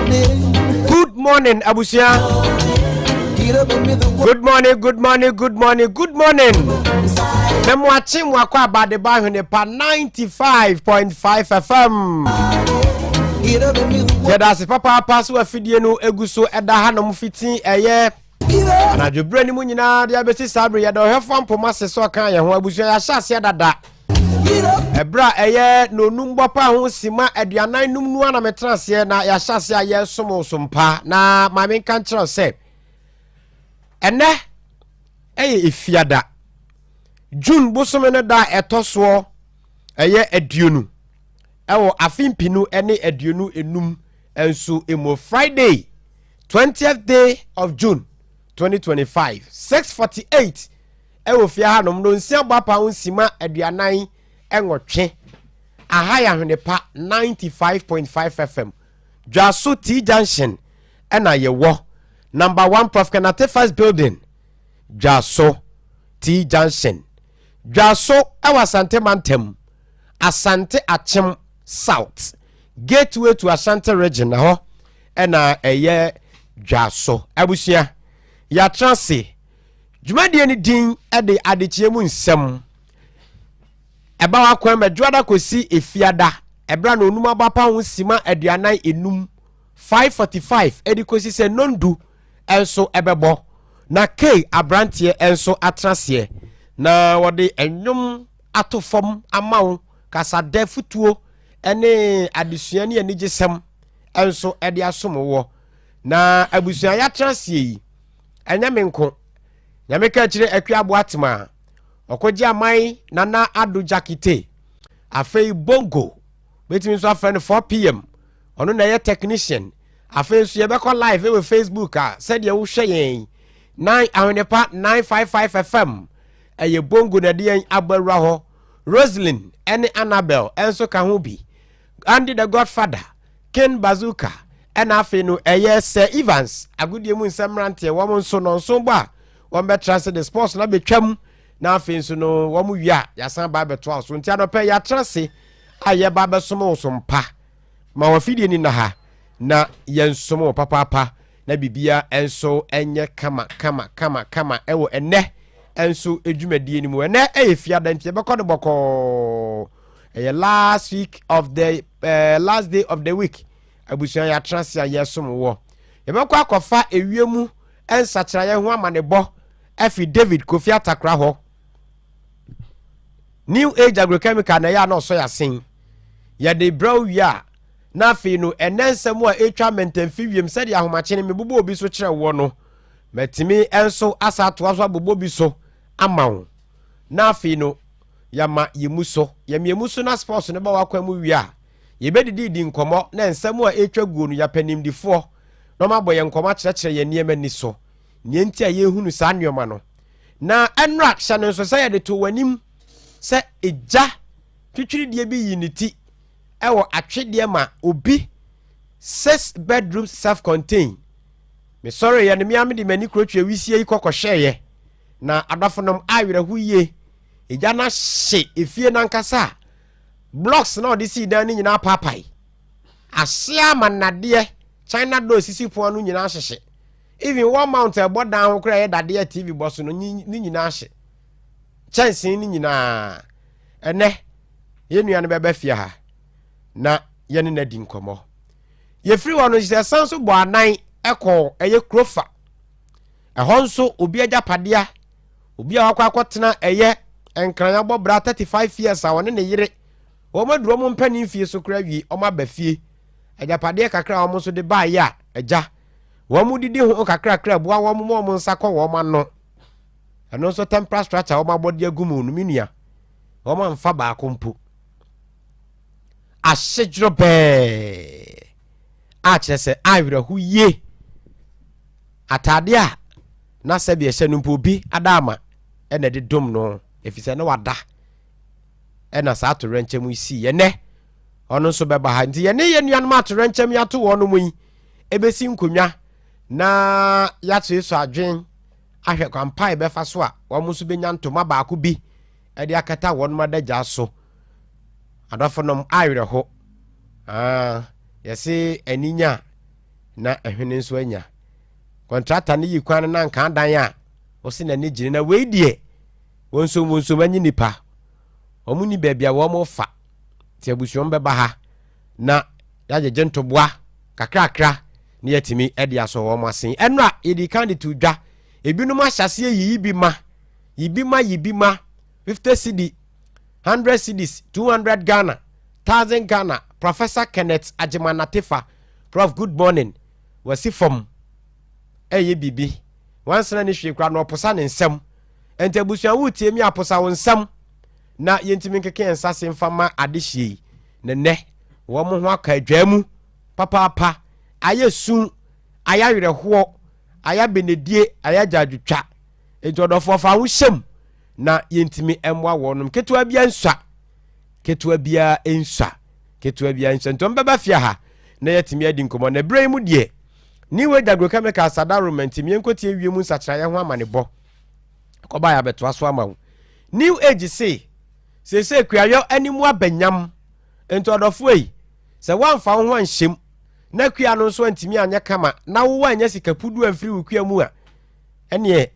Good morning, abusua. Good morning, good morning, good morning, good morning. Mɛmo akye mo akɔ abadeba ahwene pa 95.5 FM. Yɛda ase papaapa so afidie no egu so ɛda hanom fiti ɛyɛ anadwo berɛ no mu nyinaa de abɛsi saa bere. Yɛda ɔhwɛfoɔ mpoma se sɛ ɔka yɛn ho. Abusua, yɛahyɛ aseɛ dada ɛberɛ a ɛyɛ nonum bɔpa ho sima 45 nu ana metena aseɛ na yɛahyɛ aseɛ a yɛresom so mpa. Na maame, nka nkyerɛw sɛ ɛnɛ ɛyɛ Efiada, June bosome no da a ɛtɔ soɔ ɛyɛ 20 ɛwɔ afe 2025 nso emu, Friday, 20th day of June 2025, 6:48 ɛwɔ fie hanom no nsia bɔ apa ho nsima 48. Aha yɛ Ahwene Pa 95.5 FM, Dwaso T Junction ɛna yɛwɔ, number 1 Prof Kenate First Building, Dwaso T Junction, Dwaso ɛwɔ Asante Mantam, Asante Akyem South, gateway to Ashanti Region na hɔ ɛna ɛyɛ Dwaso. Abusua, yɛatena ase. Dwumadie no din de Adekyeɛ Mu Nsɛm. Ɛba wakwan ma Dwoada kɔsi Efiada, ɛberɛ na onum abapa ho sima 45, 5:45 ɛde kɔsi sɛ nondu ɛnso ɛbɛbɔ na kei aberanteɛ ɛnso atena aseɛ na wɔde ɛnwom ato fam ama wo, kasadɛ futuo ɛne adesua ne anigyesɛm ɛnso ɛde asom wɔ. Na abusua, yɛatena aseɛ yi, ɛnyɛ me nko. Nyame ka kyerɛ Akua Aboa Tema a ɔkɔgye aman Nana Ado Jakite. Afei Bongo bɛtumi nso afrɛ no 4 p.m., ɔno na ɛyɛ technician. Afei nso yɛbɛkɔ live ɛwɔ Facebook a sɛdeɛ wohwɛ yɛn 9 Ahwenepa 955 FM. Ɛyɛ Bongo na ɛde yɛn abɔ awura hɔ. Roslyn ɛne Annabel ɛnso ka ho bi, Andy the Godfather, Ken Bazooka, ɛna afei no ɛyɛ Sir Evans agodie mu nsɛm mmeranteɛ. Wɔn nso nɔnso bɔ a wɔn bɛtra se de sports na bɛtwam, na afei nso no wɔn wie a yɛasan ba abɛtoa so. Nti anɔpɛ yɛatra se a yɛba abɛsom wo so mpa ma wɔn afidie ni na ha na yɛnsom wɔ papaapa na biribia nso nyɛ kama kama kama kama ɛwɔ ɛnɛ nso dwumadie no mu. Ɛnɛ ɛyɛ Fiada nti yɛbɛkɔ no bɔkɔɔ. Ɛyɛ last week of the last day of the week. Abusua, yɛatena ase a yɛsom wɔ. Yɛbɛkɔ akɔfa ewiem nsakyerɛeɛ ho amanebɔ afi David Kofi Atakora hɔ. New Age Agrochemical na ɛyɛ a na ɔsɔ yɛasen yɛde brɛw wie a, na afei no ɛnɛ nsɛm a ɛtwa mmɛntɛmfi wiem sɛdeɛ ahomakye no mebobɔ obi so kyerɛ wɔ no, matumi nso asa atoa so abobɔ bi so ama wo. Na afei no yɛma yɛmu so yɛma so na sports no ba wakwan mu wie a, yɛbɛdidi di nkɔmmɔ na nsɛm a ɛtwa guo no yɛapɛ nimdifoɔ na ɔmabɔ yɛn nkɔmmɔ akyerɛkyerɛ yɛn nneɛma ni so nea nti a yɛhunu saa nneɛma no. Na ɛnora hyɛ no nso sɛ yɛde to w'anim sɛ egya twitwirideɛ bi yi ne ti ɛwɔ atwedeɛ ma obi six bedroom self contained. Mesɔre yɛ no mmea mede m'ani kurotwa wisie yi kɔkɔhyɛeɛ na adɔfonom awerɛho yie. Egya no ahye efie nankasa a blocks na ɔde sii dan no nyinaa paapae ahye ama nnadeɛ china door sisi pono no nyinaa hyehye. Even wall mount a ɛbɔ dan ho koraa, ɛyɛ dadeɛ TV bɔ so no ne nyinaa hye, kyɛnsee no nyinaa. Ɛnɛ yɛn nua no bɛbɛ fie ha na yɛne no adi nkɔmmɔ. Yɛfiri hɔ no sɛ san so bɔ anan ɛkɔ ɛyɛ Kurofa. Ɛhɔ nso obi agyapadeɛ, obi a wakɔ akɔtena ɛyɛ Nkran abɔ bra 35 years a ɔne ne yere wɔn aduru wɔn mpanin fie so koraa wie, wɔn aba fie, agyapadeɛ kakra a wɔn nso de baayɛ a agya wɔn didi ho kakrakra boa wɔn ma wɔn nsa kɔ wɔn ano. Ɛno nso temporary structure wɔn abɔde agu mu no, mi nua, wɔn amfa baako mpo ahyedworɔ bɛɛ a kyerɛ sɛ awerɛho yie. Ataadeɛ a na sɛbi ɛhyɛ no mpo obi ada ama ɛna ɛde dom no ɛfiri sɛ na wada. Ɛna saa atorɛnkyɛm yi sii. Ɛnɛ ɔno nso bɛba ha nti yɛne yɛn nuanom atorɛnkyɛm yɛato wɔn mu yi ɛbɛsi nkonnwa na yɛatoe adwen ahwɛ kwampa a yɛbɛfa so a wɔn nso bɛnya ntoma baako bi ɛde akata wɔn adagya so. Adɔfonom, awerɛho. Yɛse aninya. Na ɛhwene nso anya. Kɔntrata no yi kwan no na nka adan a ɔse n'ani gyene na wei deɛ wɔnsom wɔnsom anyi nipa. Wɔn ni baabi a wɔn fa. Nti abusua wɔn bɛba ha na yɛagyegye ntoboa kakrakra na yɛatumi de asɔ wɔn asen. Ɛno a yɛdi kan de to dwa. Ebinom ahyɛ aseɛ yiyi bi ma. Yi bi ma yi bi ma. 50 cedi, 100 cedis, 200 Ghana, 1000 Ghana. Professor Kenneth Agyeman Atefa, Prof good morning. Wasi fam ɛyɛ biribi. Wansena ne hwee koraa na ɔposa ne nsam. Nti abusua wotie mi aposa wo nsam na yɛntumi nkeka yɛn nsa se mfa ma adehyie yi. Ne nnɛ wɔn ho aka adwaa mu papaapa. Ayɛ su, ayɛ awerɛhoɔ, ayɛ abenedie, ayɛ agyaadwotwa. Nti ɔdɔfoɔ fa ho hyɛm na yɛntumi mmoa wɔnom. Ketewa biara nsua. Ketewa biara nsua. Ketewa biara nsua. Nti wɔn bɛba fie ha na yɛatumi adi nkɔmmɔ. Na berɛ yi mu deɛ, New Age Agrochemicals adaworoma nti yɛnkɔtie wiem nsakyeraeɛ ho amanebɔ. Kɔba yɛ abɛtoa so ama wo. New Age se, seesei kuayɔ anim aba nyam. Nti ɔdɔfoɔ yi, sɛ woamfa wo ho anhyɛm na kua no nso antumi anyɛ kama na wowɔ anya sika pudu amfiri wo kua mu a, ɛneɛ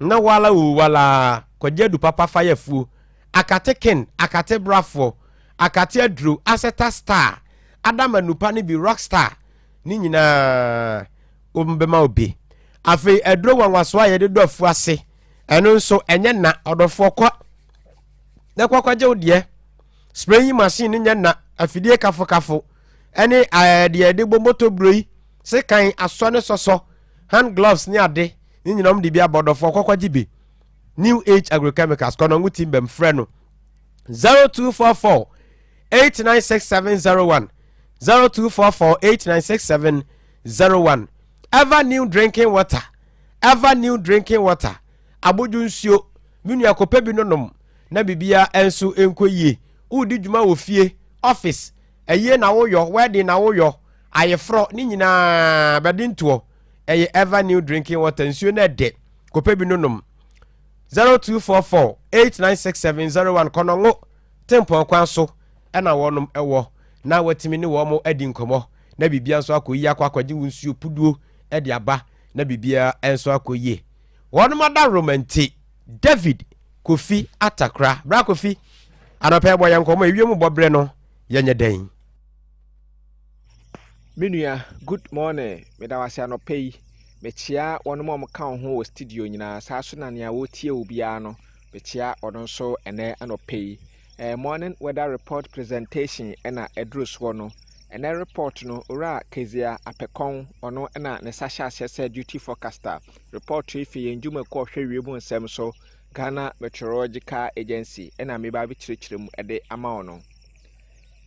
na wala o wala kɔgye adu papa fa yɛ afuo. Akate ken, akate brafoɔ, akate aduro, asɛta star, adama nupa no bi rockstar, ne nyinaa wɔbɛma wo bi. Afei aduro nwanwasoɔ a yɛde dɔ afuo ase, ɛno nso ɛnyɛ na ɔdɔfoɔ kɔ na kɔkɔgye wo deɛ. Spraying machine no nyɛ na afidie kafokafo ɛne deɛ yɛde bɔ moto buro yi, sekan asɔ ne sɔsɔ, hand gloves ne ade ne nyinaa wɔn de bi abɔ. Ɔdɔfoɔ kɔkɔgye bi. New Age Agrochemicals kɔnɔngo team bɛm frɛ no 0244 896701, 0244 896701. Ever New drinking water, Ever New drinking water, abodwo nsuo, me nua kɔpɛ bi no nom na biribiara nso nkɔ yie. Wodi dwuma wɔ fie, office, ɛyie na woyɔ, wedding na woyɔ, ayeforɔ ne nyinaa bɛde ntoɔ. Ɛyɛ Ever New drinking water nsuo no ɛdɛ, kɔpɛ bi no nom. 0244 896701. Kɔnɔngo tempɔn kwan so ɛna wɔnom ɛwɔ na watumi ne wɔn adi nkɔmmɔ na biribia nso akɔ yie. Akɔ akɔgye wo nsuo puduo ɛde aba na biribia nso akɔ yie. Wɔnom ada romanti David Kofi Atakora. Bra Kofi, anɔpɛ bɔ yɛn nkɔmmɔ ewiem bɔberɛ no yɛnyɛ dɛn? Me nua, good morning. Meda wo ase anɔpa yi. Mekyea wɔnom a wɔka wo ho wɔ studio nyinaa. Saa so na nea wɔretie wo biara no, mekyea ɔno nso ɛnɛ anɔpa yi. Morning weather report presentation ɛna ɛduru soɔ no. Ɛnɛ report no, Owura Kezia Apɛkɔn, ɔno ɛna ne nsa hyɛ aseɛ sɛ duty forecaster. Report yi fi yɛn dwumakuo a ɔhwɛ wiem nsɛm so, Ghana Meteorological Agency, ɛna meba abɛkyerɛkyerɛ mu ɛde ama wo no.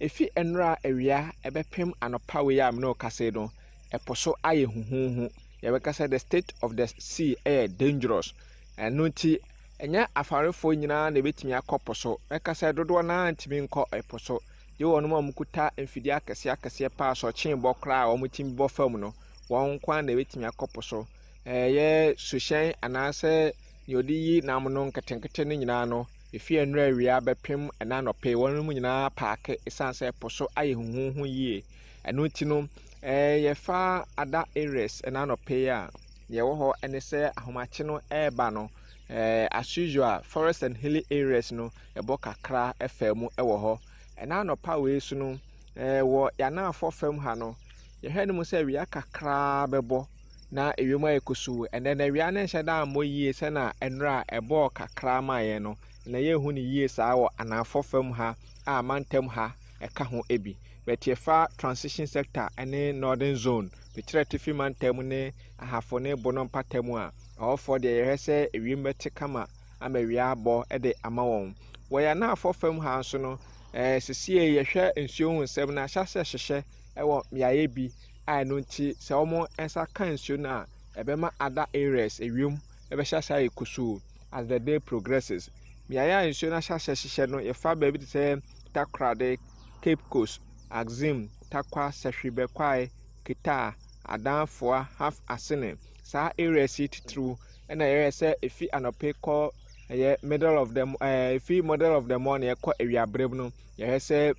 Efi nnora awia ɛbɛpem anɔpa wei a mene wo kasa yi no, ɛpo so ayɛ huhuuhu. Yɛbɛka sɛ the state of the sea ɛyɛ dangerous. Ɛno nti ɛnyɛ afarefoɔ nyinaa na ebɛtumi akɔ po so. Mɛka sɛ dodoɔ naa ntumi nkɔ ɛpo so. Gye wɔn a wɔkuta mfidie akɛseɛ akɛseɛ paa sɔkyen bɔ koraa a wɔtumi bɔ fam no, wɔn nko ara na ebɛtumi akɔ po so. Ɛyɛ suhyɛn anaasɛ nea ɔde yi nam no nketenkete no nyinaa no, efi nnora awia bɛpem ɛna anɔpa yi, wɔn nyinaa park ɛsiane sɛ po so ayɛ huhuuhu yie. Ɛno nti no, yɛfa other areas ɛna anɔpa yi a, deɛ ɛwɔ hɔ ɛne sɛ ahomakye no ɛreba no, as usual, forest and hilly areas no, ɛbɔ kakra ɛfa mu ɛwɔ hɔ. Ɛna anɔpa wei so no, wɔ yɛanaafɔ fam ha no, yɛhwɛ no mu sɛ awia kakraa bɛbɔ na ewiem ayɛ kusuu. Ɛnɛ na awia no nhyɛ da ammɔ yie sɛna nnora a ɛbɔɔ kakra maa yɛn no. Na yɛnhu no yie saa wɔ anaafɔ fam ha a mantam ha ɛka ho bi. But yɛfa transition sector ne northern zone, mekyerɛ atifi mantam ne Ahafo ne Bono mpata mu a, ɛhɔfoɔ deɛ yɛhwɛ sɛ ewiem bɛte kama ama awia abɔ de ama wɔn. Wɔ yɛn anaafɔ fam ha nso no, sesie yɛhwɛ nsuo ho nsɛm no ahyɛ aseɛ hyehyɛ ɛwɔ mmeaeɛ bi a ɛno nti sɛ wɔn nsa ka nsuo no a, ɛbɛma other areas ewiem ɛbɛhyɛ aseɛ ayɛ kusuu as the day progresses. Mmeaeɛ a nsuo no ahyɛ aseɛ hyehyɛ no, yɛfa baabi te sɛ Takoradi, Cape Coast, Axim, Tarkwa, Sefwi Bekwai, Keta, Adanfoa, Half Assini. Saa areas yi titiriw ɛna yɛhwɛ sɛ efi anɔpa kɔ ɛyɛ middle of the efi middle of the morning ɛkɔ awiaberɛ mu no, yɛhwɛ sɛ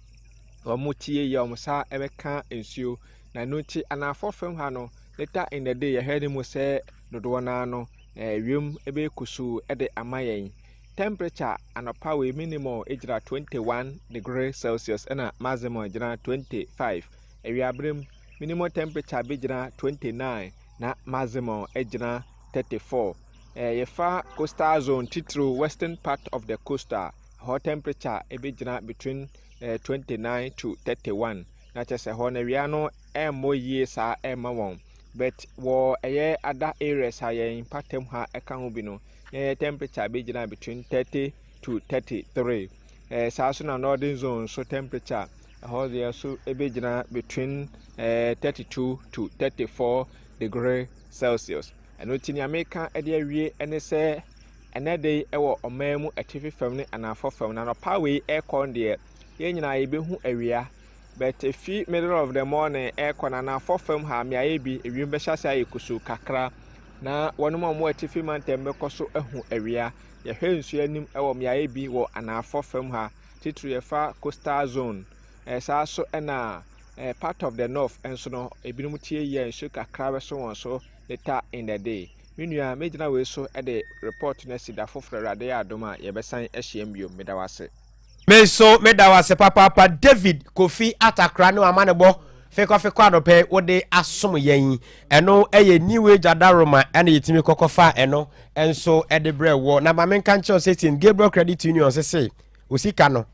wɔn tie yie a wɔn nsa ɛbɛka nsuo. Na ɛno nti anaafoɔ fam ha no, later in the day yɛhwɛ no mu sɛ dodoɔ no ara no, wiem bɛyɛ kusuu de ama yɛn. Temperature anɔpa wei minimum gyina 21 degree Celsius ɛna maximum gyina 25. Awiaberɛ mu minimum temperature bɛgyina 29 na maximum gyina 34. Eh, yɛfa coastal zone titiriw western part of the coast a, ɛhɔ temperature bɛgyina between eh, 29 to 31. Na kyerɛ sɛ hɔ no awia no ɛmmɔ yie saa ɛmma wɔn. But wɔ ɛyɛ other areas a yɛn mpatam ha ɛka ho bi no, na ɛyɛ temperature bɛgyina between 30 to 33. Eh, saa nso na northern zone nso temperature ɛhɔ deɛ nso ɛbɛgyina between eh, 32 to 34 degree Celsius. Ɛno nti nea meka de awie ne sɛ ɛnɛ de yi wɔ ɔman mu atifi fam ne anaafoɔ fam na anɔpa wei ɛrekɔ no deɛ yɛn nyinaa yɛbɛhu awia but efi middle of the morning ɛrekɔ no anaafoɔ fam ha mmeaeɛ bi ewiem bɛhyɛ ase ayɛ kusuu kakra na wɔn a wɔwɔ atifi mantam bɛkɔ so ahu awia. Yɛhwɛ nsuo anim wɔ mmeaeɛ bi wɔ anaafoɔ fam ha titiri yɛfa coastal zone. Saa nso na part of the north nso no ebinom tie yie a nsuo kakra bɛso wɔn so later in the day. Me nua mɛgyina wei so de report no asi da foforɔ Awurade yɛ adom a yɛbɛsan ahyiam bio. Meda wo ase. Me nso meda wo ase papaapa David Kofi Atakra ne w'amanebɔ fekɔfekɔ anɔpa yi wode asom yɛn yi. Ɛno yɛ New Age Adaroma ɛna yɛtumi kɔkɔfa ɛno nso de brɛ wɔ. Na ma menka nkyerɛ wo sɛ St. Gabriel Credit Union sese wo sika no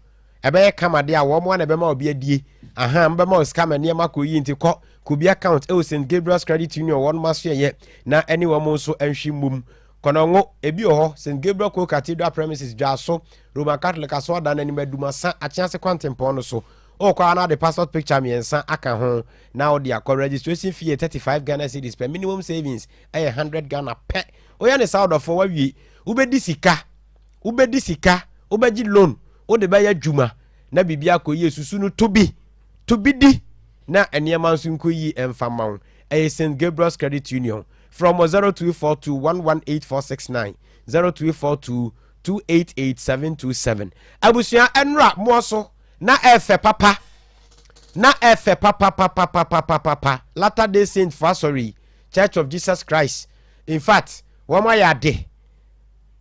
ɛbɛyɛ kama deɛ a wɔn a na ɛbɛma obi adie. Aha, mbɛma wo sika ma nneɛma kɔ yie nti kɔ kɔ bi account ɛwɔ St. Gabriel's Credit Union wɔn asoɛyɛ na ɛne wɔn nso nhwe mmom. Kɔnɔngo, ebi wɔ hɔ, St. Gabriel Co-Cathedral premises, Dwaso, Roman Catholic Asɔrdan no anim, Adumasa, Akyease kwantempɔn no so. Wokɔ a na wode passport picture mmiɛnsa aka ho na wode akɔ. Registration fee yɛ 35 Ghana cedis pɛ, minimum savings yɛ 100 Ghana pɛ. Woyɛ ne saa ɔdɔfoɔ wawie. Wobɛdi sika, wobɛdi sika, wobɛgye loan, wode bɛyɛ adwuma na biribi akɔ yie. Susu no to bi, to bi di na nneɛma nso nkɔ yie mfa mma wo. Ɛyɛ St. Gabriel's Credit Union. Frɛ wɔn 0242 118469, 0242 288727. Abusua ɛnora moɔ so na ɛfɛ papa na ɛfɛ papapapapapapa Latter Day Saint fo asɔre yi Church of Jesus Christ in fact wɔn ayɛ ade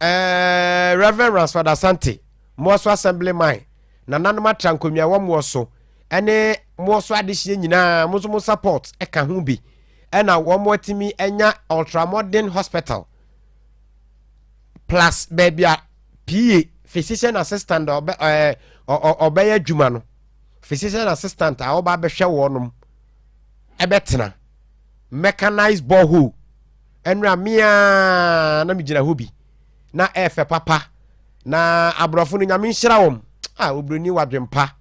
ɛɛ Reverend Ransford Asante moɔ so Assembly man nananom atra nkonnwa wɔ moɔ so ɛne moɔ so adehyeɛ nyinaa mo nso mo support ɛka ho bi ɛna wɔn atumi anya ultramodern hospital plus baabi a PA physician assistant ɔbɛ ɛɛ ɔbɛyɛ adwuma no physician assistant a ɔba abɛhwɛ wɔnom ɛbɛtena mechanized borehole ɛnura mmea na megyina hɔ bi na ɛɛfɛ papa na aborɔfo no nyame nhyira wɔn a oburoni wadwempa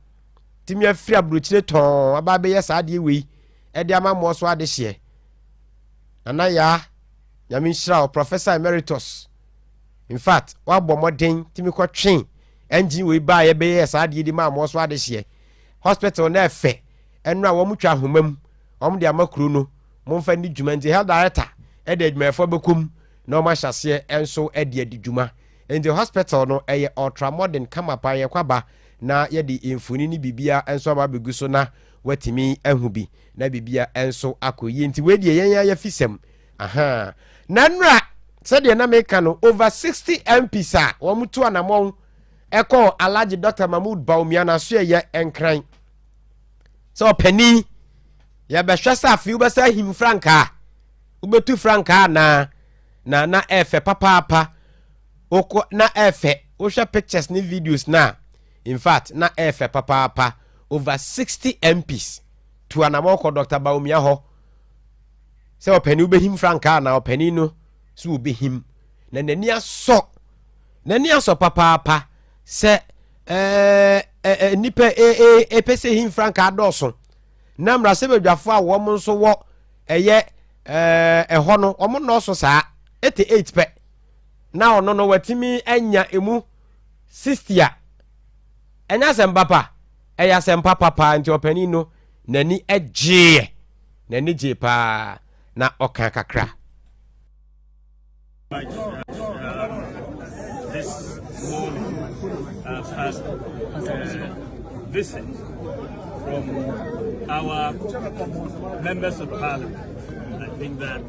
tumi afiri aburokyire tɔn aba abɛyɛ saa adeɛ wei ɛde ama mmoɔ so adehyeɛ. Nana Yaa, Nyame nhyira wo, Professor Emeritus. In fact, woabɔ mmɔden tumi kɔtwe engine wei baeɛ bɛyɛɛ saa adeɛ di maa mmoɔ so adehyeɛ. Hospital no ɛfɛ, ɛno a wɔn twa ahoma mu, wɔn de ama kuro no, momfa nni dwuma nti health director ɛde adwumayɛfoɔ bɛkɔ mu na wɔn ahyɛ aseɛ nso ɛde adi dwuma. Nti hospital no ɛyɛ ultra modern kama paa yɛkɔ aba na yɛde mfoni ne biribiara nso aba abɛgu so na watumi ahu bi na biribia nso akɔ yie nti wei deɛ yɛn ayɛ fisɛm aha na nnura sɛdeɛ na meka no over 60 MPs a wɔn tu anamɔn ɛkɔ Alhaji Dr. Mahmood Bawumia n'aso ɛyɛ nkran sɛ ɔpanin yɛbɛhwɛ sɛ afei wobɛsɛ ahim frankaa wobɛtu frankaa anaa na na ɛfɛ papaapa wokɔ na ɛfɛ wohwɛ pictures ne videos na in fact na ɛfɛ papaapa over 60 MPs tu anamɔn kɔ Dr. Bawumia hɔ sɛ ɔpanin wobɛhim frankaa na ɔpanin no so wobɛhim na n'ani asɔ n'ani asɔ papaapa sɛ ɛɛ ɛɛ nnipa ɛɛ ɛpɛ sɛ him frankaa dɔɔso na mmarahyɛbadwafoɔ a wɔn nso wɔ ɛyɛ ɛɛ ɛhɔ no wɔn nnɔɔso saa 88 pɛ na ɔno no watumi anya emu 60 a ɛnyɛ asɛm papa ɛyɛ asɛm papa paa nti ɔpanin no n'ani gyeeɛ n'ani gyee paa na ɔka kakra. This morning I've had a visit from our members of parliament. I think that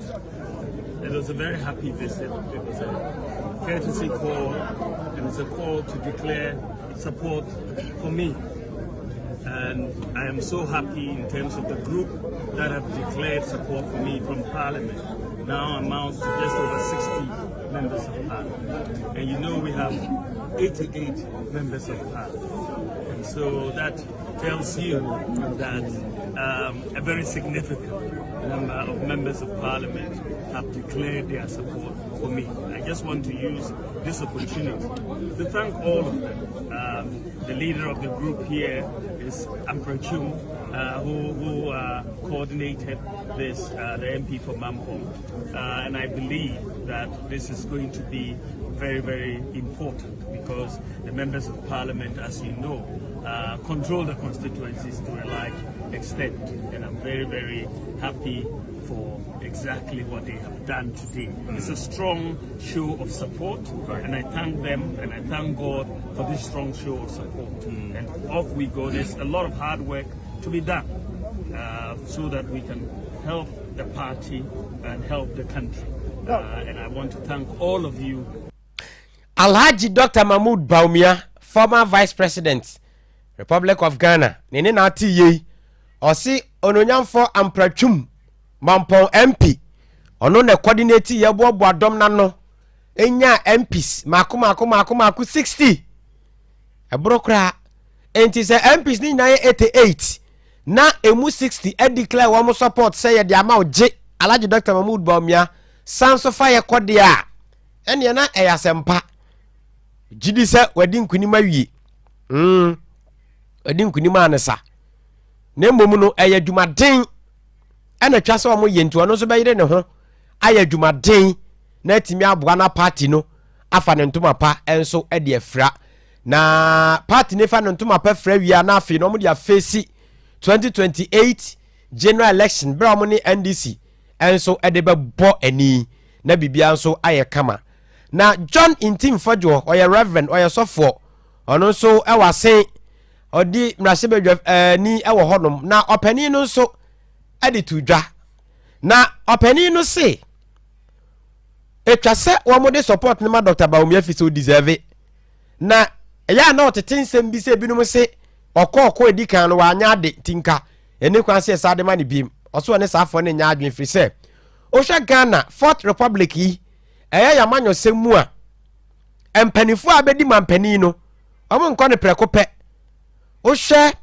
it was a very happy visit. It was a courtesy call. It was a call to declare support for me. And I am so happy in terms of the group that have declared support for me from Parliament. Now amounts to just over 60 members of Parliament. And you know we have 88 members of Parliament. And so that tells you that a very significant number of members of Parliament have declared their support for me. I just want to use this opportunity to thank all of them. The leader of the group here is Ampratwum, who coordinated this, the MP for Mampong. And I believe that this is going to be very, very important because the members of parliament, as you know, control the constituencies to a large extent. And I'm very, very happy for exactly what they have done today. It's a strong show of support, and I thank them and I thank God for this strong show of support. And off we go. There's a lot of hard work to be done so that we can help the party and help the country. And I want to thank all of you. Alhaji Dr Mahmood Bawumia, former Vice President, Republic of Ghana, ne na ate yei. Ɔse ononyamfo Ampratwum Mampɔn MP, ɔno na coordinate yɛboaboa dɔm n'ano enya MPs maako maako maako maako 60, ɛboro koraa. Nti sɛ MPs ne nyinaa yɛ 88 na emu 60 declare wɔn support sɛ yɛde ama wo gye Alhaji Dr Mahmood Bawumia san so fa yɛ kɔ deɛ a, ɛneɛ na ɛyɛ asɛmpa. Gyidi sɛ wadi nkunim awie, wadi nkunim a ne sa na mmom no ɛyɛ adwumaden ɛna twa sɛ ɔmo yɛ. Nti ɔno nso bɛyere ne ho ayɛ adwumaden na atumi aboa na party no afa ne ntoma pa nso de afira, na party ne fa ne ntoma pa fira wie a, na afei na ɔmo de afeesi 2028 general election berɛ a ɔmo ne NDC nso de bɛbɔ ani na biribiara nso ayɛ kama. Na John Ntim Fordjour, ɔyɛ reverend, ɔyɛ sɔfoɔ, ɔno nso ɛwɔ asen ɔdi mmarahyɛbadwa ni ɛwɔ hɔnom, na ɔpanin no nso ɛde to dwa na ɔpanin no se etwa sɛ wɔn de support ne ma Dr Bawumia fi sɛ ɔdeserve. Na ɛyɛ a na ɔtete nsɛm bi sɛ ebinom se ɔkɔ ɔkɔ edi kan no wanya ade tinka ɛne kwan sɛ ɛsa de ma ne biem. Ɔso ɔne saafoɔ ne nya adwene firi sɛ wohwɛ Ghana Fourth Republic yi, ɛyɛ yamanyɔsɛm mu a mpanimfoɔ a bɛdi mampanin no, wɔn nkɔ ne prɛko pɛ. Wohwɛ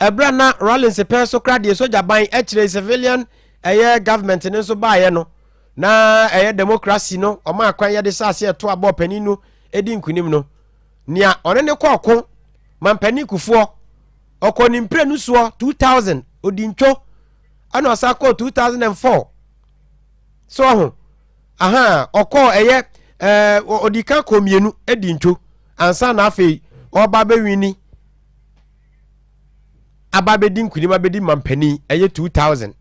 ɛberɛ na Rawlings pɛn so kora deɛ, sogya ban akyire civilian ɛyɛ government ne nso baeɛ no, na ɛyɛ democracy no, ɔmo akwan yɛde hyɛ aseɛ ɛto abɔ panin no edi nkunim no, nea ɔne ne kɔ ɔko mampanin Kufuɔ, ɔkɔ ne mprenu soɔ 2000, odi ntwo, ɛna ɔsa kɔɔ 2004 so. Ɔho aha ɔkɔɔ ɛyɛ ɔdi kan kɔ mmienu edi ntwo ansa na afei ɔba abɛwini, aba abɛdi nkunim, abɛdi mampanin ɛyɛ 2000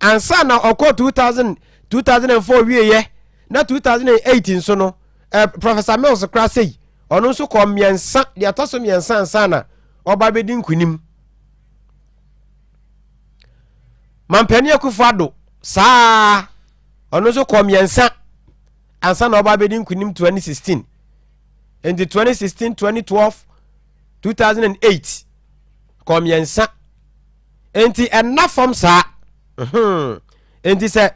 ansa na ɔkɔɔ 2000 2004 wieɛ. Na 2008 nso no, Professor Mills kora sei, ɔno nso kɔ mmiɛnsa deɛ ɛtɔ so mmiɛnsa ansa na ɔba abɛdi nkunim. Mampanin Akufo Addo saa, ɔno nso kɔ mmiɛnsa ansa na ɔba abɛdi nkunim 2016. Nti 2016, 2012, 2008, kɔ mmiɛnsa. Nti ɛnna fam saa. Nti sɛ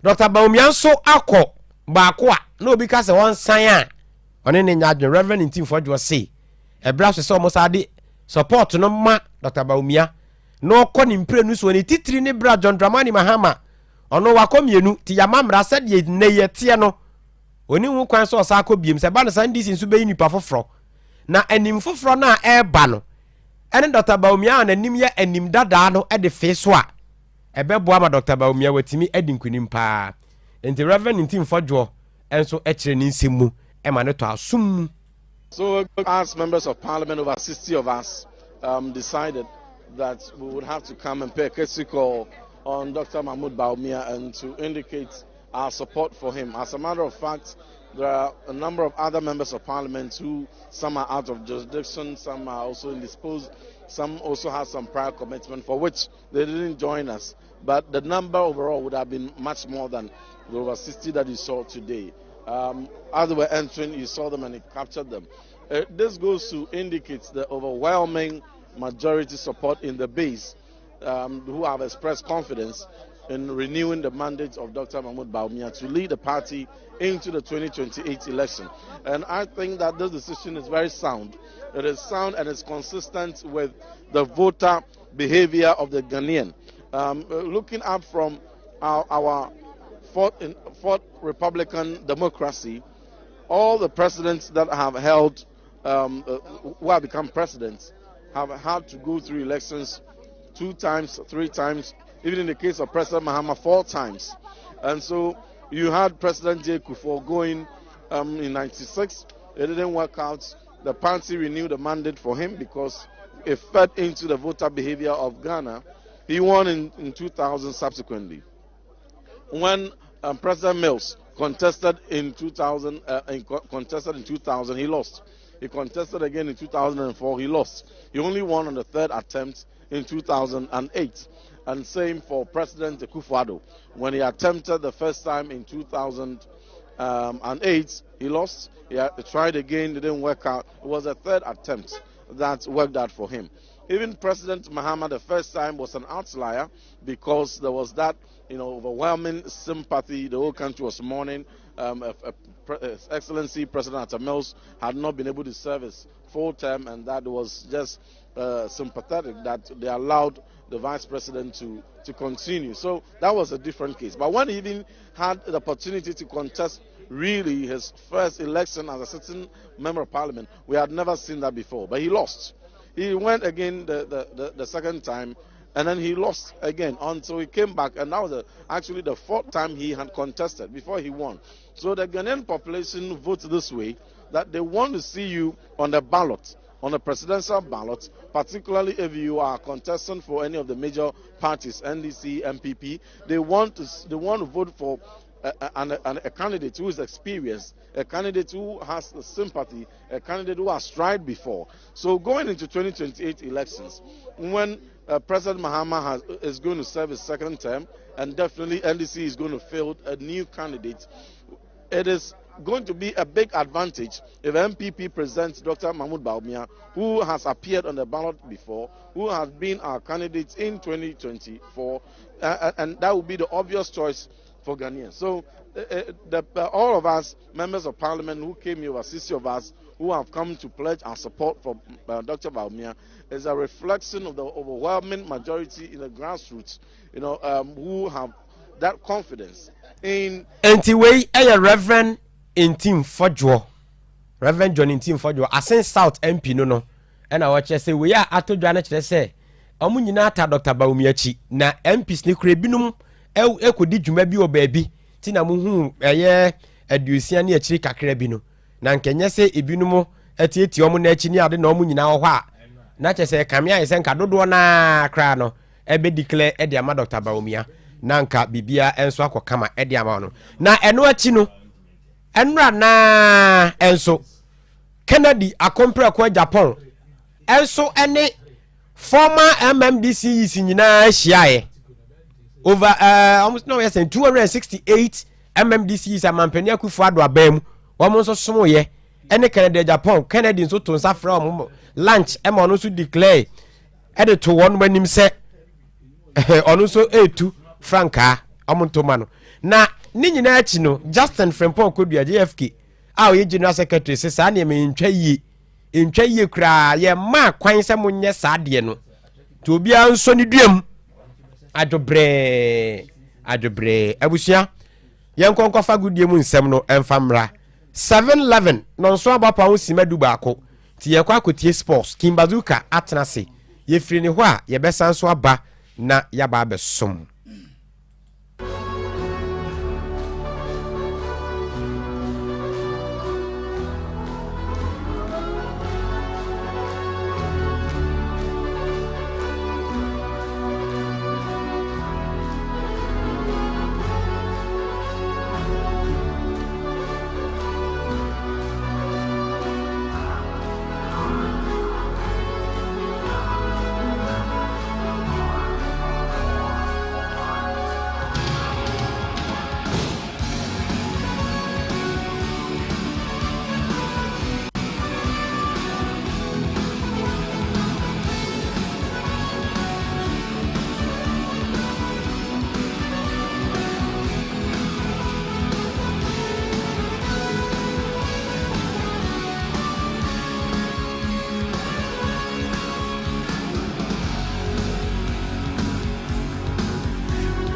Dr Bawumia nso akɔ baako a na obi ka sɛ wɔnsan a, ɔne ne nya adwene. Reverend Ntim Fordjour se ɛberɛ so sɛ ɔmo saa de support no ma Dr Bawumia na ɔkɔ ne mprenu so ne titiri ne bra John Dramani Mahama, ɔno wakɔ mmienu ti yama mmara sɛdeɛ nnɛ yɛ teɛ no, oni ho kwan sɛ ɔsa akɔ biem. Sɛ ba no saa, NDC nso bɛyi nipa foforɔ na anim foforɔ no a ɛreba no ɛne Dr Bawumia a n'anim yɛ anim dadaa no de fee so a, ɛbɛboa ma Dr Bawumia watumi adi nkunim paa. Nti Reverend Ntim Fordjour nso kyerɛ ne nsɛm mu ɛma ne tɔ asom mu. So, as members of parliament, over 60 of us decided that we would have to come and pay a courtesy call on Dr. Mahmoud Bawumia and to indicate our support for him. As a matter of fact, there are a number of other members of parliament who, some are out of jurisdiction, some are also indisposed. Some also had some prior commitment for which they didn't join us. But the number overall would have been much more than the over 60 that you saw today. Um, as they were entering, you saw them and it captured them. Uh, this goes to indicate the overwhelming majority support in the base um, who have expressed confidence in renewing the mandate of Dr. Mahmoud Bawumia to lead the party into the 2028 election. And I think that this decision is very sound. It is sound and it's consistent with the voter behavior of the Ghanaian. Um, uh, looking up from our, our fourth, in, fourth Republican democracy, all the presidents that have held, um, uh, who have become presidents, have had to go through elections two times, three times, even in the case of President Mahama, four times. And so you had President J. Kufuor going um, in 96. It didn't work out. The party renewed the mandate for him because it fed into the voter behavior of Ghana. He won in, in 2000 subsequently. When um, President Mills contested in 2000, uh, in, contested in 2000, he lost. He contested again in 2004, he lost. He only won on the third attempt in 2008. And same for President Akufo-Addo. When he attempted the first time in 2008, um, he lost. He tried again, it didn't work out. It was a third attempt that worked out for him. Even President Mahama the first time was an outlier because there was that you know overwhelming sympathy. The whole country was mourning. Um, His Excellency President Atta Mills had not been able to serve his full term, and that was just uh, sympathetic that they allowed the vice president to, to continue. So that was a different case. But when he even had the opportunity to contest really his first election as a sitting member of parliament, we had never seen that before. But he lost. He went again the, the, the, the second time and then he lost again until he came back, and that was the, actually the fourth time he had contested before he won. So the Ghanaian population votes this way that they want to see you on the ballot, on the presidential ballot, particularly if you are contesting for any of the major parties, NDC, MPP. They want to, they want to vote for a, a, a, candidate who is experienced, a candidate who has the sympathy, a candidate who has tried before. So going into 2028 elections, when uh, President Mahama has, is going to serve his second term, and definitely NDC is going to field a new candidate, it is going to be a big advantage if MPP presents Dr. Mahmoud Bawumia, who has appeared on the ballot before, who has been our candidate in 2024, uh, uh, and that will be the obvious choice for Ghanaians. So, uh, uh, the, uh, all of us, members of parliament who came here, over 60 of us, who have come to pledge our support for uh, Dr. Bawumia, is a reflection of the overwhelming majority in the grassroots, you know, um, who have that confidence in. Enti wei yɛ Rev. Ntim Fodjour, Rev. John Ntim Fodjour, Asen South MP no no na ɔkyerɛ sɛ wei a atɔ dwa no kyerɛ sɛ wɔn nyinaa taa Dɔkta Bawumia akyi na MPs no kura ebinom kɔdi dwuma bi wɔ baabi ti na mohuu ɛyɛ aduosia ne akyiri kakra bi no na nka ɛnyɛ sɛ ebinom atiatia wɔn n'akyi ne ade na wɔn nyinaa wɔ hɔ a na kyerɛ sɛ ɛkame ayɛ sɛ nka dodoɔ no ara koraa no ɛbɛ declare de ama Dr. Bawumia na nka biribiara nso akɔ kama de ama no na ɛno akyi no ɛnora naa nso Kennedy Akompreko Japan nso ne former MMDCEs nyinaa hyiaeɛ over uh, almost no yes 268 MMDCEs amampanin Akufo Addo aban mu wɔn nso somoyɛ ɛne Kennedy Japan Kennedy nso to nsa frɛ wɔn lunch ɛma ɔno nso declare ɛde to wɔn anim sɛ ɔno nso ɛretu frankaa wɔn ntoma no na ne nyinaa akyi no Justin Frimpong Kodua JFK a ɔyɛ general secretary sɛ saa nneɛma yi ntwa yie ntwa yie koraa yɛmmaa kwan sɛ monyɛ saa adeɛ no nti obiara nsɔ ne duam adwobrɛɛ adwobrɛɛ abusua yɛnkɔ nkɔfa godie mu nsɛm no ɛmfa mmra 7-11 nɔnso abapa ho sima du baako nti yɛkɔ akɔtie sports King Bazooka atena ase yɛfiri ne hɔ a yɛbɛsan so aba na yɛaba abɛsom.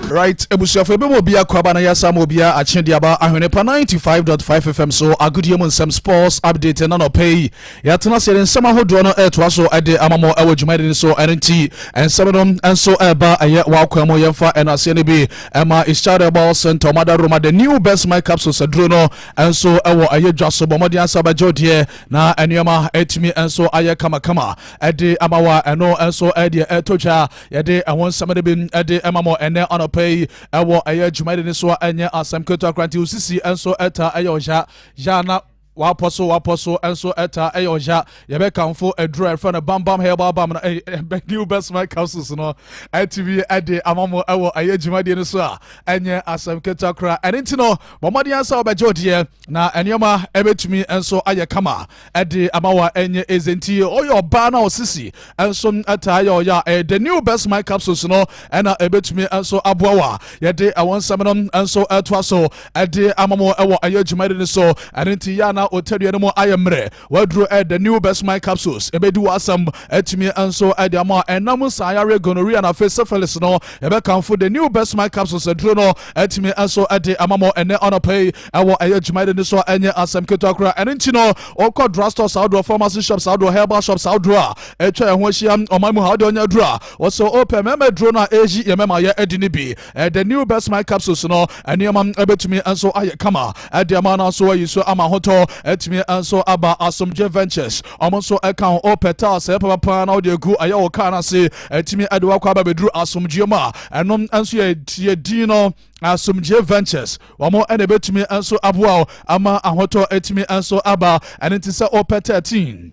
Right, abusuafo, ebe mu obi akɔ na yɛasa ma obiara akye de aba Ahwenepa 95.5 FM so, agodie mu nsɛm, sports update. Na nɔpɛ yi yɛatena sɛ yɛde nsɛm ahodoɔ no ɛtoa so ɛde ama mo ɛwɔ dwumadi no so. Ɛno nti nsɛm no nso ɛba ɛyɛ wakwan mu. Yɛmfa ɛno aseɛ no bi ɛma Ischad Herbal Center. Ɔmada Roma, the new best my capsules aduro no nso ɛwɔ ɛyɛ dwa so. Bɔ mmɔden asa bɛgye deɛ na nneɛma ɛtumi nso ayɛ kamakama ɛde ama wa. Ɛno nso ɛdeɛ ɛtɔ dwa, yɛde ɛho nsɛm no bi ɛde ɛma mo ɛnɛ anɔpɛ yi ɛwɔ ɛyɛ dwumadi no so a ɛnyɛ asɛm ketewa koraa. Nti osisi nso ɛta ɛyɛ ɔya ya na wapɔ so, wapɔ so nso ɛta ɛyɛ ɔya, yɛbɛkamfo aduro a yɛfrɛ no Bambam Herbal Balm no, ɛyɛ new best my capsules no ɛtumi ɛde ama mo ɛwɔ ɛyɛ dwumadie no so a ɛnyɛ asɛm ketewa koraa. Ɛne nti no, bɔ mmɔden asa wɔbɛgye ɔdeɛ na nneɛma ɛbɛtumi nso ayɛ kama ɛde ama wa. Ɛnyɛ eze nti ɔyɛ ɔbaa na ɔsisi nso ɛta ɛyɛ ɔyɛ a, ɛyɛ the new best my capsules no ɛna ɛbɛtumi nso aboa wa. Yɛde ɛwɔ nsɛm no nso ɛtoa so ɛde ama mo ɛwɔ ɛyɛ dwumadie no so. Ɛne nti yɛ ana otadua no mu ayɛ mmerɛ, waduro ɛ the new best my capsules ɛbɛdi wɔ asɛm ɛtumi nso ɛde ama. Ɛnam saa yare gonorrhea na afei syphilis no, yɛbɛkamfo the new best my capsules aduro no ɛtumi nso ɛde ama mo ɛnɛ ɔnɔpɛ yi ɛwɔ ɛyɛ dwumadie no so. Ɛnyɛ asɛm ketewa koraa. Ɛno nti no, ɔkɔ drugstores ahodoɔ, pharmacy shops ahodoɔ, herbal shops ahodoɔ a ɛtwa ɛho ahyia ɔman mu ha, wode ɔnyɛ aduro a wɔsɛ ɔpɛ mɛmɛ duro no a ɛyi yɛ mɛma yɛ adi no bi, the new best my capsules no, nneɛma ɛbɛtumi nso ayɛ kama ɛde ama no nso ayi so ama ahotɔ ɛtumi nso aba. Asomdwe Ventures, ɔmo nso ɛka ho. Ɔpɛ tiles ɛyɛ papapa na wode agu ɛyɛ wɔ kaa no ase, ɛtumi ɛde wakɔ aba bɛduru asomdwe mu a, ɛnom nso yɛ tie din no, Asomdwe Ventures, wɔn ɛna ɛbɛtumi nso aboa wo ama ahotɔ ɛtumi nso aba. Ɛno nti sɛ ɔpɛ 13,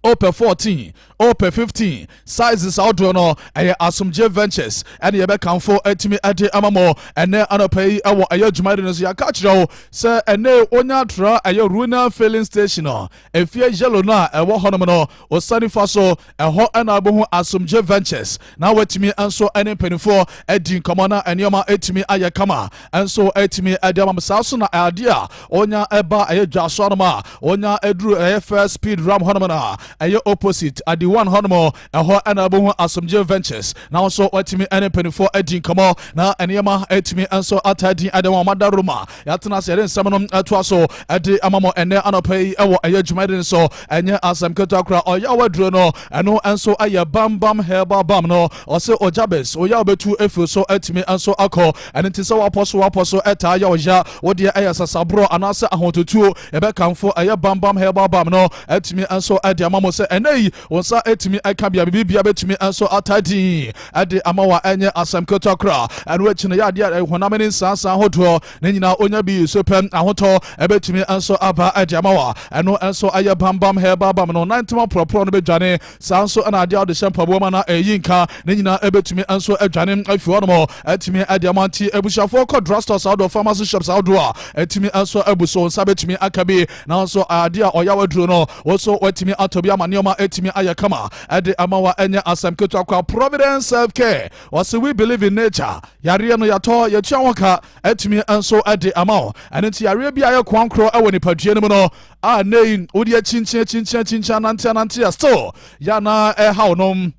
ɔpɛ 14, ɔpɛ 15 sizes ahodoɔ no, ɛyɛ Asomdwe Ventures ɛne yɛbɛkamfo atumi ɛde ama mo ɛnɛ anɔpa yi ɛwɔ ɛyɛ dwumadi no so. Yɛaka kyerɛ wo sɛ ɛnɛ onya atra ɛyɛ Runa filling station no, efie yellow no a ɛwɔ hɔnom no, ɔsane fa so ɛhɔ ɛna abɛhu Asomdwe Ventures na watumi nso ɛne mpanimfoɔ adi nkɔmmɔ na nneɛma atumi ayɛ kama nso atumi ɛde ama mo. Saa so na adeɛ a onya ɛba ɛyɛ dwaso anom a onya aduru ɛyɛ first speed ram hɔnom no a ɛyɛ opposite ade one hɔnom, ɛhɔ ɛna abɛhu Asomdwe Ventures na nso watumi ɛne mpanimfoɔ adi nkɔmmɔ na nneɛma atumi nso ata din ɛde wɔn amada Roma. Yɛatena ase yɛde nsɛm no ɛtoa so ɛde ama mo ɛnɛ anɔpa yi ɛwɔ ɛyɛ dwumadi no so. Ɛnyɛ asɛm ketewa koraa. Ɔyɛ awaduro no, ɛno nso ayɛ Bambam Herbal Balm no. Ɔsɛ ogyabes oyɛ a wobɛtu efiri so atumi nso akɔ. Ɛno nti sɛ wapɔ so, wapɔ so ɛtaa yɛ ɔya, wodeɛ ɛyɛ sasaborɔ anaasɛ ahototuo, yɛbɛkamfo ɛyɛ Bambam Herbal Balm no atumi nso ɛde ama mo sɛ ɛnɛ yi wɔn nsa atumi ɛka bia biribi bɛtumi nso ata din ɛde ama wa. Ɛnyɛ asɛm ketewa koraa. Ɛno akyi no, yɛ adeɛ honam ne nsansan ahodoɔ ne nyinaa, onya bi so pɛm, ahotɔ ɛbɛtumi nso aba ɛde ama wa. Ɛno nso ɛyɛ Bambam Herbal Balm no. Nan ntoma porɔporɔ no bɛdwane saa nso, ɛna adeɛ a wɔde hyɛ mpaboa ma na ɛyi nka ne nyinaa ɛbɛtumi nso adwane afi hɔnom ɛtumi ɛde ama. Nti abusuafoɔ, kɔ drugstores ahodoɔ, pharmacy shops ahodoɔ a ɛtumi nso abu so, nsa bɛtumi aka bi. Nanso adeɛ a ɔyaw aduro no, wɔso watumi atɔ bi ama nneɛma ɛtumi ayɛ kama ɛde ama wa. Ɛnyɛ asɛm ketewa kwa. Providence Self Care, wɔsi we believe in nature. Yareɛ no yɛatɔ, yɛtua ho ka ɛtumi nso ɛde ama wo. Ɛno nti yareɛ bi a yɛ koankorɔ ɛwɔ nipadua no mu no a ne yi wode akyinkyin akyinkyin akyinkyin anante anante a still yɛana ɛhaw no,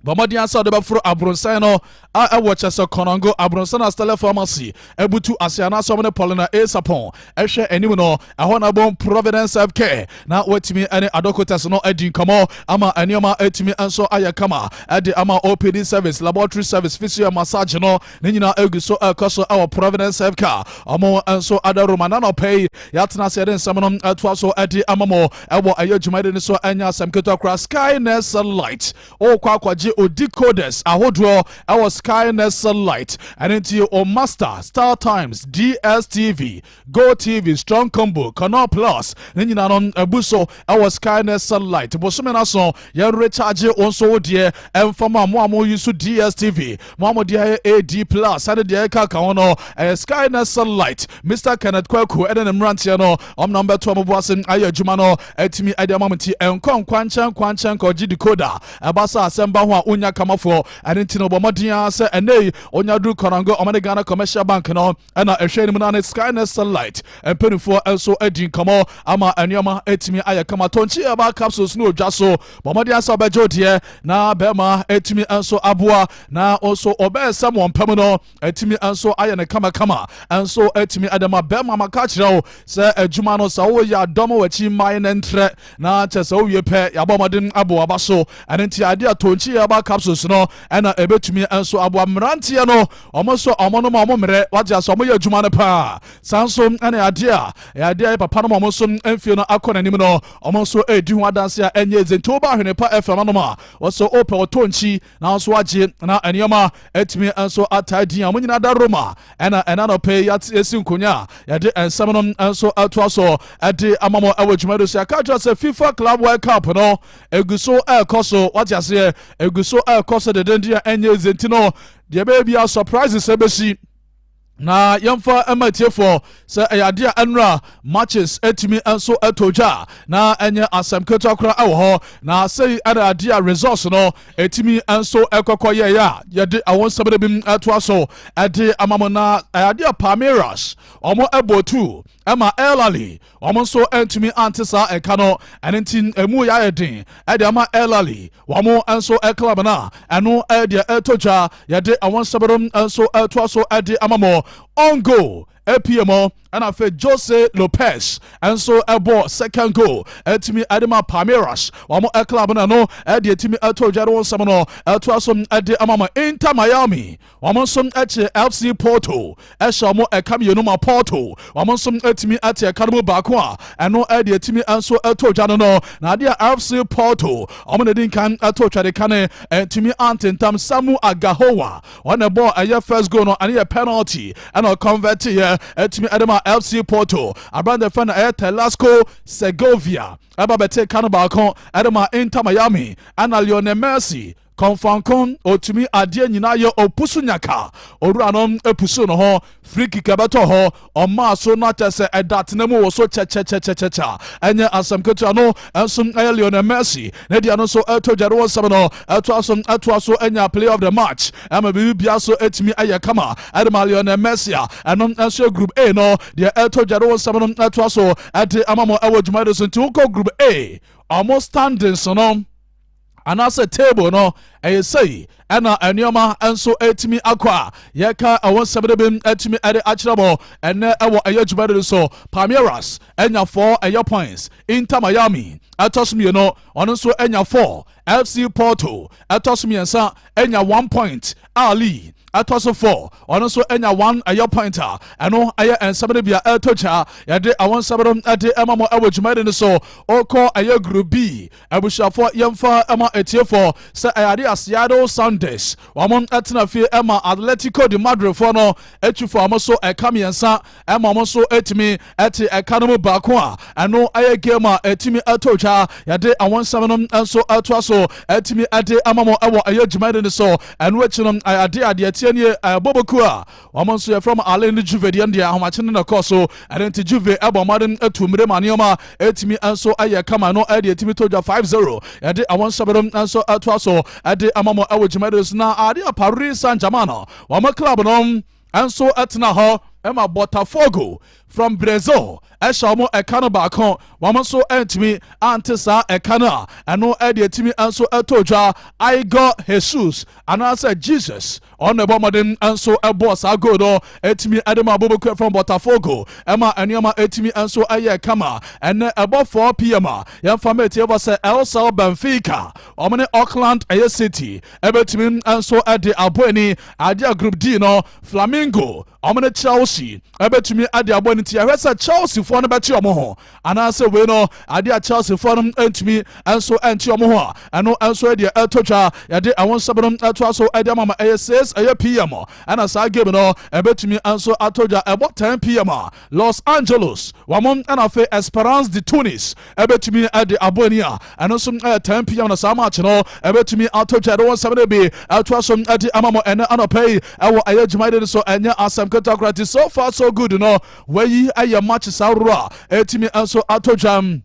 bɔ mmɔden asa wode bɛforo abrɔnsan no a ɛwɔ kyɛ sɛ Kɔnɔngo abrɔnsan a Stella Pharmacy abutu ase anaasɛ ɔmo ne Paulina Asapɔn ɛhwɛ anim no, ɛhɔ na bɔn Providence Self Care na watumi ɛne adɔkotas no adi nkɔmmɔ ama nneɛma atumi nso ayɛ kama ɛde ama. OPD service, laboratory service, physio, massage no ne nyinaa egu so ɛkɔ so ɛwɔ Providence Self Care. Ɔmo nso adaroma na nɔpɛ yi yɛatena ase yɛde nsɛm no ɛtoa so ɛde ama mo ɛwɔ ɛyɛ dwumadi no so. Ɛnyɛ asɛm ketewa koraa. Skynet Satellite, ɔrekɔ akɔgye o decoders ahodoɔ ɛwɔ Skynet Satellite. Ɛno nti o Master, Star Times, DStv, Go TV, Strong Combo, Canal Plus ne nyinaa no abu so ɛwɔ Skynet Satellite. Bosome no so yɛn recharge wɔn nso wo deɛ ɛmfa mu a mo a mo yi so DStv, mo a mo deɛ ɛyɛ AD Plus ɛne deɛ ɛka ka ho no, ɛyɛ Skynet Satellite. Mr Kenneth Kwaku ɛne ne mmeranteɛ no, ɔmo nam bɛto ɔmo bo ase ayɛ adwuma no ɛtumi ɛde ama mo. Nti ɛnkɔ nkwankyɛn nkwankyɛn kɔgye decoder ɛba sɛ asɛm ba ho a. Wonya kamafoɔ ɛne nti no, bɔ mmɔden a sɛ ɛnɛ yi onya duru Kɔnango, ɔmo ne Ghana Commercial Bank no ɛna ɛhwɛ anim no ne Skynet Satellite mpanimfoɔ nso adi nkɔmmɔ ama nneɛma atumi ayɛ kama. Tɔnkyi herbal capsules no odwa so. Bɔ mmɔden sɛ ɔbɛgye wo deɛ na bɛrima atumi nso aboa na nso ɔbɛyɛ sɛ wɔn pɛm no atumi nso ayɛ no kamakama nso atumi ɛde ma bɛrima. Maka kyerɛ wo sɛ adwuma no sɛ woyɛ adɔm w'akyi mman ne ntrɛ na kyɛ sɛ wowie pɛ, yɛabɔ mmɔden abo aba so. Ɛno nti adeɛ a Tɔnkyi herbal capsules no ɛna ɛbɛtumi nso aboa mmeranteɛ no, ɔmo nso ɔmo nom a ɔmo mmerɛ wagye asɛ ɔmo yɛ adwuma no paa. Saa nso ɛna adeɛ a ɛyɛ adeɛ a yɛ papa no ma ɔmo nso mfie no akɔ n'anim no, ɔmo nso ɛredi ho adanse a ɛnyɛ edze. Nti woba Ahwene Pa FM anom a wɔsɛ wopɛ ɔtɔ nkyi na nso agye na nneɛma atumi nso ataa din a mo nyinaa da Roma. Ɛna ɛna nɔpɛ yi yɛasi nkonnwa a yɛde nsɛm no nso atoa so ɛde ama mo ɛwɔ dwumadi so. Yɛka kyerɛ sɛ FIFA Club World Cup no egu so ɛrekɔ so, wate aseɛ, egu so ɛrekɔ so dedenden a ɛnyɛ edze. Nti no deɛ ɛbɛyɛ bi a surprises ɛbɛsi na yɛmfa ɛma atiefoɔ sɛ ɛyɛ adeɛ a ɛnora matches atumi nso ɛtɔ dwa na ɛnyɛ asɛm ketewa koraa ɛwɔ hɔ. Na sɛyi ɛna adeɛ a results no ɛtumi nso ɛkɔkɔ yɛyɛ a yɛde awon nsɛm no bi ɛtoa so ɛde ama mo. Na ɛyɛ adeɛ a Palmeiras ɔmo ɛbɔ 2 ɛma Al Ahly, wɔn nso ntumi ante saa ɛka no. Ɛno nti emu yɛ ayɛ den ɛde ama Al Ahly, wɔn nso club no a ɛno ɛdeɛ ɛtɔ dwa. Yɛde wɔn nsɛm no nso ɛtoa so ɛde ama mo. On goal apie mu, ɛna afei Jose Lopez nso ɛbɔ second goal ɛtumi ɛde ma Palmeiras, wɔn club no. Ɛno ɛde ɛtumi ɛtɔ dwa de wɔn nsɛm no ɛtoa so ɛde ama mo. Inter Miami, wɔn nso ɛkyɛ FC Porto, ɛhyɛ wɔn ɛka 2 ma Porto. Wɔn nso ɛtumi ɛte ɛka no mu baako a ɛno ɛde ɛtumi nso ɛtɔ dwa no. Na adeɛ a FC Porto wɔn na ɛdi nkan ɛtɔ dwa de ka ne ɛtumi antentam. Samu Agahowa, wɔn na ɛbɔ ɛyɛ first goal no, ɛne yɛ penalty ɛna ɔconvert yɛ ɛtumi ɛde ma FC Porto. Aberante fɛn no ɛyɛ Telasco Segovia ɛba bɛte ka no baako ɛde ma Inter Miami. Ɛna Lionel Messi kɔnfankɔn otumi adeɛ nyinaa yɛ opusu nyaka owura no epusu no ho. Free kick ɛbɛtɔ hɔ, ɔmaa so no akyɛ sɛ ɛda tena mu wɔ so kyɛkyɛkyɛkyɛkyɛ, ɛnyɛ asɛm ketewa. No ɛnso ɛyɛ Lionel Messi ne deɛ no nso ɛtɔ dwa de wɔ nsɛm no ɛtoa so ɛtoa so ɛnya player of the match ɛma biribi bia so ɛtumi ɛyɛ kama ɛde ma Lionel Messi a ɛno nso yɛ Group A no deɛ ɛtɔ dwa de wɔ nsɛm no ɛtoa so ɛde ama mo ɛwɔ dwumadi so. Nti wokɔ Group A, ɔmo standings no anaasɛ table no ɛyɛ sɛyi ɛna nneɛma nso ɛtumi akɔ a yɛka ɛwɔ nsɛm no bi ɛtumi ɛde akyerɛ mo ɛnɛ ɛwɔ ɛyɛ dwumadi no so. Palmeiras ɛnya 4 ɛyɛ points, Inter Miami ɛtɔ so 2, ɔno nso ɛnya 4, FC Porto ɛtɔ so 3 ɛnya 1 point, Ahly ɛtɔ so 4, ɔno nso ɛnya 1 ɛyɛ point a ɛno ɛyɛ nsɛm no bia ɛtɔ gya. Yɛde awɔ nsɛm no ɛde ɛma mo ɛwɔ dwumadi no so. Ɔkɔ ɛyɛ Group B, abusuafoɔ, yɛmfa ɛma etiefoɔ sɛ ɛyɛ ade a Seattle Sounders wɔn ɛtena fie ɛma Atletico de Madrid foɔ no atwifo wɔn so ɛka 3 ɛma wɔn nso etumi ɛte ɛka no mu baako a ɛno ɛyɛ game a ɛtumi ɛtɔ twa. Yɛde awɔ nsɛm no nso ɛtoa so ɛtumi ɛde ama mo ɛwɔ ɛyɛ dwumadi no so. Ɛno akyi no ɛyɛ ade adeɛ tie nie, ɛyɛ boboku a wɔn nso yɛfrɛ mo Ale ne Juve deɛ no deɛ ahomakye no na ɛkɔɔ so. Ɛno nti Juve ɛbɔ mmɔden atu mmire ma nneɛma ɛtumi nso ɛyɛ kama no ɛde ɛtumi to dwa 5-0. Yɛde awɔ nsɛm no nso ɛtoa so ɛde ama mo ɛwɔ dwumadi so. Na ade a Paris Saint-Germain no, wɔn club no nso ɛtena hɔ ɛma Botafogo from Brazil ɛhyɛ wɔn ɛka no baako. Wɔn nso ɛntumi ante saa ɛka no a ɛno ɛde ɛtumi nso ɛtɔ dwa. Igor Jesus anaasɛ Jesus, ɔno ɛbɔ mmɔden nso ɛbɔ saa goal no ɛtumi ɛde ma Aboboku from Botafogo ɛma nneɛma ɛtumi nso ɛyɛ kama. Ɛnɛ ɛbɔ 4 p.m. a yɛmfa mɛtie bɔ sɛ Elsel Benfica wɔn ne Auckland ɛyɛ City ɛbɛtumi nso ɛde abɔ ani. Adeɛ a Group D no, Flamingo wɔn ne Chelsea ɛbɛtumi ɛde abɔ ani. Ti ɛhwɛ sɛ Chelsea foɔ no bɛkye wɔn ho anaasɛ wei no adeɛ a Chelsea foɔ no ntumi nso ɛnkye wɔn ho a ɛno nso deɛ ɛtɔ twa. Yɛde ɛho nsɛm no ɛtoa so ɛde ama ma ɛyɛ 6 ɛyɛ pm ɛna saa game no ɛbɛtumi nso atɔ dwa. Ɛbɔ 10 p.m. a Los Angeles wɔn ɛna afei Esperance de Tunis ɛbɛtumi ɛde abɔ ani a ɛno nso ɛyɛ 10 p.m. na saa match no ɛbɛtumi atɔ dwa. Ɛde wɔn nsɛm no bi ɛtoa so ɛde ama mo ɛnɛ anɔpɛ yi ɛwɔ ɛyɛ dwumayɛ no so. Ɛnyɛ asɛm ketewa koraa. Ti so far so good no, wɔyi ɛyɛ match saa ahorow a ɛtumi nso atɔ dwa.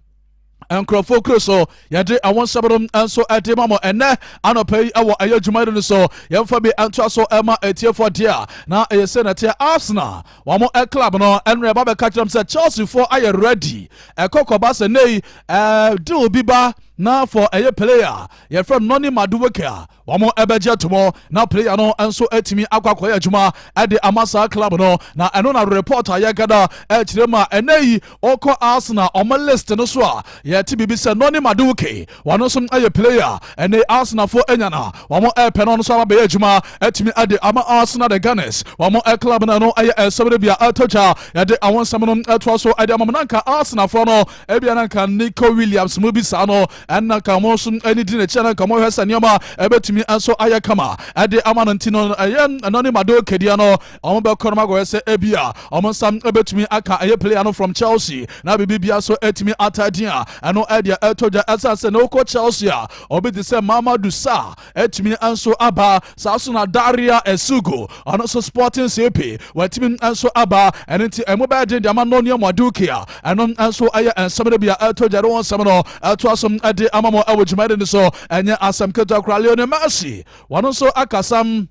Nkurɔfoɔ kuro so yɛde ɛho nsɛm no nso ɛde ma mo ɛnɛ anɔpa yi ɛwɔ ɛyɛ dwumadi no so. Yɛmfa bi ntoa so ɛma atiefoɔ deɛ a na ɛyɛ sɛ nɛteɛ. Arsenal wɔn club no ɛnrɛ ba bɛka kyerɛm sɛ Chelsea foɔ ayɛ ready. Ɛkɔ kɔba sɛ nei deal bi ba na for ɛyɛ player yɛfrɛ Noni Madueke a, wɔn ɛbɛgye atomɔ na player no nso atumi akɔ akɔyɛ adwuma ɛde ama saa club no. Na ɛno na report a yɛgada ɛkyerɛ mu a ɛnɛ yi ɔkɔ Arsenal ɔmo list no so a, yɛte biribi sɛ Noni Madueke, wɔn nso ɛyɛ player ɛne Arsenal fo anya na wɔn ɛpɛ no nso aba bɛyɛ adwuma ɛtumi ɛde ama Arsenal, the Gunners, wɔn club no. Ɛno ɛyɛ ɛsɛm no bi a ɛtɔ twa yɛde àwọn nsɛm no ɛtoa so ɛde ama mu. Nanka Arsenal fo no ebia nanka Nico Williams mu bi saa no, ɛna ka wɔn nso ɛne di n'akyi, ɛna nka wɔn hwɛ sɛ nneɛma ɛbɛtumi nso ayɛ kama ɛde ama no. Nti no ɛyɛ Noni Madueke deɛ no, wɔn bɛkɔ no agɔyɛ sɛ ebi a wɔn nsa ɛbɛtumi aka ɛyɛ player no from Chelsea na biribi bia so ɛtumi ata din a ɛno ɛdeɛ ɛtɔ dwa. Ɛsan sɛ na okɔ Chelsea a, ɔbi te sɛ Mamadou Sarr ɛtumi nso aba saa so, na Dario Essugo, ɔno nso Sporting CP, wɔatumi nso aba. Ɛno nti ɛmo bɛyɛ den de ama Noni Madueke a ɛno nso ɛyɛ nsɛm no bi a ɛtɔ dwa de wɔn nsɛm no ɛto asom ɛde ama mo ɛwɔ dwumadi no so. Ɛnyɛ asɛm ketewa koraa. Lionel Messi, wɔn nso akasam,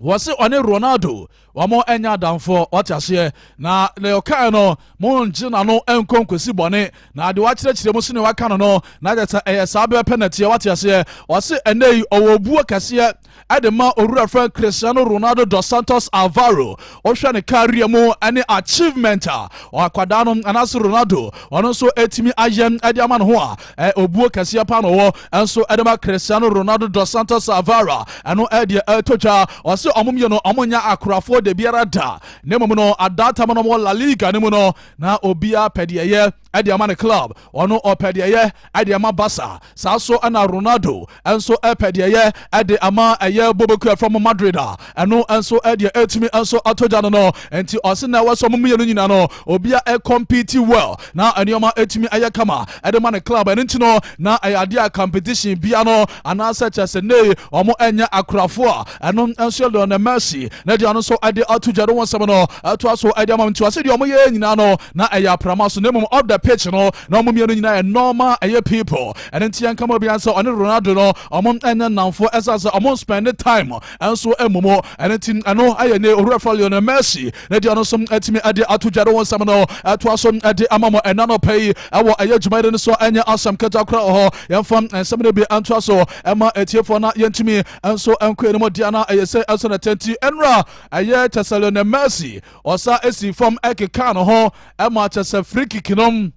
wɔsi ɔne Ronaldo wɔn anya adamfoɔ, wɔte aseɛ. Na deɛ ɔkae no, mo ngye n'ano nkɔ nkosi bɔne na deɛ wakyerɛkyerɛ mu so ne waka no, na kyerɛ sɛ ɛyɛ saa bɛpɛ nɛteɛ, wɔte aseɛ. Wɔsi ɛnɛ yi ɔwɔ obuo kɛseɛ ɛde ma owura fɛn Cristiano Ronaldo dos Santos Alvaro. Ɔhwɛ ne career mu ɛne achievement a ɔakwadaa no anaasɛ Ronaldo ɔno nso ɛtumi ayɛ ɛde ama ne ho a, obuo kɛseɛ pa no wɔ ɛnso ɛde ma Cristiano Ronaldo dos Santos Alvaro. Ɛno ɛdeɛ ɛtɔ twa. Ɔsɛ ɔmo mmienu ɔmo nya akorafoɔ de biara da, na mmom no adatam no wɔ La Liga no mu no, na obiara pɛ deɛ ɛyɛ ɛde ama ne club. Ɔno ɔpɛ deɛ ɛyɛ ɛde ama Barca, saa so ɛna Ronaldo ɛnso ɛpɛ deɛ ɛyɛ ɛde ama ɛyɛ bobekua from Madrid a ɛno nso ɛdeɛ ɛtumi nso ato gya no. Nti ɔse na ɛwɔ sɛ ɔmo mmienu nyinaa no obia ɛcompete well na nneɛma ɛtumi ɛyɛ kama ɛde ma ne club. Ɛno nti no na ɛyɛ adeɛ a competition bia no anaasɛ kyɛ sɛ nei ɔmo ɛnyɛ akorafoɔ a, ɛno nso yɛ Lionel Messi na deɛ ɔno nso ɛde ato gya de wɔn nsɛm no ɛtoa so ɛde ama. Nti ɔse deɛ ɔmo yɛ nyinaa no na ɛyɛ aprama so, na mmom off the pitch no na ɔmo mmienu nyinaa yɛ normal ɛyɛ people. Ɛno nti yɛn kama obiara sɛ ɔne Ronaldo no ɔmo ɛnyɛ nnamfo, ɛsan sɛ ɔmo spend time ɛnso ɛmu. Ɛno nti ɛno ayɛ ne owura fa Lionel Messi na deɛ ɔno nso ɛtumi ɛde ato gya de wɔn nsɛm no ɛtoa so ɛde ama mo ɛna no pɛ yi ɛwɔ ɛyɛ dwumayɛde no so. Ɛnyɛ asɛm ketewa koraa wɔ hɔ. Yɛmfa nsɛm no bi ɛntoa so ɛma etiefoɔ na yɛntumi nso ɛnkɔ anim deɛ na ɛyɛ sɛ ɛso na tɛnti ɛnura ɛyɛ kyɛ sɛ Lionel Messi ɔsa esi fam ɛkeka ne ho ɛma kyɛ sɛ free kick no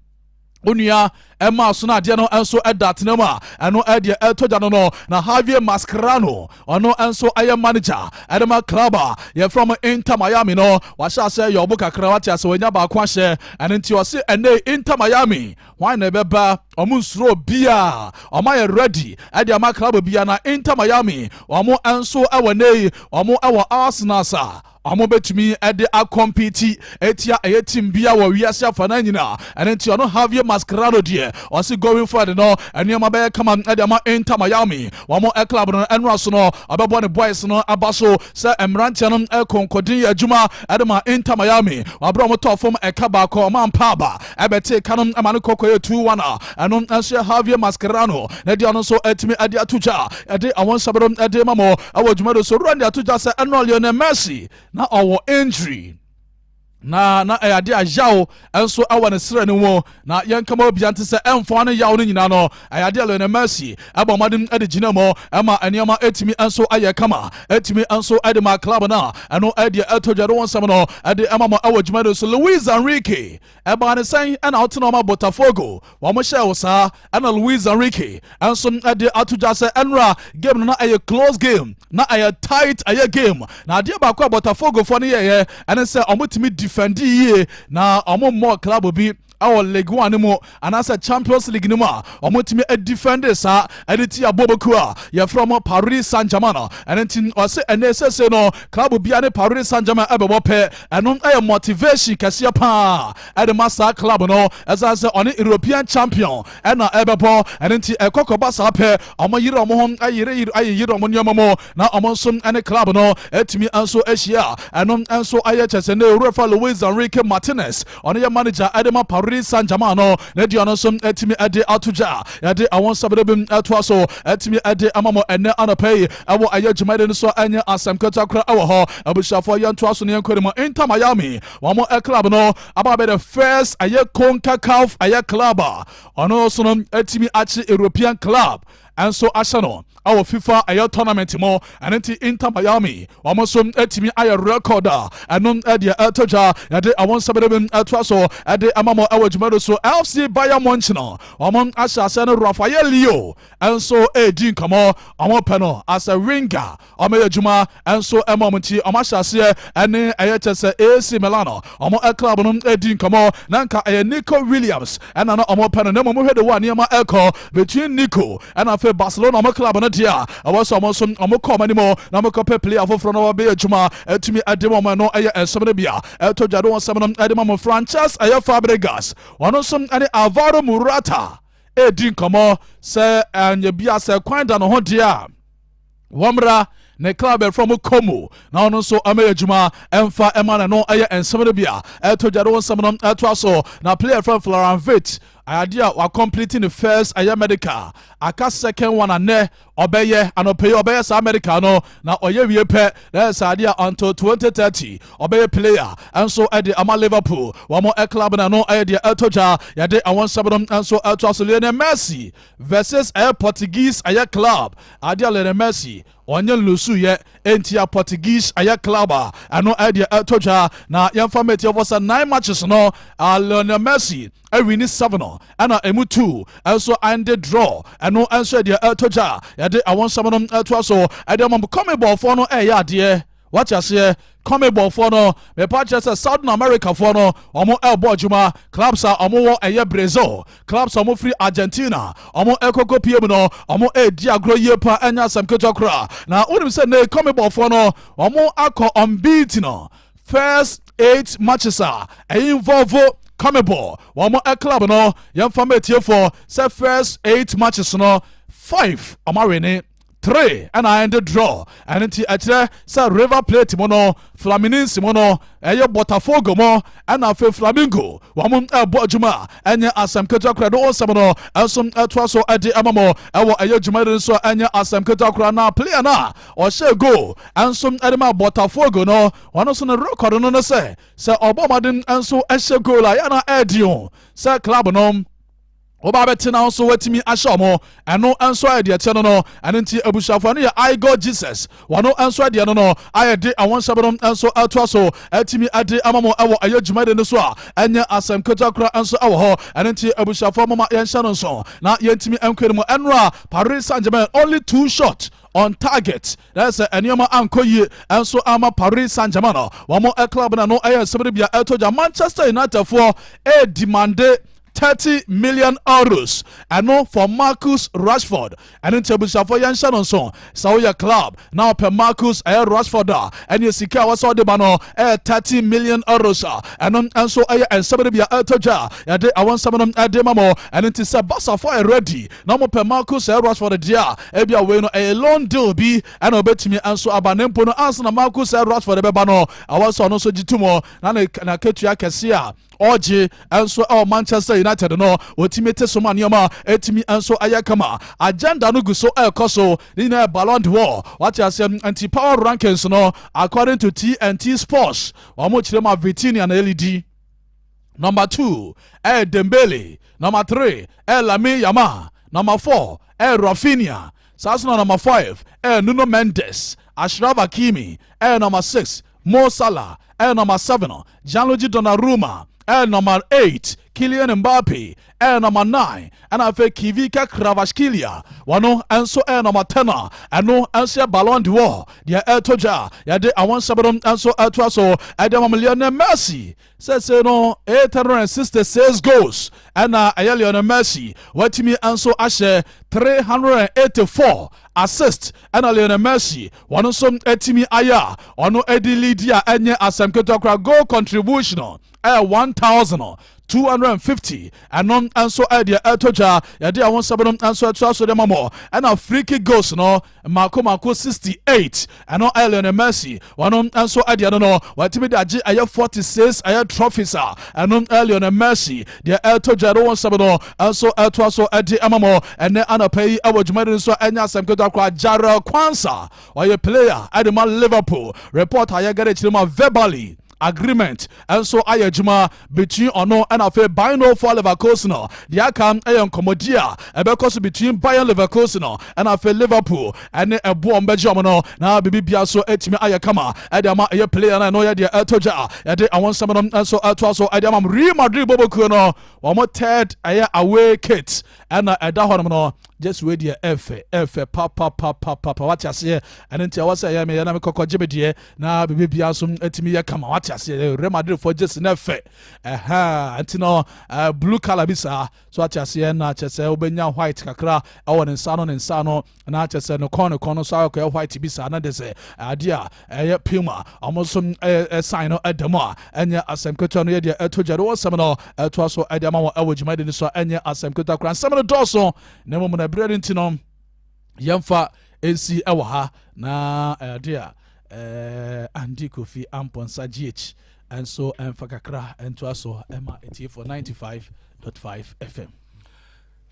onua ɛma so no, adeɛ no nso ɛda tena mu a ɛno ɛdeɛ ɛtɔ gya no. Na Javier Mascherano, ɔno nso ɛyɛ manager ɛde ma club a yɛfrɛ mo Inter Miami no, wahyɛ asɛ yɛ ɔbo kakra, wate asɛ wanya baako ahyɛ. Ɛno nti ɔse ɛnɛ Inter Miami hwan na ɛbɛba, ɔmo nsuro bia, ɔmo ayɛ ready ɛde ama club bia. Na Inter Miami ɔmo nso ɛwɔ ne ɔmo ɛwɔ Arsenal sa ɔmo bɛtumi ɛde acompete etia ɛyɛ team bia wɔ wiase afa na nyinaa. Ɛno nti ɔno Javier Mascherano deɛ, ɔsi going forward no nneɛma bɛyɛ kama ɛde ama Inter Miami wɔn club no. Ɛnora so no ɔbɛbɔ ne boys no aba so sɛ mmeranteɛ no ɛkɔnkɔden yɛ adwuma ɛde ma Inter Miami. Wabere ɔmo tɔɔ fam ɛka baako, ɔmo ampa aba ɛbɛte ka no ɛma no kɔkɔ yɛ 2-1 a ɛno nso yɛ Javier Mascherano na deɛ ɔno nso ɛtumi ɛde ato gya ɛde àwọn nsɛm ɛde ma mo ɛwɔ dwumado so. Wura de ato gya sɛ ɛno Lionel Messi na ɔwɔ injury na ɛyɛ adeɛ a yaw nso ɛwɔ ne serɛ no mu, na yɛnkama obia nte sɛ ɛmfa no yaw no nyinaa no ɛyɛ adeɛ a Lionel Messi ɛbɔ mmɔden ɛde gyina mu ɛma nneɛma ɛtumi nso ayɛ kama, ɛtumi nso ɛde ma club no a ɛno ɛdeɛ ɛtɔ dwa de wɔn nsɛm no ɛde ɛma mo ɛwɔ dwumadi so. Luis Enrique, ɛbaa ne sɛn ɛna ɔtena ɔma Botafogo wɔn hyɛ wo saa? Ɛna Luis Enrique ɛnso ɛde ato dwa sɛ ɛnora game no na ɛyɛ close game, na ɛyɛ tight ɛyɛ game, na adeɛ baako a Botafogo foɔ no yɛyɛ ɛne sɛ ɔmo tumi defend yie na ɔmo mmɔ club bi ɛwɔ League One no mu anaasɛ Champions League no mu a ɔmo tumi defend saa ɛde ti aboboku a yɛfrɛ ɔmo Paris Saint Germain. Ɛno nti ɔsɛ ɛnɛ sɛsɛ no club bia ne Paris Saint Germain ɛbɛbɔ pɛ, ɛno ɛyɛ motivation kɛseɛ paa ɛde ma saa club no, ɛsan sɛ ɔne European champion ɛna ɛbɛbɔ. Ɛno nti ɛkɔkɔba saa pɛ, ɔmo yere ɔmo ho, ɛyere yere ayeyere ɔmo nneɛma mu na ɔmo nso ɛne club no ɛtumi nso ahyia. Ɛno nso ayɛ kyɛ sɛ ne owurafa Luis Enrique Martinez, ɔno yɛ manager ɛde ma Paris. Paris Saint-Germain no ne deɛ ɔno nso atumi ɛde ato gya. Yɛde awon nsɛm bi ɛtoa so ɛtumi ɛde ama mo ɛnɛ anɔpɛ yi ɛwɔ ɛyɛ dwumadi no so. Ɛnyɛ asɛm ketewa kora ɛwɔ hɔ. Abusuafoɔ, yɛntoa so ne yɛnkɔ ne mu. Inter Miami wɔn club no aba bɛ the first ɛyɛ CONCACAF ɛyɛ club a ɔno nso no atumi akye European club ɛnso ahyɛ no ɛwɔ FIFA ɛyɛ tournament mu. Ɛno nti Inter Miami wɔn nso atumi ayɛ record a ɛno ɛdeɛ ɛtɔ dwa. Yɛde àwọn nsɛm bi ɛtoa so ɛde ama mo ɛwɔ dwumadi so. FC Bayern Munich wɔn ahyɛ aseɛ no Rafael Leao ɛnso ɛredi nkɔmɔ. Wɔn pɛ no as a winger, wɔn yɛ adwuma ɛnso ɛma wɔn, ti wɔn ahyɛ aseɛ ɛne ɛyɛ kyɛ sɛ AC Milan wɔn club no ɛredi nkɔmɔ. Na nka ɛyɛ Nico Williams ɛna no wɔn pɛ no, na mmom hwɛ de wɔ nneɛma ɛkɔ between Nico ɛna afei Barcelona wɔn club no deɛ a ɛwɔ sɛ wɔn nso wɔn kɔ wɔn anim na wɔn kɔpɛ player foforɔ na wɔbɛyɛ adwuma ɛtumi ɛde wɔn. Ɛno ɛyɛ nsɛm no bi a ɛtɔ dwa de wɔn nsɛm no ɛde ma mo. Francesc ɛyɛ Fabregas, wɔn nso ɛne Alvaro Morata ɛredi nkɔmɔ sɛ ɛnyɛ bi a sɛ kwan da ne ho deɛ a wɔmmra ne club ɛfrɛ mo Como na ɔno nso ɔmɛyɛ adwuma ɛmfa ɛma ne no. Ɛyɛ nsɛm no bi a ɛto dwa de wɔn nsɛm no ɛtoa so. Na player from Florian Wirtz, ayadeɛ a wacomplete ne first ɛyɛ medical, aka second one anɛ ɔbɛyɛ anɔpɛ yi. Ɔbɛyɛ saa medical no na ɔyɛ wie pɛ na ɛyɛ saa adeɛ a until 2030 ɔbɛyɛ player ɛnso ɛde ama Liverpool wɔn club na no ɛyɛ deɛ ɛtɔ dwa. Yɛde àwọn nsɛm no nso ɛto aso. Lionel Messi versus ɛyɛ Portuguese ɛyɛ club, adeɛ a Lionel Messi ɔnyɛ nlusu yɛ ntia Portuguese ɛyɛ club a ɛno ɛdeɛ ɛtɔ dwa. Na yɛmfa mɛti ɛfɔ sɛ nine matches no, Lionel Messi ɛwin seven, ɛna emu two ɛnso ɛnde draw. Ɛno ɛnso ɛdeɛ ɛtɔ dwa. Yɛde àwọn nsɛm no ɛtoa so ɛde ama CONMEBOLfoɔ no. Ɛyɛ adeɛ wate aseɛ. CONMEBOLfoɔ no, mepa kyerɛ sɛ Southern America foɔ no, ɔmo ɛrebɔ adwuma. Clubs a ɔmo wɔ ɛyɛ Brazil, clubs a ɔmo firi Argentina, ɔmo ɛkɔkɔ pie mu no, ɔmo ɛredi agorɔ yie pa. Ɛnyɛ asɛm ketewa koraa. Na wonim sɛ ne CONMEBOLfoɔ no, ɔmo akɔ unbeaten no first eight matches a ɛyɛ involve CONMEBOL wɔn club no. Yɛmfa ma etiefoɔ sɛ first eight matches no, five ɔmo awin, three ɛna ɛnde draw. Ɛno nti ɛkyerɛ sɛ River Plate mu no, Fluminense mu no, ɛyɛ Botafogo mu, ɛna afei Flamengo, wɔn ɛbɔ adwuma. Ɛnyɛ asɛm ketewa kora de ɔnsɛm no ɛnso ɛtoa so ɛde ɛma mo ɛwɔ ɛyɛ dwuma de nso. Ɛnyɛ asɛm ketewa kora. Na player no a ɔhyɛ goal ɛnso ɛde ma Botafogo no, wɔn nso no record no no sɛ ɔbɔ ɔmɔden nso ɛhyɛ goal a yɛn ɛɛdi o sɛ club no woba bɛtena nso watumi ahyɛ ɔmo. Ɛno nso ayɛ deɛ kyɛ no. Ɛno nti abusuafoɔ no yɛ Igor Jesus, wɔno nso adeɛ no ayɛ de awɔn nhyɛm no nso atoa so atumi ade ama mo ɛwɔ ɛyɛ dwumadi no so a ɛnyɛ asɛm ketewa kora nso ɛwɔ hɔ. Ɛno nti abusuafoɔ, moma yɛnhyɛ no nso na yɛntumi nkɔ no mu. Ɛnora Paris Saint-Germain only two shot on target na sɛ nneɛma ankɔ yie nso ama Paris Saint-Germain no wɔn club no ɛyɛ nsɛm no bia ɛtɔ gya. Manchester United foɔ ɛredemand €30 million ɛno for Marcus Rashford. Ɛno nti abusuafoɔ, yɛnhyɛ no nso sɛ woyɛ club na ɔpɛ Marcus ɛyɛ Rashford a, ɛne sika a wɔsɛ ɔde ba no ɛyɛ €30 million a ɛno nso ɛyɛ nsɛm no bia ɛtɔ dwa. Yɛde awɔ nsɛm no ɛde ma mo. Ɛno nti sɛ Barcafoɔ yɛ ready na mopɛ Marcus ɛyɛ Rashford deɛ a, ebi a wei no ɛyɛ loan deal bi ɛna ɔbɛtumi nso aba. Ne mpo no, ansa na Marcus ɛyɛ Rashford bɛba no, awɔ sɛ ɔno nso gye to mu na ne n'akatua kɛseɛ a ɔgye nso ɛwɔ Manchester United no, wɔtumi te so ma nneɛma ɛtumi nso ɛyɛ kama. Agenda no gu so ɛrekɔ so ne nyinaa yɛ Ballon d'Or, wate aseɛ. Nti power rankings no, according to TNT Sports, wɔn kyerɛ mu a, Vitinha na ɛlead, number two ɛyɛ Dembele, number three ɛyɛ Lamine Yamal, number four ɛyɛ Raphinha, saa so na number five ɛyɛ Nuno Mendes, Achraf Hakimi ɛyɛ number six, Mo Salah ɛyɛ number seven, Gianluigi Donnarumma ɛyɛ number eight, Kylian Mbappe ɛyɛ number nine, ɛna afei Khvicha Kvaratskhelia wɔno nso ɛyɛ number 10 a ɛno nso yɛ Ballon d'Or deɛ ɛɛtɔ dwa. Yɛde awɔn nsɛm no nso ɛtoa so ɛde ama Lionel Messi. Sɛsɛ no 866 goals ɛna ɛyɛ Lionel Messi watumi nso ahyɛ, 384 assist ɛna Lionel Messi wɔn nso atumi ayɛ a ɔno adi lead a ɛnyɛ asɛm ketewa koraa. Goal contribution ɛyɛ 12. 250. Ɛno nso ɛdeɛ ɛtɔ dwa, yɛde ɛho nsɛm no nso ɛtoa so de ma mɔ. Ɛna free kick goals no mako mako 68, ɛno ɛyɛ Lionel Messi. Wɔno nso ɛdeɛ no wɔatumi de agye ɛyɛ 46 ɛyɛ trophies a ɛno ɛyɛ Lionel Messi deɛ. Ɛtɔ dwa, ɛde wɔn nsɛm no nso ɛtoa so ɛde ama mɔ ɛnɛ anɔpa yi ɛwɔ dwumadi no so. Ɛnyɛ asɛm ketewa koraa. Jarell Quansah, ɔyɛ player ɛde ma Liverpool, report a yɛgɛrɛ akyire mu a verbally agreement ɛnso ayɛ adwuma between ɔno ɛna afei Bayer 04 Leverkusen no. Deɛ aka ɛyɛ nkɔmmɔdi a ɛbɛkɔ so between Bayer Leverkusen no ɛna afei Liverpool ɛne ɛboɔ ɔmbɛgye ɔmo no na biribi bia so atumi ayɛ kama ɛde ama ɛyɛ player no. Ɛno yɛ deɛ ɛtɔ gya a yɛde àwọn nsɛm no nso ɛtoa so ɛde ama. Real Madrid bɔbɔkuo no, wɔn third ɛyɛ away kit ɛna ɛda hɔnom no. Just wei deɛ, ɛfɛ ɛfɛ papapapapa, wate aseɛ? Ɛno nti ɛwɔ sɛ ɛyɛ meyɛ na mekɔkɔ gye me deɛ na biribi bia so atumi yɛ kama, wate aseɛ? Real Madrid fo jersey no ɛfɛ ɛha nti no blue colour bi saa so, wate aseɛ? Na kyerɛ sɛ wobɛnya white kakra ɛwɔ ne nsa no, ne nsa no na kyerɛ sɛ ne kɔn no so akɔyɛ white bi saa, na de sɛ adeɛ a ɛyɛ Puma ɔmo nso ɛyɛ sign no ɛda mu a ɛnyɛ asɛm ketewa no. Yɛ deɛ ɛto gya de wɔ nsɛm no ɛtoa so ɛde ama wɔn ɛwɔ dwumadi no so. Ɛnyɛ asɛm ketewa koraa, nsɛm no dɔɔso, na mmom na ɛberɛ no nti no yɛmfa nsi ɛwɔ ha. Na ɛde a Andy Kofi Amponsa GH nso ɛmfa kakra ɛntoa so ɛma ɛtiefoɔ 95.5 FM.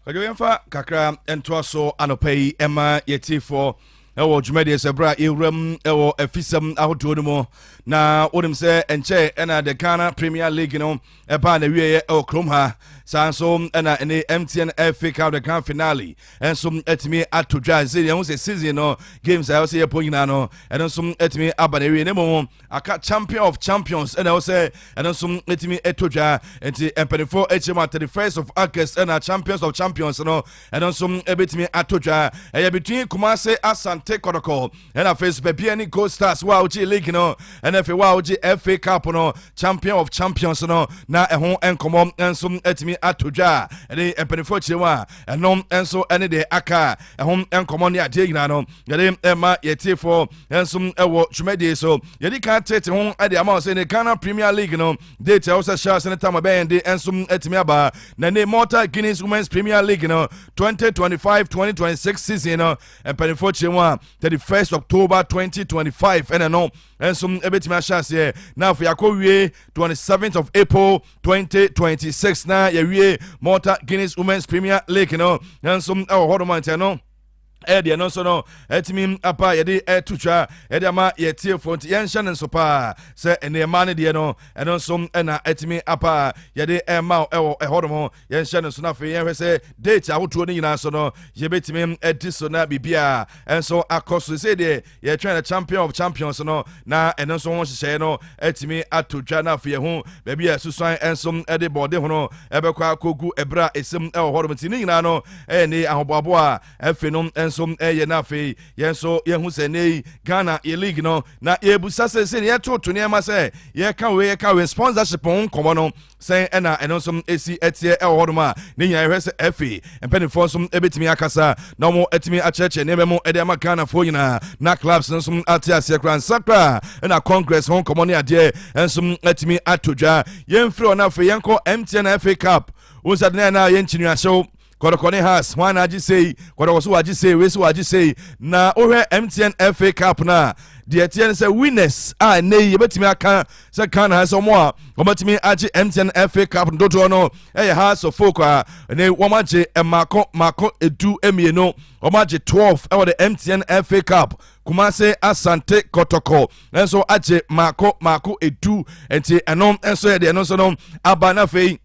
Kwadwo, yɛmfa kakra ntoa so anɔpa yi ɛma yɛtiefoɔ ɛwɔ dwumadie sɛ berɛ a yɛwuram ɛwɔ afisɛm ahodoɔ no mu. Na wonim sɛ ɛnkyɛ ɛna the Ghana Premier League no ɛbaa na wieɛ ɛwɔ kurom ha. Saa nso ɛna ɛne MTN FA Cup, the grand finale, ɛnso atumi ato dwa sɛ yɛn ho sɛ season no games a ɛwɔ sɛ yɛpɔ nyinaa no, ɛno nso atumi aba na wie, ne mmom aka Champion of Champions ɛna ɛwɔ sɛ ɛno nso atumi ato dwa. Nti mpanimfoɔ akyerɛ mu a 31st of August ɛna Champions of Champions no ɛno nso ɛbɛtumi ato dwa. Ɛyɛ between Kumase Asante Kɔtɔkɔ ɛna afei so Bibiani Gold Stars wo a wogye league no ɛna afei wo a wogye FA Cup no, Champion of Champions no, na ɛho nkɔmmɔ nso atumi ato dwa. Ɛne mpanimfoɔ kyerɛ mu a ɛno nso ɛne deɛ aka ɛho nkɔmmɔ ne adeɛ nyinaa no yɛde ɛma yɛtiefoɔ nso ɛwɔ dwumadie so. Yɛde kan tete ho ɛde ama sɛ ne Ghana Premier League no date a ɛwɔ sɛ hyɛ ase ne tam ɛbɛyɛn de nso atumi aba. Na ne Malta Guinness Women's Premier League no 2025-2026 season no, mpanimfoɔ kyerɛ mu a 31st October 2025 ɛna no nso ɛbɛtumi ahyɛ aseɛ, na afei akɔ wie 27th of April 2026 na yɛwie Malta Guinness Women's Premier League no nso ɛwɔ hɔ nom. Nkyɛn no ɛyɛ deɛ no nso no ɛtumi apa yɛde ɛto twa yɛde ama yɛtiefoɔ, nti yɛnhyɛ no nso paa sɛ nneɛma no deɛ no ɛno nso ɛna ɛtumi apa yɛde ɛma ɛwɔ ɛhɔ nom. Yɛnhyɛ no nso no, afei yɛhwɛ sɛ date ahodoɔ no nyinaa so no yɛbɛtumi ɛdi so na biribia ɛnso akɔ so. Sɛ deɛ yɛtwɛn the Champion of Champions no na ɛno nso ho nhyehyɛeɛ no ɛtumi ato dwa, na afei yɛho baabi a ɛsusuan ɛnso ɛde bɔɔde ho no ɛbɛkɔ akɔgu ɛberɛ a ɛsɛm ɛwɔ hɔ nom. Nti ne nyinaa no ɛyɛ ne ahoboaboa a afei no nso ɛyɛ, na afei yɛn nso yɛhu sɛ ne yi Ghana yɛ league no na yɛbusa sɛ sɛ yɛtoto nneɛma sɛ yɛka wei, yɛka wei sponsorship ho nkɔmmɔ no sɛn ɛna ɛno nso ɛsi ɛteɛ ɛwɔ hɔnom a ne nyinaa yɛhwɛ sɛ afei mpanimfoɔ nso ɛbɛtumi akasa na wɔn ɛtumi akyerɛkyerɛ nneɛma mu ɛde ama Ghanafoɔ nyinaa na clubs no nso ate aseɛ koraa nsa koraa. Ɛna congress ho nkɔmmɔ ne adeɛ nso ɛtumi ato dwa. Yɛmfiri hɔ no, afei yɛnkɔ MTN FA Cup. Wo nsa de na yɛnkyini ahyew Kɔtɔkɔ ne Hearts hwan na agye sei? Kɔtɔkɔ so wagye sei, wei so wagye sei. Na wohwɛ MTN FA Cup no a, deɛ ɛteɛ no sɛ winners a ɛnɛ yi yɛbɛtumi aka sɛ Ghana ha sɛ wɔn a wɔbɛtumi agye MTN FA Cup no dodoɔ no ɛyɛ Hearts of Oak a ɛnɛ wɔn agye mmaako mmaako 12, wɔn agye 12 ɛwɔ the MTN FA Cup. Kumase Asante Kɔtɔkɔ nso agye mmaako mmaako 10, nti ɛno nso yɛ deɛ ɛno nso no aba. Na afei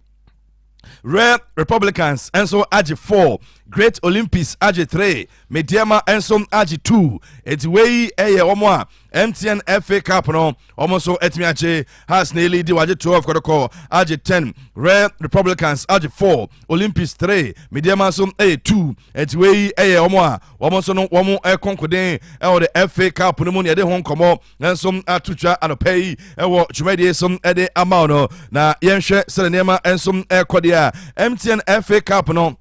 Real Republicans nso agye 4, Great Olympics agye 3, Medeama nso agye 2. Eti wei ɛyɛ wɔn a MTN FA Cup no wɔn nso atumi agye. Hearts na eli di wagye 12, Kɔtɔkɔ agye 10, Real Republicans agye 4, Olympics 3, Medeama nso ɛyɛ 2. Eti wei ɛyɛ wɔn a wɔn nso no wɔn ɛkɔnkoden ɛwɔ the FA Cup no mu na yɛde ho nkɔmɔ nso ato twa anɔpɛ yi ɛwɔ dwumadie so ɛde ama no. Na yɛnhwɛ sɛdeɛ nneɛma nso ɛkɔ deɛ a MTN FA Cup no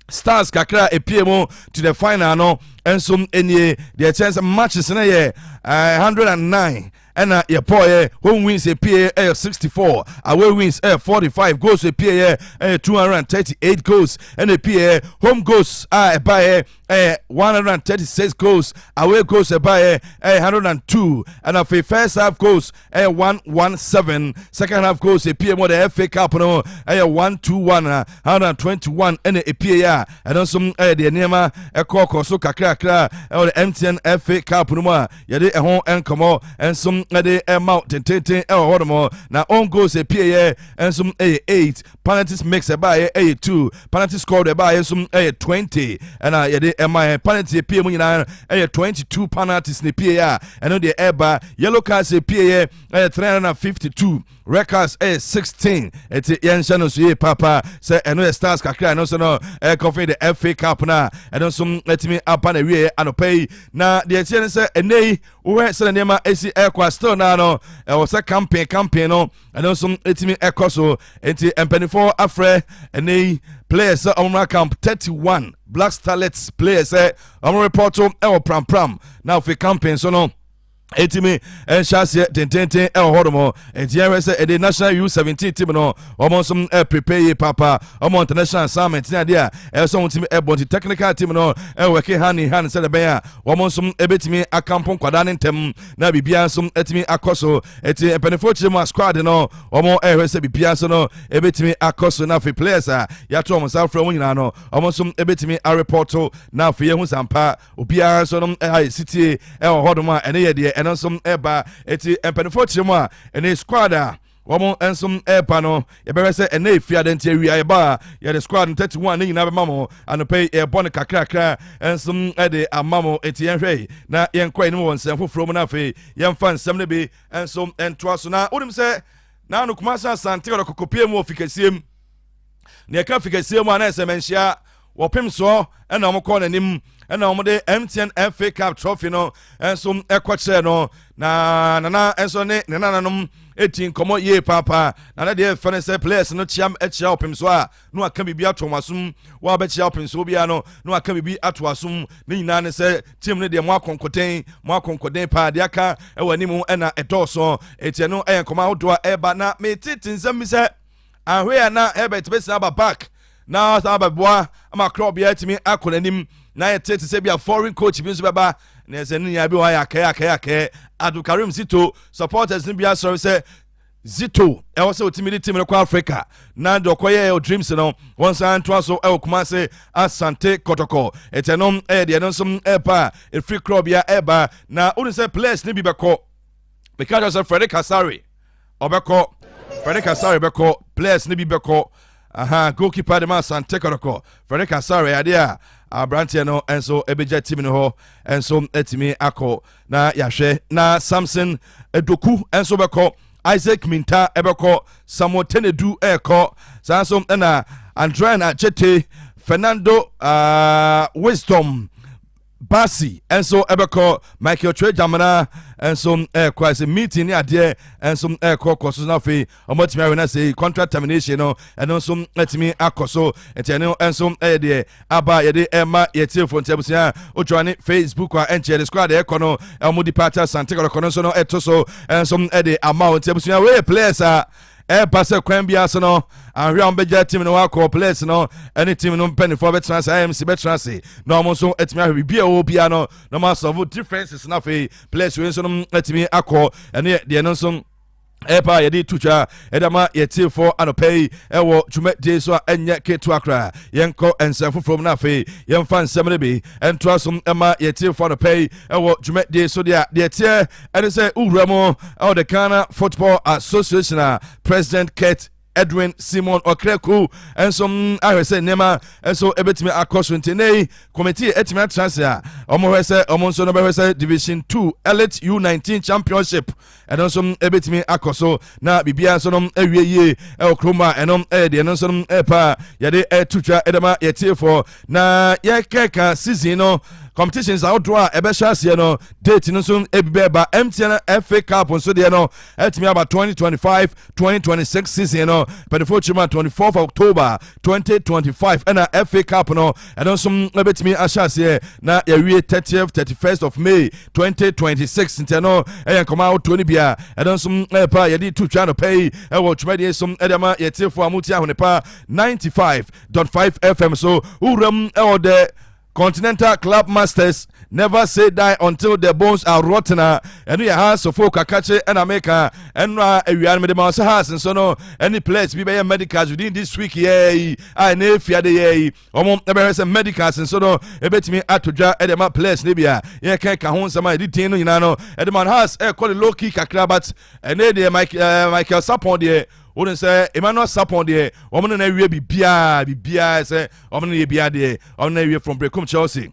stars kakra epie mu to the final no nso nie. Deɛ kyɛn sɛ matches no yɛ 109. Ɛna yɛpɔɔyɛ home wins epie ɛyɛ 64, away wins ɛyɛ 45, goals epie yɛ ɛyɛ 238 goals ɛna epie. Home goals a ɛbaeɛ ɛyɛ 136 goals, away goals ɛbaeɛ ɛyɛ 102. Ɛna afei first half goals ɛyɛ 117, second half goals epie mu the FA Cup no ɛyɛ 121, 121 ɛna epie yɛ a ɛno nso ɛyɛ deɛ nneɛma ɛkɔɔkɔ so kakrakra ɛwɔ the MTN FA Cup no mu a yɛde ɛho nkɔmɔ nso ɛde ɛma tententen ɛwɔ hɔ nom. Na own goals epie yɛ nso ɛyɛ 8, penalties missed ɛbaayɛ ɛyɛ 2, penalty scored ɛbaayɛ nso ɛyɛ 20, ɛna yɛde ɛma yɛn penalty epie mu nyinaa ɛyɛ 22 penalties na epie yɛ a ɛno deɛ ɛba. Yellow cards epie yɛ ɛyɛ 352, red cards ɛyɛ 16. Ɛti yɛnhyɛ no nso yie papa sɛ ɛno yɛ stars kakra. Ɛno nso no ɛkɔfe the FA Cup no a ɛno nso ɛtumi aba na wie anɔpa yi. Na deɛ ɛteɛ no sɛ ɛnɛ yi wohwɛ sɛ nneɛma ɛsi ɛkɔ a, still naa no ɛwɔ sɛ campaign no ɛno nso ɛtumi ɛkɔ so. Nti mpanimfoɔ afrɛ ɛnɛ yi players sɛ ɔmo camp, 31 Black Starlets players sɛ ɔmo report ɛwɔ Prampram na afei campaign so no ɛtumi ɛnhyɛ aseɛ tententen ɛwɔ hɔ nom. Nti yɛhwɛ sɛ ɛde national U17 team no, ɔmo nso ɛprepare yie papa. Ɔmo international assignment ne adeɛ a ɛyɛ sɛ ɔmo tumi ɛbɔ. Nti technical team no ɛwɔke hand in hand sɛdeɛ ɛbɛyɛ a wɔn nso ɛbɛtumi akampo nkwadaa ne ntɛm na biribiara nso ɛtumi akɔ so. Ɛti mpanimfoɔ kyerɛ mu a squad no, wɔn ɛhwɛ sɛ biribiara nso no ɛbɛtumi akɔ so na afei players a yɛato wɔn nsa afrɛ wɔn nyinaa no, wɔn nso ɛbɛtumi areport na afei yɛhu sampa obiara nso no ɛayɛ sitie ɛwɔ hɔ nom a ɛne yɛ deɛ ɛno nso ɛba. Eti mpanimfoɔ kyerɛ mu a ɛne squad a wɔn nso ɛrepa no, yɛbɛhwɛ sɛ ɛnɛ efi ade nti awia yɛba a yɛde squad no 31 ne nyinaa bɛma mo. Anɔpɛ yi yɛbɔ no kakrakra nso ɛde ama mo. Eti yɛnhwɛ yi na yɛnkɔ anim wɔ nsɛm foforɔ mu na afei yɛmfa nsɛm no bi nso ntoa so. Na wonim sɛ naano Kumase Asante ɔdɔ kɔkɔpie mu wɔ fikɛsie mu na yɛka fikɛsie mu a na ɛsɛ manhyia wɔpem soɔ ɛna wɔn kɔɔ n'anim ɛna wɔn de MTN FA Cup trophy no nso ɛkɔkyerɛ no. Na nana nso ne ne nananom eti nkɔmɔ yie paapaa. Na ne deɛ fɛ ne sɛ players no kyia akyia ɔpem so a na waka biribi ato wɔn asom, wɔn abɛkyia ɔpem so biara no na waka biribi ato asom. Ne nyinaa ne sɛ team no deɛ, mo akɔnkɔden paa, deɛ aka ɛwɔ anim ɛna ɛdɔɔso. Eti ɛno ɛyɛ nkɔmɔ ahodoɔ a ɛreba. Na metete nsɛm bi sɛ ahwɛ a na Herbert bɛsina aba back na san abɛboa ama club yɛ atumi akɔ n'anim. Na yɛte te sɛ bi a foreign coach bi nso bɛba na ɛsɛ ne nyinaa bi wɔ ayɛ akɛɛ akɛɛ akɛɛ. Abdulkarim Zito supporters no bi asɔre sɛ Zito ɛwɔ sɛ otimi de team no kɔ Africa na deɛ ɔkɔyɛ dreams no wɔn san ntoa so ɛwɔ Kumase Asante Kɔtɔkɔ. Ɛtɛ no ɛyɛ deɛ no nso ɛɛpa a ɛfiri club ya ɛɛba. Na wonu sɛ players no bi bɛkɔ. Meka kyerɛ sɛ Frederick Asare ɔbɛkɔ, Frederick Asare bɛkɔ, players no bi bɛkɔ. Aha goalkeeper de ma Asante Kɔtɔkɔ, Frederick Asare, adeɛ a aberanteɛ no nso ɛbɛgya team no hɔ nso atumi akɔ. Na yɛahwɛ na Samson Edoku nso bɛkɔ, Isaac Minta ɛbɛkɔ, Samuel Tenedu ɛɛkɔ, saa nso ɛna Andrian Achete, Fernando Wisdom Basi nso ɛbɛkɔ, Michael Twe Jamana nso ɛɛkɔ. Ɛsɛ meeting ne adeɛ nso ɛɛkɔ kɔ so na afei ɔmo atumi ahwɛ na sɛ contract termination no ɛno nso atumi akɔ so. Nti ɛno nso ɛyɛ deɛ aba yɛde ɛma yɛtiefo. Nti abusua otwa ne Facebook a ɛnkyɛn de squad ɛkɔ no ɛmo di party Asante Kɔtɔkɔ no nso no ɛto so ɛnso ɛde ama wo. Nti abusua, wei yɛ players a ɛba sɛ kwan bi ase no ahwɛ a wɔbɛgya team no wakɔ. Players no ɛne team no mpanimfoɔ bɛtena ase, IMC bɛtena ase na wɔn nso atumi ahwɛ biribi a ɛwɔ biara no na wɔn asolve differences na afei players wei nso no atumi akɔ. Ɛne deɛ no nso ɛpa yɛde to twa ɛde ama yɛtiefoɔ anɔpɛ yi ɛwɔ dwumadie so a ɛnyɛ ketewa koraa. Yɛnkɔ nsɛm foforɔ mu no, afei yɛmfa nsɛm no bi ɛntoa so ɛma yɛtiefoɔ anɔpɛ yi ɛwɔ dwumadie so. Deɛ teɛ ɛne sɛ wowura mu ɛwɔ the Ghana Football Association a President Kurt Edwin Simon Ɔkrɛku nso ahwɛ sɛ nneɛma nso ɛbɛtumi akɔ so. Nti ne yi committee ɛtumi atena ase a wɔn hwɛ sɛ wɔn nso no bɛhwɛ sɛ Division 2 Elite U19 Championship ɛno nso ɛbɛtumi akɔ so na biribiara nso no awie yie ɛwɔ kurom a ɛno ɛyɛ deɛ ɛno nso no ɛpa a yɛde ɛto twa ɛde ma yɛtiefoɔ. Na yɛkɛka season no Competitions ahodoɔ a ɛbɛhyɛ aseɛ no, date no nso ebi bɛɛba. MTN FA Cup nso deɛ no ɛtumi aba, 2025 2026 season no. Pɛdifo kyerɛ 24 October 2025 ɛna FA Cup no ɛno nso ɛbɛtumi ahyɛ aseɛ na yɛwie 30th, 31st of May 2026. Nti ɛno ɛyɛ nkɔmɔ ahodoɔ no bi a ɛno nso ɛyɛ pa yɛde to twa no pɛ yi ɛwɔ dwumadie so ɛde ama yɛtiefoɔ a motie Ahonepa 95.5 FM so. Wowuram ɛwɔ the Continental Club Masters, never say die until the bones are rotten a ɛno yɛ Hearts of Oak akakye. Ɛna meka ɛno a awia no mede ma sɛ Hearts nso no ɛne players bi bɛyɛ medicals within this week yɛ yi a ɛne efiade yɛ yi. Wɔn ɛbɛhwɛ sɛ medicals nso no ɛbɛtumi ato dwa ɛde ma players ne bi a yɛka ka ho nsɛm a yɛde din no nyinaa no ɛde ma Hearts. Ɛkɔ de low key kakra, but ɛne deɛ Mike Michael Sapon deɛ, wɔn sɛ Emmanuel Sapon deɛ, wɔn no na awie biribiara biribiara sɛ wɔn no yɛ biara deɛ, wɔn no awie from Brekum Chelsea.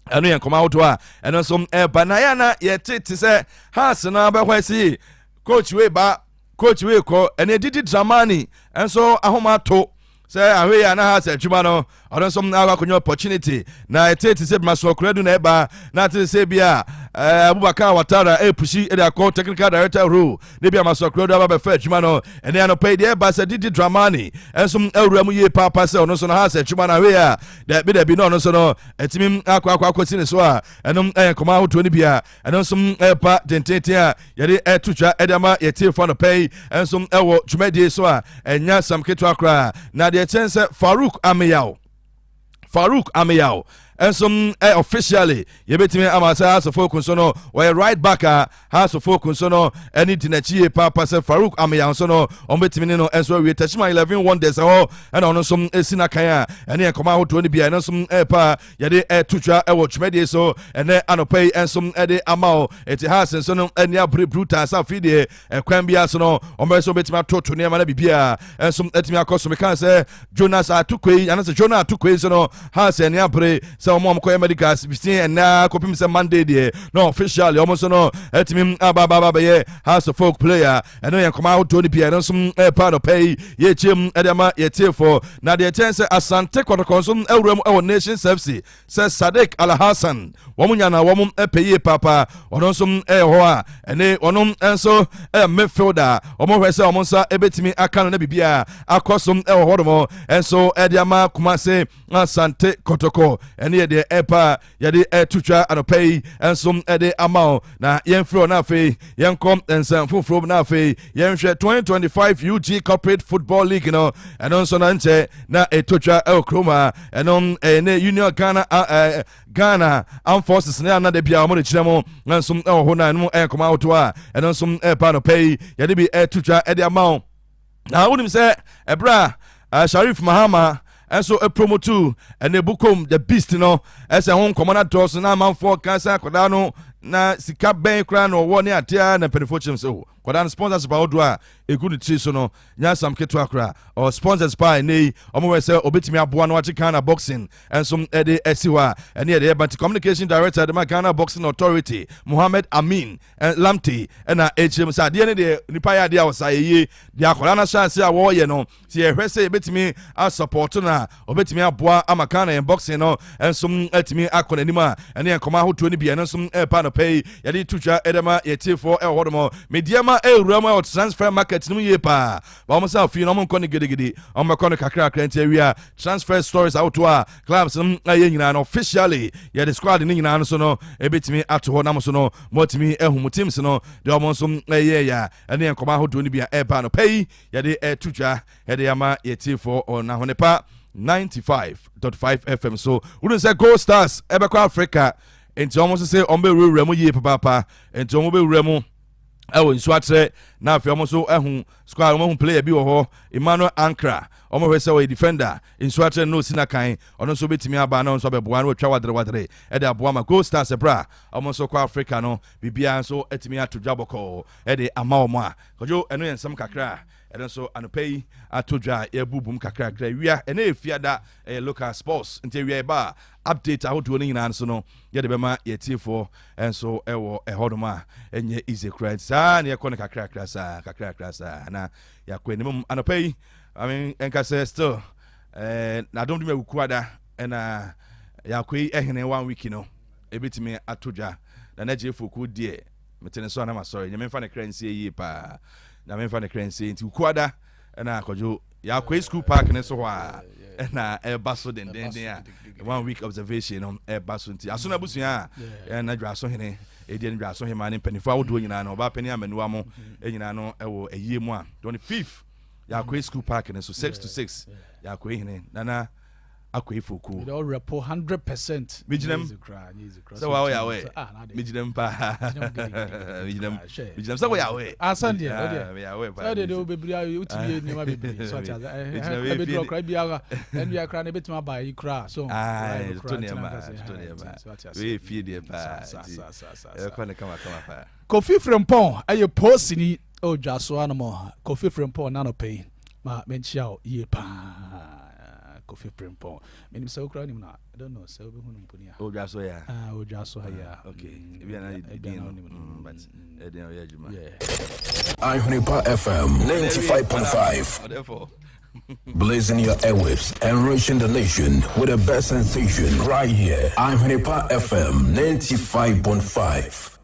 Ɛno yɛ nkɔmɔ ahodoɔ a ɛno nso ɛba na yɛ na yɛte te sɛ Hearts no abɛhɔ si coach wei ba, coach wei kɔ. Ɛne Didi Dramani nso ahoma ato sɛ ahwɛ yi a na Hearts adwuma no ɔno nso akɔ akɔnya opportunity na ɛte te sɛ bimaso ɔkora na ɛba na te sɛ bi a Abubakar Watara ɛpush ɛde akɔ technical director role ne bi amaso ɔkora du aba bɛfɛ adwuma no. Ɛne anɔpɛ yi deɛ ɛba sɛ Didi Dramani ɛnso awura mu yie paapa sɛ ɔno nso no Hearts adwuma no ahwɛ yi a dabi dabi na ɔno nso no ɛtumi akɔ akɔ akɔsi ne so a ɛnom ɛyɛ nkɔmɔ ahodoɔ no bi a ɛno nso ɛpa tententen a yɛde ɛto twa ɛde ama yɛtie anɔpɛ yi ɛnso ɛwɔ dwumadie so a ɛnya sam ketewa koraa. Na deɛ kyɛn sɛ Farouk Ameyaw, Farouk Ameyaw ɛnso ɛ officially yɛbɛtumi ama sɛ Hearts of Oak nso no wɔyɛ right back a Hearts of Oak nso no ɛne di n'akyi yie paapa sɛ Farouk Ameyaw nso no wɔn bɛtumi ne no ɛnso awie Tɛkyima 11 Wonders ɛhɔ, ɛna ɔno nso esi n'akan a ɛne nkɔmɔ ahodoɔ no bi a ɛno nso ɛɛpa yɛde ɛto twa ɛwɔ dwumadie so ɛnɛ anɔpa yi ɛnso ɛde ama o. Eti Hearts nso no ɛni abere brutal sɛ afei deɛ ɛkwan bi ase no wɔn bɛ so bɛtumi atoto nneɛma no biribiara ɛnso ɛtumi akɔ so. Meka sɛ Jonas Atokwe anaasɛ Jonah Atokwe nso no, Hearts ɛni abere sɛ wɔn a wɔkɔyɛ medical fifteen ɛnna kɔpem sɛ Monday deɛ na officially wɔn nso no ɛtumi aba aba aba bɛyɛ Hearts of Oak player. Ɛno yɛ nkɔmɔ ahodoɔ no bi a ɛno nso ɛɛpa anɔpa yi yɛkyɛ mu ɛde ama yɛtiefoɔ. Na deɛ kyɛn sɛ Asante Kɔtɔkɔ nso awura mu ɛwɔ Nations FC sɛ Sadik Alhassan wɔn nya na wɔn pɛ yie paapa. Ɔno nso ɛyɛ hɔ a ɛne ɔno nso ɛyɛ midfielder. Wɔn hwɛ sɛ wɔn nsa ɛbɛtumi aka no na biribiara akɔ so ɛwɔ hɔ nom ɛnso ɛde ama Kumase Asante Kɔtɔkɔ. Ɛne yɛ deɛ ɛpa yɛde ɛto twa anɔpa yi nso ɛde ama wo. Na yɛmfiri hɔ na afei yɛnkɔ nsɛm foforɔ mu na afei yɛnhwɛ 2025 UG Corporate Football League no. Ɛno nso na nkyɛ na ɛto twa ɛwɔ kurom a ɛno ɛyɛ ne Union Ghana Ghana Armed Forces ne anada bia wɔn de kyerɛ mu nso ɛwɔ hɔ na ɛno ɛyɛ nkɔmɔ ahodoɔ a ɛno nso ɛɛpa anɔpa yi yɛde bi ɛto twa ɛde ama wo. Na wonim sɛ ɛberɛ a Sharif Mahama ɛnso promote ɛne Bukom the Beast no, ɛsɛ ho nkɔmɔ no adɔɔso na amanfoɔ ka sɛ akwadaa no na sika bɛn koraa na ɔwɔ ne adeɛ, na mpanimfoɔ kyerɛ sɛ akwadaa no sponsors ahodoɔ a ɛgu ne tiri so no nyasam ketewa koraa. Ɔ sponsors paa ɛnɛ yi ɔmo wɛ sɛ ɔbɛtumi aboa no agye Ghana boxing ɛnso ɛde ɛsi hɔ a ɛne yɛde ɛba. Nti communication director de ma Ghana Boxing Authority, Mohammed Amin Lamte, ɛna ɛkyerɛ mu sɛ adeɛ no deɛ nipa yɛ adeɛ a ɔsa yɛyie deɛ akwadaa no ahyɛ ase a wɔreyɛ no, sɛ yɛhwɛ sɛ yɛbɛtumi asupport no a, ɔbɛtumi aboa ama Ghana yɛn boxing no nso atumi akɔ n'anim a ɛne yɛn nkɔmɔ ahodoɔ no bi ɛno nso ɛrepa no pɛ yi yɛde to twa ɛde ma yɛtiefoɔ ɛwɔ hɔ nom. Mediama ɛwura mu ɛwɔ transfer market no mu yie paa ba wɔn sɛ afei no wɔn nkɔ no gidigidi, wɔn bɛkɔ no kakrakra. Nti awia transfer stories ahodoɔ a clubs no ɛyɛ nyinaa no, officially yɛde squad no nyinaa no so no ɛbɛtumi ato hɔ nam so no mɔtumi ɛhu mu teams no deɛ wɔn nso ɛyɛ yɛ a ɛne yɛn nkɔmɔ ahodoɔ no bi a ɛreba no pɛ yi yɛde ɛto twa yɛde ama yɛtiefoɔ ɔnahonepa 95.5 FM so. Wúni sɛ Gold Stars ɛbɛkɔ Africa, nti wɔn nso sɛ wɔn bɛwurawura mu yie papaapa. Nti wɔn bɛwura mu ɛwɔ nsuo akyerɛ na afei wɔn nso ɛho squad wɔn ahu player bi wɔ hɔ, Emmanuel Ankra. Wɔn hwɛ sɛ ɔyɛ defender, nsuo akyerɛ no osi n'akan. Ɔno nso bɛtumi aba na ɔno nso abɛboa na watwa wadere wadere ɛde aboa ma Gold Stars ɛbrɛ a wɔn nso kɔ Africa no, biribiara nso ɛtumi ato dwa bɔkɔɔ ɛde ama wɔn a kɔdwo. Ɛno yɛ nsɛm kakra a ɛno nso anɔpa yi ato dwa a yɛbubu kakrakra. Wia ɛne efiada ɛyɛ local sports, nti awia ɛba a update ahodoɔ no nyinaa nso no yɛde bɛma yɛtiefoɔ nso ɛwɔ ɛhɔnom a ɛnyɛ easy koraa. Saa ne yɛkɔ no kakrakra saa kakrakra saa na yɛakɔ anim. Anɔpa yi, I mean, ɛnka sɛ still n'adom de ma awukuada ɛna yɛakɔ yi ɛhene one week no. ɛbɛtumi ato dwa. Nana Gyei Foku deɛ mete ne so a na masɔre. Nyame mfa ne kra nsie yie paa. Nyame mfa ne kra nsie. Nti Wukuada ɛna Kwadwo Yɛakɔe school park ne so hɔ a ɛna ɛba so dendenden a one week observation no ɛba so nti aso no abusua a ɛna dwaso hene ɛdi ne dwaso hema ne mpanimfoɔ ahodoɔ nyinaa no ɔbaa panin amaniwa mo nyinaa no ɛwɔ ayie mu a 25th yɛakɔe school park ne so 6 to 6 yɛakɔe hene nana Akwei Foku. Mede ɔwerɛ po 100%. Megyina mu. Sɛ wa woyɛ awɛ. Megyina mu paa. Megyina mu. Megyina mu sɛ woyɛ awɛ. Asan deɛ o deɛ. Meyɛ awɛ paa. Sɛ deɛ deɛ bebree a wotumi yɛ nneɛma bebree. So ate ase. Ɛhɛn bɛduru ɔkora bi ara ɛnu akora na ebetumi aba yi koraa. So. Ayi to nneɛma to nneɛma. Wei fie deɛ paa. Ɛbɛkɔ ne kama kama paa. Kofi Frimpong ɛyɛ poosini ɛwɔ Dwaso anom. Kofi Frimpong n'anɔpɛ yi ma menkyia wo yie paa. Kofi Frimpong. Menim sɛ wokura wonim no a. I don't know sɛ wobɛhu no mponi a. Oh, Dwaso ya. Ah, oh, Dwaso ha ya. Okay. Ebi ana din no. But ɛdin ɔyɛ adwuma. Yeah. Ahwenepa FM 95.5. Therefore. Blazing your airwaves, enriching the nation with the best sensation right here. Ahwenepa FM 95.5.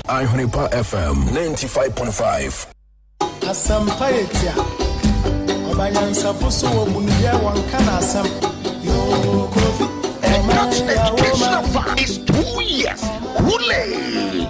Ahwenepa FM 95.5. Asɛmpa yɛ tia. Ɔba nyansafo so wɔ bunu yɛ wɔn ka n'asɛm. Yoo Kofi. Ecatch Educational Fund is 2 years. Hule!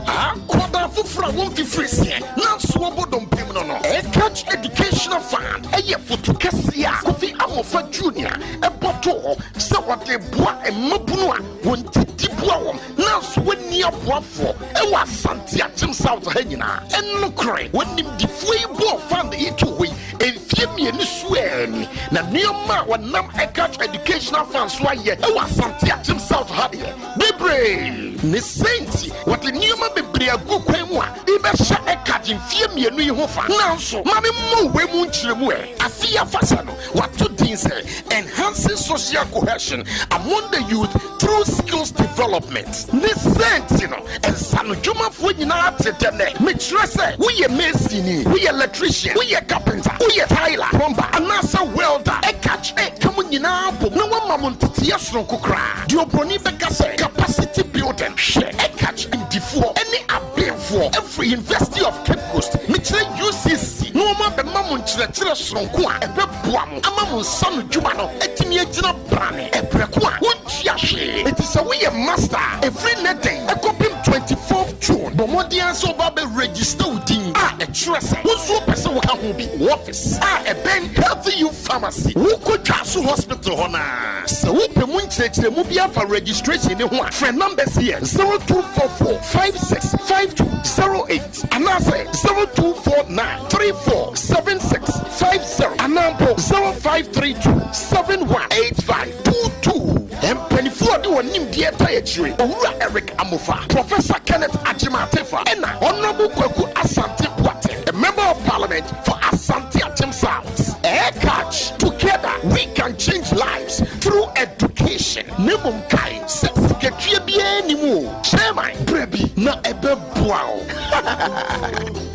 Akwadaa foforɔ a wɔmfifiri seɛ nanso wɔbɔ dɔmpem no. Ecatch Educational Fund ɛyɛ foto kɛseɛ a Kofi Amofa Junior ɛbɔ to hɔ sɛ wɔde boa mmabunu a wɔn ti di boa wɔn nanso wɔnni aboafoɔ ɛwɔ Asante Akyem South ha nyinaa. Ɛnokorɛ, wɔnimdifoɔ yi bɔɔ fund yi to hɔ yi mfie 2 so ani na nneɛma a wɔnam Ecatch Educational Fund so ayɛ ɛwɔ Asante Akyem South ha deɛ bebree ne sɛnti wɔde nneɛma bebree agu kwan mu a de bɛhyɛ Ecatch mfie 2 yi ho fa. Nanso ma me mmɔ wei mu nkyerɛmu ɛ. Afe afahyɛ no wato din sɛ "Enhancing Social Cohesion Among the Youth Through Skills Development". Ne sɛnti no nsanodwumafoɔ nyinaa te dɛ nɛ mekyerɛ sɛ woyɛ masoni, woyɛ electrician, woyɛ carpenter, woyɛ tiler, plumber anaasɛ welder, Ecatch ɛka mu nyinaa bom na woama mo nteteeɛ soronko koraa deɛ oburoni bɛka sɛ capacity building. Hwɛ, Ecatch ndifoɔ ne abenfoɔ ɛfiri University of Cape Coast, mekyerɛ UCC, na wɔn abɛma mo nkyerɛkyerɛ soronko a ɛbɛboa mo ama mo nsa no dwuma no atumi agyina brane ɛbrɛko a wontua hwee. Enti sɛ woyɛ master a, ɛfiri nnɛ dɛn ɛkɔpem 24 June, bɔ mmɔden sɛ woba bɛ register wo din a ɛkyerɛ sɛ wo nso wopɛ sɛ woka ho bi wɔ office a ɛbɛn Healthy You Pharmacy, wokɔ Dwaso Hospital hɔ naa. Sɛ wopɛ mu nkyerɛkyerɛmu bi afa registration ne ho a, frɛ numbers yɛ 0244 565208 anaasɛ 0249 347650 anaa mpo 0532 718522. Mpanimfoɔ a de wɔn nimdeɛ ta akyire, Owura Eric Amofa, Professor Kenneth Agyematefa, ɛna Honourable Kwaku Asante Boateng, a member of parliament for Asante Akyem South. Ecatch, together we can change lives through education. Ne mmom kae sɛ sikatua biara ni mu o. Chairman, brɛ bi na ɛbɛboa wo.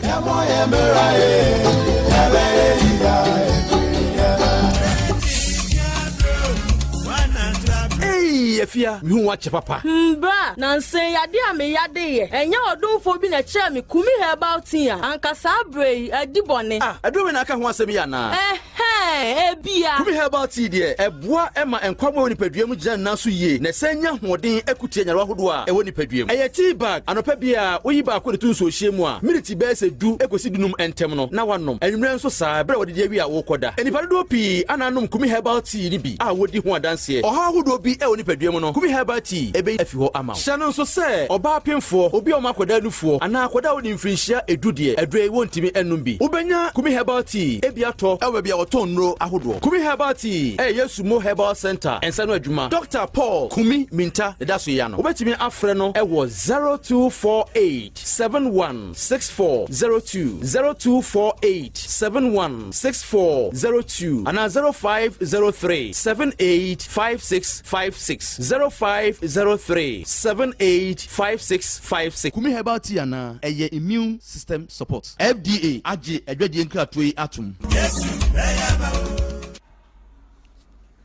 Ɛmɔ yɛ mmerɛ ye, ɛbɛyɛ yia ɛfiri yɛn. Ei, Afia, mehu wakyɛ papa. Mbra, nansa yade a meyade yɛ ɛnyɛ ɔdomfoɔ bi na ɛkyerɛ me Kumi Herbal Tea a anka saa berɛ yi adi bɔne. Ah, ɛduro wei na aka ho asɛm yi anaa? Ɛhɛn, ebia. Kumi Herbal Tea deɛ, ɛboa ma nkwa mu a ɛwɔ nipadua mu gyina nna so yie na ɛsan nya ahoɔden akutia nyarewa ahodoɔ a ɛwɔ nipadua mu. Ɛyɛ tea bag, anɔpa biara woyi baako de to nsuohyɛ mu a, miniti bɛyɛ sɛ 10 kɔsi 15 ntam no na wanom. Anwummerɛ nso saa, berɛ a wɔdidi awie a wokɔda. Nnipa dodoɔ pii ana anom Kumi Herbal Tea no bi a wɔdi ho adanseɛ. Ɔhaw ahodoɔ bi wɔ nipadua mu no, Kumi Herbal Tea ɛbɛyi afi hɔ ama wo. Hyɛ no nso sɛ ɔbaa pemfoɔ, obi a ɔma akwadaa nufoɔ, anaa akwadaa a ɔdi mfirinhyia 10 deɛ, aduro yi wɔntumi nnom bi. Wobɛnya Kumi Herbal Tea ebi atɔ wɔ baabi a wɔtɔn nnuro ahodoɔ. Kumi Herbal Tea ɛyɛ Yesu Mo Herbal Center nsa no adwuma. Dr. Paul Kumi Minta ne da so yi ano. Wobɛtumi afrɛ no wɔ 0248 716402, 0248 716402 anaa 0503 785656, 0503 785656. Kumi Herbal Tea anaa ɛyɛ immune system support. FDA agye adwadie nkratoɔ yi atom.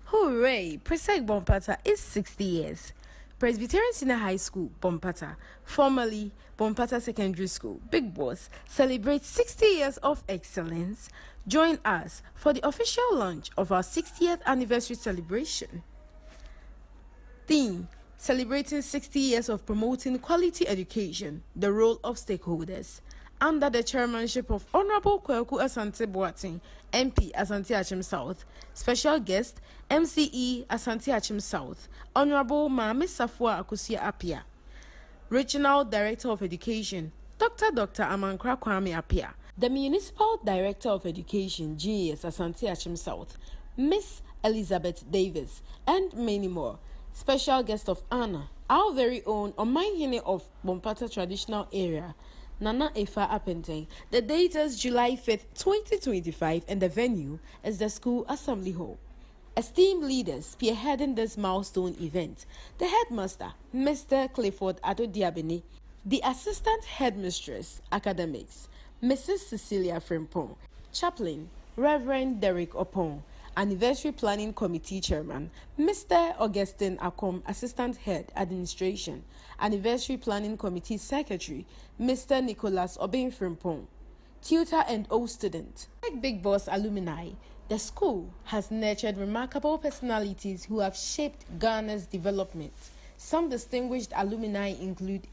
Hooray! Presec Bompata is 60 years. Presbyterian Senior High School, Bompata, formerly Bompata Secondary School, Big Boss, celebrates 60 years of excellence. Join us for the official launch of our 60th anniversary celebration. Theme Celebrating 60 years of promoting quality education, the role of stakeholders. Under the chairmanship of Honorable Kweku Asante Boateng, MP Asante Achim South. Special guest, MCE Asante Achim South, Honorable Mami Safua Akusia Apia. Regional Director of Education, Dr. Dr. Amankra Kwame Apia. The Municipal Director of Education, GES Asante Achim South, Miss Elizabeth Davis, and many more. Special guest of honor, our very own Omanhene of Bompata Traditional Area, Nana Efa Apenteng. The date is July 5th, 2025, and the venue is the school assembly hall. Esteemed leaders spearheading this milestone event, the headmaster, Mr. Clifford Adodiabene, the assistant headmistress, academics, Mrs. Cecilia Frimpong, chaplain, Reverend Derek Opon, Anniversary Planning Committee Chairman, Mr. Augustine Akom, Assistant Head, Administration, Anniversary Planning Committee Secretary, Mr. Nicholas Obin Frimpong, tutor and old student. Like Big Boss alumni, the school has nurtured remarkable personalities who have shaped Ghana's development. Some distinguished alumni include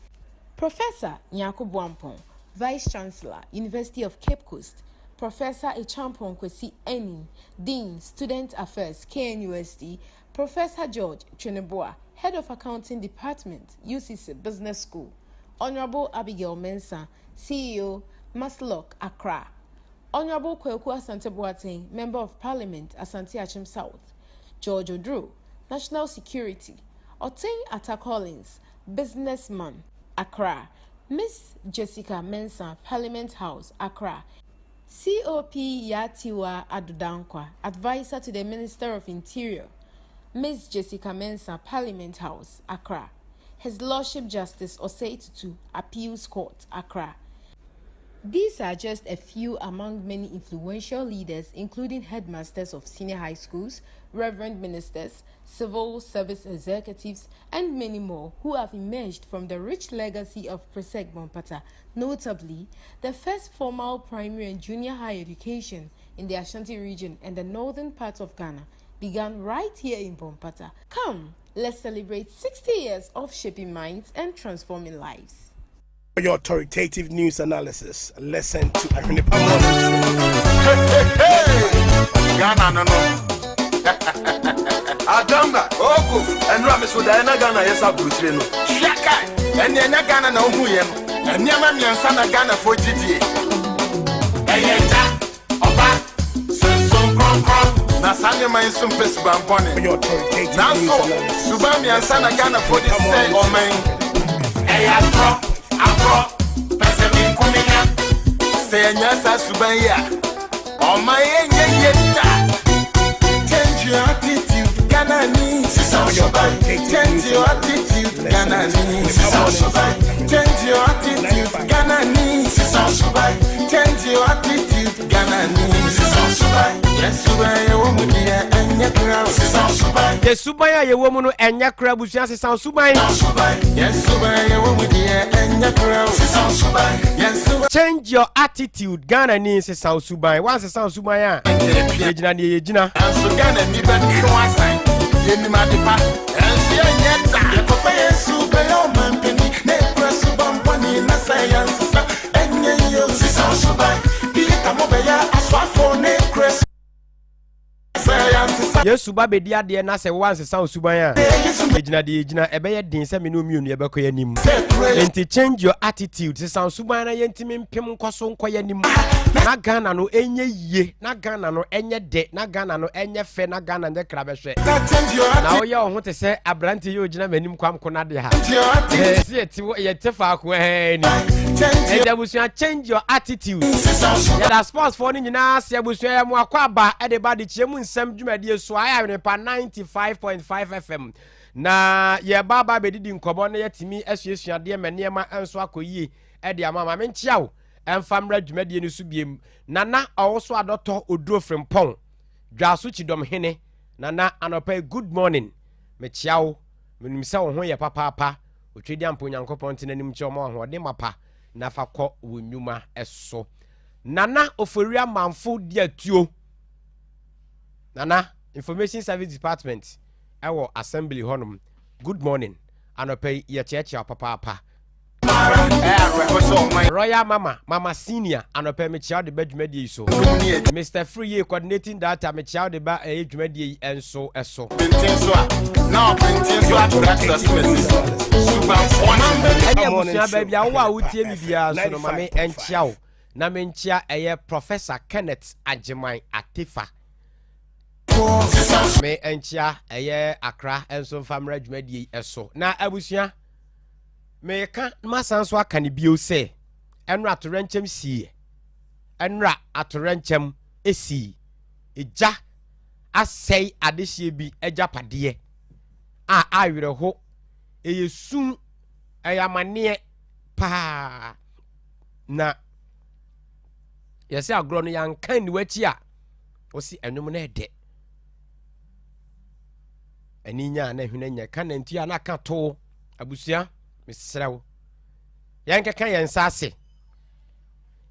Professor Nyako Wampong, Vice Chancellor, University of Cape Coast, Professor Echampong Kwesi Eni, Dean, Student Affairs, KNUST, Professor George Tweneboa, Head of Accounting Department, UCC Business School, Honorable Abigail Mensah, CEO, Maslok, Accra, Honorable Kweku Asante Boateng, Member of Parliament, Asante Achim South, George Odru, National Security, Oteng Atta Collins, Businessman, Accra, Miss Jessica Mensah, Parliament House, Accra, COP Yatiwa Adudankwa, Advisor to the Minister of Interior, Miss Jessica Mensah, Parliament House, Accra. His Lordship Justice Osei Tutu, Appeals Court, Accra. These are just a few among many influential leaders, including headmasters of senior high schools, reverend ministers, civil service executives, and many more who have emerged from the rich legacy of Presec Bompata, notably the first formal primary and junior high education in the Ashanti region and the northern part of Ghana began right here in Bompata. Come, let's celebrate 60 years of shaping minds and transforming lives. For your authoritative news analysis, listen to Ahwenepa Morning Show. Hey, hey, hey. Ghana no no. Adamba, Oko, ɛnura mi so daeɛ na Ghana yɛ sɛ aburukyire no. Hwɛ kae, ɛnneɛ ɛnyɛ Ghana na wohu yɛ no. Nneɛma mmiɛnsa na Ghanafoɔ gye die. Ɛyɛ Agya, Ɔba, Sunsum Kronkron. Na saa nneɛma yi nso mpɛ suban bɔne. Nanso, suban mmiɛnsa na Ghanafoɔ de sɛe ɔman yi. Ɛyɛ atorɔ, aborɔ, pɛsɛmenkominya. Sɛ yɛannya saa suban yi a, ɔman yi nyɛ yie da. Change your attitude, Ghanani. Sisa wo suban. Change your attitude, Ghanani. Sisa wo suban. Change your attitude, Ghanani. Sisa wo suban. Change your attitude, Ghanani. Sisa wo suban. Yɛn suban yɛwɔ mu deɛ ɛnyɛ kora. Sisa wo suban. Yɛ suban a yɛwɔ mu no ɛnyɛ kora abusua sesa wo suban. Yɛn suban yɛwɔ mu deɛ ɛnyɛ kora. Sisa wo suban. Yɛn suban. Change your attitude Ghana ni sesa wo suban wansesa wo suban a yɛgyina deɛ yɛgyina. Nanso Ghana ni bɛtwe asan yɛnim ade pa ɛnso yɛnyɛ da. Yɛkɔfa yɛn su bɛyɛ ɔmampanin na ekura suban bɔne na sɛ yɛnsesa ɛnyɛ yie o. Sesa wo suban Peter mo bɛyɛ asoafoɔ na ekura su sɛ yɛnsesa. Yesu ba bɛdi adeɛ na sɛ woansesa wo suban a yɛgyina deɛ yɛgyina ɛbɛyɛ den sɛ me ne wo mmienu yɛbɛkɔ yɛn anim. Enti change your attitude sesa wo suban na yɛntumi mpem nkɔ so nkɔ yɛn anim na Ghana no ɛnyɛ yie na Ghana no ɛnyɛ dɛ na Ghana no ɛnyɛ fɛ na Ghana nyɛ krabɛhwɛ. Na woyɛ wo ho te sɛ aberanteɛ yi ogyina m'anim kwam ko n'adeɛ ha. Ɛsɛ yɛte yɛte faako ɛɛ ni. Ɛnti abusua change your attitude. Yɛda sports foɔ no nyinaa ase abusua yɛ mo akɔ aba ɛde ba adekyerɛ mu nsɛm dwumadie so ayɛ Awenepa 95.5 FM. Na yɛba aba abɛdidi nkɔmmɔ na yɛatumi asuasua adeɛ ma nneɛma nso akɔ yie ɛde ama ma menkyea wo ɛmfa mmra dwumadie no so biem. Nana Ɔwoso Adɔtɔ Oduro Frimpong Dwaso Kyidɔm Hene Nana anɔpa yi good morning mekyea wo. Menim sɛ wo ho yɛ papaapa. Otwedeampa Onyankopɔn nte n'anim nkyerɛ wo ma wo ahoɔden mapa na fa kɔ wo nnwuma so. Nana Ofori Amanfo di atuo. Nana, Information Service Department ɛwɔ Assembly hɔnom. Good morning. Anɔpa yi yɛkyeakyea wo papaapa. Royal Mama, Mama Senior, anɔpa yi mekyea wo de ba dwumadie yi so. Mister Free coordinating data, mekyea wo de ba ɛyɛ dwumadie yi nso so. Ɛne abusua baabi a wowɔ a wotie me biara so no ma me nkyea wo na menkyea ɛyɛ Professor Kenneth Agyeman Atefa. Me nkyea ɛyɛ Accra nso mfa mmra dwumadie yi so. Na abusua Meka na masan nso aka no bio sɛ, ɛnora atoyerɛnkyɛm siiɛ. Ɛnora atoyerɛnkyɛm sii. Egya asɛe adehyeɛ bi agyapadeɛ a awerɛho, ɛyɛ su, ɛyɛ amaneɛ paa. Na yɛsɛ agorɔ no yɛanka nni w'akyi a, wɔsi ɛnwom no ɛdɛ. Ani nya a na hwene nya, ka nantua a na aka too. Abusua, mesrɛ wo, yɛnkeka yɛn nsa ase.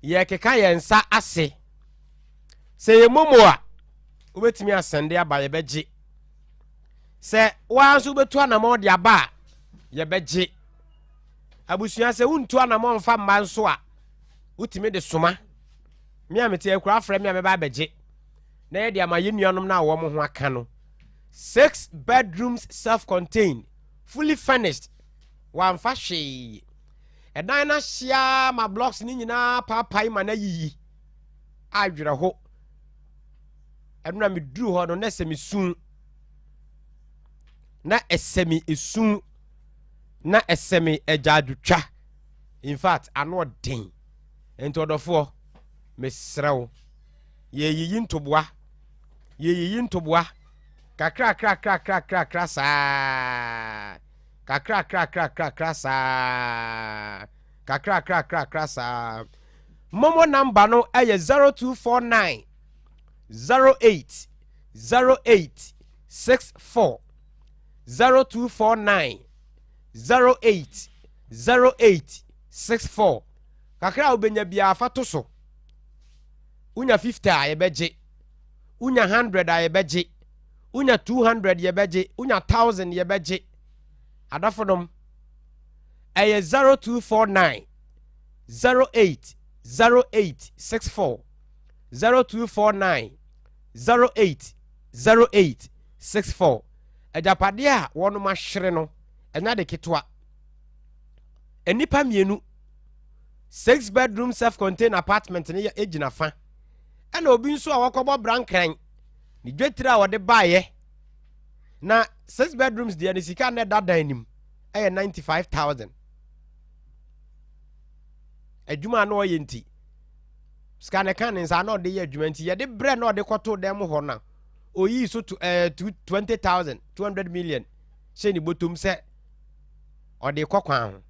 Yɛkeka yɛn nsa ase. Sɛ yɛ momo a, wobɛtumi asɛnde aba yɛbɛgye. Sɛ woa nso wobɛtu anamɔ de aba a, yɛbɛgye. Abusua, sɛ wontu anamɔ mfa mma nso a, wotumi de soma. Me a mete akura afrɛ me a mɛba abɛgye. Na yɛde ama yɛn nuanom no a wɔn ho aka no. Six bedrooms self-contained. Fully furnished, wamfa hwee. Ɛdan no ahye ara ma blocks no nyinaa paapae ma no ayiyi. Awerɛho. Ɛno na meduru hɔ no na ɛsɛ me su. Na ɛsɛ me esu. Na ɛsɛ me agyaadwotwa. In fact, ano ɔden. Nti ɔdɔfoɔ, mesrɛ wo, yɛyiyi ntoboa. Yɛyiyi ntoboa. Kakrakrakrakrakrakra saa. Kakrakrakrakrakra saa. Kakrakrakrakra saa. Momo number no yɛ 0249 08 08 64 0249 08 08 64. Kakra a wobɛnya biara fa to so. Wonya 50 a yɛbɛgye. Wonya hundred a yɛbɛgye. Wonya 200 yɛbɛgye. Wonya 1000 yɛbɛgye. Adɔfonom, ɛyɛ 0249 08 08 64 0249 08 08 64. Agyapadeɛ a wɔnom ahwere no, ɛnyɛ ade ketewa. Nnipa mmienu, six bedroom self-contained apartment no yɛ gyina fa. Ɛna obi nso a wɔkɔbɔ brankran ne dwetire a wɔde baeɛ na six bedrooms deɛ ne sika na ɛda dan nim ɛyɛ 95000 adwuma a na ɔyɛ nti sika ne ka ne nsa na ɔde yɛ adwuma nti yɛde brɛ na ɔde kɔto dan mu hɔ na oyii so to ɛɛ eh, 20000 200 million hyɛ ne bɔtɔm sɛ ɔde kɔ kwan ho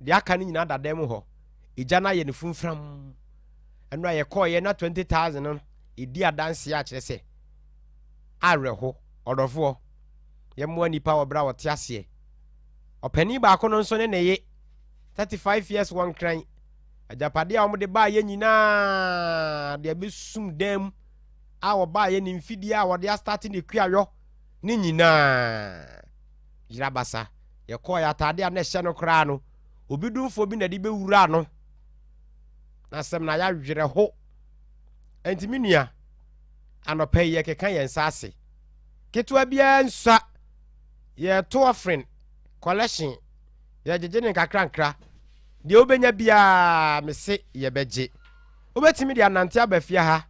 deɛ aka no nyinaa da dan mu hɔ egya no ayɛ ne funfram Ɛno a yɛkɔɔeɛ na 20,000 no ɛdi adanseɛ a kyerɛ sɛ awerɛho. Ɔdɔfoɔ, yɛmmoa nnipa wɔ berɛ a wɔte aseɛ. Ɔpanin baako no nso ne ne ye, 35 years wɔ Nkran. Agyapadeɛ a wɔde baeɛ nyinaa de abɛsum dan mu a wɔbaeɛ ne mfidie a wɔde astate ne kuayɔ ne nyinaa yera basa. Yɛkɔɔeɛ ataadeɛ a na ɛhyɛ no koraa no, obi domfoɔ bi na ɛde bɛwuraa no. Na asɛm no ayɛ awerɛho. Enti me nua, anɔpa yi yɛkeka yɛn nsa ase. Ketewa biara nsua. Yɛreto offering, collection, yɛgyegye ne nkakrankra. Deɛ wobɛnya biara, mese yɛbɛgye. Wobɛtumi de anante aba fie ha.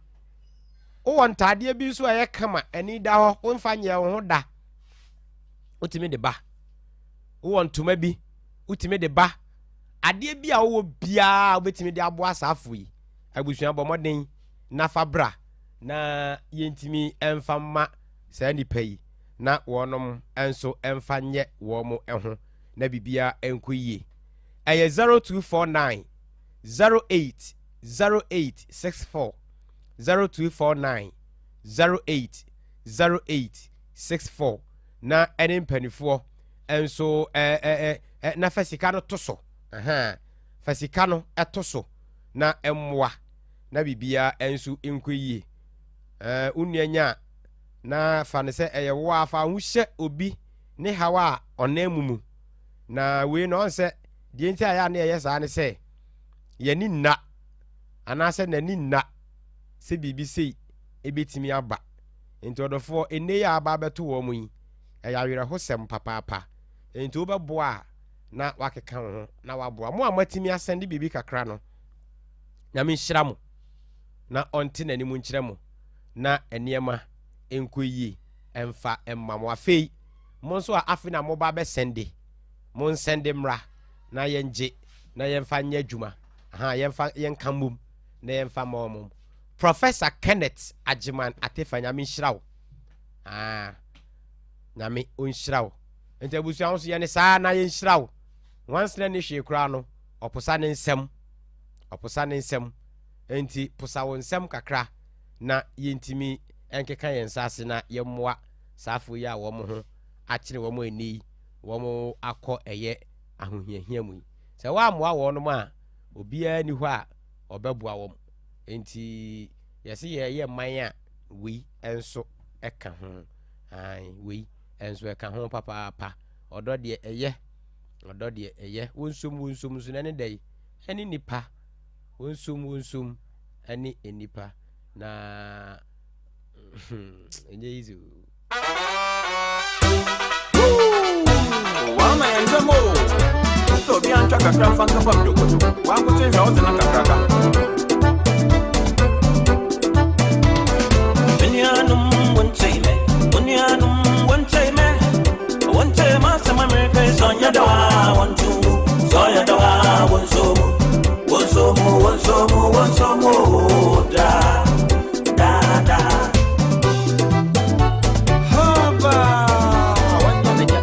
Wowɔ ntaadeɛ bi nso a ɛyɛ kama, ani da hɔ, womfa nyɛɛ wo ho da. Wotumi de ba. Wowɔ ntoma bi, wotumi de ba. Adeɛ bi a wowɔ biara a wobɛtumi de aboa saa afoɔ yi, abusua bɔ mmɔden na fa bra na yɛntumi mfa mma saa nnipa yi na wɔnom nso mfa nyɛ wɔn ho na biribiara nkɔ yie. Ɛyɛ 0249 08 08 64 0249 08 08 64 na ɛne mpanifoɔ. nso ɛ ɛ na fa sika no to so. Ahaa, fa sika no to so na mmoa na biribiara nso nkɔ yie. Ɛɛ, wo nua nya a, na fa no sɛ ɛyɛ wo a, fa wo ho hyɛ obi ne haw a ɔnam mu mu. Na wei no, ɔn sɛ deɛ nti a ɛyɛ a na yɛyɛ saa ne sɛ yɛni nna anaasɛ n'ani nna sɛ biribi sei ebetumi aba. Nti ɔdɔfoɔ, ɛnnɛ yi a aba abɛto wɔn yi, ɛyɛ awerɛhosɛm papaapa. Nti wobɛboa a, na wakeka wo ho na waboa. Mo a moatumi asɛnde biribi kakra no, Nyame nhyira mo na ɔnte n'anim nkyerɛ mo na nneɛma nkɔ yie mfa mma mo. Afei, mo nso a afe na moba abɛsɛnde, mo nsɛnde mmra na yɛngye na yɛmfa nyɛ adwuma. Aha, yɛmfa yɛnka mmom na yɛmfa ma wɔn. Professor Kenneth Agyeman Atefa, Nyame nhyira wo. Ah, Nyame ɔnhyira wo. Nti abusua wo nso yɛne saa na yɛnhyira wo. Nwansena ni hwee koraa no, ɔposa ne nsam. Ɔposa ne nsam. Nti posa wo nsam kakra na yɛntumi nkeka yɛn nsa ase na yɛmmoa saa afoɔ yi a wɔn ho akyere wɔn ɛnnɛ yi, wɔn akɔ ɛyɛ ahohiahia mu yi. Sɛ woammoa wɔnom a, obiara nni hɔ a ɔbɛboa wɔn. Nti yɛse yɛyɛ man a wei nso ka ho. Ae, wei nso ɛka ho papaapa. Ɔdɔ deɛ ɛyɛ, ɔdɔ deɛ ɛyɛ. Wonsom wonsom nso na ɛne dɛn? Ɛne nipa. Wonsom wonsom ɛne nipa. Na ɛnyɛ easy o. Wama yɛn ntɛm o. Sɛ obi antwa kakra mfa nka fam dwokoto, wankote nhwɛ wo tena kakraka. Onuanom wontie me, onuanom wontie me, wontie m'asɛm a mereka yi, sɛ ɔnyɛ dɛ a wɔnto ngu, sɛ ɔyɛ dɛ a wɔnso mu, wɔnso mu, wɔnso mu, wɔnso mu o, daa, daa, daa. Haba, wɔnyɛ ne dɛ,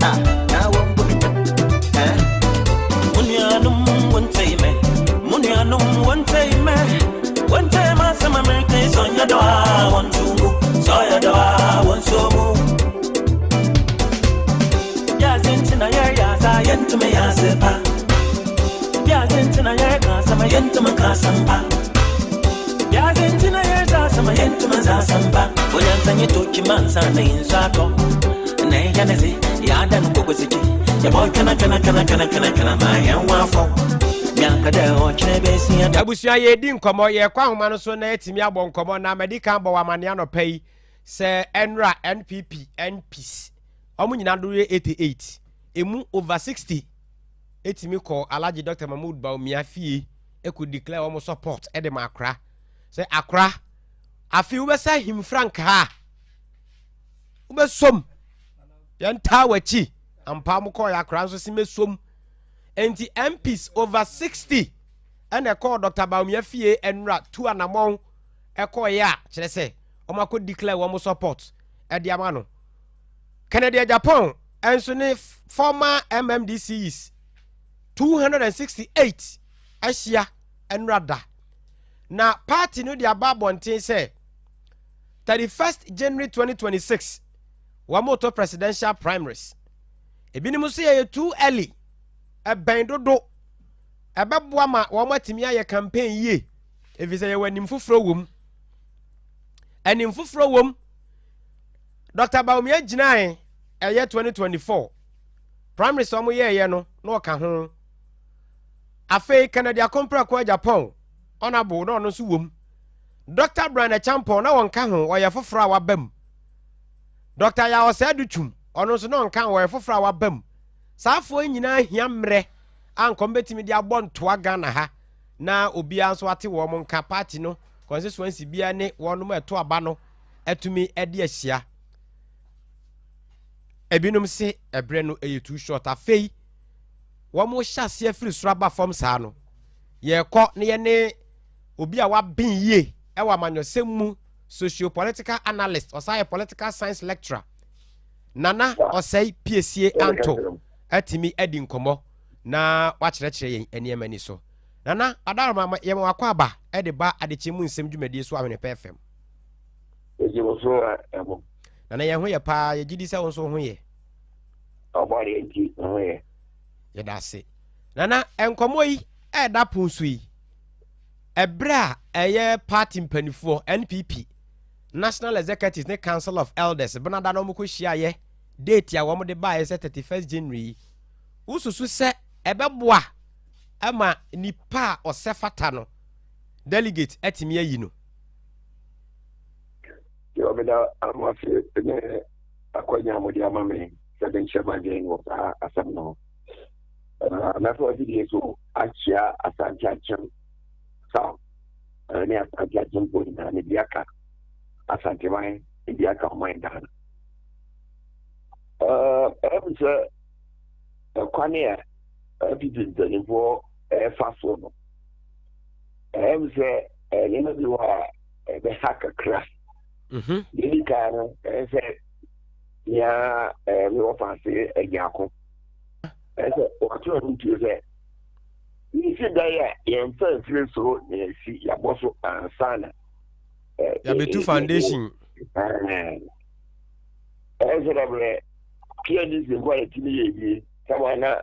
ah, na wɔmbu ne dɛ, eh. Mo nuanom wontie me, mo nuanom wontie me, wontie m'asɛm a mereka yi, sɛ ɔnyɛ dɛ a wɔnto ngu, sɛ ɔyɛ dɛ a wɔnso mu. Wiase nti na yɛreyɛ asa, yɛntumi yɛ ase pa. Wiase nti na yɛreka asɛm a yɛntumi nka asɛm pa. Wiase nti na yɛresa asɛm a yɛntumi nsa asɛm pa. Onyansa nye tokyi mansa na nsu atɔ. Na ɛyɛ ne se yɛada no kokosikyi. Yɛbɔ twena twena twena twena twena twena ma yɛn ho afɔ. Nyanka dɛ ɔkyerɛ bɛsi ɛda. Abusua yɛredi nkɔmmɔ, yɛrekɔ ahoma no so na yɛatumi abɔ nkɔmmɔ na madi kan bɔ wɔ amanneɛ anɔpa yi sɛ ɛnora NPP, NPs, wɔn nyinaa dodoɔ yɛ 88, ɛmu over 60 ɛtumi kɔɔ Alhaji Dr. Mahmood Bawumia fie ɛkɔ declare wɔn support ɛde ma akora sɛ akora afei wobɛsɛ ahim frankaa wobɛsom yɛntaa w'akyi ampa mo kɔɔ yɛ akora nso se mɛsom nti MPs over 60 ɛna ɛkɔɔ Dr. Bawumia fie ɛnora tu anamɔn ɛkɔɔyɛ a kyerɛ sɛ wɔn akɔ declare wɔn support ɛde ama no Kennedy Agyapong nso ne former MMDCs 268 ahyia nnora da. Na party no de aba abɔnten sɛ 31st January 2026 wɔn presidential primaries. Ebinom nso yɛyɛ too early, ɛbɛn dodo, ɛbɛboa ma wɔn atumi ayɛ campaign yie, efisɛ yɛwɔ anim foforɔ wɔ mu. Anim foforɔ wɔ mu. Dr. Bawumia gyinae ɛyɛ 2024 primaries a wɔyɛeɛ no na ɔka ho. Afei Kennedy Akomprako Agyapong ɔnabo na ɔno nso wom. Dr. Brian Acheampong na ɔnka ho, ɔyɛ foforɔ a waba mu. Dr. Yaw Osei Adutwum ɔno nso na ɔnka ho, ɔyɛ foforɔ a waba mu. Saa afoɔ yi nyinaa hia mmerɛ a nka wɔbɛtumi de abɔ ntoa Ghana ha na obiara nso ate wɔn nka party no constituency biara ne wɔn a ɛto aba no atumi de ahyia. Ebinom se ɛberɛ no ɛyɛ too short. Afei wɔn hyɛ aseɛ firi soro aba fam saa no, yɛrekɔ na yɛne obi a waben yie ɛwɔ amanyɔsɛm mu, socio-political analyst, ɔsan yɛ political science lecturer, Nana Osei Piesie Anto atumi adi nkɔmmɔ na wakyerɛkyerɛ yɛn nneɛma ani so. Nana Adaroma, yɛma wakɔ aba de ba adekyɛ mu nsɛm dwumadie so Ahwene Pɛ FM. Yɛgye wo so ɛbɔ. Nana yɛn ho yɛ paa, yɛgye di sɛ wo nso wo ho yɛ. Ɔbɔadeɛ nti, me ho yɛ. Yɛda ase. Nana, nkɔmmɔ yi ɛreda pon so yi, ɛberɛ a ɛyɛ party mpanifoɔ, NPP, National Executives ne Council of Elders benada na wɔkɔhyiaeɛ, date a wɔde baeɛ sɛ 31st January yi, wosusu sɛ ɛbɛboa ma nipa a ɔsɛ fata no, delegate atumi ayi no? Yɛ meda mo ase ne akwanya a mode ama me sɛ menkyerɛ m'adwene wɔ saa asɛm no ho. Mɛfa w'afidie so akyea Asante Akyem South ne Asante Akyemfoɔ nyinaa ne bi aka Asanteman ne bi aka ɔman Ghana. Ɛm sɛ ɛkwane a NPP mpanimfoɔ ɛfa soɔ no, ɛm sɛ nneɛma bi wɔ a ɛbɛha kakra. Mhm. Deɛ ɛdi kan no, ɛyɛ sɛ nea mewɔ faase agyako. Ɛyɛ sɛ wɔato ɛho tuo sɛ yɛsi dan a yɛmfa mfiri soro na yɛsi yɛabɔ so ansa na yɛabɛtu foundation. Ɛyɛ sɛ dabrɛ PNDC nko a yɛtumi yɛ bie sama na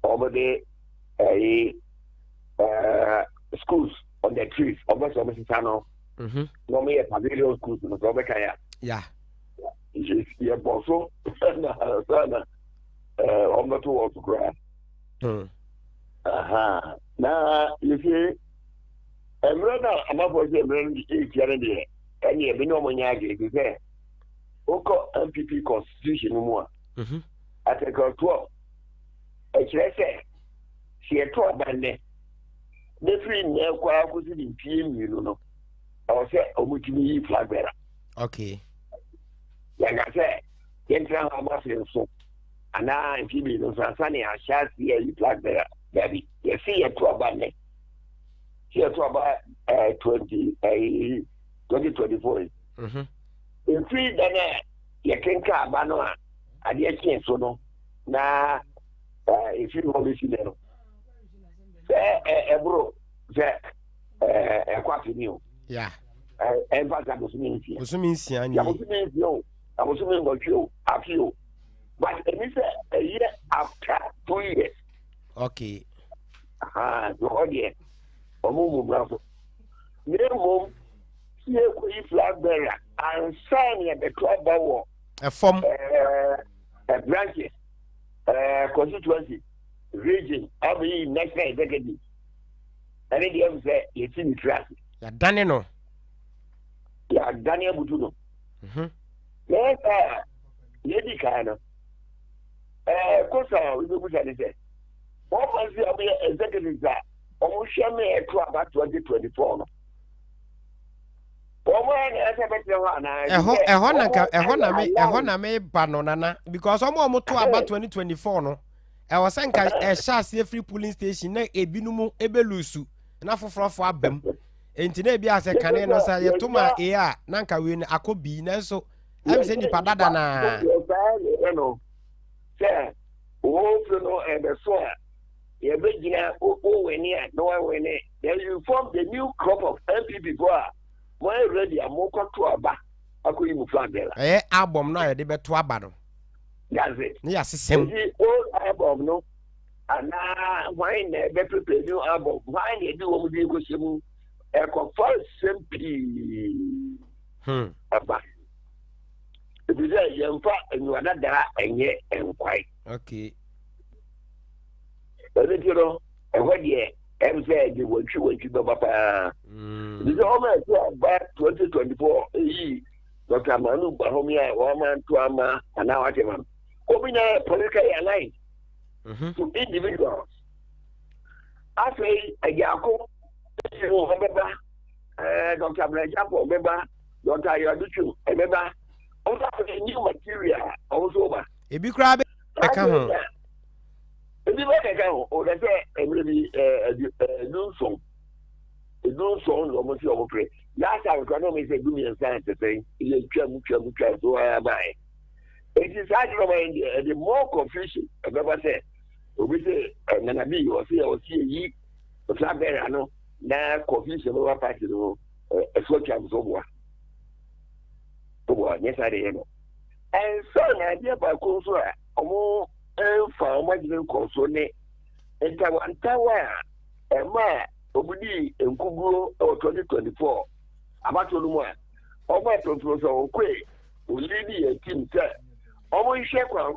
wɔde ɛyi schools on the trees ɔbɛ sɛ ɔmo sisa no mhm. na ɔmo yɛ pavilion schools no sɛ ɔbɛka ya ya yɛ bɔ so na sɛ na ɛɛ ɔmo bɛto wɔ so koraa hmm. na yɛsɛ mmerɛ no a amafoɔ sɛ mmerɛ no ɛretia no deɛ ɛne ɛbi ne ɔmo nyɛ adwene te sɛ wokɔ npp constitution no mu a mhm. article 12 ɛkyerɛ sɛ sɛ yɛto aba nnɛ bɛfiri nnɛ kɔ ara kɔsi de mfie mmienu no ɛwɔ sɛ ɔmotumi yi flag bearer. Okay. Yɛnka sɛ yɛntena hɔ ama se nso anaa mfie mmienu nso ansa ne ahyɛ aseɛ ayi flag bearer. Dabi, yɛse yɛto aba nnɛ. Sɛ yɛto aba eh, 20, eh, 2024 yi. Mm-hmm. Mfiri da no a yɛkenka aba no a adeɛ kyee so no na ɛfiri hɔ bɛsi nnɛ no sɛ ɛboro sɛ ɛkɔ afe ni o ɛmfa sɛ abosome nsia bosome nsia ni abosome nsia o abosome nwɔtwe o afe o but ɛni sɛ ɛyɛ after 2 years. Okay. Nti hɔ deɛ ɔmo mu mmara so na mmom sɛ yɛkɔyi flag bearer ansa ne yɛbɛto aba wɔ ɛfam ɛɛ branches, constituency, region, abɛyi national executive, ɛne deɛ ɛmu sɛ yɛsi ne tiri ase. Yɛadane no. Yɛadane abutu no. Na ɛsɛ a yɛdi kan no, kosa a wobɛbusa ne sɛ wɔn ma nsi a wɔyɛ executives a wɔhwɛ me ɛto aba 2024 no, wɔn a na ɛsɛ bɛtena hɔ anaa? Ɛhɔ ɛhɔ na nka ɛhɔ na me ɛhɔ na me ba no, Nana, because wɔn a wɔn to aba 2024 no, ɛwɔ sɛ nka ɛhyɛ aseɛ firi polling station na ebinom ebelusu na foforɔfoɔ aba mu, nti na ebi asɛ kane no sɛ yɛto ma A a, na nka wei no akɔ B, nanso ɛm sɛ nipa dada naa. No sɛ wɔn no ɛbɛso a yɛbɛgyina wowɛne a na wawɛne, then you form the new crop of NPP fo a moayɛ ready a mokɔto aba akɔyi mo flag bearer. Ɛyɛ album no a yɛde bɛto aba no. That's it. Ne yɛasesɛm. Nti old album no anaa hwan na ɛbɛprepare new album, hwan na ɛde wɔn de kɔhyɛ mu, ɛkɔfa nsɛm pii ɛba ebi sɛ yɛmfa nnuwa dadaa ɛnyɛ nkwae. Ɛno ti no, ɛhɔ deɛ ɛm sɛ ɛde wɔntwi wɔntwi bɛba paa ebi sɛ wɔn a ɛto aba 2024 eyi Dr. Manu Bawumia a wɔn ama nto ama anaa wate ma no, obi na yɛ politically aligned to individuals. Afei Agyako esi wɔ bɛba, Dr. Brɛgyapɔ bɛba, Dr. Ayɔdutwum ɛbɛba, wɔn afei new material wɔn nso ba. Ebi koraa bɛka ho. Ebi bɛ kɛkɛ ho o, sɛ mmerɛ bi 17 17 na wɔn si wɔn pere last time kora na wɔn sɛ 13 tete yɛ twam twam twam so wɔn aba yɛ. Eti saa adi na wɔn ayɛ deɛ ɛde more confusion ɛbɛba sɛ obi sɛ nana bi ɔsi ɔsi eyi flag bearer no na confusion bɛba party no ɛso atwa so boa boa nyɛ saa de yɛ no. Ɛnsa na adeɛ baako nso a wɔn. mfa wɔn adwene nkɔɔ so ne ntawantawa a ɛmaa wɔdii nkuguo wɔ 2024 abatoɔ no mu a wɔn a Professor Okoe ɔliidi yɛn team sɛ wɔnhwɛ kwan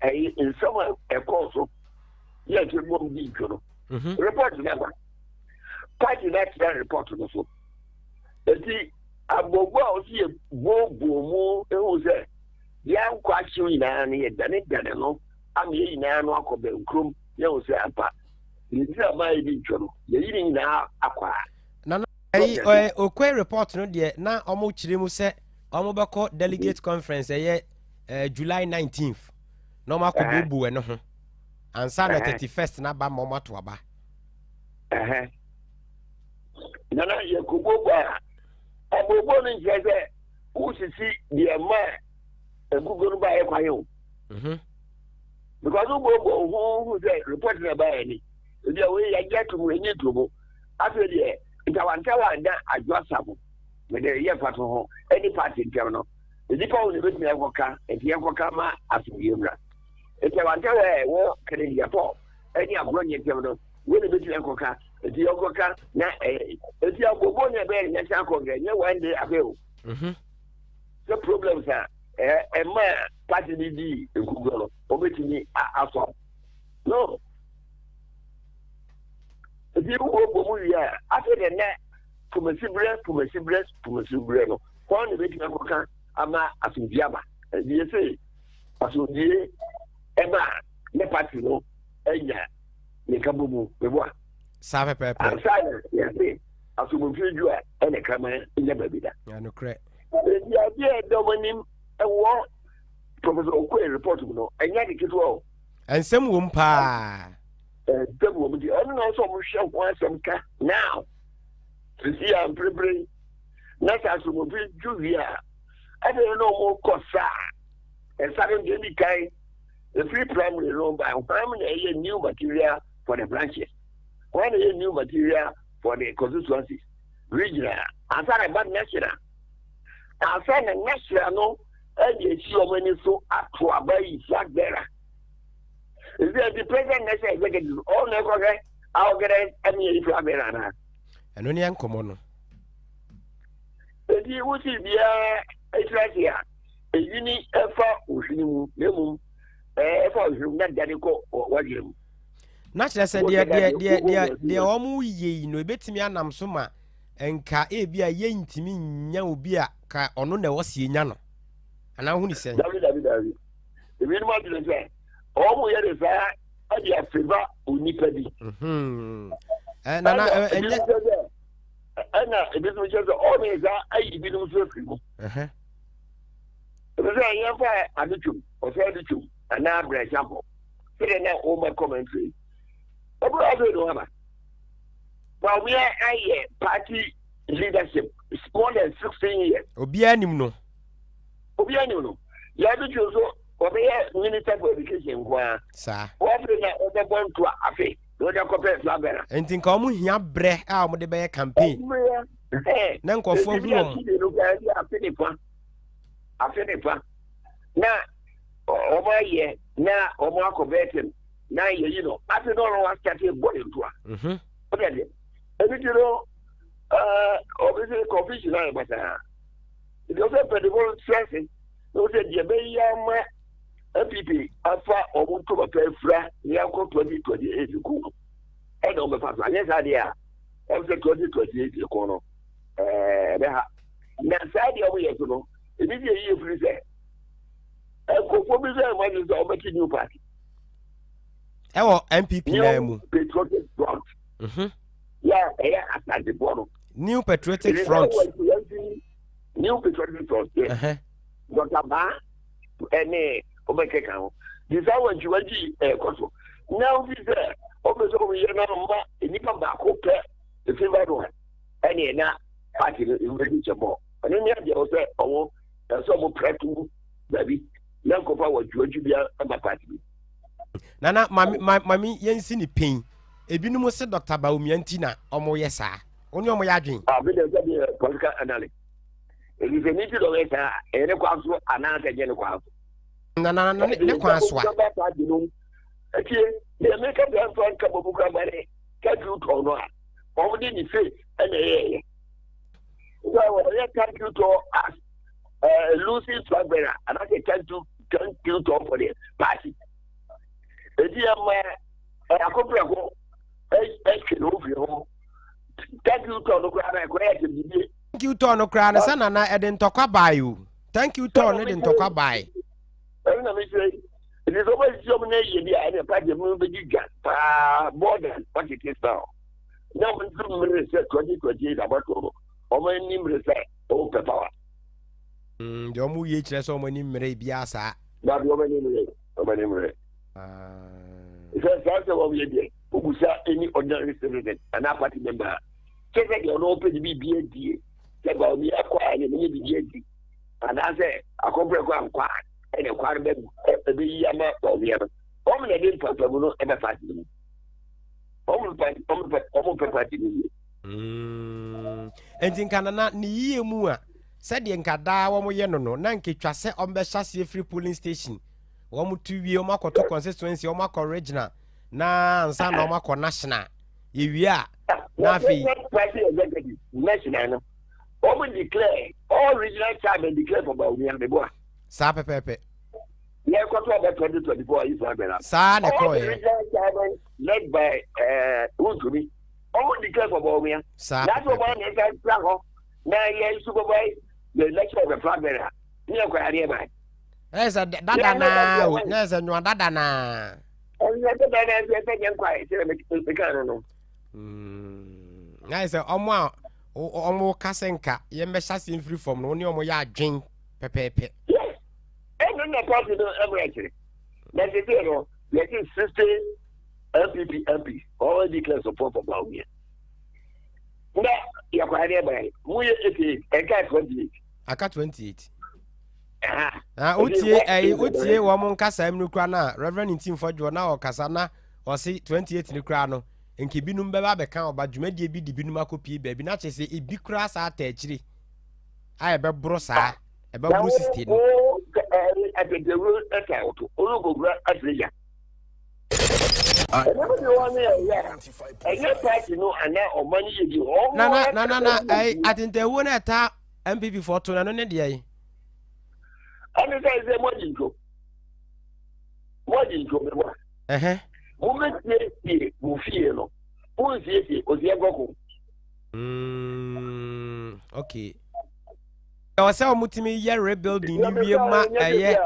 ɛyi nsɛm a ɛkɔɔ so yɛ akyire mu wɔn di ntwo no. Report no aba. Party no atena report no so. Eti abobo a ɔsi yɛ booboo mu ehu sɛ yɛankɔ ahyew nyinaa no yɛdanedane no ama yɛn nyinaa no akɔ bɛnkurom yɛhu sɛ ampa yɛdi ama yɛdi ntwo no yɛyi ne nyinaa akɔ a. Nana ɛyi ɛ Okoe report no deɛ na wɔn kyerɛ mu sɛ wɔn bɛkɔ delegate conference ɛyɛ ɛɛ July 19th na wɔn akɔ booboo ɛno ho ansa na 31st na aba ma wɔn ato aba. Nana yɛkɔ booboo a abooboo no nkyerɛ sɛ wosisi deɛ ma nkukuo no baayɛ kwan o. Because wobooboo ho hu sɛ report na ɛbaayɛ ni ebi a wei yɛagye ato mu enyi to mu afei deɛ ntawantawa da adwo asafo mede yɛ mfato ho ɛne party ntɛm no nnipa wo na ebetumi akɔka nti yɛnkɔka ma asomdwie mmra ntawantawa a ɛwɔ Kennedy Apo ɛne Abronye ntɛm no wei na ebetumi akɔka nti yɛnkɔka na ɛyɛ nti abobo na ɛbɛyɛ national congress nyɛ one day afei o sɛ problems a ɛma party bi di nkukuo no wɔbɛtumi asɔ no nti wobɔ mu wie a afei de nɛ pomasiberɛ pomasiberɛ pomasiberɛ no hɔn na ebɛtumi akɔka ama asomdwie aba nti yɛse asomdwie ɛba a ne party no anya ne nkabɔ mu meboa saa pɛpɛɛpɛ ansa na yɛse asomdwie dwu a ɛna kraman nya baabi da nokorɛ nti adeɛ a ɛda ɔmo anim ɛwɔ Professor Okoye report mu no ɛnyɛ ade ketewa o. Nsɛm wom paa. Nsɛm wom nti ɛno na ɔsɛ ɔmo hwɛ ho asɛm ka now. Sisi a mprempren na sɛ asomdwe dwo wie a ɛde na ɔmo kɔ saa ɛsa no deɛ di kan efiri primary no ba hwan na ɛyɛ new material for the branches hwan na ɛyɛ new material for the constituencies regional ansa na ɛba national ansa na national no ɛde esi wɔn ani so ato aba yi flag bearer nti ɛdi president national executive ɔno na ɛkɔhwɛ aorganize ɛne yɛ flag bearer anaa. Ɛno ne nkɔmɔ no. Eti wosi biara etira se a eyi ni ɛfa ohwene mu na emum ɛfa ohwene mu na dane kɔ wadwene mu. Na kyerɛ sɛ deɛ deɛ deɛ deɛ deɛ wɔn yɛ yi no ebetumi anam so ma nka ebi a yɛntumi nya obi a ka ɔno na ɛwɔ sie nya no anaa ho ne sɛn. Dabi dabi dabi ebinom adwene sɛ wɔn yɛ de saa ɛde afeva onipa bi. Mhm. Eh, nana ɛnyɛ. Ɛna ebinom kyerɛ sɛ ɔne saa ayi binom nso afiri mu. Ebi sɛ yɛmfa ade twom ɔsɛ ade twom anaa brɛhyɛ hɔ sɛdeɛ na wɔma commentary. Ɔbɛrɛ afei na ɔba. Bawumia ayɛ party leadership more than 16 years. Obiara nim no. Obiara nim no. Yɛade twom so ɔbɛyɛ minister for education nko ara. Saa. Wɔafei na ɔbɛbɔ ntoa afe na ɔde akɔpɛ flabera. Nti nka wɔn hia brɛ a wɔde bɛyɛ campaign. Na nkurɔfoɔ hu wɔn. Afe ne fa afe ne fa na wɔn ayɛ na wɔn akɔ bɛɛtɛm na yɛyi no afe na ɔno asate bɔ ne ntoa. Ɔde adeɛ ebi ti no ɛɛ ɔbi sɛ confusion ayɛ basaa. Nti ɔsɛ mpanyinfoɔ no tena ase na ɔsɛ deɛ ɛbɛyɛ ama NPP afa wɔn ntoma pa afira na yɛakɔ 2028 ko no ɛna wɔn bɛfa so anyɛ saa deɛ a ɛm sɛ 2028 ko no ɛɛ ɛbɛha na saa deɛ wɔn yɛ so no ebi deɛ yie firi sɛ nkurɔfoɔ bi sɛ ɛma sɛ wɔbɛte new party ɛwɔ NPP naa mu New Patriotic Front yɛ ɛyɛ asantefoɔ no New Patriotic Front. New Patriotic Front. Yes. Dr. Ba ɛne ɔbɛkeka ho. Nti saa wantwiwantwi ɛkɔ so. Na ofi sɛ ɔbɛ sɛ ɔyɛ na ɔma nnipa baako pɛ efi ba no a ɛne na party no ɛwuradi kyɛ bɔ. Ɛno ne adeɛ wɔ sɛ ɔwɔ ɛsɛ ɔmo prɛ to mu baabi na nkɔfa wantwiwantwi bi ama party bi. Nana mami mami yɛnsi ne pɛn ebinom se Dr. Bawumia nti na ɔmo yɛ saa. Wo ne ɔmo yɛ adwen. Ah, me deɛ sɛ deɛ political analyst. Ɛdi sɛ ne ti dɔ bɛ saa, ɛyɛ ne kwan so anaasɛ ɛnyɛ ne kwan so. Na na na ne kwan so a. Ɛtie deɛ meka deɛ mfa nka bɔ mu kora ma ne thank you tɔn no a wɔn de ne faith ɛna ɛyɛɛyɛ. Sɛ wɔyɛ thank you tɔn as uh, losing flag bearer anaasɛ thank you tɔn for the party. Eti ɛma akɔprɛko ɛtwe ne ho firi ho. Thank you tɔn no koraa na ɛkɔyɛ ɛsɛ biribi. Thank you tɔn no koraa no sɛ nana ɛde ntɔkwa bae o. Thank you tɔn no de ntɔkwa bae. Ɛno na mekyerɛ yi. Nti sɛ wɔbɛsisi wɔn na yie bi a ɛna party mu bɛdi dwa paa more than what it is now. Na wɔn nso mmere sɛ 2028 abatoɔ no wɔn ani mmere sɛ wɔn pɛ power. Mm, deɛ wɔn wie kyerɛ sɛ wɔn ani mmere biara saa. Dabi wɔn ani mmere, wɔn ani mmere. Sɛ saa sɛ wɔn yɛ deɛ, wobusa any ordinary citizen anaa party member a, kyɛ sɛ deɛ ɔno ɔpɛ de biribi adie, sɛ ba obi akɔ a ɛna ɛnyɛ biribi adi, anaasɛ akɔmprɛko ankɔ a ɛna kwan bɛ ɛbɛyi ama ɔwia no, wɔn na ɛde mpapamu no ɛbɛ party no mu. Wɔn pɛ wɔn pɛ wɔn pɛ party no yie. Mm. Nti nka nana ne yie mu a sɛdeɛ nka daa wɔn yɛ no no na nketwa sɛ wɔn bɛhyɛ aseɛ firi polling station wɔn to wie wɔn akɔto constituency wɔn akɔ regional na ansa na wɔn akɔ national yɛwie a na afei. Party executive national no wɔn declare all regional chairman declare for Bawumia Meboa. Saa pɛpɛɛpɛ. Yɛ kɔtɔ ɔbɛ 2024 ayi flag bearer. Saa na ɛkɔɔ yɛ. All the regional chairman led by ɛɛ Wuntumi wɔn declare for Bawumia. Saa pɛpɛɛpɛ. N'asɛ wɔn na ɛsan tena hɔ na yɛ supervise the election of the flag bearer ne yɛ kɔ yadeɛ ban. Ɛyɛ sɛ dada naa o na yɛ sɛ nwa dada naa. Ɛnyɛ dada naa nso ɛsɛ nyɛ nkwa sɛ meka no no. Na yɛ sɛ ɔmo a ɔmo ka sɛ nka yɛmmɛhyɛ aseɛ mfiri fam no wo ne ɔmo yɛ adwen pɛpɛɛpɛ. Yes, ɛno na party no ɛmmerɛ kyerɛ. Na sese no yɛte 60 NPP MPs already declare support for Bawumia. Na yɛkɔ adeɛ ban mu yɛ 88 ɛnka 28. Aka 28. Na wotie ɛyi wotie wɔn nkasa mu kura na Reverend Ntimfo Dwoɔ na ɔkasa na ɔse 28 no kura no nka ebinom bɛba abɛka ɔba dwumadie bi de binom akɔpie baabi na kyerɛ sɛ ebi kura saa ata akyire a ɛbɛboro saa ɛbɛboro 60 no. Atɛntɛwuro ɛta ɔto olukokura asere ya. Ɛnam de wɔn yɛ yɛ ɛnyɛ paati no anaa ɔman yɛ bi wɔn. Na na na na na ɛyi atɛntɛwuro na ɛta NPP foɔ to na no ne deɛ yi. Ɛne sɛ sɛ moadi ntwo moadi ntwo meboa mobɛsiesie mo fie no monsiesie ɔsiɛ nkɔko. Mm, okay. Ɛwɔ sɛ wɔtumi yɛ rebuilding ne wie ma ɛyɛ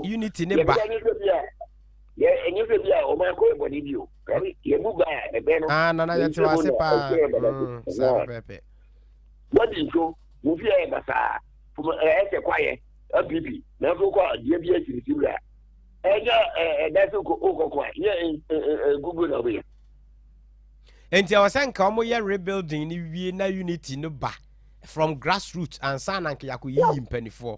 unity ne ba. Ɛnyɛ sɛ bi a ɔmo akɔ ɛbɔne bi o. Yɛbu ba a ɛbɛ no. Ah, nana yɛte wase paa. Saa pɛpɛpɛ. Wadi nso, wo fie ayɛ basaa, fom ɛyɛ sɛ kwaeɛ, NPP, nanso wokɔ a dua bi asi ne ti wura. Ɛnyɛ ɛda sɛ wokɔ ko a, nyɛ gugu na wobɛyɛ. Nti ɛwɔ sɛ nka wɔn yɛ rebuilding ne wie na unity no ba from grassroots ansa na nka yɛakɔ yiyi mpanimfoɔ.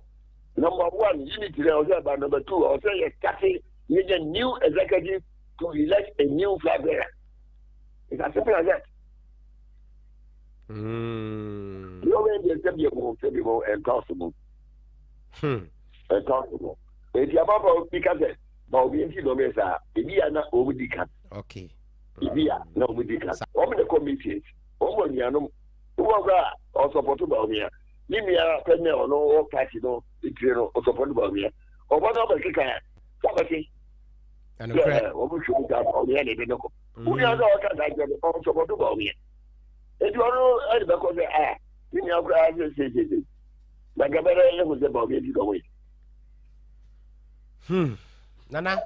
Number one, unity na ɔsɛ ba. Number two, ɔsɛ yɛ start yɛnya new executive to elect a new flag bearer. It's as simple as that. Deɛ ɔbɛyɛ deɛ sɛbi ɛmu sɛbi mu ɛntɔ so mu. Ɛntɔ so mu. Eti ababaawa bi ka sɛ ma obi nti na ɔbɛyɛ saa ebi a na wɔn di ka. Okay. Ebi a na wɔn di ka. Wɔn na kɔ meetings. Wɔn wɔ nuanom. Wɔn kɔ a ɔsɔpɔtɔ ba onua. Ne nua pɛ ne ɔno wɔ party no etire no ɔsɔpɔtɔ ba onua. Ɔbɔ na ɔbɛ keka sábɛte. Ɛnokorɛ. Wɔn hwɛ mu saa ba onua na ebi ne kɔ. Onua sɛ ɔka saa kyerɛ no ɔsɔpɔtɔ ba onua. Eti ɔno ɛde bɛkɔ sɛ a ne nua koraa sɛ seesese na nka bɛrɛ yɛ ho sɛ ba obi adi dɔwɔ yi. Hmm. Nana,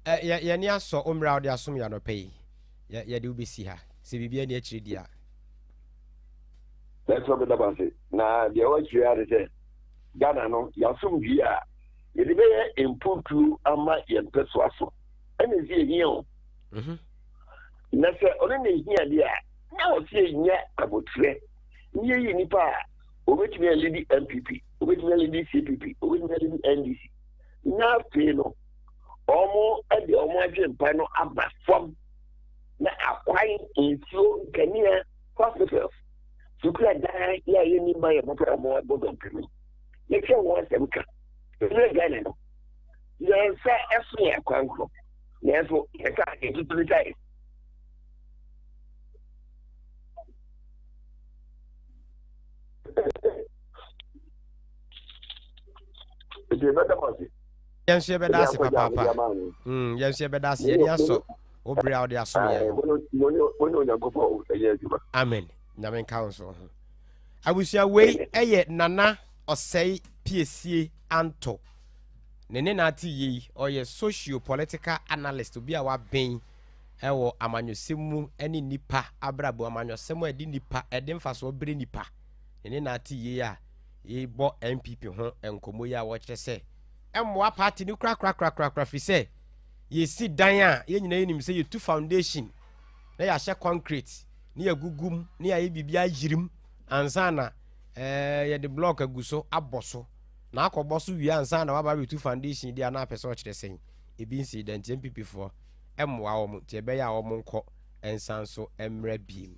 ɛ yɛ yɛn ani asɔ wo mmerɛ a wode asom yɛ anɔpa yi. Yɛ yɛde wo bɛsi ha. Sɛ biribi ani akyire di a. Mɛsɔ meda mo ase. Na deɛ ɛwɔ akyire ara ne sɛ Ghana no yɛasomdwie a yɛde bɛyɛ mpuntuo ama yɛn mpɛsoa so ɛna ɛsɛ yɛhia o. Mhm. Na sɛ ɔno na ehia deɛ a, na ɔsɛ yɛnya aboterɛ na yɛyi nipa a obetumi alidi NPP, obetumi alidi CPP, obetumi alidi NDC. Na afei no, wɔn de wɔn adwempa no aba fam na akwan, nsuo, nkanea, hospitals, sukuu adan yɛ a yɛnni mma yɛn mmɔfra a wɔabɔ dɔmpem no, yɛhwɛ wɔn asɛm ka. Ɛfiri Ghana no, yɛn nsa ɛso yɛn kwankorɔ, nanso yɛka yɛtutu tae. Nti yɛbɛda mo ase. Yɛn nso yɛbɛda ase papaapa. Yɛn nso yɛbɛda ase. Yɛn ani asɔ wo bere a wode asom yɛn. Mo ne Onyankopɔn ɛnyɛ adwuma. Amen. Nyame nka wo nso ho. Abusua wei ɛyɛ Nana Ɔsɛe Piesie Anto. Ne ne na ate yei, ɔyɛ socio political analyst, obi a waben ɛwɔ amanyɔsɛm mu ɛne nipa abrabɔ, amanyɔsɛm a ɛde nipa, ɛde mfasoɔ bere nipa. Ne ne na ate yei a yɛbɔ NPP ho nkɔmmɔ yi a wɔkyerɛ sɛ ɛmmoa party no korakorakorakora firi sɛ yɛsi dan a yɛn nyinaa yɛnim sɛ yɛtu foundation na yɛahyɛ concrete na yɛagugu mu na yɛayɛ biribi ayirim ansa na ɛɛ yɛde block agu so abɔ so na akɔbɔ so wie ansa na waba abɛtu foundation deɛ na apɛ sɛ ɔkyerɛ sɛn ebi nsi da nti NPP foɔ ɛmmoa wɔn nti ɛbɛyɛ a wɔn nkɔ nsan so mmerɛ biem.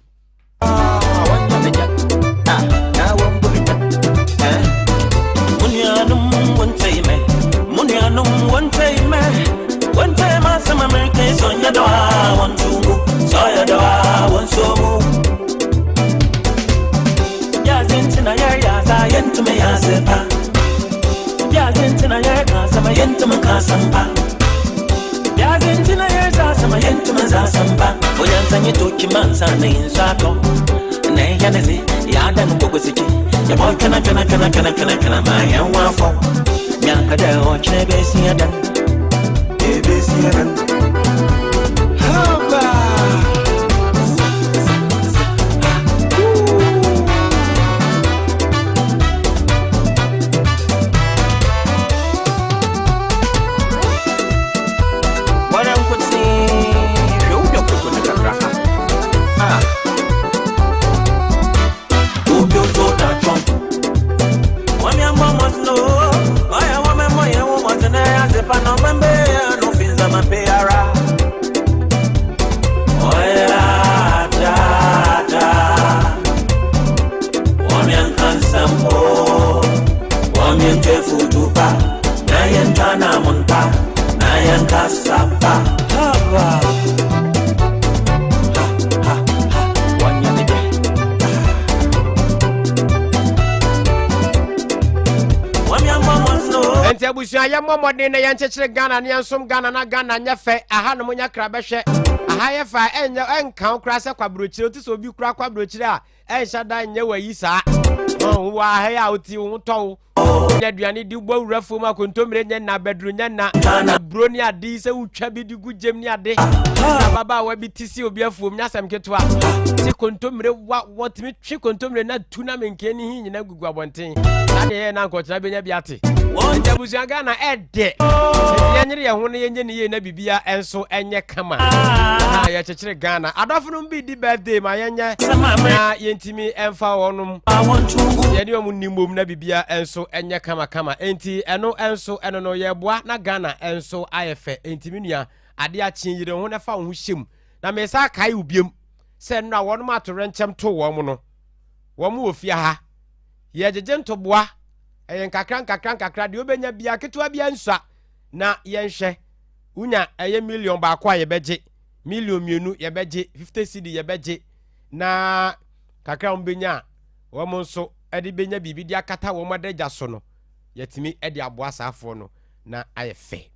Nti abusua yɛ mmɔ mmɔden na yɛnkyekyere Ghana ne yɛnsom Ghana na Ghana nyɛ fɛ. Aha nom nyɛ kra bɛhwɛ. Aha yɛ fɛ a ɛnyɛ ɛnka wo koraa sɛ kwaburokyire. Wote sɛ obi kura kwaburokyire a ɛnhyɛ da nyɛ wayi saa. Ɔn wɔ aha yi a wote wo ho tɔ wo. Wonya aduane di wobɔ wura fam a kontommire nyɛ nna abaduro nyɛ nna. Aburo ne ade yi sɛ wotwa bi de gu gyem ne ade. Ababaawa bi te si obi afuom nyɛ asɛm ketewa. Te kontommire wa wɔtumi twe kontommire na tu na menkee ne hi nyina gugu abɔnten. Saa deɛ yɛyɛ na nkɔkyena bɛnya bi ate. Nti abusua Ghana ɛdɛ. Nti yɛnyere yɛn ho na yɛnyɛ ne yie na bibia ɛnso ɛnyɛ kama. Na yɛkyekyere Ghana. Adɔfo nom bi di birthday ma yɛnyɛ na yɛntumi ɛmfa wɔnom yɛne wɔn nni mmom na bibia ɛnso ɛnyɛ kama kama. Enti ɛno ɛnso ɛno no yɛboa na Ghana ɛnso ayɛ fɛ. Enti me nua ade akye yere ho na fa wo ho hyɛ mu. Na mesa akae wo biom sɛ nnora wɔnom atowerɛnkyɛm too wɔn no wɔn wɔ fie ha. Yɛgyegye ntoboa, ɛyɛ nkakra nkakra nkakra, deɛ wobɛnya biara ketewa biara nsua na yɛnhwɛ. Wonya ɛyɛ million baako a yɛbɛgye, million mmienu yɛbɛgye, 50 cedi yɛbɛgye, na kakra a wɔbɛnya a wɔn nso de bɛnya biribi de akata wɔn adagya so no, yɛatumi de aboa saafoɔ no na ayɛ fɛ.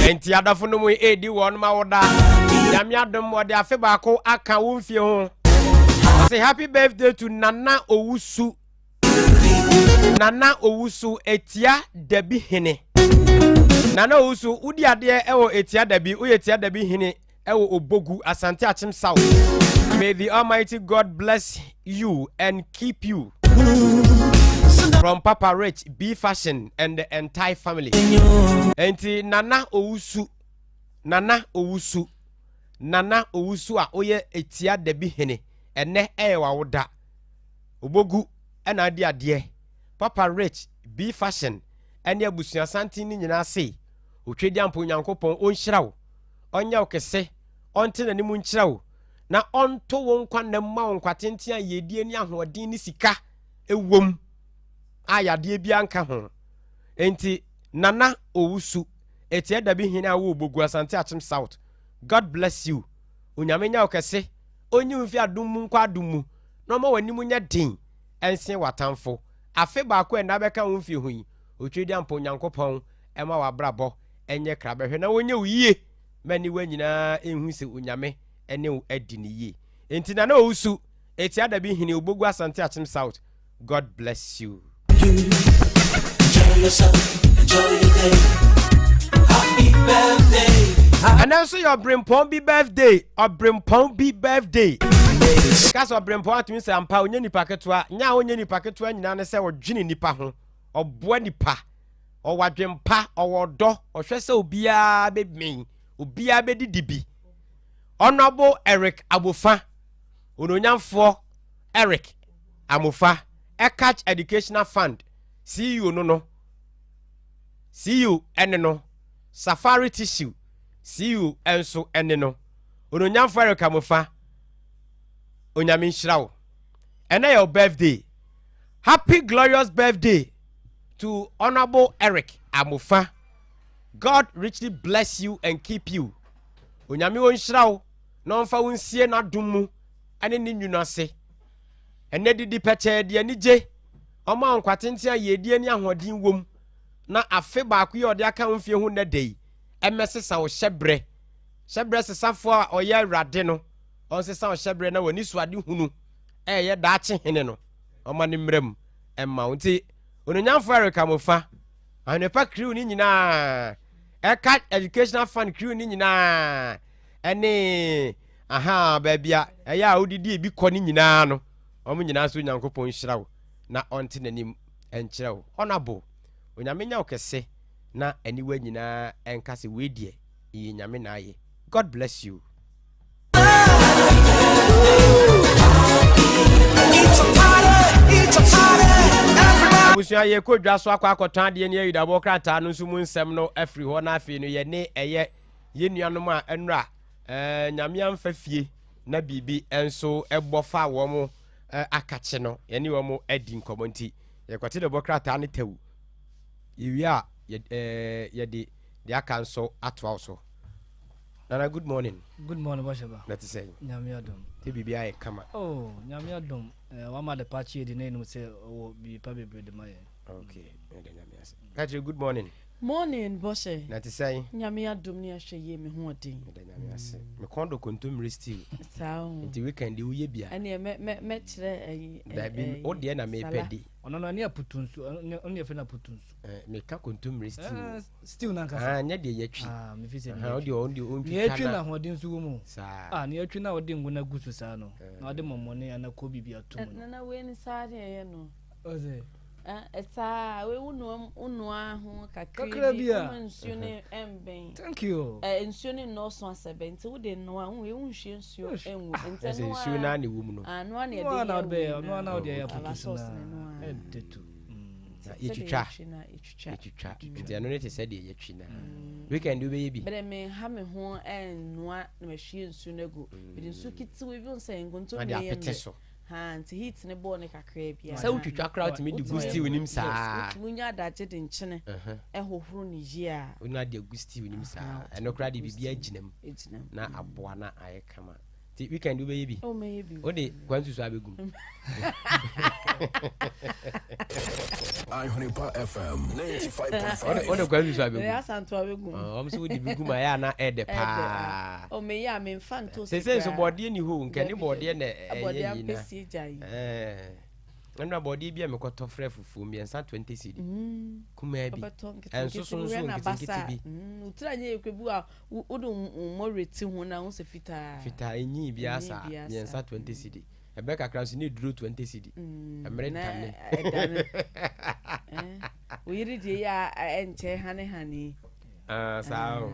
Enti adɔfo no mu edi wɔn ma woda. Nyame adom wɔde afe baako aka wo mfie ho. Ɔse happy birthday to Nana Owusu. Nana Owusu Etia Dabi Hene. Nana Owusu wodi adeɛ ɛwɔ Etia Dabi, woyɛ Etia Dabi Hene ɛwɔ Obogu, Asante Akyem South. May the Almighty God bless you and keep you. From Papa Rich, B Fashion and the entire family. Enti Nana Owusu. Nana Owusu, Nana Owusu a woyɛ Etia Dabi hene, ɛnnɛ ɛyɛ w'awoda. Obogu na adi adeɛ. Papa Rich, B Fashion ne abusua santen no nyinaa se, Otwedeampo Onyankopɔn ɔnhyira wo, ɔnyɛ wo kese, ɔnte n'anim nkyerɛ wo, na ɔnto wo nkwa nna mu ma wo nkwa tenten a yiedie ne ahoɔden ne sika wom a yadeɛ biara nka ho. Enti Nana Owusu, Etia Dabi hene a wowɔ Bogu Asante Akyem South, God bless you. Onyame nyɛ wo kɛse, ɔnyi wo mfi adom mu nkɔ adom mu, na ɔma w'anim nyɛ den nsen w'atamfo. Afe baako a nna bɛka wo mfie ho yi, Otwedeampɔn Nyankopɔn mma w'abrabɔ nyɛ krabɛhwɛ na ɔnyɛ wo yie ma aniwa nyinaa nhu sɛ Onyame ne wo adi no yie. Enti Nana Owusu, Etia Dabi Hene Obogu Asante Akyem South, God bless you. Enjoy yourself, enjoy your day. Happy birthday. Ɛnɛ nso yɛ ɔbrempɔn bi birthday, ɔbrempɔn bi birthday. Ka sɛ ɔbrempɔn atumi sɛ ampa ɔnyɛ nipa ketewa, nyɛ a ɔnyɛ nipa ketewa nyinaa ne sɛ ɔdwene nipa ho, ɔboa nipa, ɔwɔ adwempa, ɔwɔ ɔdɔ, ɔhwɛ sɛ obiara bɛmɛn, obiara bɛdidi bi. Honorable Eric Abofa, ononyamfoɔ Eric Amofa, Ecatch Educational Fund CEO no no, CEO ne no, Safari Tissue CEO nso ne no. Ononyamfoɔ Eric Amofa, Onyame nhyira wo. Ɛnɛ yɛ wo birthday. Happy glorious birthday to Honorable Eric Amofa. God richly bless you and keep you. Onyame ɔnhyira wo na ɔmfa wo nsie n'adom mu ne ne nwunu ase. Ɛnnɛ didi pɛkyɛɛ de anigye, ɔma wo nkwa tenten a yiedie ne ahoɔden wom, na afe baako yi a ɔde aka wo mfie ho nnɛ da yi, ɛmmɛsesa wo hyɛberɛ. Hyɛberɛ sesafoɔ a ɔyɛ Awurade no, ɔnsesa wo hyɛberɛ na w'anisoadehunu a ɛyɛ daakye hene no, ɔma no mmra mu mma wo. Nti, Onuonyamfoɔ Eric Amofa, Ahwenepa crew no nyinaa, ɛka Educational Fund crew no nyinaa, ɛne Ahaa, baabi a ɛyɛ a wodidi ebi kɔ no nyinaa no, wɔn nyinaa nso Onyankopɔn nhyira wo na ɔnte n'anim nkyerɛ wo. Honourable, Onyame nyɛ wo kɛse na aniwa nyinaa nka sɛ wei deɛ ɛyɛ Nyame na ayɛ. God bless you. Abusua yɛkɔ dwa so akɔ akɔtɔn adeɛ ne ayidabɔ krataa no nso mu nsɛm no afiri hɔ na afei no yɛne ɛyɛ yɛn nuanom a ɛnora eh, Nyame amfa fie na biribi nso bɔ fa wɔn eh, akakye no, yɛne wɔn adi nkɔmmɔ nti yɛkɔte de bɔ krataa no tɛw. Yɛwie a eh, yɛde deɛ aka nso atoa wo so. Nana, good morning. Good morning, Bɔhyɛba. Na te sɛn? Nyame adom. Te biribi ayɛ kama. Oh, Nyame adom. Eh, wama de pa kye di na enum sɛ ɔwɔ biribi pa bebree de ma yɛn. Okay, ɛda Nyame ase. Ka kyerɛ good morning. Morning bɔhyɛ. Na te sɛn? Nyame adom ne ahwɛ yie me ho ɔden. Meda Nyame ase. Me kɔn dɔ kontommire stew. Saa o. Nti weekend yi woyɛ bi a. Ɛneɛ mɛ mɛ mɛkyerɛ ɛyi ɛ Dabi wo deɛ na mepɛ di. Ɔno no ɛne aputu nsu ɔno ne yɛfrɛ no aputu nsu. Ɛɛ meka kontommire stew. Ɛɛ stew nankasa. Ah nyɛ deɛ yɛtwi. Ah mefi sɛ deɛ yɛtwi. Ɔde ɔntwitwa na. Nea yɛtwi na ahoɔden nso wɔ mu. Saa. Ah nea yɛtwi na wɔde ngo no agu so saa no na wɔde mɔmɔne anaa kobi bi ato mu no. Nana wei ne saa ne ɛyɛ no. Ɔsɛ. Saa wei wo noa wo noa ho kakra Kakra bi bi a. woma nsuo no ɛmbɛn. Thank you. Ɛ nsuo no nnɔɔso asɛ bɛn nti wode noa wo wei wonhwie nsuo ngu nti Ɛsɛ ɛno nsuo no ara na ɛwɔ mu no. ara ɛno ara na Ɛno ara yɛde na yɛ wode bɛyɛ wei ɛno ara na wode ayɛ aba aputu so sauce na no ɛno ara. ɛde to. Na Sɛdeɛ yɛtwitwa. yɛtwi na yɛtwitwa. Yɛtwitwa nti ɛno ne te sɛ deɛ yɛtwi no ara. Weekend wobɛyɛ bi? Bɛdɛ menha me ho ɛnnoa na mahwie nsuo no agu. Mede nsuo ketewa bi wohu sɛ nkontommire Na de yɛ apete mmerɛ. so. Haa nti heat ne bɔɔ ne kakraa bi a. Sɛ wotwitwa koraa wotumi de gu stew nim saa. Wotumi nya adagye de nkyene ɛhohoro ne yie a. Wona de agu stew nim saa. Ɛno koraa de biribi agyina mu. Na aboa na ayɛ kama. Ti weekend wobɛyɛ bi? Oh mɛyɛ bi. Wode kwansusu abɛgu mu. Ahwenepa FM 95.5. Wode kwansusu abɛgu mu. Asanto abɛgu mu. Wɔn nso wode bi gu mu a ɛyɛ a na ɛdɛ paa. Oh meyɛ a memfa ntoosi koraa. Sese nso bɔɔdeɛ ni hɔ o, nka ne bɔɔdeɛ na ɛyɛ Bɔɔdeɛ yi na. ampesie gya yi. Ɛnura bɔɔdeɛ bi a mekɔtɔ frɛ fufuo mmiɛnsa 20 cedi. Kumaa bi. Wobɛtɔ nketenkete Ɛnsoso bi nso hwɛ na nketenkete basa. bi. Wotiri anyɛ yɛ kura bi a wode mmɔwerɛ ti ho na ho sɛ fitaa. Fitaa enyi biara Enyi saa biara mmiɛnsa saa. 20 cedi. Ɛbɛ kakra nso ne duro 20 cedi. Ɛmere Na dane. ɛdane. Wo yere deɛ yɛ a ɛnkyɛ hane hane. Ah, saa o.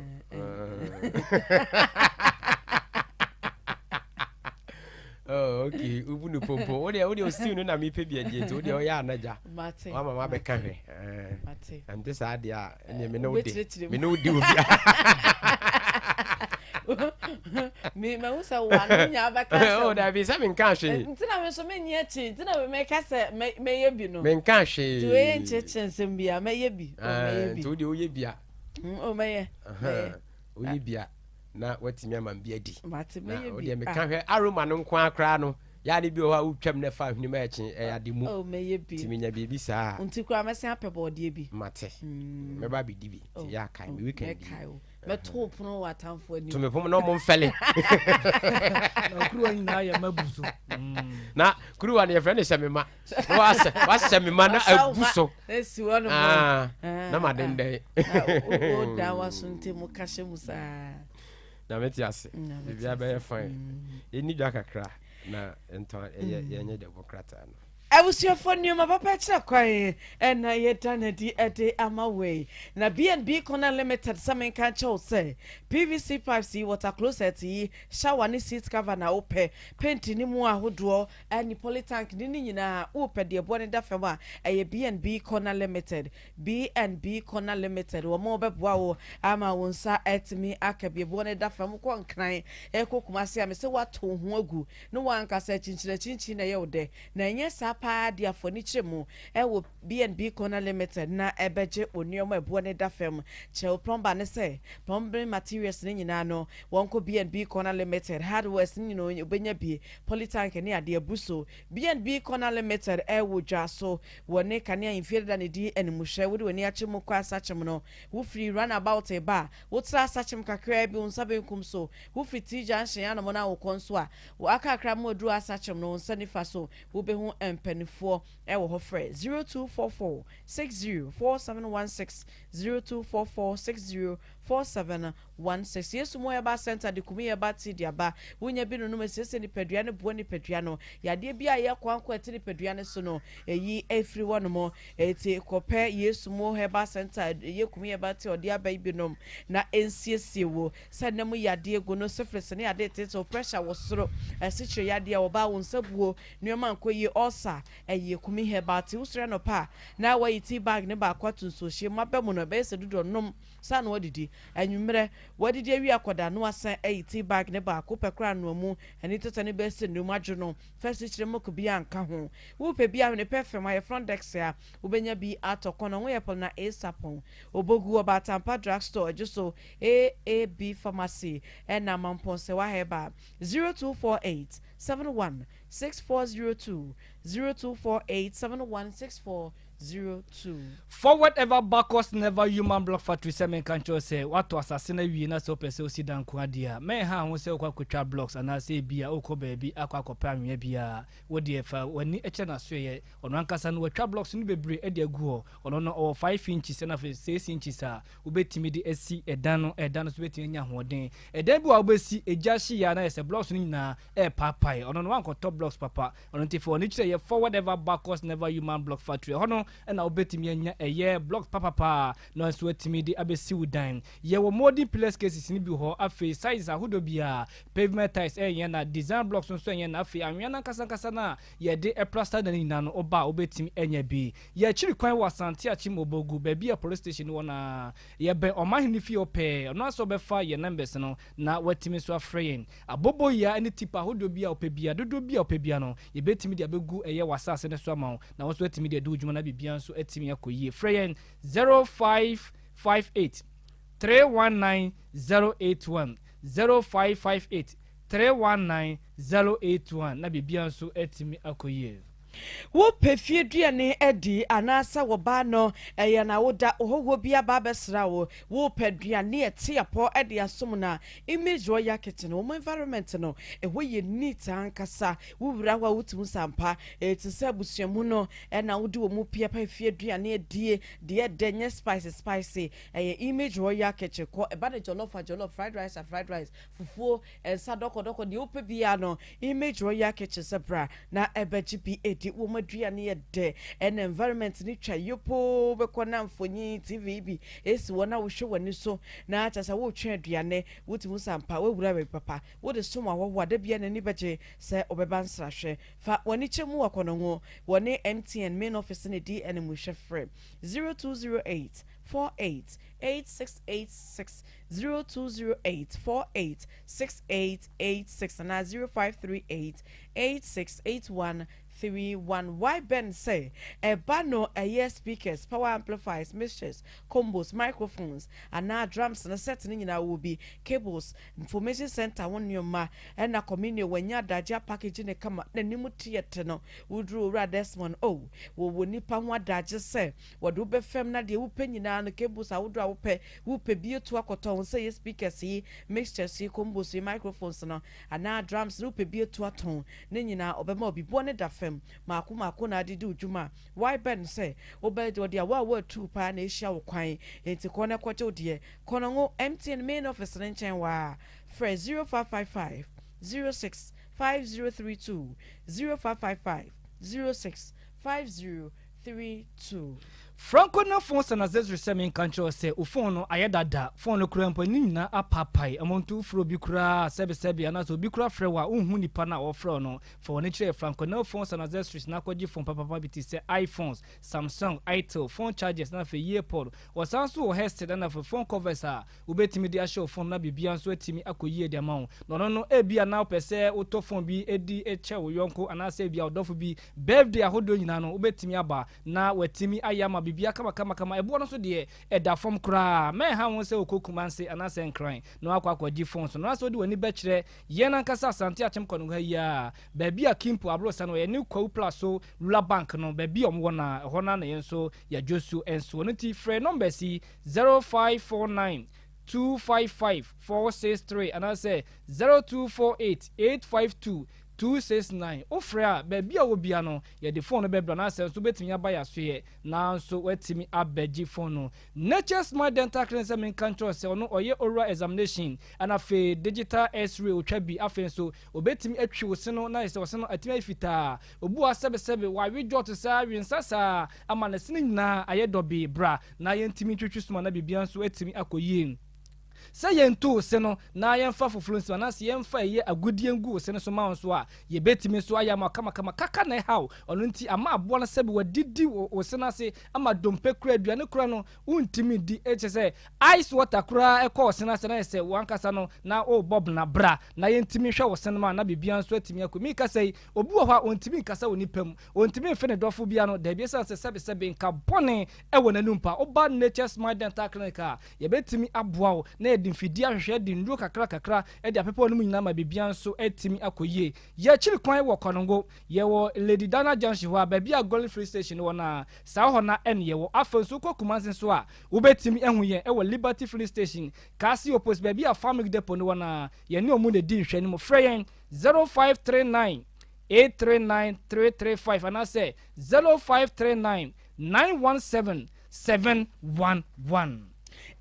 Oh, okay. Ubu no pompo. Wo deɛ wo deɛ osiw no na mepɛ bi adie nti wo deɛ ɔyɛ anagya. Mate. Wama ma bɛka hwɛ. Eh. Mate. Ɛnte saa deɛ a ɛneɛ me ne wo de. Wobɛkyerɛkyerɛ mu. Me ne wo di obi. Me ma hu sɛ wa no nya abɛka sɛ. Oh, dabi sɛ menka hwee. Nti na me nso menni akyi. Nti na meka sɛ mɛyɛ bi no. Menka hwee. Nti wei nkyerɛkyerɛ nsɛm bi a mɛyɛ bi. Oh, mɛyɛ bi. Nti wo deɛ woyɛ bi a. Oh, mɛyɛ. Mɛyɛ. Woyɛ bi a na watumi ama bi adi. Mate Na mɛyɛ bi. wo deɛ meka Ah. hwɛ aroma no nko ara koraa no. Yɛ ne bi wɔ hɔ a wotwam na ɛfa hwenem a ɛkye ɛyɛ ade mu. Oh, mɛyɛ bi. Nti menya biribi saa a. Nti koraa mɛsan apɛ bɔɔdeɛ bi. Mate. Mɛba abɛdi bi. Nti yɛ akae me weekend yi. Mɛkae wo. Mɛto wo pono wɔ atamfo anim. To me pono na ɔmo mfɛle. Na kuruwa nyinaa yɛ mabu so. Na kuruwa no yɛfrɛ no hyɛ me ma. Na wahyɛ wahyɛ me ma na abu so. Esi hɔ nom. Ah, na ma dendɛn. O da waso ntɛmu ka hyɛ mu saa. Na mete ase. Biribiara bɛyɛ fine. Yɛnni dwa kakra na ntɔn ɛyɛ yɛnyɛ dɛbɔ krataa no. Abusuafoɔ nneɛma papa kyerɛ kwan na yɛda no adi de ama wo yi. Na B&B Corner Limited sɛ menka nkyɛ wo sɛ PVC pipes yi, water closet yi, shower ne seat cover na wopɛ, paint ne mu ahodoɔ ne polytank ne ne nyinaa wopɛ deɛ ɛboɔ no da fam a, ɛyɛ B&B Corner Limited. B&B Corner Limited wɔn bɛboa wo ama wo nsa atumi aka bi. Ɛboɔ no da fam wokɔ Nkran ɛkɔ Kumasi a mese woato wo ho agu ne w'ankasa akyinkyini akyinkyini na ɛyɛ wo dɛ. Na ɛnyɛ saa paa de afɔni kyerɛ mu wɔ B&B Corner Limited na ɛbɛgye wo nneɛma a ɛboɔ no da fam. Kyerɛ wo plumber no sɛ plumbing materials no nyinaa no wɔnkɔ B&B Corner Limited, hardwares no nyinaa ɔbɛnya bi, polytank ne adeɛ abu so. B&B Corner Limited wɔ dwa so wɔ ne kanea mfie dada na ɛdi animhwɛ. Wode w'ani akyem mu kɔ Asakyem no, wofiri runabout reba a, wotra Asakyem kakraa bi wo nsa benkum so, wofiri T junction anom na wokɔ nso a, Wɔ akakra mu aduru asakyem no wo nsa nifa so wobɛhu mpaninfoɔ wɔ hɔ frɛ 0244 60 4716 0244 60 4716 Yesu mu Herbal Center de kumi herbal tea de aba wonya bi nonom ɛsiesie nipadua no boa nipadua no yadeɛ bi a ɛyɛ koanko a ɛte nipadua no so no ɛyi ɛfiri hɔ nom ɛti kɔpɛ Yesu mu Herbal Center ɛyɛ kumi herbal tea ɔde aba yi bi nom na ɛnsiesie wo Sɛ nna mu yadeɛ gu no, syphilis ne adeɛ tetew, pressure wɔ soro, asikyire yadeɛ, ɔbaa wo nsa buo, nnoɔma nkɔ yie, ulcer, ɛyɛ kumi herbal tea. Wosɔre anɔpa a, na woayi tea bag no baako ato nsuohyeɛ mu, aba mu no ɛbɛyɛ sɛ dodoɔ nom saa na woadidi. Anwummerɛ, woadidi awie akɔda na woasan ayi tea bag no baako, wopɛ koraa noa mu, ani tata no bɛyɛ sɛ nnum, adwo no, fa asikyire milk biara nka ho. Wopɛ bi a, hwene pɛ fam, ayɛ front desk a, wobɛnya bi atɔ. Kɔnɔ ho yɛ pɔn na Esapɔn, Obogu, Ɔbaatampa drug store, ɛdwo so. AAB Pharmacy ɛna Mampɔnsɛwa Herbal 0248 71 6402 0248 71 6402. Forward ever backwards never human block factory sɛ menka nkyerɛ wo sɛ woatɔ asase no awie na sɛ wopɛ sɛ wosi dan nko ara deɛ a mɛnha ho sɛ wokɔ akɔtwa blocks anaasɛ ebia wokɔ baabi akɔ akɔpɛ anwea biara wo deɛ fa w'ani kyerɛ n'asoɛeɛ ɔno ankasa no watwa blocks no bebree de agu hɔ ɔno no ɔwɔ 5 inches ɛna afei 6 inches a wobɛtumi de asi ɛdan no, ɛdan no nso bɛtumi anya ahoɔden. Ɛdan bi wɔ a wobɛsi, egya hye yɛ a na ayɛ sɛ blocks no nyinaa ɛrepaapae. Ɔno no wankɔtɔ blocks papa. Ɔno nti fa w'ani kyerɛ yɛ Forward Ever Backwards Never Human Block Factory. Ɛhɔ no na wobɛtumi anya ɛyɛ blocks papapa na nso atumi de abɛsi wo dan. Yɛwɔ molding pillars cases no bi wɔ hɔ, afei sizes ahodoɔ biara, pavement tiles ɛnyɛ na, design blocks nso ɛnyɛ na, afei anwea no ankasa ankasa no a yɛde plaster dan no nyinaa no woba a wobɛtumi anya bi. Yɛn akyiri kwan wɔ Asante Akyem Obogu, baabi a police station no wɔ no ara. Yɛbɛn Ɔmanhene fie hɔ pɛɛ. Ɔno ara sɛ ɔbɛfa yɛn numbers no na watumi nso afrɛ yɛn. Aboboyaa ne tipa ahodoɔ biara a wopɛ biara, dodoɔ biara a wopɛ biara no, yɛbɛtumi de abɛgu ɛyɛ w'asase no so ama wo na wo nso atumi de adi wo dwuma na biribiara nso atumi akɔ yie. Frɛ yɛn 0558 319 081, 0558 319 081 na biribiara nso atumi akɔ yie. Wopɛ fie aduane adi anaasɛ wo ba no yɛ n'awoda, ɔhɔhoɔ bi aba abɛsra wo, wopɛ aduane a ɛte apɔ de asom no a, Image Royal Kitchen, wɔn environment no, ɛhɔ yɛ neat ankasa. Wowura hɔ a wotumi sɛ ampa, ɛte sɛ abusua mu no na wode wɔn pia pa fie aduane adie, deɛ ɛdɛ nyɛ spicy spicy. Ɛyɛ Image Royal Kitchen, kɔ, ɛba no jollof a jollof, fried rice a fried rice, fufuo, nsa dɔkɔdɔkɔ, deɛ wopɛ biara no, Image Royal Kitchen sɛ bra na ɛbɛgye bi adi. di, wɔn aduane yɛ dɛ, ɛna environment no twa yopoo, wobɛkɔ na mfonyin TV bi esi hɔ na wohwɛ w'ani so na kyerɛ sɛ woretwe aduane, wotumi hu sɛ ampa woawura baabi papa, wode som ahɔho a da biara n'ani bɛgye sɛ wobɛba nsrahwɛ. Fa w'ani kyɛ mu wɔ Kɔnɔngo, wɔne MTN main office no di animhwɛ frɛ 0208 48 8686, 0208 48 6886 anaa 0538 8681 31 Why Ben sɛ ɛba no ɛyɛ speakers, power amplifiers, mixers, combos, microphones anaa drums no set no nyinaa wɔ bi, cables, information center ho nnoɔma ɛna communio wanya adagye apackage no kama n'anim teɛte no woduru Owura Desmond oh wɔwɔ nipa ho adagye sɛ wɔde wo bɛfam na deɛ wopɛ nyinaa no cables ahodoɔ a wopɛ wopɛ bi atu akɔtɔn sɛ ɛyɛ speakers yi, mixtures yi, combos yi, microphones no anaa drums no wopɛ bi atu atɔn ne nyinaa ɔbɛma wo bi. Boɔ no da fam maako maako na ade di wo dwuma a why bɛn sɛ wobɛ ɔde awaawa atuu paa na ahyia wo kwan enti kɔ na kɔgye wo deɛ. Kɔnɔngo MTN main office no nkyɛn hɔ ara frɛ 0555 06 5032 0555 06 5032. Franco na phone sɛ na Zezri sɛ menka nkyerɛ wo sɛ wo phone no ayɛ dada, phone no koraa mpo ani nyinaa apaapae, ɛmɔ nto wofrɛ obi koraa a sɛbesɛbe anaasɛ obi koraa frɛ wo a wonhu nipa no a ɔrefrɛ wo no, fa w'ani kyerɛ Franco na phone sɛ na Zezri na kɔgye phone papapa bi te sɛ iPhones, Samsung, Itel, phone chargers na afei earpod. Wɔsan nso wɔ headset ɛna afei phone covers a wobɛtumi de ahyɛ wo phone na biribiara nso atumi akɔ yie de ama wo. Na ɔno no ebia na wopɛ sɛ wotɔ phone bi di kyɛ wo yɔnko anaasɛ ebia wo dɔfo bi birthday ahodoɔ nyinaa no wobɛtumi aba na watumi ayɛ ama biribiara kamakamakama. Ɛboɔ no nso deɛ, ɛda fam koraa. Mɛnha wo ho sɛ wokɔ Kumase anaasɛ Nkran na woakɔ akɔgye fon so. Anaasɛ wode w'ani bɛkyerɛ yɛn ankasa Asante Akyem Kɔnɔgo ha yi ara, baabi a Kimpo Aborosa no wɔ, yɛne Kwawu Plaso Rural Bank no, baabi a wɔwɔ no ara, ɛhɔ no ara na yɛn nso yɛadwo so nso. Ɛno nti, frɛ numbers yi, 0549 255 463 anaasɛ 0248 852 269. Wofrɛ a, baabi a wowɔ biara no, yɛde fon no bɛbrɛ wo anaasɛ nso wobɛtumi aba yɛn asoeɛ na nso woatumi abɛgye fon no. Nature Smile Dental Clinic sɛ menka nkyerɛ wo sɛ ɔno ɔyɛ oral examination ɛna afei digital x-ray ɔtwa bi afei nso ɔbɛtumi atwi wo se no na ayɛ sɛ ɔse no atumi ayɛ fitaa. Obi wɔ ha sɛbesɛbe wawe jot saa we nsa saa ama ne se no nyinaa ayɛ dɔbee bra na yɛntumi ntwitwi so ma na biribiara nso atumi akɔ yie. Sɛ yɛnto wo se no na yɛmfa foforo nsi mu anaasɛ yɛmfa ɛyɛ agudeɛ ngu wo se no so ma wo nso a, yɛbɛtumi nso ayɛ ama wo kamakama. Kaka na ɛha wo, ɔno nti ama aboa no sɛbe wadidi wo se no ase ama dompe koraa, aduane koraa no wontumi ndi. Kyerɛ sɛ ice water koraa ɛkɔ wo se no ase na ayɛ sɛ w'ankasa no na worebɔ bena. Bra na yɛntumi nhwɛ wo se no ma na biribiara nso atumi akɔ. Merekasa yi, obi wɔ hɔ a ɔntumi nkasa wɔ nnipa mu, ɔntumi mfe ne dɔfo bi ano, daabi, ɛsiane sɛ sɛbesɛbe nka bɔne wɔ n'anum pa. Woba Nature Smile Dental Clinic a, Yɛbɛtumi aboa wo na yɛde mfidie ahwehwɛ de nnuro kakra kakra de apepa w'anom nyinaa ma biribiara nso atumi akɔ yie. Yɛn akyiri kwan wɔ Kwanongo. Yɛwɔ Lady Dana Junction hɔ a, baabi a Golden Filling Station no wɔ no ara, saa hɔ no ara na yɛwɔ. Afei nso wokɔ Kumasi nso a, wobɛtumi ahu yɛn wɔ Liberty Filling Station, Kaase Opposite, baabi a Farming Depot no wɔ no ara, yɛne wɔn na ɛdi nhwɛanim. Frɛ yɛn 0539 839 335 anaasɛ 0539 917 711.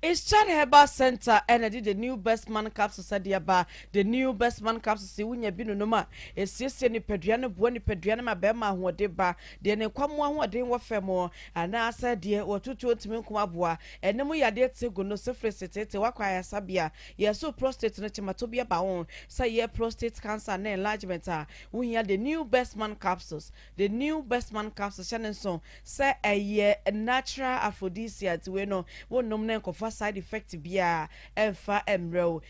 Ischad Herbal Centre na ɛde The New Best Man Capsules de aba. The New Best Man Capsules yi, wonya bi nonom a, ɛsiesie nipadua no, boa nipadua no ma bɛrima ahoɔden ba, deɛ ne nkwammoa ahoɔden wɔ fam, anaasɛ deɛ wɔtotoɔ ntumi nko aboa. Ɛno mu yadeɛ te gu no, syphilis teetee, woakɔ ayaresabea, yɛso prostate no kyematɔ bi aba ho, sɛ ɛyɛ prostate cancer anaa enlargement a, wohia The New Best Man Capsules. The New Bestman Capsule hyɛ no nso sɛ ɛyɛ natural aphrodisiac nti wei no wonnom na ɛnkɔfa side effect biara ɛmfa mmrɛ wo.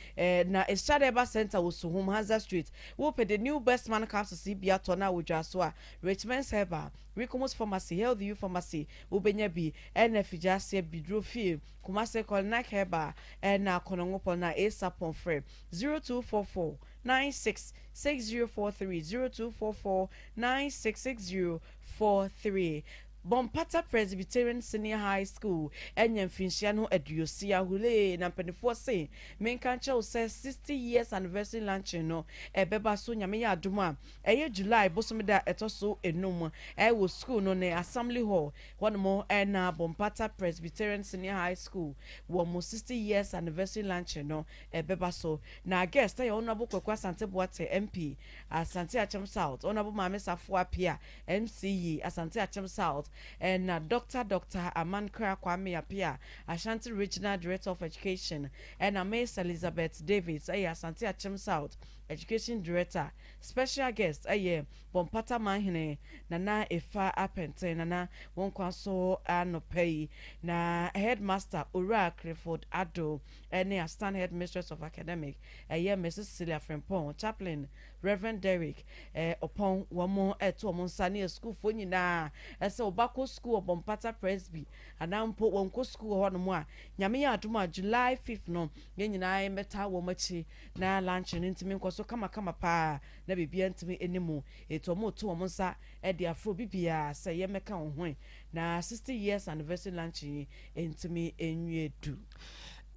Na Estrada Herbal Center wɔ Suhum, Hansa Street. Wopɛ The New Bestman Capsules yi bi atɔ na wodwa so a, Richmond's Herbal, Ricomus Pharmacy, Healthy You Pharmacy wobɛnya bi, ɛna Figyase Abibiduro Fie, Kumasi Kolinak Herbal, ɛna Konongo na Asapon frɛ 0244 96 6043 0244 966043. Bompata Presbyterian Senior High School anya mfinhyia no aduosia. Hulee! Na mpaninfoɔ se menka nkyerɛ wo sɛ 60 years anniversary luncheon no ɛbɛba so Nyame yɛ adom a ɛyɛ July bosome da a ɛtɔ so enum ɛwɔ school no ne Assembly Hall hɔnom na Bompata Presbyterian Senior High School wɔ mo 60 years anniversary luncheon no ɛbɛba so. Na guest ɛyɛ Honourable Kwaku Asante Boateng MP, Asante Akyem South, Honourable Maame Safoa Appiah MCE, Asante Akyem South, ɛna Dɔkta Dɔkta Amankra Kwame Appiah, Ashanti Regional Director of Education, ɛna Miss Elizabeth Davids ɛyɛ Asante Akyem South Education Director. Special guest ɛyɛ Bompata Manhene Nana Efa Apɛnten Nana wo nkwa so anɔpa yi, na Headmaster Owura Clifford Addo ɛne Assistant Headmistress of Academic ɛyɛ Mrs Cecilia Frimpong, Chaplain Rev. Derrick Ɔpɔn, wɔn reto wɔn nsa ne asukuufoɔ nyinaa sɛ wɔba kɔ sukuu wɔ Bompata Presby anaa mpo wɔnkɔ sukuu wɔ hɔnom a, Nyame yɛ adom a July 5th no yɛn nyinaa yɛmmɛtaa wɔn akyi na luncheon no ntumi nkɔ so kamakama paa na biribiara ntumi nni mu. Enti wɔn reto wɔn nsa de afrɛ obi biara sɛ yɛmmɛka wɔn ho na 60 years anniversary luncheon yi ntumi nwie du.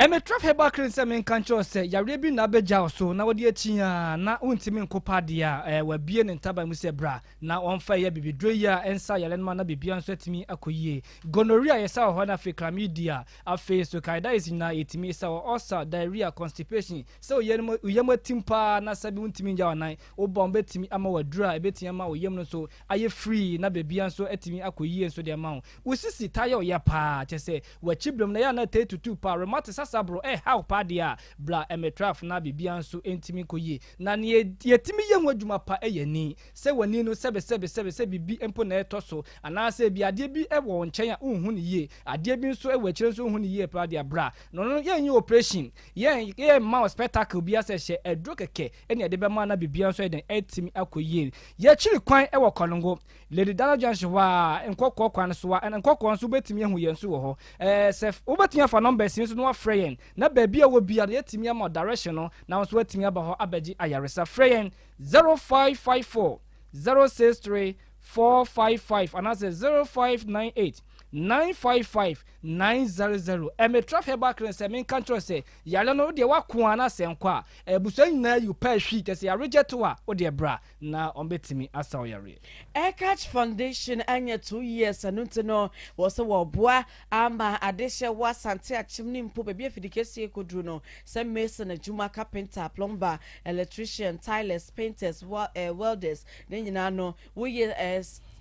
Ɛmetra Herbal Clinic sɛ menka nkyerɛ wo sɛ yareɛ bi na abɛgya wo so na wode akyi a na wontumi nko pa adeɛ a, ɛɛ wabue ne ntaban mu sɛ bra na wɔmfa ɛyɛ bibiduro yi a ɛnsa yareɛ no ma na biribiara nso atumi akɔ yie. Gonorrhea yɛsa wɔ hɔ na afei chlamydia, afei nso carditis nyinaa yɛtumi sa wɔ, ulcer, diarrhea, constipation, sɛ wo yam wo yam atim paa na sɛbi wontumi ngya w'anan, wobɔ a wɔbɛtumi ama wo aduro a ɛbɛtumi ama wo yam no nso ayɛ free na biribiara nso atumi akɔ yie nso de ama wo. Wo sisi taa yɛ wo ya paa, kyerɛ sɛ w'akyi berem no ɛyɛ a na ɛtaa tutu paa, rheumatic sasaboro ɛrehaw paa deɛ a, bra mmɛtra na biribiara nso ntumi nkɔ yie. Na nea yɛtumi yɛ ho adwuma pa yɛ ani. Sɛ w'ani no sɛbe sɛbe sɛbe sɛ biribi mpo na ɛretɔ so, anaasɛ ebia adeɛ bi wɔ wo nkyɛn a wonhu no yie, adeɛ bi nso wɔ akyire nso wonhu no yie paa deɛ a, bra. Na ɔno no yɛnyɛ operation, yɛn yɛmma wo spectacle biara sɛ hyɛ, aduro kɛkɛ na yɛde bɛma na biribiara nso ayɛ dɛn atumi akɔ yie. Yɛkyiri kwan wɔ Kɔnongo. Lady Dana Junction hɔ a, Nkɔkɔɔ kwan no so a, ɛna Nkɔkɔɔ nso wobɛtumi ahu yɛn nso wɔ hɔ. Ɛɛ sɛ wobɛtumi afa numbers yi nso na wafrɛ yɛn na baabi a wɔ biara no yɛatumi ama wo direction no na wo nso woatumi aba hɔ abɛgye ayaresa. Frɛ yɛn 0554 063 455 anaasɛ 0598 955 900. Ɛmetraf Herbal Clinic sɛ menka nkyerɛ sɛ yare no wodeɛ woako a na sɛ nkɔ a abusua nyinaa yi wo paa hwii kyɛ sɛ yɛareject wo a wodeɛ bra na wɔbɛtumi asa wo yareɛ. Aircatch Foundation anya 2 years ɛno nti no wɔ sɛ wɔboa ama adehyɛ wɔ Asante Akyem ne mpo baabi afidikɛseɛ kɔduru no sɛ mason adwuma, carpenter, plumber, electrician, tilers, painters, welders ne nyinaa no woyɛ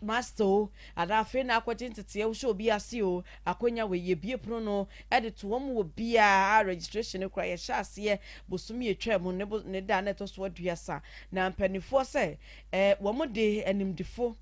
master o anaa afei na akɔgye nteteɛ wohyɛ obi ase o akonya wei yɛbie pono no de to wɔn wɔ biara registration no koraa yɛhyɛ aseɛ bosome atwa mu ne da na ɛtɔ so aduasa Na mpaninfoɔ sɛ eh, wɔn de animdefo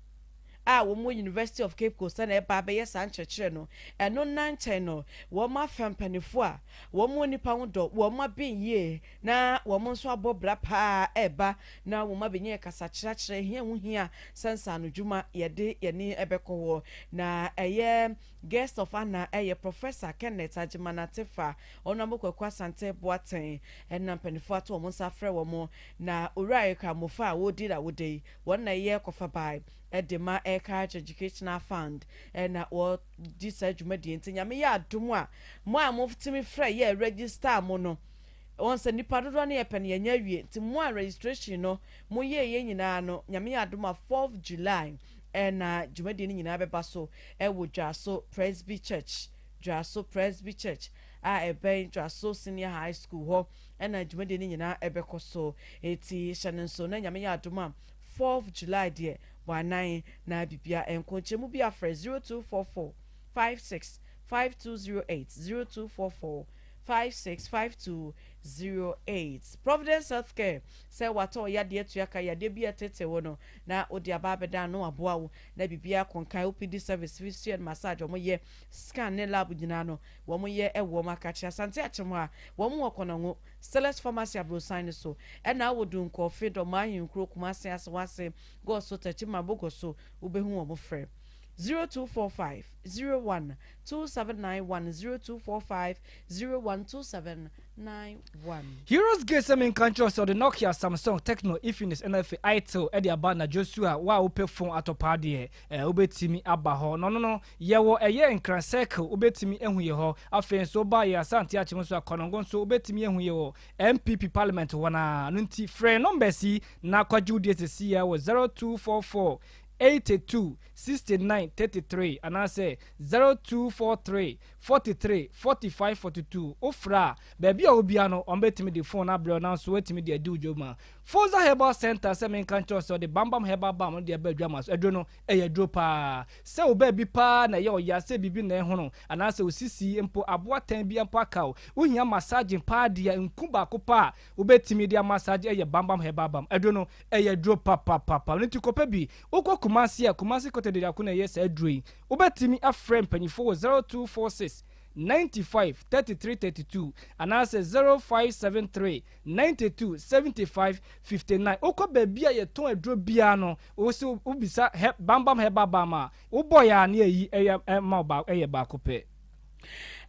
a wɔn wɔ University of Cape Coast na ɛba abɛyɛ saa nkyerɛkyerɛ no. Ɛno nna nkyɛn no, wɔn afa mpaninfoɔ a wɔn wɔ nipa ho dɔ, wɔn aben yie na wɔn nso abɔ bra paa ɛreba na wɔn abɛnya yɛ kasakyerɛ akyerɛ hia ho hia sɛ nsaanodwuma yɛde yɛne ɛbɛkɔ hɔ. Na ɛyɛ Guest of Honour yɛ Professor Kenneth Agyeman Atefa, Honourable Kwaku Asante Boateng na mpaninfoɔ ato wɔn nsa afrɛ wɔn, na Owura Eric Amofa a wɔredi n'awoda yi, wɔn na ɛyɛ kɔfabae de ma Aircatch Educational Fund na wɔdi saa dwumadie nti Nyame yɛ adom a mo a motumi frɛ yɛ register mo no, wɔn sɛ nnipa dodoɔ no yɛpɛ no yɛnyɛ awie nti mo a registration no mo yɛɛyɛ nyinaa no Nyame yɛ adom a 4th July na dwumadie no nyinaa bɛba so wɔ Dwaso Presby Church, Dwaso Presby Church a ɛbɛn Dwaso Senior High School hɔ na dwumadie no nyinaa ɛbɛkɔ so. Eti hyɛ no nso na Nyame yɛ adom a 4th July deɛ bɔ anan na bibia ɛnkɔ. Nkyerɛmu bi afrɛ 0244 56 5208, 0244 56 5208. Providence Healthcare sɛ watɔ yadeɛ atua ka yadeɛ bi a ɛtete wo no na wode aba abɛda ano aboa wo na biribiara kɔ nkan, OPD service, physio and massage wɔn yɛ, scan ne lab nyinaa no wɔn yɛ wɔ wɔn akakye Asante Akyem hɔ a wɔn wɔ Kɔnɔngo, Stella's Pharmacy aborosan no so, ɛna wɔ Dunkɔɔfe, Dɔmaa Ahenkuro, Kumase, Asewase, Goso, Techiman, Bogoso, wobɛhu wɔn frɛ 0245 01 2791 0245 01 2791. 91. Heroes Gate sɛ menka nkyerɛ wo sɛ ɔde Nokia, Samsung, Tecno, Infinix ɛna afei Itel ɛde aba na Joshua wo a wopɛ phone atɔ paa deɛ eh, wobɛtumi aba hɔ na ɔno no yɛwɔ ɛyɛ Nkran Circle wobɛtumi ahu yɛ hɔ afei nso woba yɛ Asante Akyem nso a Kɔnɔngo nso wobɛtumi ahu yɛ wɔ NPP Parliament hɔ no ara no nti frɛ numbers yi na kwagye wo deɛ sɛsi yɛ wɔ 0244 82 69 33 anaasɛ 0243 43 45 42 Wofrɛ a, baabi a ɔwɔ biara no, wɔbɛtumi de phone no abrɛ wo nanso woatumi de adi wo dwuma. Foza Herbal Centre sɛ menka nkyerɛ wo sɛ ɔde Bambam Herbal Balm no de aba adwama so. Aduro no, ɛyɛ aduro paa. Sɛ wo baabi paa na ɛyɛ ɔya, sɛ biribi na ɛhono, anaasɛ wo sisi mpo, aboa tan bi mpo aka wo, wohia massaging paa deɛ a, nku baako pɛ a wobɛtumi de amassage yɛ Bambam Herbal Balm. Aduro no, ɛyɛ aduro papapapa. Ɛno nti kɔpɛ bi. Wokɔ Kumasi a, Kumasi Kotadiri Ako na ɛyɛ saa aduro yi. Wobɛtumi afrɛ mpanyinfoɔ wɔ 0246 95 33 32 anaasɛ 0573 92 75 59. Wokɔ baabi a yɛtɔn aduro biara no, wose wobisa hɛ Bambam Herbal Balm a, wobɔ yɛ a ne ayi ɛyɛ ɛma wo ɛyɛ baako pɛ.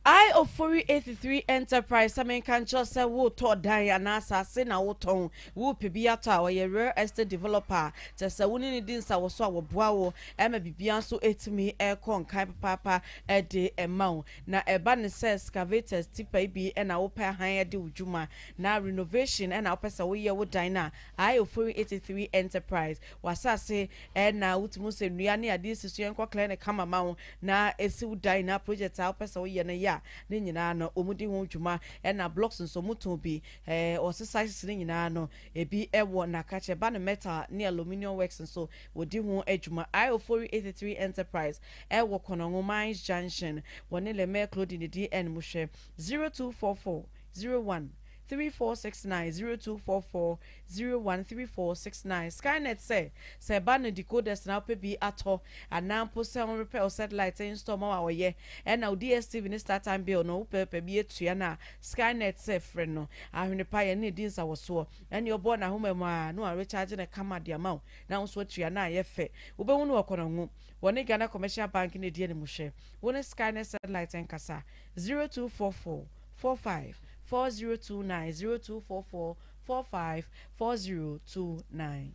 I Ofori 83 Enterprise sɛ menka nkyerɛ wo sɛ woretɔ dan anaa asase na wotɔn, worepɛ bi atɔ a, ɔyɛ real estate developer a kyerɛ sɛ wo ne no di nsawɔso a wɔboa wo ma biribiara nso tumi kɔ nkan papaapa de ma wo. Na ɛba no sɛ excavators tipa yi bi na wopɛ ahan de wo dwuma na renovation na wopɛ sɛ woyɛ wo dan no a, I Ofori 83 Enterprise w'asase na wotumi hu sɛ nnua ne adeɛ si so yɛnkɔ clear no kama ma wo na esi wo dan na project a wopɛ sɛ woyɛ no yɛ a ne nyinaa no wɔn di ho dwuma ɛna blocks nso wɔn tɔn bi ɛɛ wɔsi sizes ne nyinaa no ebi ɛwɔ n'akakyɛ ba no metal ne aluminium works nso wɔdi ho adwuma I Ofori 83 Enterprise ɛwɔ Kɔnɔngo Mines Junction wɔne Lemaire Clothing di ɛn mu hwɛ 0244 01 3469 0244 013469 Skynet sɛ, sɛ ɛba no decoders na wopɛ bi atɔ anaa mpo sɛ wo repair wo satellite install ma wo a ɔyɛ ɛna wo DSTV ne StarTime bill no wopɛ pɛ bi atua no a Skynet sɛ frɛ no ahwene pa yɛne no di nsawɔsoɔ ɛne ɔbɔ n'ahoma mu a na wa recharge no kama de ama wo na wo nso atua na ayɛ fɛ wobɛhu no wɔ Kɔnɔngo wɔne Ghana Commercial Bank na ɛdi animhwɛ wo ne Skynet satellite nkasa 0244 45 4029 0244 45 4029.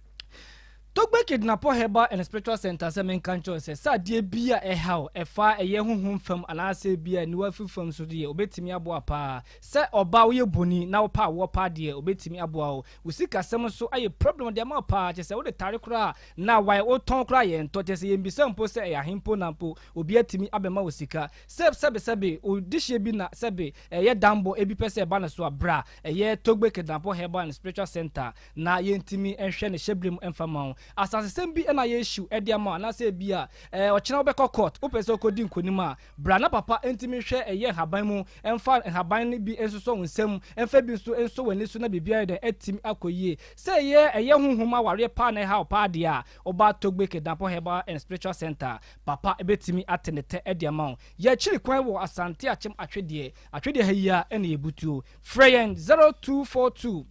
Togbe Kidnapɔ Herbal and Spiritual Center sɛ menka nkyerɛ wo sɛ, sɛ adeɛ bi a ɛhaw ɛfa ɛyɛ honhom fam anaasɛ bi a aniwa fi fam so deɛ ɔbɛtumi aboa paa. Sɛ ɔbaa woyɛ boni na wopɛ awoɔ paa deɛ ɔbɛtumi aboa wo. Wo sikasɛm nso ayɛ problem de ama wo paa kyerɛ sɛ wode tare koraa na wae wotɔn koraa yɛntɔ kyerɛ sɛ yɛnbisa mpo sɛ ɛyɛ ahe mpo na mpo obi atumi abɛma wo sika. Sɛ sɛbe sɛbe wo dehyeɛ bi na sɛbe ɛyɛ danbɔ ebi pɛ sɛ ɛba ne so a bra ɛyɛ Togbe Kednapɔ Herbal and Spiritual Center na yɛntumi nhwɛ ne hyɛbrɛ mu mfa ma wo. Asasesɛm bi na yɛrehyiw de ama wo anaasɛ ebi a ɔkyena wobɛkɔ court wopɛ sɛ wokɔdi nkonim a bra na papa ntumi nhwɛ ɛyɛ nhaban mu mfa nhaban no bi nsosɔ wo nsam mfa bi nso nsɔ w'ani so na biribiara ayɛ dɛn atumi akɔ yie. Sɛ ɛyɛ ɛyɛ honhom awareɛ paa na ɛha wo paa deɛ a woba Togbe Kednapɔ Herbal and Spiritual Center Papa bɛtumi ate ne tɛ de ama wo. Yɛ akyiri kwan wɔ Asante Akyem Atwedeɛ. Atwedeɛ ha yi ara na yɛbutuo. Frɛ yɛn 0242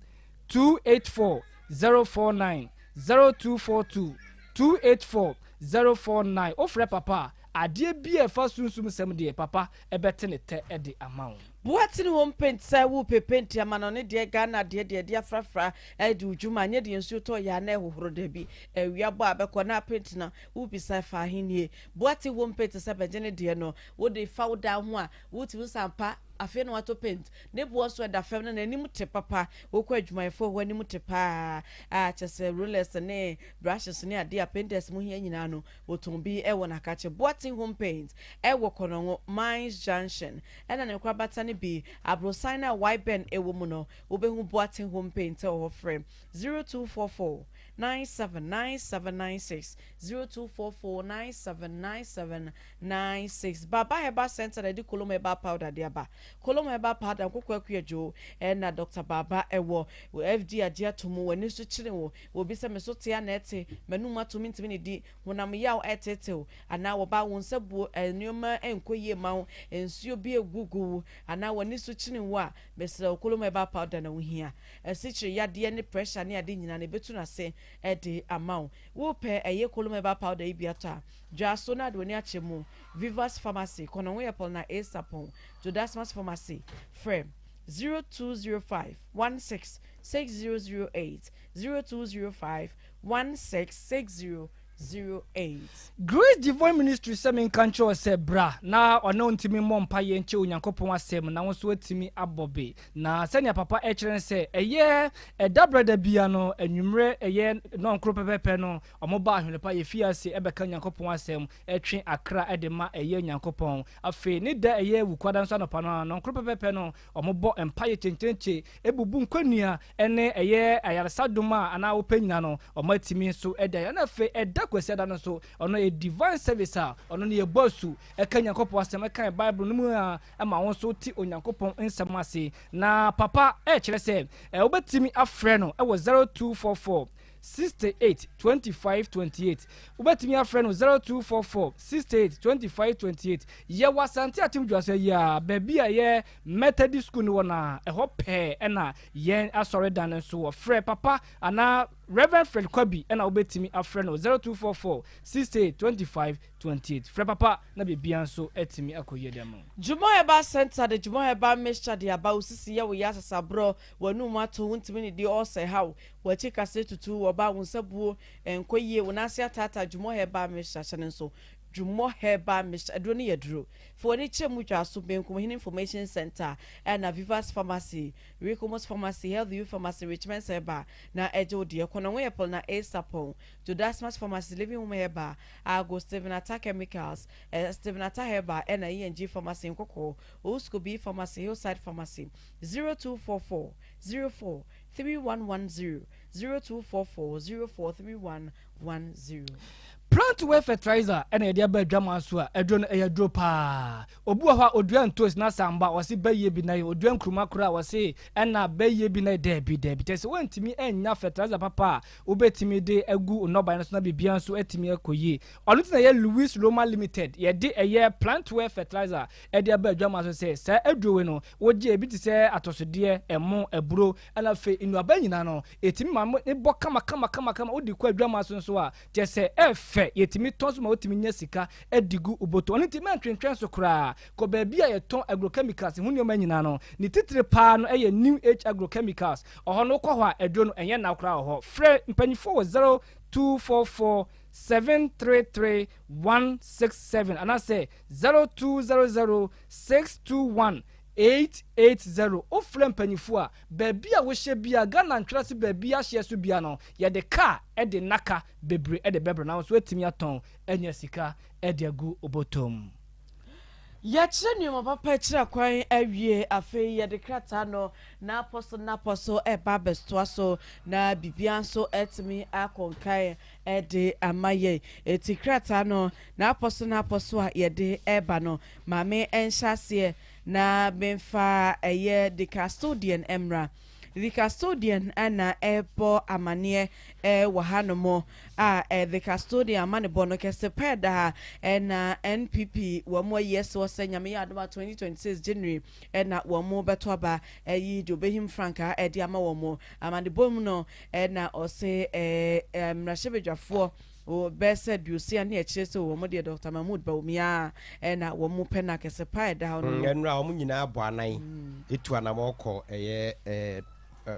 284 049, 0242 284 049. Wofrɛ Papa a, adeɛ biara a ɛfa sunsum nsɛm deɛ, Papa bɛte ne tɛ de ama wo. Boatene home paint sɛ wo pɛ paint ama no ne deɛ Ghana deɛ deɛ ɛde afrafra ɛde wo dwuma nyɛ deɛ nsuo tɔ yɛ a na ɛhohoro dabi awia bɔ a bɛkɔ na paint no wo bisa ɛfa ahennie Boate home paint sɛ bɛgye ne deɛ no wo de fa wo dan ho a wo tumi nsa ampa afei na watɔ paint ne boɔ nso ɛda fam na n'anim te papa wokɔ adwumayɛfoɔ hɔ anim te paa a kyɛ sɛ rollers ne brushes ne adeɛ a painters mu hia nyinaa no Wɔtɔn bi wɔ Nakakye Boateng Home Paint wɔ Konongo, Mines Junction, ɛna ne nkorabata no bi, aborosan no a Y-Bend wɔ mu no, wobɛhu Boateng Home Paint wɔ hɔ. Frɛ 0244 979796, 0244 979796. Baba Herbal Centre na ɛde Kolom Herbal Powder de aba. Kolom Herbal Powder, Nkoko Akuadwo na Dɔkta Baba wɔ. FDA agye ato mu, w'ani so kyere wo, Obi sɛ me so te a na ɛte, m'anum ato mentumi nnidi, honam yaw reteetew, anaa wɔba wo nsa buo, nneɛma nkɔ yie mma wo, nsuo bi regugu wo, anaa w'ani so kyini wo a, mesrɛ wo Kolom Herbal Powder na wohia. Asikyire yadeɛ ne pressure ne ade nyinaa no ɛbɛtu no ase de ama wo. Wopɛ ɛyɛ Kolom Herbal Powder yi bi atɔ a, dwa so na de w'ani akyɛ mu. Vivas Pharmacy, Kɔnɔngo Airport na A Sapon, Jodasmas Pharmacy, frɛ. 0205 16 6008, 0205 16 6008. Grace Divine Ministry sɛ menka nkyerɛ wo sɛ bra na ɔne wo ntumi mmɔ mpaeɛ nkyɛ Onyankopɔn asɛm na wo nso woatumi abɔ be. Na sɛnea papa ɛkyerɛ ne sɛ ɛyɛ ɛda brada bia no anwummerɛ ɛyɛ nɔnkoro pɛpɛpɛ no ɔmo ba ahwenepa yɛ fie ase ɛbɛka Onyankopɔn asɛm ɛtwe akra ɛde ma ɛyɛ Onyankopɔn. Afei ne da ɛyɛ wukuada nso anɔpa no a nɔnkoro pɛpɛpɛ no ɔmo bɔ mpaeɛ kyenkyenkye ɛbubu nkɔnnua ɛne ɛyɛ ayaresa dom a anaa wopɛ nyina no ɔmo atumi nso ɛde ayɛ. Ɛna afei ɛda Kwasiada no nso ɔno ɛyɛ divine service a ɔno no yɛbɔ asu ɛka Nyankopɔn asɛm ɛka Bible no mu a ɛma wo nso wote Onyankopɔn nsɛm ase. Na papa ɛkyerɛ sɛ wobɛtumi afrɛ no ɛwɔ 0244 68 25 28. Wobɛtumi afrɛ no 0244 68 25 28. Yɛwɔ Asante Akyem Dwasa yi a baabi a ɛyɛ Methodist School no wɔ no a, ɛhɔ pɛɛ ɛna yɛn asɔredan no nso wɔ. Frɛ papa anaa Rev. Fred Kwabi ɛna wobɛtumi afrɛ no 0244 68 25 28. Frɛ papa na biribiara nso atumi akɔ yie de ama wo. Jumɔ Herbal Centre de Jumɔ Herbal Mixture de aba, wo sisi yɛ wo ya asasaborɔ, w'anum ato, wontumi nnidi, ulcer ha wo, w'akyi kase tutu, wɔba, wo nsa buo nkɔ yie, wo nan ase ataataa, Jumɔ Herbal Mixture hyɛ no nso. Jumɔ Herbal Mixture, aduro no yɛ duro. Fa w'ani kyerɛ mu Dwaso, Benkum Hene Information Centre, ɛna Vivas Pharmacy, Ricomus Pharmacy, Health U Pharmacy, Richmond Herbal, na ɛgye wo deɛ. Kɔ na ho yɛ pɔl na Asapɔn, Jodasmas Pharmacy, Living Home Herbal, Ago, Stephen Atta Chemicals, Stephen Atta Herbal, ɛna ENG Pharmacy, Nkɔkɔɔ, Owusuko B Pharmacy, Hillside Pharmacy, 0244 04 3110, 0244 04 3110. Plantware fertilizer ɛna yɛde aba adwaman so a aduro no ɛyɛ aduro paa. Obi wɔ hɔ a odua ntoos na samba ɔse bɛyɛ bi na yɛ, odua nkuruma koraa ɔse ɛna bɛyɛ bi na yɛ, daabi daabi. Kyerɛ sɛ wontumi nnya fertilizer papa a wobɛtumi de agu nnɔbaeɛ no so na biribiara nso atumi akɔ yie. Ɔno nti na ɛyɛ Louis Roma Limited yɛde ɛyɛ Plantware fertilizer ɛde aba adwaman so sɛ saa aduro wei no wogye ebi te sɛ atɔsodeɛ, ɛmo, aburo ɛna afei nnuaba nyinaa no ɛtumi ma ne bɔ kama kama kama kama wode kɔ adwaman so nso a Kyerɛ sɛ, ɛfɛ, yɛtumi tɔn so ma wotumi nya sika de gu wo bɔtɔ. Ɔno nti, mɛntwentwɛn so koraa. Kɔ baabi a yɛtɔn agrochemicals ho nneɛma nyinaa no. Ne titire paa no yɛ New Age Agrochemicals. Ɔhɔ no, wokɔ hɔ a, aduro no, ɛnyɛ nna koraa wɔ hɔ. Frɛ mpanimfoɔ wɔ 0244 733 167 anaasɛ 0200 621 880. Wofrɛ mpanyimfo a, baabi a wohyɛ biara, Ghana ntwerɛse baabi ahyeɛ so biara no, yɛde kaa de nnaka bebree de bɛbrɛ na wo nso woatumi atɔn anya sika de agu wo bɔtɔ mu. Yɛakyerɛ nneɛma papa akyiri akwan awie, afei yɛde krataa no n'apɔ so n'apɔ so reba abɛtoa so na biribiara nso atumi akɔ nkan de ama yɛn. Enti krataa no n'apɔ so n'apɔ so a yɛde reba no, Maame nhyɛ aseɛ na memfa ɛyɛ The Custodian mmra. The Custodian na ɛrebɔ amaneɛ wɔ hanom a The Custodian amanebɔ no kɛse pɛɛ da ha na NPP wɔn ayi ɛsoɔ sɛ Nyame yɛ adom a 2026 January na wɔn bɛto aba ayi deɛ ɔbɛhim frankaa ɛde ama wɔn. Amanebɔ mu no na ɔse mmarahyɛbadwafoɔ Wɔ bɛyɛ sɛ aduosia ne akyire sɛ wɔn deɛ Dɔkta Mahmood Bawumia na wɔn pɛ no akɛse paa ɛda hɔ no no. Nnora wɔn nyinaa bɔ anan tu anamɔ kɔ ɛyɛ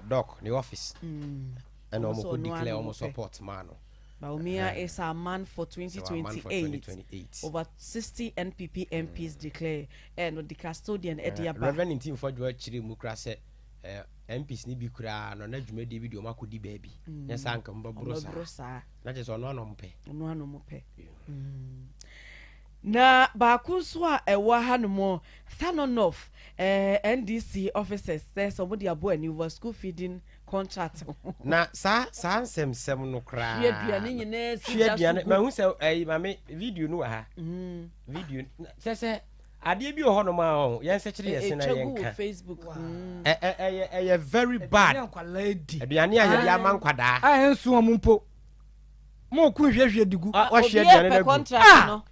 Doc ne office ɛna wɔn kɔ declare wɔn support maa no. Bawumia is our man for 2028. Over 60 NPP MPs declare ɛno the custodian ɛde aba. Reverend Ntim Fodjoa kyerɛ mu kura sɛ MPs no bi koraa no na dwumadie bi deɛ wɔn akɔdi baabi. Nyɛ saa nka wɔn bɛboro saa. Na kyerɛ sɛ ɔno ano ɔmo pɛ. Ɔno ano ɔmo pɛ. Na baako nso a ɛwɔ ha no mo Thanonoff eh, NDC officers sɛ sɛ ɔmo de abɔ ani over school feeding contract ho. Na saa saa nsɛmsɛm no koraa. Hwɛ aduane nyinaa si gya so. Hwɛ aduane mahu sɛ ɛyi maame video no wɔ ha. Video kyɛ sɛ adeɛ bi wɔ hɔnom a ɔho yɛn sɛkyere yɛ se na yɛn ka. Facebook. Ɛyɛ ɛyɛ very bad. Aduane a yɛde ama nkwadaa. A ɛnso wɔn mpo. Mo ko hwiehwie de gu. Wahwie aduane no agu.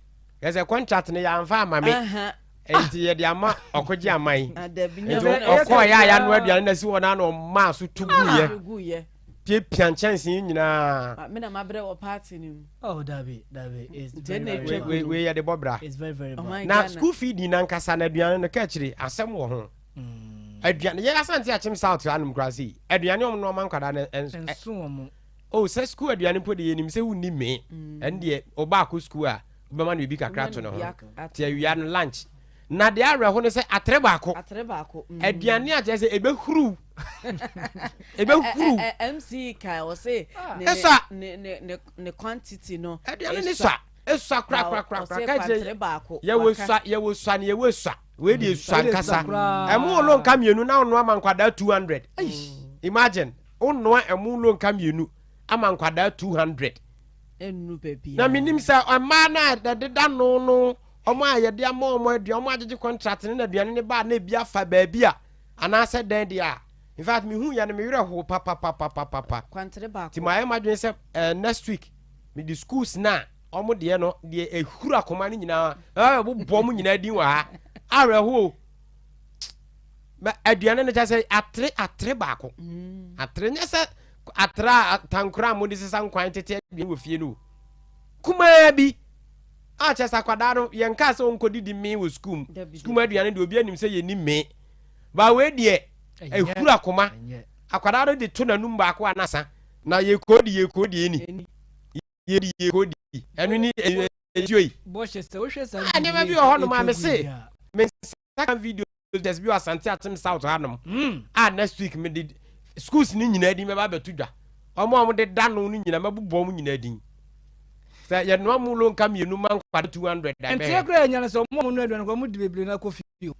Yɛ sɛ contract no yɛamfa ama me. Nti yɛde ama ɔkogye aman. Nti ɔkɔɔ yɛ a yɛanoa aduane no asi hɔ no ana ɔmaa so to guiɛ. Piapia nkyɛnsee nyinaa. Me na mabrɛ wɔ party no mu. Oh, dabi, dabi. It's very, very bad. Wei yɛde bɔ bra. It's very, very bad. Na school feeding nankasa na aduane no ka akyire asɛm wɔ ho. Aduane yɛ Asante Akyem South hanom koraa sei. Aduane ɔmo noa ma nkwadaa no ɛnso wɔn. Oh sɛ school aduane mpo deɛ yɛnim sɛ wonni mee. Ɛno deɛ ɔba akɔ school a wobɛma no biribi kakra ato ne ho. Nti awia no lunch. Na deɛ awerɛho ne sɛ atere baako. Atere baako. Aduane a kyerɛ sɛ ɛbɛhuruw. Ɛbɛhuruw. MC kan ɔse ne ne ne ne quantity no. Aduane ne sua. Esua korakorakorakora. Ka kyerɛ yɛwɔ sua yɛwɔ sua ne yɛwɔ sua. Wei deɛ sua nkasa. Ɛmo olonka mmienu na ɔnoa ma nkwadaa 200. Imagine wonoa ɛmo olonka mmienu ama nkwadaa 200. Na menim sɛ mmaa no a ɛdeda no no wɔn a yɛde ama wɔn aduane wɔn agyegye contract ne na aduane ne ba na ebi afa baabi a anaasɛ dɛn deɛ a in fact mehu yɛ no me werɛ ho papapapapapa. Nti mayɛ m'adwene sɛ eh, next week mede schools no a wɔn deɛ no deɛ ehuru akoma no nyinaa ɛbɛbobɔ wɔn nyinaa din wɔ ha awerɛho ma aduane no kyɛ sɛ atere atere baako mm. atere nyɛ sɛ atere a tankora a mode sesa nkwan tete aduane wɔ fie no kumaa bi a kyɛ sɛ akwadaa no yɛn kaa sɛ ɔnkɔdidi mee wɔ sukuu mu sukuu mu aduane deɛ obi anim sɛ yɛni mee ba wei deɛ ehuru akoma akwadaa no de to n'anum baako anasa na yɛkɔdi yɛkɔdi ɛni yɛdi yɛkɔdi ɛno ni nsuo yi ah, nneɛma bi wɔ hɔ nom a mese me nsa ka video test bi wɔ Asante Akyem South hanom hmm. a next week mede schools ne nyinaa din mɛba abɛto dwa wɔn a wɔde da no no nyinaa mɛbobɔ wɔn nyinaa din sɛ yɛnoa mu lonka mmienu ma nkwada 200 nteɛ koraa yɛnya no sɛ ɔmo a ɔmo aduane koraa ɔmo di bebree na akɔ fie o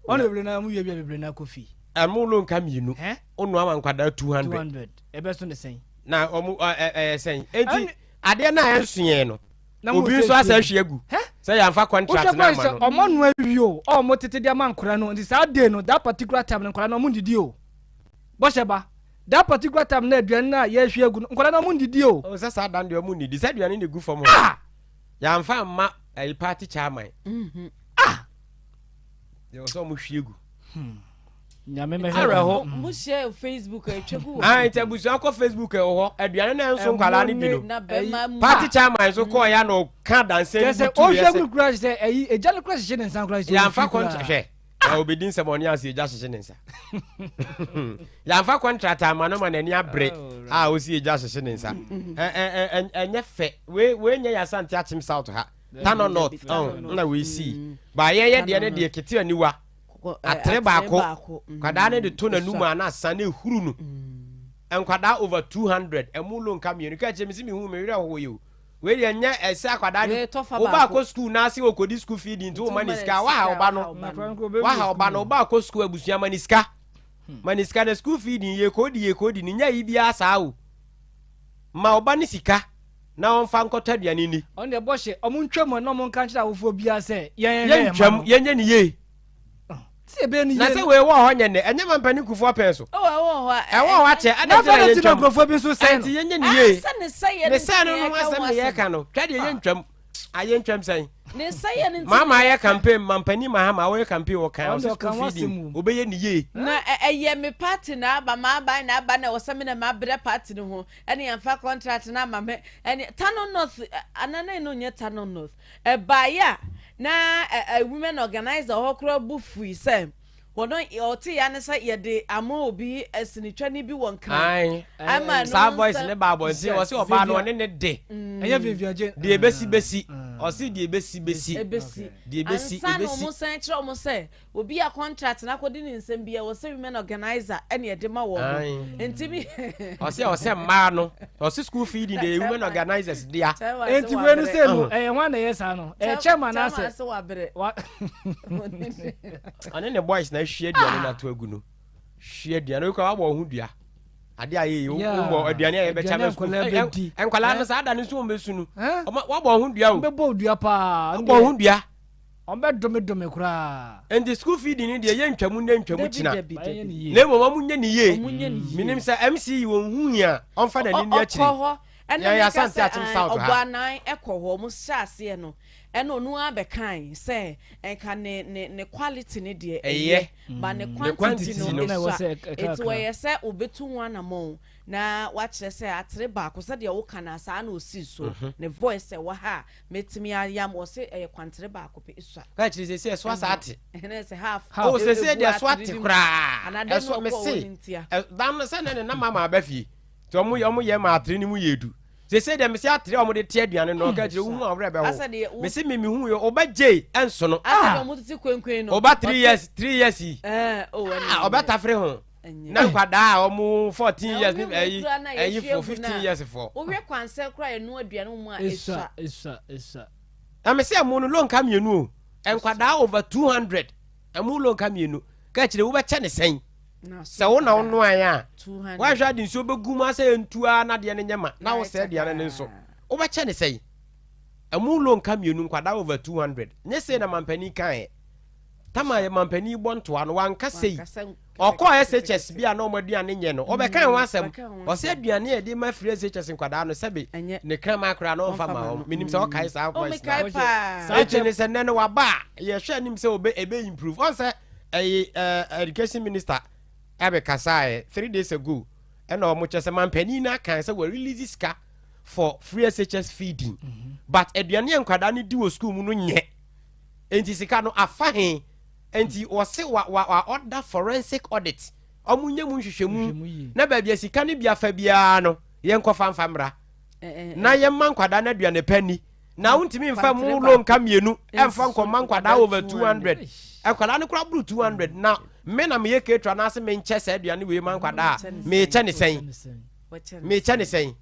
ɔno bebree na ɔmo wiawia bebree na akɔ fie ɛmo lonka mmienu wonoa ma nkwadaa 200 200 ɛbɛso ne sɛn na ɔmo ɛyɛ sɛn enti adeɛ no a ɛnso yɛn no obi nso asɛ ahwie agu sɛ yɛamfa contract no ama no ɔmo ano awie o ɔmo tete de ama nkwadaa no nti saa day no that particular time no nkwadaa no ɔmo ndidi o bɔhyɛ ba that particular time na aduane no a yɛahwie agu no nkwadaa no ɔmo ndidi o. O sɛ saa dan deɛ ɔmo ndidi sɛ aduane na egu fam hɔ ah! yɛamfa amma ɛyi party chairman mm-hmm. ah deɛ ɔsɛ ɔmo hwie gu. Hmm. Nyame mɛhwɛ awerɛho. Mo share Facebook atwa gu wɔ. Ah nti abusua kɔ Facebook ɛwɔ hɔ aduane na nso nkwadaa no di no. Party chairman nso kɔɔ ya na ɔka dansa bi tu yɛ sɛ. Ɔhwɛ kura sɛ ɛyi egya no kura hyehyɛ ne nsa kura sɛ. Yɛnfa kɔntra hwɛ na obedi nsɛm ɔne ase egya hyehyɛ ne nsa. Yɛnfa kɔntrata ama no ma n'ani abere a osi egya hyehyɛ ne nsa. Ɛnyɛ fɛ wei wei nyɛ yɛ Asante Akyem South ha Tano North ɔn na wei sii ba yɛyɛ deɛ ne deɛ kete aniwa. Atere baako, nkwadaa no de to n'anum a na asa na ehuru no. Nkwadaa over 200, ɛmu lo nka mmienu. Ka kyerɛ me si mehu me werɛ hoe o. Wei deɛ nyɛ ɛsɛ akwadaa de woba akɔ sukuu na ase okodi sukuu fee di nti woma ne sika waha ɔba no waha ɔba no woba akɔ sukuu abusua ma ne sika ma ne sika na sukuu fee di yɛ kɔdi yɛ kɔdi ne nyɛ yi biara saa o ma ɔba ne sika na ɔmfa nkɔtɔ aduane ni. Ɔno deɛ bɔhyɛ ɔmo ntwam na ɔmo nka nkyerɛ awofoɔ biara sɛ yɛn yɛn ntwam yɛnyɛ ne yie. Na sɛ wei wɔ hɔ nyɛ nnɛ, ɛnyɛ ma mpanin kufoɔ pɛn so. Ɛwɔ hɔ akyɛ, adɛn nti na yɛntwam? Ɛnti yɛnyɛ ne yie. Ne sɛe no no ho asɛm na yɛreka no. Twa deɛ yɛntwam. A yɛntwam sɛn? Mahama ayɛ campaign, mampanin Mahama ɔyɛ campaign ɔka ɔsɛ school feeding, ɔbɛyɛ ne yie. Na ɛyɛ me party na aba, m'aban na aba na ɛwɔ sɛ me na mabrɛ party no ho, ɛne yɛmfa contract no ama me, ɛne Tano North, anaa na ɛno nyɛ Tano North. Ɛbaeɛ a na women organizer hɔ koraa bo fui sɛ wɔn ɔte ya ne sɛ yɛde ama obi sinitwani bi wɔ Nkran. Ama saa voice ne ba abɔnten ɔse ɔbaa no ɔne ne de. Mm. Ɛnyɛ Vivian Deɛ ebesi besi ɔse deɛ ebesi besi. Ebesi. Deɛ ebesi ebesi. Ansa na wɔn san kyerɛ wɔn sɛ Obi a contract no akɔdi ne nsam bi ɛwɔ sɛ women organizer ɛna ɛde ma wɔn no nti mi. Ɔsɛ ɔsɛ mmaa no ɔsɛ school feeding de women organizers dea. Nti wei no sɛ no ɛyɛ hwan na ɛyɛ saa no ɛyɛ chairman na asɛ. Ɔne ne boys na ahwie aduane no ato agu no hwie aduane no kora wabɔ ɔho dua ade a yɛyɛ wobɔ aduane a yɛbɛkyɛ ma sukuu nkwadaa no saa da no nso wɔn bɛsu no wabɔ ɔho dua o bɛbɔ dua paa wabɔ ɔho dua. Wɔbɛdome dome koraa. Enti school feeding no deɛ yɛ ntwamu nnɛ ntwamu kyina na mmom ɔmo nyɛ ne yie menim sɛ MC yi wɔn hu hia ɔmfa n'ani nni akyire yɛn yɛ Asante Akyem South ha. Ɔbɔ anan kɔ hɔ ɔmo hyɛ aseɛ no ɛna ɔno ara bɛkae sɛ nka ne ne ne quality no deɛ ɛyɛ but ne quantity no esua eti wɔyɛ sɛ obetu ho anamɔn. Na wakyerɛ sɛ atere baako sɛdeɛ woka no a saa na ɔsii so. Ne voice ɛwɔ ha a mɛtumi ayam ɔse ɛyɛ kwantere baako pɛ esua. Ka kyerɛ sɛ ɛso asa ate. Ɛnɛ sɛ half. O sɛ sɛ deɛ ɛso ate koraa. Ɛso mese dan no sɛ ne ne nam ama aba fie. Nti ɔmo yɛ ɔmo yɛ ma atere no mu yɛ du. Sɛ sɛ deɛ mese atere a ɔmo de te aduane no ɔka kyerɛ wohu awerɛ bɛho. Mese me mehu yɛ ɔba gye ɛnso no. Ɔba 3 years 3 years yi. Ɔbɛ tafere ho. Na nkwadaa a wɔn 14 years ne ɛyi ɛyi fo 15 years fo. Wohwɛ kwansɛ koraa yɛ noa aduane mu a esua. Esua esua. Na me sɛ ɛmo no lonka mmienu o. Nkwadaa over 200 ɛmo lonka mmienu. Ka kyerɛ wobɛkyɛ ne sɛn? Sɛ wo na wo noaeɛ a woahwɛ ade nsuo bɛgu mu asɛ ntu ara na adeɛ no nyɛ ma na wosɛ aduane no nso wobɛkyɛ ne sɛn? Ɛmo lonka mmienu nkwadaa over 200. Nyɛ sei na mampanin kaeɛ. Tama yɛ mampanin bɔ ntoa no wanka sei. Ɔkɔɔ SHS bi a na wɔn aduane nyɛ no, ɔbɛka ho asɛm. Ɔsɛ aduane a yɛde ma free SHS nkwadaa no sɛbe ne kraman koraa na ɔmfa ma wɔn. Menim sɛ ɔkae saa voice na. Eti ne sɛ nnɛ no waba a yɛhwɛ anim sɛ ɔbɛ ebe improve. Ɔn sɛ ɛyi ɛɛ education minister ɛbɛkasaeɛ 3 days ago ɛna wɔn kyɛ sɛ mampanin no akan sɛ wɔ release sika for free SHS feeding but aduane a nkwadaa no di wɔ school mu no nyɛ. Enti sika no afa he? Enti wɔse wa wa wa order forensic audit. Ɔmo nyɛ mu nhwehwɛmu na baabi a sika no bi afa biara no yɛnkɔfa mfa mmra na yɛmma nkwadaa no aduane pa nni. Na wontumi mfa mu lonka mmienu ɛmfa nkɔma nkwadaa over 200. Nkwadaa no koraa boro 200 na me na meyɛ ketewa na ase menkyɛ saa aduane wei ma nkwadaa a mekyɛ ne sɛn? Mekyɛ ne sɛn?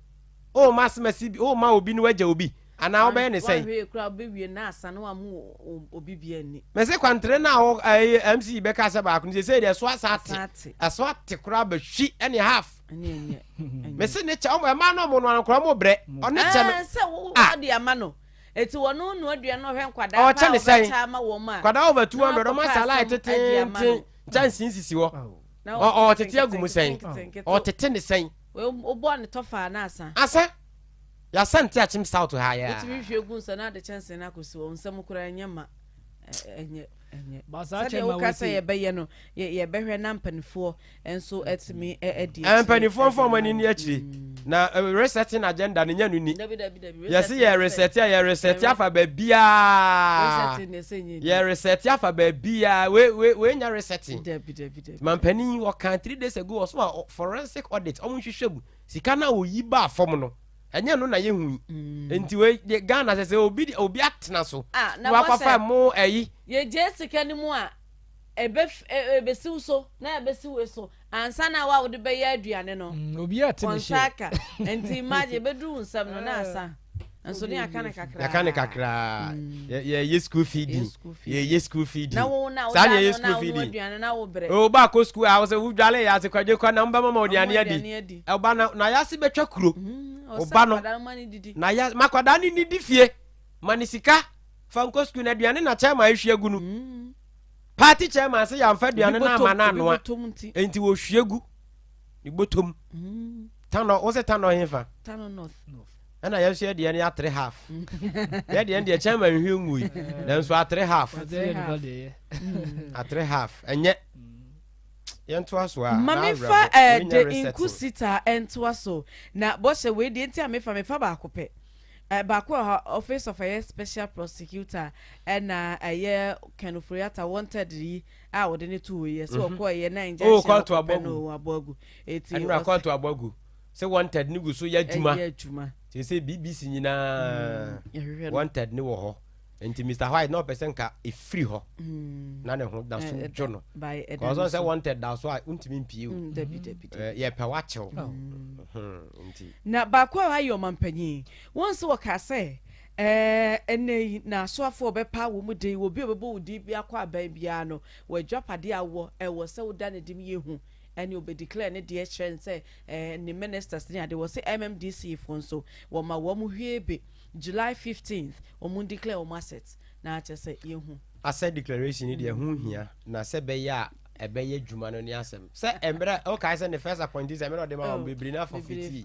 Woma asemasi bi, woma obi na wagya obi. Anaa wobɛyɛ ne sɛn? Wanhwɛ koraa wobɛwie na asa na wammu obi bia nni. Mese kwantere no a wo ɛyi MC bɛka sɛ baako no sesei deɛ ɛso asa ate. Ɛso ate koraa bɛhwi ɛne half. Mese ne kyɛ ɔmo ɛmaa no ɔmo noa no koraa ɔmo brɛ. Ɔne kyɛ no. Ɛɛ sɛ wo ɔde ama no. Eti wɔn noa aduane na ɔhwɛ nkwadaa paa ɔbɛkyɛ ama wɔn a. Nkwadaa over 200 ɔmo asa line tetenten nkyɛnsee sisi hɔ. Ɔtete agu mu sɛn? Ɔtete ne sɛn? Wobɔ ne tɔfa na asa. Asa. Yasa nte akyem south ha ya. Wotumi hwie gu nsa na ade kyɛnsee no akɔsi hɔ nsɛm koraa ɛnyɛ ma ɛnyɛ ɛnyɛ. Sɛdeɛ woka sɛ yɛbɛyɛ no yɛbɛhwɛ na mpanimfoɔ nso atumi adi akyire. Mpanimfoɔ mfa wɔn ani ni akyire na resetting agenda no nyɛ no ni. Yɛsi yɛ reset a yɛ reset afa baabiara yɛ reset afa baabiara wei wei wei nya resetting. Mampanin ɔkan 3 days ago ɔso a forensic audit ɔmo nhwehwɛ mu. Sika no a oyi baa fam no, ɛnyɛ no na yɛhu yi. Nti wei de Ghana sɛ sɛ obi de obi atena so Ah, na na wakɔfa bɔhyɛ. mo ɛyi. Yɛgyae sika no mu a, ɛbɛ ɛbɛsi wo so na ɛbɛsi wei so ansa na wo a wode bɛyɛ aduane no. Obiara te ne Wɔn nsa hyɛ. aka. Nti imagine ɛbɛduru wo nsam no na asa. Nso ne aka no kakraa. Yɛaka no kakraa. Yɛyɛ school feeding. Yɛyɛ school feeding. Na wo na Saa na woda yɛyɛ no school na wo feeding. aduane na wo brɛ. O ba kɔ school a wo sɛ wodwale yɛ ase kwadwo kɔ na mbɛma ma aduane Ɔmo adi. aduane adi. Ɔba na na yɛase bɛtwa kuro. Ɔsɛ Ɔba no akwadaa no ma ne didi. na ya ma akwadaa no nidi fie. Ma ne sika fa nkɔ school na aduane na chairman ehwie gu no. Party chairman sɛ yɛamfa aduane no ama no anoa. Enti wɔhwie gu ne bɔtɔm. Tanɔ wo sɛ tanɔ hefa? Tano North. Ɛna yɛn nso yɛ deɛ no yɛ atere half. Yɛ deɛ no deɛ chairman nhwie ngui nanso atere half. Atere half ɛnyɛ. Yɛntoa so a. Ma na mefa awerɛho. eh, Wei nyɛ de resetting. nku sita ntoa so na bɔhyɛ wei deɛ nti a mefa mefa baako pɛ eh, baako wɔ ha office of ɛyɛ special prosecutor ɛna ɛyɛ Ken Ofori-Atta wanted yi a wɔde ne to hɔ yi ɛsɛ ɔkɔ ɛyɛ na Oh, injunction kɔɔto ɔkɔpɛ abɔ no agu. abɔ agu eti Ɛnura ɔsɛ kɔɔto abɔ agu. Sɛ wanted ne gu so yɛ adwuma. ɛyɛ adwuma. Sɛ BBC nyinaa yɛhwehwɛ no. wanted ne wɔ hɔ. Nti Mr White na ɔpɛ sɛ nka efiri hɔ. Na ne ho da so dwo no. By ɛda Kɔsɔn no sɛ so. wanted da so a ntumi mpie o. Dabi dabi dabi. Yɛpɛ wakyɛw. Nti. Na baako a wayɛ ɔmampanyin wɔn nso wɔka sɛ ɛɛ ɛnɛ yi na asoafoɔ bɛpa wɔn mu den obi a ɔbɛbɔ wo din bi akɔ aban biara no wɔ adwapadeɛ a wɔ ɛwɔ sɛ woda ne dim yɛ hu ɛne obɛ declare ne deɛ kyerɛ ne sɛ ɛɛ ne ministers ne ade wɔ sɛ MMDC foɔ nso wɔma wɔn hwie be July 15th wɔn declare wɔn assets na akyɛ sɛ yɛhu. Asset declaration ni deɛ ho hia na sɛ bɛyɛ a ɛbɛyɛ adwuma no ne asɛm sɛ mmerɛ wokae sɛ ne first appointee sɛ mmerɛ ɔde ma wɔn bebree no afa fitii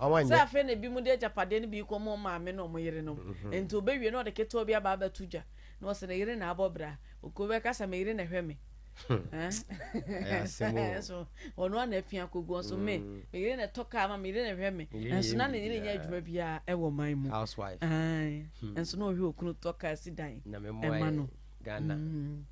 ɔmo Sɛ anyɛ afei na ebi mu de agyapadeɛ no bi kɔ ma maame na ɔmo yere nom nti obewie na ɔde ketewa bi aba abɛto dwa na ɔsɛ ne yere na abɔ bra okuo bɛka sɛ me yere na ɛhwɛ me. So ɔno ana apia kogu ɔso me mm. me yere na ɛtɔ kaa ma me yere na ɛhwɛ me nso na ne yere nyɛ adwuma biara ɛwɔ man mu housewife hmm. nso na ɔhwɛ okunu tɔ kaa si dan ɛma no mm.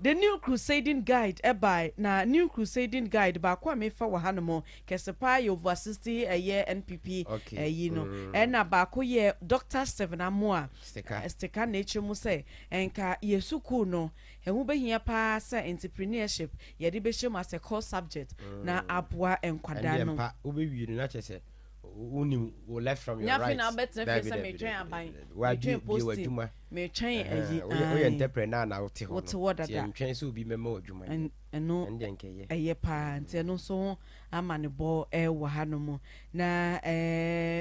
The New Crusading Guide ɛbae na New Crusading Guide baako a mefa wɔ hanom kɛse paa yɛ over 60 ɛyɛ NPP ɛyi no mm. ɛna baako yɛ Dr. Stephen Amoah Stika na ɛkyerɛ mu sɛ nka yɛ sukuu no Ɛho bɛhia paa sɛ entrepreneurship yɛde bɛhyɛ mu as a core subject na aboa nkwadaa no. Ɛndeɛ mpa wobɛwie no na kyerɛ sɛ wonim wo left from your right. Nyɛ afei na wobɛtena fie sɛ metwɛn aban, metwɛn posting, metwɛn ayi. Woyɛ entrepreneur na wote hɔ no. Wote hɔ dada. Nti ɛntwɛn sɛ obi mmɛma wo adwuma nyɛ. Ɛno ɛyɛ paa nti ɛno nso ho amanebɔ wɔ hanom. Na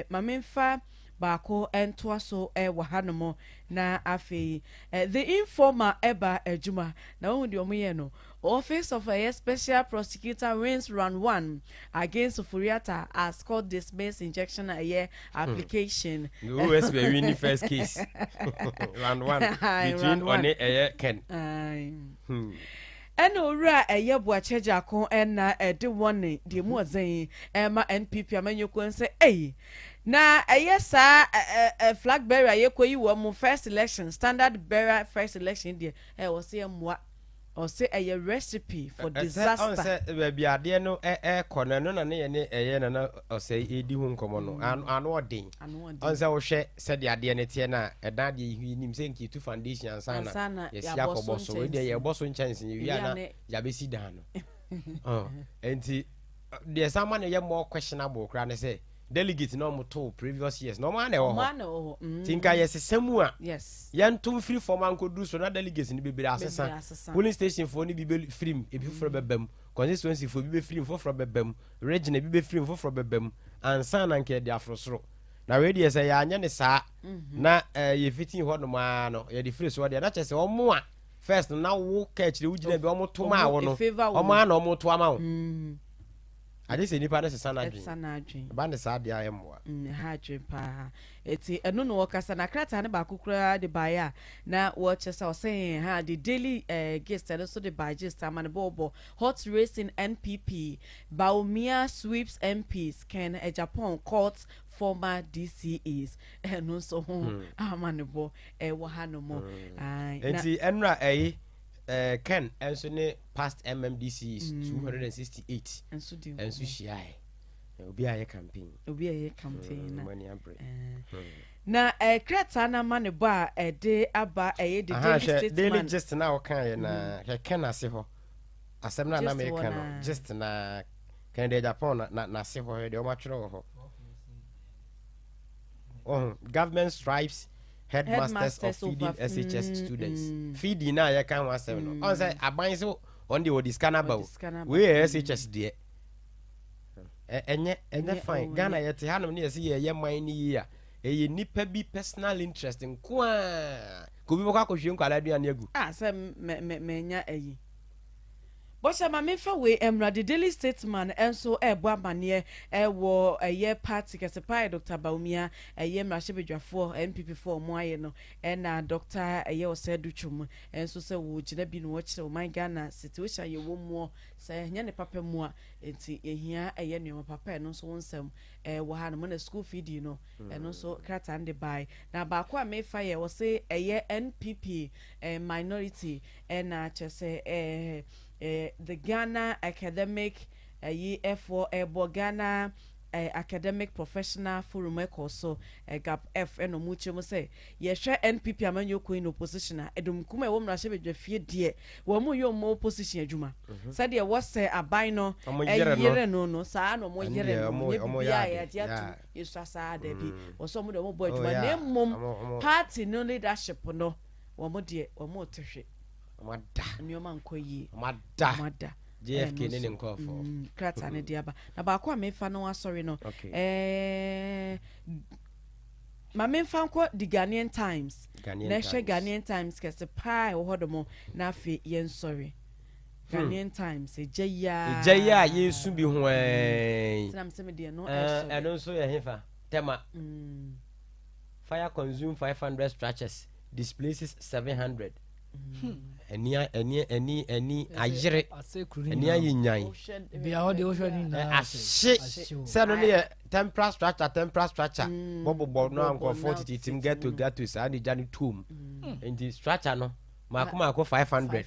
ma memfa baako ntoa so wɔ hanom na afei The Informer ba adwuma na wohu deɛ wɔyɛ no. Office of ɛyɛ Special Prosecutor wins round one against Ofori-Atta as court dismiss injection ɛyɛ application. The OSP win first case round one between ɔne ɛyɛ Ken. Hmm. Ɛna Owura ɛyɛ Boakye Agyarko ɛna ɛde wɔne deɛ mu ɔdzen ɛma NPP amanyɔkuo no sɛ ei na ɛyɛ saa ɛ ɛ flag bearer a yɛkɔ yi wɔn mo first election standard bearer first election deɛ ɛ ɔse ɛmmoa ɔse ɛyɛ recipe for disaster. Ɔn sɛ baabi adeɛ no ɛkɔ no ɛno na ne yɛ ne ɛyɛ nana ɔsɛe ɛredi ho nkɔmmɔ no mm. ano ɔden ɔn sɛ wohwɛ sɛdeɛ adeɛ no teɛ no a ɛdan adeɛ yi nim sɛ nka yɛtu foundation ansa na yɛsi akɔbɔ so wei deɛ yɛbɔ so nkyɛnse yɛwie a na yɛabɛsi dan no nti deɛ san ma no yɛ more questionable koraa ne sɛ delegate na wɔn too previous years na wɔn ana ɛwɔ hɔ mm. ti nka yɛsesa mu a yɛnto mfiri fam ankoduru so na delegates no bebree asesa polling station foɔ no bi bɛ firim ebi foforɔ bɛba mu constituency foɔ bi bɛ firim foforɔ bɛba mu region ebi bɛ firim foforɔ bɛba mu ansa na nka yɛde aforo soro na wei deɛ sɛ yɛanyɛ ne saa mhm. na eh, yɛfiti hɔ nom ara no yɛde firi soɔ deɛ na kyerɛ sɛ wɔn a first no na wo ka akyire wo gyina bi wɔn to maa wo no wɔn ara na wɔn to ama wo mm. agye sɛ nipa no sesa n'adwene ɛba ne saa deɛ ayɛ mmoa mm, ɛha adwene paa eti ɛno na wɔkasa na krataa no baako koraa de baeɛ a na wɔkyɛ sɛ ɔsɛ ha de daily eh, gist ɛno nso de bae gist ama no bɔɔbɔ hot racing npp Bawumia sweeps MPs Ken Agyapong courts former DCEs ɛno nso ho hmm. amanebɔ ɛwɔ ha no mo. Hmm. Nti ɛnura ɛyi eh, Ken nso ne past MMDCs 268 hmm. nso nso hyiae obi a yɛ campaign obi a yɛ campaign na eh. na eh, krataa no amanebɔ a ɛde aba ɛyɛ the daily statement daily gist na ɔka yɛ na hwɛ Ken ase hɔ Asɛm no a na meka no, gist na Kennedy Agyapong na na n'ase hɔ hwɛ deɛ wɔatwerɛ wɔ hɔ. Wɔho government stripes headmasters of feeding SHS mm, students. Mm. Feeding na yɛka ho asɛm no. Ɔn sɛ aban so wɔn deɛ wɔde sika no aba o. Wei yɛ SHS deɛ. Ɛnyɛ ɛnyɛ fine. Ghana yɛte hanom ne yɛsɛ yɛyɛ man no yie a ɛyɛ nipa bi personal interest nko ara. Kobi bɛkɔ akɔhwie nkwadaa aduane agu. Ah sɛ mɛ mɛ mɛnya ayi. Bɔhyɛ ma memfa wei mmra The Daily Statesman nso rebɔ amaneɛ wɔ ɛyɛ party kɛse paa yɛ Doctor Bawumia ɛyɛ mmarahyɛbadwafoɔ NPP foɔ a wɔn ayɛ no ɛna Doctor ɛyɛ Osei Adutwum nso sɛ wɔgyina bi na wɔkyerɛ ɔman Ghana situation a yɛwɔ muɔ sɛ ɛnyɛ ne papa mu a nti yɛhia ɛyɛ nnoɔma papa ɛno nso wo nsɛm ɛwɔ ha nom na school feeding no ɛno nso krataa no de bae na baako a mefa yɛ wɔse ɛyɛ NPP minority Ɛna kyerɛ sɛ ɛɛ ɛɛ the Ghana Academic ɛyi ɛfoɔ ɛbɔ Ghana ɛɛ Academic Professional Forum ɛkɔɔ so ɛ GAPF ɛna ɔmo kyerɛ mu sɛ yɛhwɛ NPP amanyɔkuo in opposition a ɛdɔmkum a ɛwɔ mmarahyɛbadwafie deɛ wɔn yɛ ɔmo opposition adwuma mhm. sɛdeɛ wɔsɛ aban no ɛyere no no saa na ɔmo yere no nyɛ biribiara yɛagye atum yɛsua saa daabi mm. wɔsɛ ɔmo deɛ ɔmo bɔ adwuma oh, na mmom party no leadership no Wɔn deɛ wɔn rete hwe. Wɔn ada. Nneɛma nkɔ yie. Wɔn ada. Wɔn ada. JFK ne ne nkurɔfoɔ. Mm, krataa no de aba. Na baako a mefa no asɔre no. Okay. Ɛɛ ma memfa nkɔ The Ghanaian Times. Ghanaian na ɛhwɛ Ghanaian Times kɛse paa ɛwɔ hɔ dɔm na afei yɛn sɔre. Hmm. Ghanaian Times egya yi a. Egya yi a yɛsu bi ho ɛɛ. Sinam sɛ mi deɛ no ɛsɔre. Ɛno nso yɛ hefa tɛma. Mm. Fire consume 500 structures, displaces 700. Ani ani ani ani ayere. Ani ayɛ nyan. Ahye sɛ no ne yɛ temporal structure temporal structure mm. bɔbɔbɔ no a nkurɔfoɔ tititim ghetto ghetto saa ne gya no tuom mm. nti structure no maako maako 500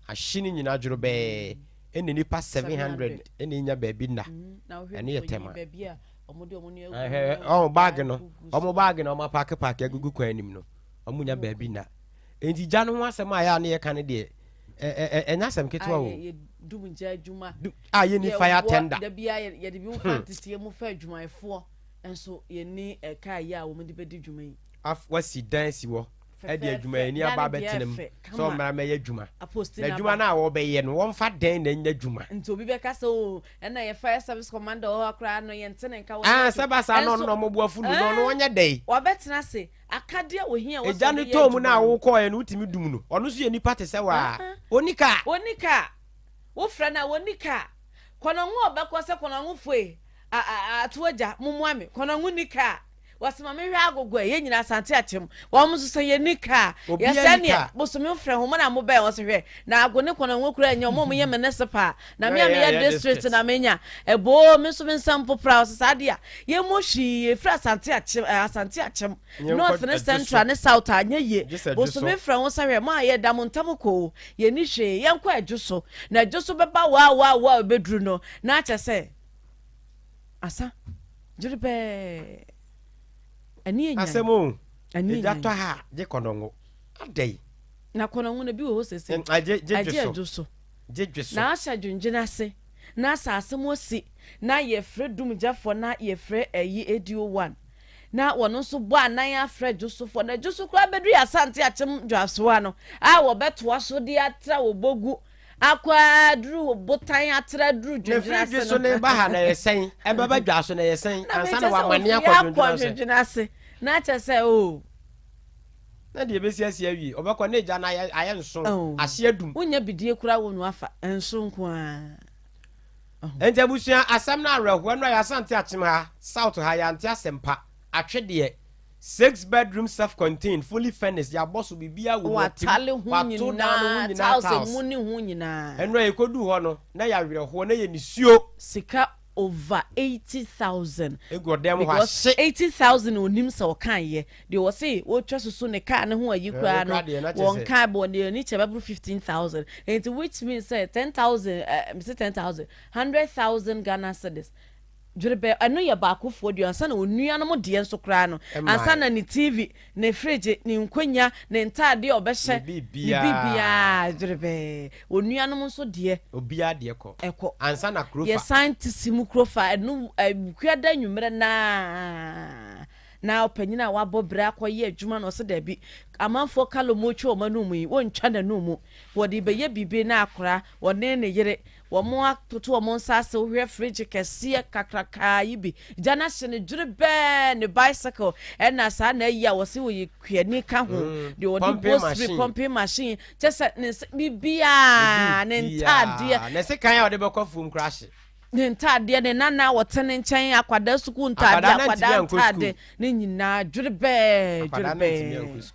ahye no nyinaa dworobɛɛ ɛna nipa 700 ɛna nya baabi nna mm, ɛno yɛ tɛma ɔmo baage no ɔmo baage no ɔmo apaake paake agugu kwan anim no ɔmo nya baabi nna nti gya no ho asɛm a yɛ a ne yɛka no deɛ ɛnyɛ asɛm ketewa o. Dum gya adwuma. A yɛni fire tender. Da bia yɛde bi fa hmm. nteteɛ mu fa adwumayɛfoɔ nso yɛni ɛka yi a wɔn de bɛdi dwuma yi. Wasi dan si hɔ ɛde adwumayɛni aba abɛtena mu sɛ ɔmmra mɛyɛ adwuma na adwuma no a wɔbɛyɛ no wɔmfa dɛn na ɛnyɛ adwuma. Nti obi bɛka sɛ o oh, ɛna yɛ fire service commander wɔ hɔ koraa no yɛnte ne nka wɔ. Ah, sɛ ba saa na ɔno na ɔmo bu afunu no ɔno ɔnyɛ dɛn. Wabɛtena ase Akadeɛ a ohia a ɛwɔ sɛ Egya no ɔde yɛ tɔɔ mu no a adwuma no. wokɔɔɛ no wotumi dum no. Ɔno nso yɛ nipa te sɛ wo ara. Ɔnni kaa. Ɔnni kaa. Wofrɛ no a, ɔnni kaa. Kɔnɔngo a ɔbɛkɔ sɛ kɔnɔngo foe, a, a, ato agya, mommoa me. Kɔnɔngo nni kaa. Wɔse ma menhwɛ agogo ɛ, yɛn nyinaa Asante Akyem. Wɔn nso sɛ yɛnni kaa. Obiara Yɛsɛ nni neɛ, kaa. bosome wofrɛ ho, mo na mobɛn. Wɔse hwɛ, na ago ne kɔnɔngo koraa nyɛ wɔn a wɔyɛ municipal. Na me a meyɛ district na menya. Ɛboo, me nso me nsa mpopra. Wɔse saa deɛ a, Yɛmmɔ hwee, yɛfiri Asante Akyem, eh, Asante Akyem, North ne Central ne South a, nyɛ yie. Bosome frɛ ho sɛ hwɛ, mo a yɛda mo ntam kɔ o, yɛnni hwee, yɛnkɔ Adwo so. Na Adwo so bɛba waa waa waa a ɛbɛduru no, na akyɛ sɛ asa, dwerebɛɛ, ani anyan. Asɛm o, Ani egya anyan. tɔ ha a, gye kɔnɔngo. Adɛn? Na kɔnɔngo no, ebi wɔ hɔ sese. Agye, gye Agye dwe so. Adwo so. Gye dwe so. Na ahyɛ dwendwene ase. Na asase mu asi na yɛfrɛ dumgyafoɔ na yɛfrɛ ayi ADO one na wɔn nso bɔ anan afrɛ dwosofoɔ na dwoso koraa bɛduru yɛ Asante Akyem dwasoa no a wɔbɛtoa so de atra wɔ bogu akɔ aduru botan atra aduru Na dwendwene firi ase dwoso no no ba ha na ɛyɛ sɛn? Ɛbɛba dwaso na ɛyɛ sɛn? na Ansa mekyɛ na sɛ wɔamane wɔfiri akɔ akɔ dwendwene ase. dwendwene ase na kyɛ sɛ o Na deɛ ɛbɛsi asi awie. Ɔbɛkɔ na egya no ayɛ ayɛ nso, Oh. ahye adum. Wonya bidie koraa wɔ nu afa nso nko ara. Enti abusua asɛm no awerɛhoɔ ɛno a yɛasante akyem ha south ha yɛante asɛm pa atwe deɛ six bedroom self contained fully furnished yɛabɔ so biribiara wɔ mu ɔte Watale mu ho wato dan no ho nyinaa nyinaa tiles tiles emu ne ho nyinaa. ɛno a yɛkɔduu hɔ no na yɛ awerɛhoɔ na yɛ nisuo. Sika over 80,000. Egu ɔdan mu hɔ Because ahye. 80,000 onim sɛ ɔkan yɛ deɛ wɔse wɔtwa susu ne car ne ho ayi koraa no Ɛno koraa deɛ na kyerɛ wɔn sɛ. car bɔ deɛ ani kyɛ bɛboro 15,000 nti which means sɛ 10,000 ɛɛ mese 10,000 100,000 Ghana cedis dwerebɛ ɛno yɛ baakofoɔ deɛ ansa na onuanom deɛ nso koraa no ansa Ɛmmaeɛ. na ne TV ne fridge ne nkonya ne ntaadeɛ a ɔbɛhyɛ Ne ne biribiara. biribiara dwerebɛɛ onuanom nso deɛ Obiara deɛ kɔ. Ɛkɔ. Ansa na kuro fa. Yɛsan te si mu kuro fa ɛno Wukuada anwummerɛ no ara na ɔpanyin a wabɔ bra akɔyɛ adwuma na ɔsɛ daabi amanfoɔ kalomo twa wɔn anum yi wɔntwa n'anum mu wɔde bɛyɛ biribi na akora wɔne ne yere wɔn atoto wɔn nsa ase wohwɛ fridge kɛseɛ kakrakaa yi bi gya no ahye no dwerebɛɛ ne bicycle ɛna saa na ayi a wɔse wɔyɛ kuani ka ho mm, deɛ wɔde bɔ spray pumping machine kyɛ sɛ ne nsa biribiara ne ntaadeɛ ne sekan a ɔde bɛkɔ afuom koraa hye ne ntaadeɛ ne nana a wɔte ne nkyɛn akwadaa sukuu ntaadeɛ akwadaa ntaade ne nyinaa dwerebɛɛ dwerebɛɛ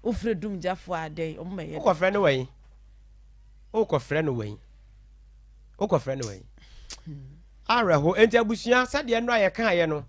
wofrɛ dumgyafoɔ adɛn ɔmo mɛyɛ wokɔfrɛ no wɛn wokɔfrɛ no wɛn wokɔfrɛ no wɛn awerɛho enti abusua sɛdeɛ nnora yɛkaeɛ no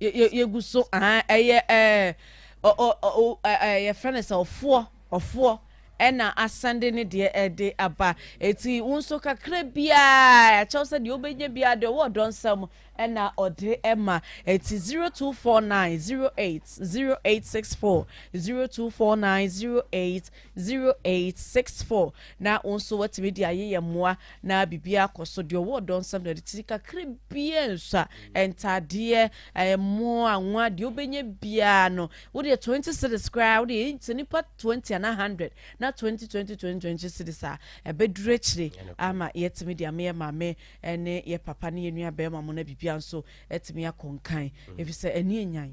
yɛgu so ɛyɛ ɛɛ yɛfrɛ no sɛ ɔfoɔ ɔfoɔ ɛna asɛnde ne deɛ ɛde aba eti wo nso kakra biara ɛkyɛw sɛ deɛ wobɛnya biara deɛ ɔwɔ ɔdɔ nsɛm ɛna ɔde ɛma eti 0249 08 0864 0249 08 0864 na wo nso watumi de ayɛ yɛn mmoa na biribiara akɔ so. Deɛ ɔwɔ ɔdɔ nsam na ɔde ti kakra biara nsua, ntaadeɛ, ɛmo, anwa, deɛ wobɛnya biara no, wodeɛ 20 cedis koraa, wodeɛ sɛ nipa 20 anaa 100 na 20 20 20 20 cedis a, ɛbɛduru akyire ama yɛatumi de ama yɛ maame ne yɛ papa ne yɛ nua bɛrima mo na biribiara nso atumi akɔ nkan, ɛfiri sɛ ani anyan.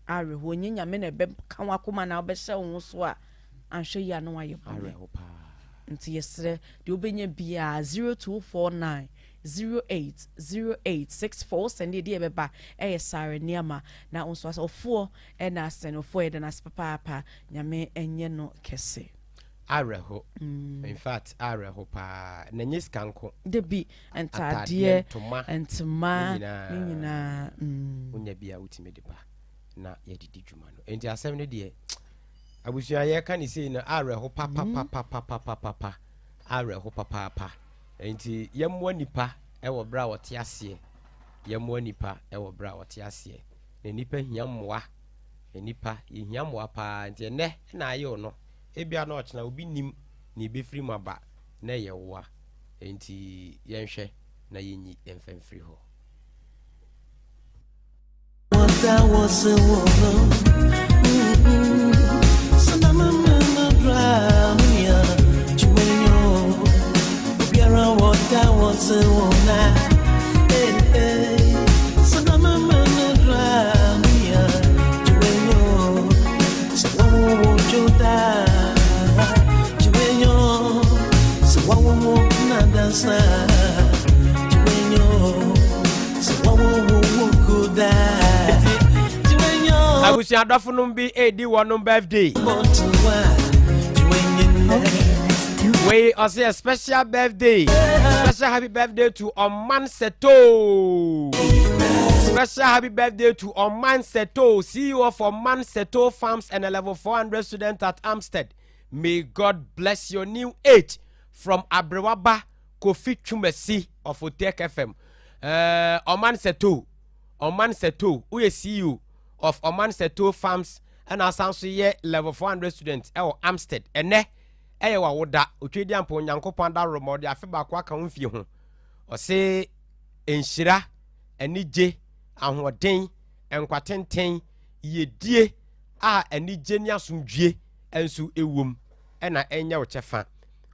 Awerɛhoɔ nyɛ Nyame na ɛbɛka w'akoma na wobɛhyɛ wo ho so a, anhwɛ yie a na wayɛ bɔne. Nti yɛsrɛ deɛ wobɛnya biara 0249. 08 08 64 Sɛndeɛ deɛ ɛbɛba ɛyɛ sare nneɛma na wo nso asɛ ɔfoɔ ɛna asɛn ɔfoɔ yɛda no ase papaapa Nyame ɛnyɛ no kɛse. Awerɛho in fact awerɛho paa na ɛnyɛ sika nko. Dabi ntaadeɛ ntoma ne nyinaa. Wonya bi a wotumi de ba na yɛde di dwuma no nti asɛm no deɛ abusua yɛka ne sei no awerɛho papapapapapapa awerɛho papaapa nti yɛmmoa nipa ɛwɔ berɛ a wɔte aseɛ yɛmmoa nipa ɛwɔ berɛ a wɔte aseɛ na nipa hia mmoa nipa yɛhia mmoa paa nti ɛnɛ na ayɛ no ebia na ɔkyena obi nim nea ebefiri mu aba na ɛyɛ wo a, enti yɛnhwɛ na yenyi mfa mfiri hɔ. Abusua dɔfonom bi redi wɔnom birthday. Wei ɔsɛ a special birthday. Special happy birthday to Oman Seto. Special happy birthday to Oman Seto, CEO of Oman Seto Farms and a level 400 student at Amstead. May God bless your new age from Abrewaba Kofi Twumasi of Otek FM. Uh, Oman Seto, Oman Seto, who is CEO of Oman Seto Farms and asan so yɛ level 400 student ɛwɔ Amstead. Ɛnɛ ɛyɛ wawoda otwe di ampa Onyankopɔn adaworo ma ɔde afe baako aka wo mfie ho. Ɔse nhyira, anigye, ahoɔden, nkwa tenten, yiedie a anigye ne asomdwie nso wom na ɛnyɛ wo kyɛfa.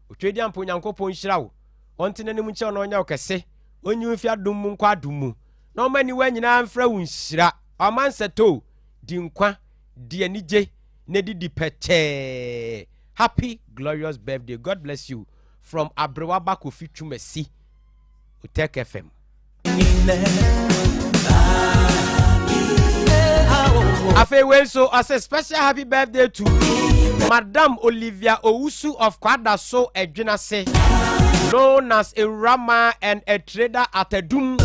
Otwedeampa Onyankopɔn nhyira wo, ɔnte n'anim nkyerɛ wo na ɔnyɛ wo kɛse, ɔnyi wo mfi adom mu nkɔ adom mu, na ɔmma aniwa nyinaa mfrɛ wo nhyira. Ɔma nsɛtoo, di nkwa, di anigye, na didi pɛkyɛɛ. Happy glorious birthday. God bless you from Abrewaba Kofi Twumasi, Otek FM. Afei wei nso ɔsɛ special happy birthday to Madam Olivia Owusu of Kwadaso Adwinase, known as Ewurama and a trader at Adum.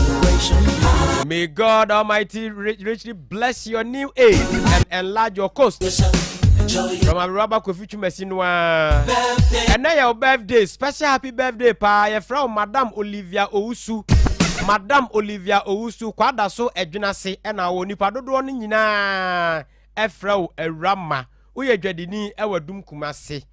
May God Almighty richly bless your new age and enlarge your coast. From Abraba Kofi Twumasi no ara. Ɛnɛ yɛ wo birthday, special happy birthday paa. Yɛfrɛ wo Madam Olivia Owusu. Madam Olivia Owusu, Kwadaso Adwenase ɛna wɔ nipa dodoɔ no nyinaa ɛfrɛ wo Awurama. Woyɛ dwadini ɛwɔ Adum Kumase.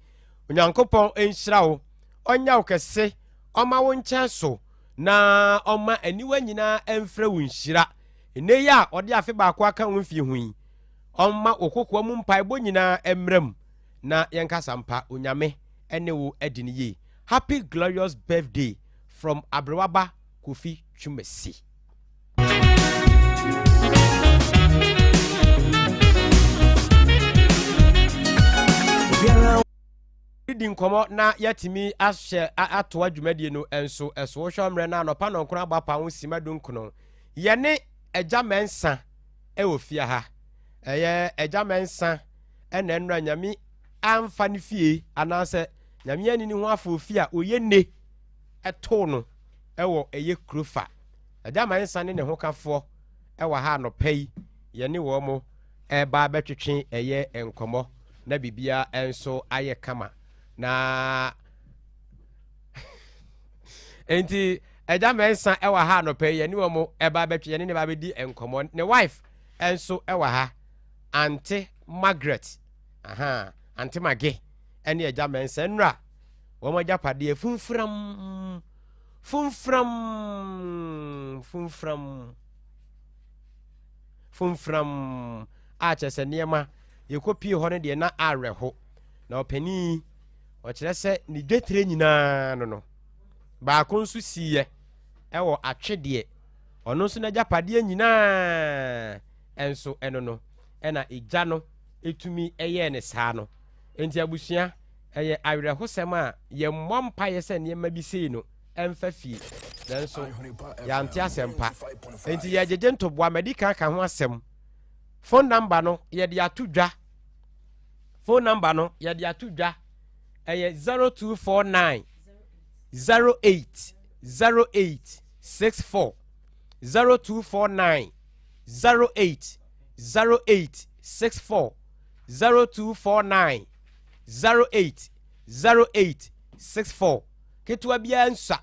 Onyankopɔn nhyira wo, ɔnyɛ wo kɛse, ɔma wo nkyɛn so, na ɔma aniwa nyinaa ɛmfrɛ wo nhyira. Nnɛ yi a ɔde afe baako aka wo mfie ho yi, Ɔmma wo kokoa mu mpaebɔ nyinaa mmra mu na yɛnkasa mpa Onyame ne wo adi no yie. Happy glorious birthday from Abrewaba Kofi Twumasi. Di nkɔmmɔ na yɛatumi ahyɛ atoa dwumadie no nso so. Wohwɛ mmerɛ no anɔpa nɔnkron abɔ apa ho sima dunkono. Yɛne Agya Mɛnsa wɔ fie ha. Ɛyɛ Agya Mɛnsa na ɛnora Nyame amfa ne fie anaasɛ Nyame anni ne ho afoofi a ɔyɛ nne too no wɔ ɛyɛ Kurofa. Agya Mɛnsa ne ne hokafoɔ wɔ ha anɔpa yi, yɛne wɔn mo ɛreba abɛtwetwe ɛyɛ nkɔmmɔ na biribiara nso ayɛ kama. Na Enti Agya Mensah wɔ ha anɔpa yi, yɛne wɔn ɛba abɛtwe, yɛne ne ba abɛdi nkɔmmɔ. Ne wife nso wɔ ha, Ante Margaret, aha, Ante Mage, ɛne Agya Mensah. Nnura, wɔn agyapadeɛ funfram, funfram, funfram, funfram, a kyerɛ sɛ nneɛma yɛkɔpie hɔ no deɛ na awerɛho. Na ɔpanin Ɔkyerɛ sɛ ne dwetire nyinaa no no, baako nso siiɛ wɔ atwedeɛ, ɔno nso n'agyapadeɛ nyinaa nso ɛno no, ɛna egya no tumi yɛɛ ne saa no. Enti abusua, ɛyɛ awerɛhosɛm a yɛmmɔ mpaeɛ sɛ nneɛma bi sei no mfa fie. Nanso yɛante asɛmpa. Enti yɛgyegye ntoboa. Madi kan aka ho asɛm. Phone number no yɛde ato dwa. Phone number no yɛde ato dwa. Ɛyɛ 0249 08 08 64 0249 08 08 64 0249 08 08 64 Ketewa biara nsua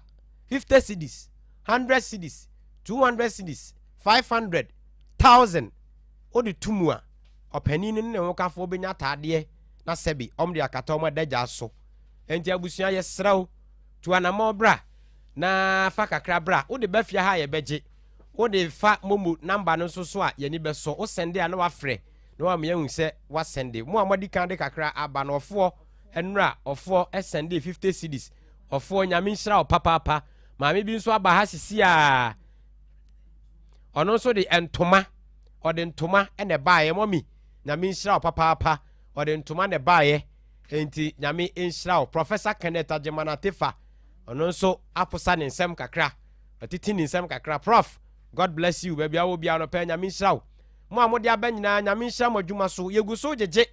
50 cedis, 100 cedis, 200 cedis, 500, 1000 wode to mu a, ɔpanin no ne ne hokafoɔ bɛnya ataadeɛ na sɛbe wɔn de akata wɔn adagya so. Enti abusua yɛsrɛ wo, tu anamɔn bra na fa kakra bra. Wode ba fie ha a yɛbɛgye. Wode fa momo namba no nso so a yɛn ani bɛsɔ. Wo sɛnde a na wafrɛ na wama yɛahu sɛ wasɛnde. Mo a moadi kan de kakra aba no, ɔfoɔ nnora ɔfoɔ sɛndee 50 cedis. Ɔfoɔ Nyame nhyira wo papaapa. Maame bi nso aba ha sisi a ɔno nso de ntoma ɔde ntoma na ɛbaeɛ. Mɔmi Nyame nhyira wo papaapa. Ɔde ntoma na ɛbaeɛ. Enti Nyame nhyira wo. Professor Kenneth Agyeman Atefa ɔno nso aposa ne nsɛm kakra. Watiti ne nsɛm kakra. Prof God bless you. Baabi a wɔ biara no pɛ Nyame nhyira wo. Mo a mode aba nyinaa Nyame nhyira mo adwuma so. Yɛgu so gyegye.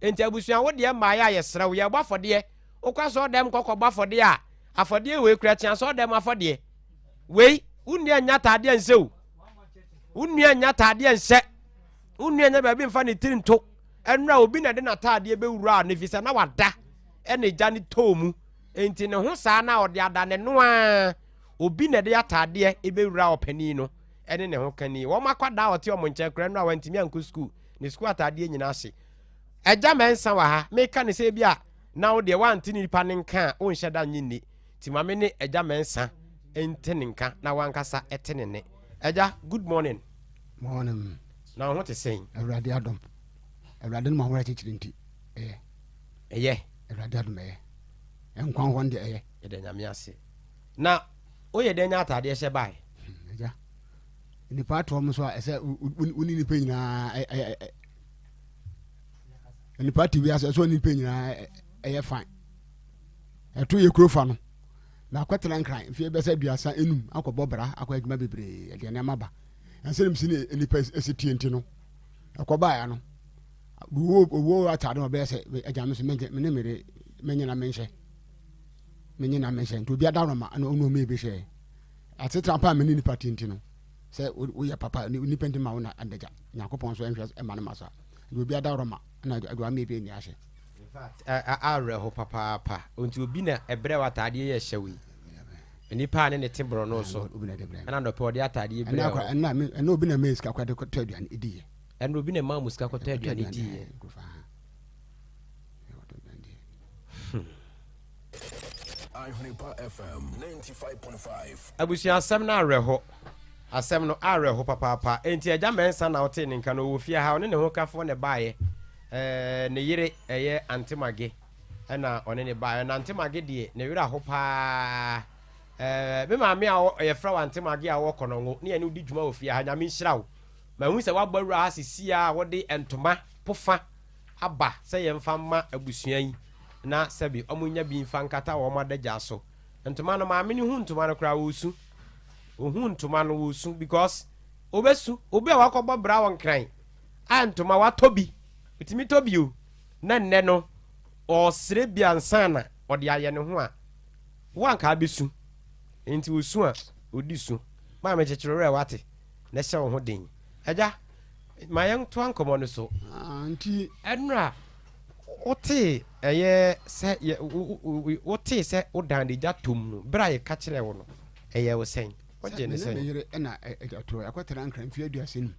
Enti abusua wo deɛ mmaeɛ a yɛsrɛ wo yɛbɔ afɔdeɛ. Wokɔ asɔɔdɛm kɔ kɔbɔ afɔdeɛ a, afɔdeɛ wei kura kyɛn asɔɔdɛm afɔdeɛ. Wei, wo nua nnya ataadeɛ nhyɛ o. Wo nua nnya ataadeɛ nhyɛ. Wo nua nnya baabi mfa ne tiri nto. Ɛnora obi na ɛde n'ataadeɛ bɛwura no ɛfiri sɛ na wada ɛna egya no tɔɔ mu. Enti ne ho saa na ɔde ada ne no ara. Obi na ɛde ataadeɛ ɛbɛwura ɔpanin no ɛne ne ho kani. Wɔn akwadaa a ɔte wɔn nkyɛn koraa ɛnora wantumi ankɔ sukuu. Ne sukuu ataadeɛ nyinaa hye. Agya Mensah wɔ ha, meka no sɛ ebi a na wo deɛ woante nipa no nka a wonhyɛ da nnye nni. Nti ma me ne Agya Mensah nte ne nka na wankasa te ne nne. Agya, good morning. Morning. Na wo ho te sɛn? Awurade adom. Awurade no ma ho akyekyere nti, ɛyɛ. Ɛyɛ. Awurade adom ɛyɛ. Nkwa hɔ deɛ ɛyɛ. Yɛda Nyame ase. Na woyɛ dɛn nya ataadeɛ hyɛ bae? Agya, nipa atoɔ m so a ɛsɛ wo ne nipa nyinaa nipa te wiase ɛsɛ nipa nyinaa ɛyɛ fine ɛto yɛ kuro fa no na akɔtena nkran mfeɛ bɛsɛ aduasa enum akɔbɔ bra akɔ adwuma bebree ɛdeɛ nneɛma ba ɛnsɛ nim si ne nipa ɛsi tie nti no ɛkɔbaeɛ no owuo owuo ataade na ɔbɛyɛ sɛ agya me so mɛnyɛ me ne mere mɛnyɛ na menhyɛ mɛnyɛ na menhyɛ nti obi adaroma ɛna ɔno ɔmo ebi hyɛ asetena pa a me ne nipa tie nti no sɛ woyɛ papa nipa nti ma wo na adagya nyankopɔn nso ɛnhwɛ ɛma no ma sa nti obi adaworo ma na aduane ma ebi ani ahyɛ. In fact awerɛho papaapa nti obi na ɛbrɛ wo ataadeɛ yɛ hyɛ wei nipa a ne ne te borɔno so ɛna nɔpɛ ɔde ataadeɛ brɛ wo ɛna obi na mɛ sika kɔde kɔtɔ aduane di yɛ ɛna obi na ɛma mo sika kɔtɔ aduane di yɛ Ahwenepa FM 95.5. Abusua asɛm no awerɛho. Asɛm no awerɛho papaapa. Enti Agya Mensah na wotee ne nka no, ɔwɔ fie ha, ɔne ne hokafoɔ na ɛbaeɛ. Ɛɛ, ne yere ɛyɛ Ante Mage ɛna ɔne ne baeɛ. Na Ante Mage deɛ, ne werɛ aho paa. Ɛɛ, me maame a yɛfrɛ wo Ante Mage a ɔwɔ Kɔnɔngo, ne yɛne wo di dwuma wɔ fie ha, Nyame nhyira wo. Mahu sɛ woabɔ awura ha sesie a wode ntoma pofa aba sɛ yɛmfa mma abusua yi na sɛbe wɔnnya bi mfa nkata wɔn adagya so. Ntoma no, maame no hu ntoma no koraa ɔresu. Ɔhu ntoma no ɔresu because ɔbɛsu. Obi a wakɔbɔ bra wɔ Nkran a ntoma watɔ bi, ɔtumi tɔ bi o, na nnɛ no ɔresrɛ bi ansa na ɔde ayɛ ne ho a, wo anka abɛsu. Nti ɔsu a, ɔdi su. Maame kyekyere werɛ wate na hyɛ wo ho den. Agya, Ma yɛntoa nkɔmmɔ no so. Ah, nti. Ɛnora, wotee ɛyɛ sɛ yɛ wotee sɛ wodan de gya tom no, bere a yɛka kyerɛɛ wo no, ɛyɛɛ wo sɛn? Wogye ne sɛn? Me ne me yere ɛna ɛto ɛkɔtena nkran mfeɛ aduasa num.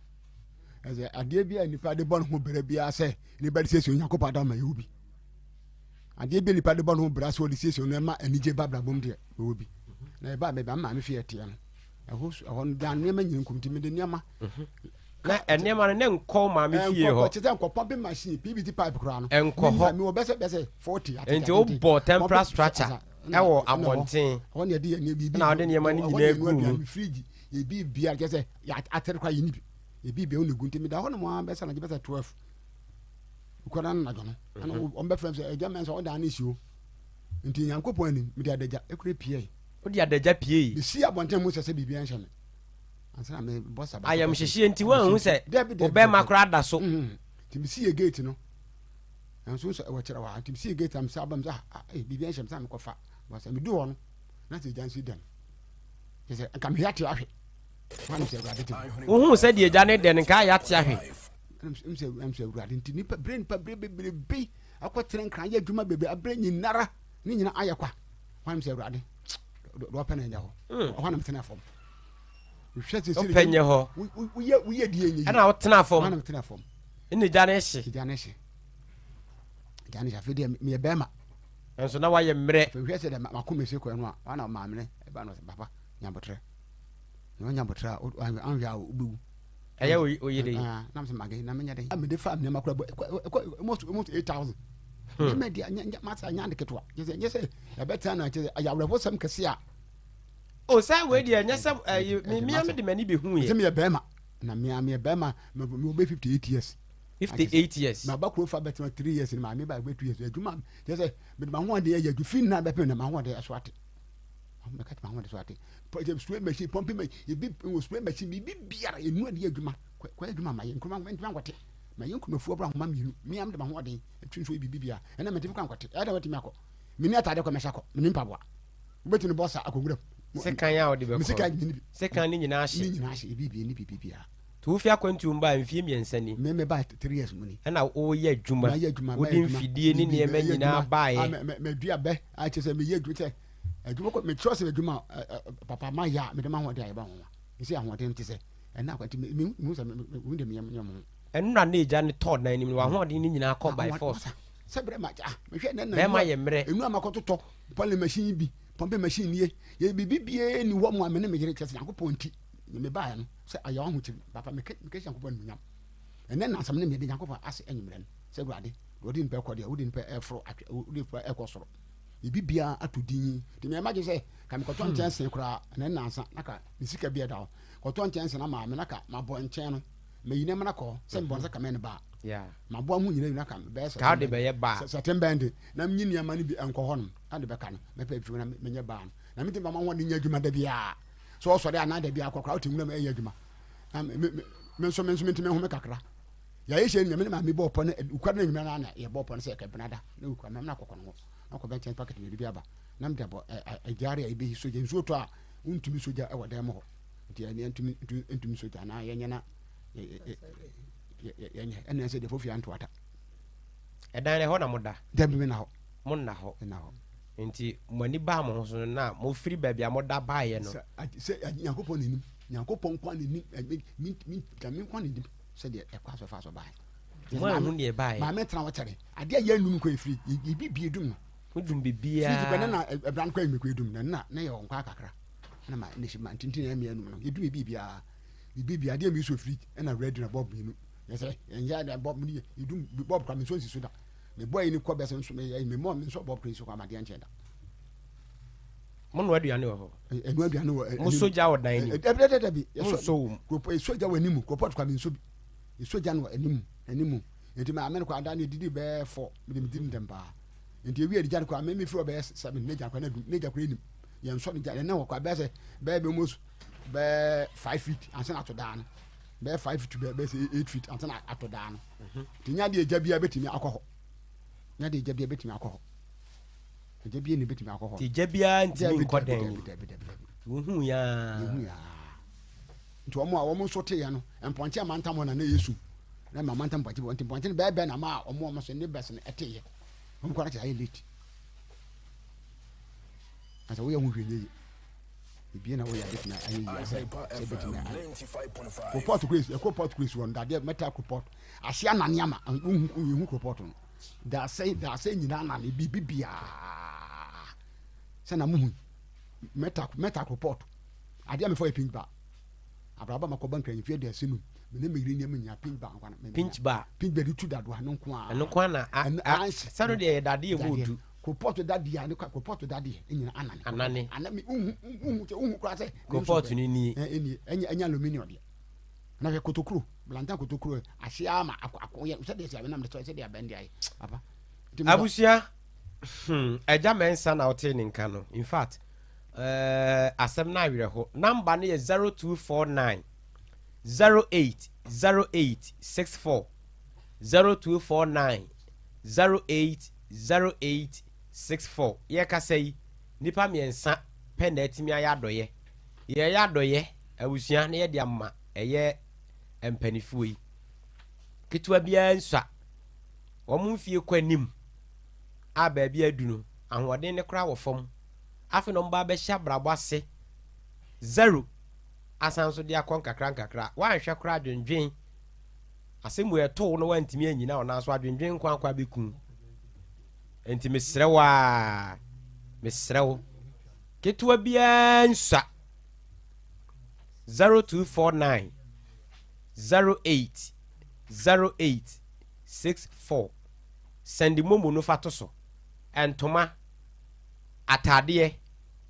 Ɛsɛ adeɛ bi a nipa de bɔ ne ho bere biara sɛ nipa de siesie Onyankopɔn adama ma yɛwɔ bi. Adeɛ bi a nipa de bɔ ne ho bere sɛ ɔde siesie no ɛma anigye ba abrabɔ mu deɛ yɛwɔ bi. Na ɛba baabi a maame fie ɛteɛ no, ɛhɔ ɛhɔ no dan nneɛma nyina nkum nti mede nneɛma. Mhm. Na nneɛma no ne nkɔ maame fie hɔ. Nkɔ kyerɛ sɛ nkɔ pumping machine PVC pipe koraa no. Nkɔ hɔ. Mi wɔ bɛsɛ bɛsɛ 40 atete. Nti wobɔ temporary structure ɛwɔ abɔnten. Ɛhɔ na yɛde yɛ nneɛma biribi. Na wɔde nneɛma no nyinaa gu mu. Fridge ebi bia kyerɛ sɛ atere koraa yɛ ni bi. Ebi bia ɔna gu nti meda hɔ nom ara bɛsɛ anadwo bɛsɛ 12. Nkɔda no anadwo no. Ɛna wɔn bɛfrɛ m sɛ ɛgya mɛnsa ɔda ne si o. Nti Nyankopɔn anim mede adagya ekura pie. Wode adagya piei. Mesi abɔnten mu sɛ sɛ biribi anhyɛ me. Ansa na mebɔ sa baako. Ayamhyehyeɛ nti woanhu sɛ wo bɛrima koraa da so. Mm-hmm. Nti mesi yɛ gate no. Nanso nso ɛwɔ kyerɛ hɔ a nti mesi yɛ gate a mesa aba mu sɛ ah, ah eh, biribi anhyɛ me sɛ mekɔfa. Bɔ sɛ medu hɔ no na sɛ gya nso dɛm. Kyerɛ sɛ nka meyɛ ate ahwe. Wohuu sɛ deɛ gya no dɛ no nka ayɛ ate ahwe. Ɛm sɛ awurade nti nipa bere nipa bere bebrebe akɔtena nkran yɛ adwuma bebrebe abere nyinara ne nyina ayɛ kwa. Hwan sɛ awurade deɛ ɔpɛ na ɛnyɛ hɔ. Ɔhɔ na metena fam. Hwɛ sɛ sɛ ɔpɛ nyɛ hɔ. Woyɛ woyɛ deɛ nyɛ yi. Ɛna wotena fam. Hɔ na metena fam. Ɛna gya no hye. Gya no hye. Gya no hye afei deɛ meyɛ bɛrima. Nso na wayɛ mmerɛ. Afei hwɛ sɛ deɛ makoma esi kɔ no a wana maame no ɛba no sɛ papa nyabotrɛ. Na wanya abotrɛ a anhwɛ a wobɛwu. Ɛyɛ oyere yi. Na mesɛ mage na menyɛ dɛn. Mede fa nneɛma kora bɔ ɛkɔ almost almost 8000. Nneɛma di masa nya ade ketewa. Kyɛ sɛ nyɛ sɛ ɛbɛtena na kyɛ sɛ ɛyɛ awerɛhosɛm kɛse a. O sɛ wei deɛ nyɛ sɛ ɛyi me mea me de m'ani bɛhu yɛ. Sɛ meyɛ bɛrima na mea meyɛ bɛrima mewɔ bɛ 58 years. 58 years. Maba kuro fa bɛtena 3 years na maame ba bɛ 2 years adwuma kyɛ sɛ mede m'ahoɔden ayɛ adwuma fi nna bɛpem na m'ahoɔden ɛso ate. Mɛka kyerɛ m'ahoɔden so ate. Spray machine pumping machine ebi wɔ spray machine biribi biara enu ade adwuma kɔ adwuma ma yɛ nkuruma ntoma nkɔte ma yɛ nkurumafoɔ bra ahoma mmienu mmea mede m'ahoɔden atwi nso biribi biara ɛna mɛtumi kɔ ankɔte ɛna wɔtumi akɔ meni ataade kɔ mɛhyɛ kɔ meni mpaboa wobɛtumi bɔ sa akɔ nwuram sekan a wɔde bɛkɔ sekan nyini bi sekan ne nyinaa hye ne nyinaa hye ebi bi ne biribi biara To wofi akwantuo mu baa mfie mmiɛnsa ni. Me me baa three years mu ni. Ɛna woyɛ adwuma. Mayɛ adwuma Wode mfidie ne nneɛma nyinaa baeɛ. Madua bɛ akyɛ sɛ meyɛ adwuma sɛ adwuma kɔ mekyerɛ sɛ adwuma papa mayɛ a mede m'ahoɔden ayɛ ba ho sɛ ahoɔden te sɛ ɛna akwanti mehu sɛ mehu de meyɛ mo ho. Ɛnora na egya no tɔɔ dan no mu no w'ahoɔden no nyinaa kɔ by force. Sɛ brɛ ma ah mehwɛ nɛ na bɛrima yɛ mmerɛ. Enu a makɔtotɔ pɔle machine bi pɔmpe machine nie yɛ biribi biara ni hɔ mu a me ne me yere kyɛ sɛ Nyankopɔn nti mebaeɛ no sɛ ayɛ ahokyere papa meka meka Nyankopɔn animuonyam ɛnɛ nansam ne mede Nyankopɔn ase anwummerɛ no sɛ Awurade deɛ ɔde nipa ɛkɔ deɛ wode nipa ɛforo atwe wode nipa ɛkɔ soro biribi biara ato din nti meyɛ magye sɛ ka mekɔtɔ hmm. nkyɛnse koraa ɛnɛ nansa na ka ne sika bi ɛda hɔ kɔtɔ nkyɛnse na maame na ka mabɔ nkyɛn no mayi nneɛma no kɔ sɛ mebɔ no sɛ kamɛ no baa maboa ho nyina nyina ka bɛyɛ sɛtembɛn de na menyi nneɛma no bi ɛnkɔ hɔ nom na de bɛka no mɛpɛ bi na menyɛ baa no na mentimi ma ho de nyɛ adwuma da biara sɛ ɔsɔre anaa da biara kɔkora wote nwura mu ɛyɛ adwuma na me nso me nso mentumi home kakra yɛayɛ hyɛ nyame ne maame bɔɔ pɔ no wukura no nwumera no na yɛbɔɔ pɔ no sɛ yɛkɛ benada na wukura mɛm na akɔkɔ no hɔ na kɔ bɛnkyɛn packet mmienu bi aba na mede abɔ agyare a ɛbɛyi sogya nsuo tɔ a wontumi sogya ɛwɔ dan mu hɔ nti ɛne ntumi ntumi sogya na yɛnyɛ na yɛnyɛ ɛne sɛ deɛ fofia ntoata ɛdan no ɛhɔ na moda dabi me na hɔ mo nna hɔ nna hɔ nti mo ani baa mo ho so no na mofiri baabi a moda baeɛ no sɛ nyankopɔn n'anim nyankopɔn nko n'anim nyame nko n'anim sɛdeɛ ɛkɔ asɔ fa so baeɛ mo anhu deɛ baeɛ maame tena hɔ kyɛre adeɛ a yɛnum kɔ ɛfiri yɛbi bie dum no wodum biribiara firi kɔ ne na ɛbra no kɔ ɛmɛkɔ ɛdum na na na yɛ ɔnkɔ akakra ɛna ma ne ma ntintin ɛmɛ ɛnum no yɛdum biribiara biribiara adeɛ mi so firi ɛna radio na bɔb mmienu yɛsɛ yɛnyɛ na bɔb mi yɛdum bɔb kora mi nso nsi so da Me bɔ yi ni kɔ bɛsɛ nso me yɛ me mɔ me nso bɔ kure nso kɔ amadeɛ nkyɛn da. Mo nua aduane wɔ hɔ. Ɛnu aduane wɔ. Mo so gya wɔ dan nim. Dabi dabi dabi. Mo nso wɔ mu. Kuropɔ eso gya wɔ anim kuropɔ tukwa mi nso bi. Eso gya no wɔ anim anim. Nti maa mene kɔ ada ne didi bɛɛ fɔ me de me di ntɛm paa. Nti ewi adi gya no kɔ ame me firi ɔbɛyɛ seven ne gya kɔ ne dum ne gya kɔ anim. Yɛn sɔ ne gya yɛn ne wɔ kɔ abɛɛ sɛ bɛɛ bɛ almost bɛɛ 5 feet ansa na ato daa no. Bɛɛ 5 feet bɛɛ sɛ 8 feet ansa na ato daa no. Nti nya deɛ gya biara bɛtumi akɔ hɔ. Nya deɛ gya biara bɛtumi akɔ hɔ. Gya biara ni bɛtumi akɔ hɔ. Nti gya biara ntumi nkɔ dan mu. Dabi dabi dabi dabi. Wohu yaa. Wohu yaa. Nti wɔn a wɔn nso te yɛ no, mpɔnkye a mantam hɔ na na yɛ sum. Na ma mantam mpɔnkye bi, nti mpɔnkye no bɛɛ bɛɛ na ma a wɔn wɔn so ne bɛs no ɛte yɛ. Wɔn kɔ na kyerɛ ayɛ late. Na sɛ woyɛ ho hwɛ nyɛ yie. Ebien na woyɛ abɛtumi ayɛ yie sɛ sɛ bɛtumi ayɛ. Kropɔt kura esi, ɛkropɔt kura esi hɔ no, dadeɛ mɛta kropɔt. Ase anane ama, wohu wohu kropɔt no. Daasɛ daasɛ nyinaa anane biribi biara. Sɛ na muhu mɛta mɛta kropɔt. Adeɛ a mefa yɛ pink bar. Abrabɔ ma kɔba nkran mfeɛ 35. Me ne me yere nneɛma nyinaa pink bar nkwa na. Pinch bar. Pinch bar de tu dadoa no nko ara. Ɛno nko ara na a a sɛ no deɛ yɛ dadeɛ mu odu. Kropɔt dadeɛ a ne kwa kropɔt dadeɛ nyina anane. Anane. Ana mi uhu uhu sɛ uhu koraa sɛ. Kropɔt no nie. Ɛnie ɛnyɛ ɛnyɛ aluminium deɛ. Na hwɛ kotokuro blantan kotokuro ahye ama akɔ akɔ yɛ sɛdeɛ sɛ abɛnam de sɛ sɛdeɛ abɛn de ayɛ papa. Abusua hmm agya Mensah na wotee ne nka no in fact. Ɛɛ asɛm no awerɛho. Number no yɛ 0249 08 08 64 0249 08 08 64. Yɛkasa yi, nnipa mmiɛnsa pɛ na atumi ayɛ adɔyɛ. Yɛyɛ adɔyɛ abusua na yɛde ama ɛyɛ mpanifoɔ yi. Ketewa biara nsua. Wɔn mfie kɔ anim a baabi adu no, ahoɔden no koraa wɔ fam. Afei na wɔba abɛhyɛ abrabɔ ase zero asan nso de akɔ nkakra nkakra. Woanhwɛ koraa adwendwen asɛm wei ɛto wo na woantumi anyina wo nan so adwendwen nko akɔ abɛku wo. Enti mesrɛ wo a, mesrɛ wo, ketewa biara nsua. 0249 08 08 64 Sɛnde momo no fa to so. Ntoma. Ataadeɛ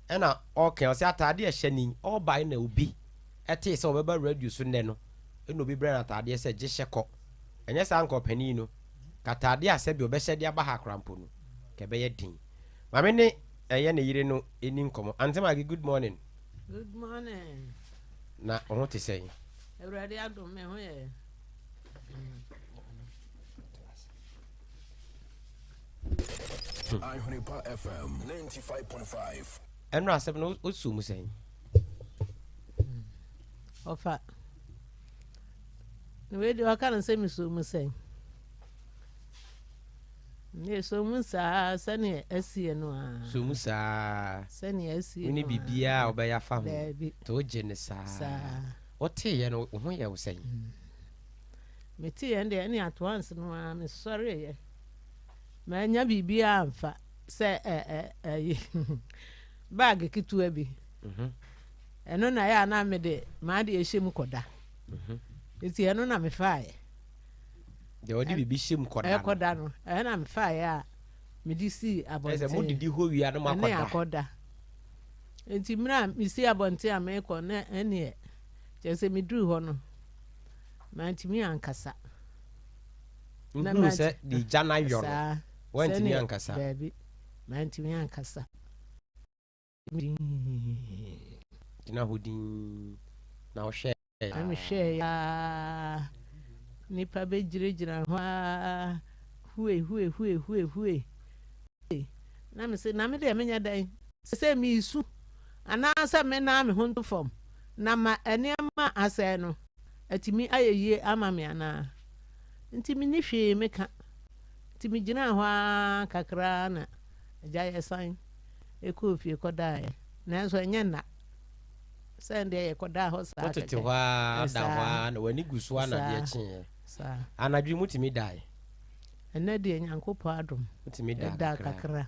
ɛna ɔɔka ɔsɛ ataadeɛ ɛhyɛ ni ɔɔbae na obi ɛtee sɛ ɔbɛba radio so nnɛ no ɛna obi brɛ no ataadeɛ sɛ gye hyɛ kɔ ɛnyɛ saa nka ɔpanin no ka ataadeɛ a sɛbi ɔbɛhyɛ de aba ha koraa mpo no ka ɛbɛyɛ den Maame ne ɛyɛ ne yere no ɛni nkɔmɔ Auntie Maggie good morning. Good morning. Na wo ho te sɛn? Awurade adom me ho yɛ. Ahwenepa FM 95.5. Ɛno asɛm no wosuo mu sɛn? Ɔfa. Na wei deɛ ɔka no sɛ mesuo mu sɛn? Ne so mu saa sɛnea asie no a. So mu saa. Sɛnea asie no a. Wone biribiara a wobɛyɛ afa ho. Daabi. Nti wogye no saa. Saa. Woteeɛ no wo ho yɛ wo sɛn? Meteeɛ no deɛ ɛne at once no ara mesɔreeɛ. Mannya biribiara amfa sɛ ɛyi bag ketewa bi. Mhm. Ɛno na ɛyɛ a na mede m'adeɛ hyɛ mu kɔda. Mhm. Nti ɛno na mefaeɛ. Deɛ ɔde biribi hyɛ mu kɔda no. Ɛkɔda no. Ɛno na mefaeɛ a mede sii abɔnten. Ɛsɛ modidi hɔ wie a na moakɔda. Ɛne akɔda. Nti mmerɛ a mesi abɔnten a merekɔ na ɛneɛ kyerɛ sɛ meduru hɔ no mantumi ankasa. Wohuu sɛ deɛ gya no ayɔ no, woantumi ankasa? Daabi, mantumi ankasa. Gyina hɔ dinn na wohwɛɛ. Na mehwɛɛ aa, nnipa bɛgyinagyina hɔ aa, hue hue hue hue hue. Na mese, na me deɛ menyɛ dɛn? Sɛ meresu anaasɛ mennan me ho nto fam na ma nneɛma a asɛe no atumi ayɛ yie ama me anaa? Nti menni hwee meka. Nti megyinaa hɔ ara kakra na agya yɛsan kɔɔ fie kɔdaeɛ. Nanso ɛnyɛ nna. Sɛ ɛndeɛ yɛkɔdaa hɔ saa kɛkɛ. Wotete hɔ ara da hɔ ara na w'ani gu so ara na adeɛ kyeeɛ. Saa. Anadwo yi motumi dae? Ɛnnɛ deɛ Nyankopɔn adom. Wotumi daa kakra. Kakra.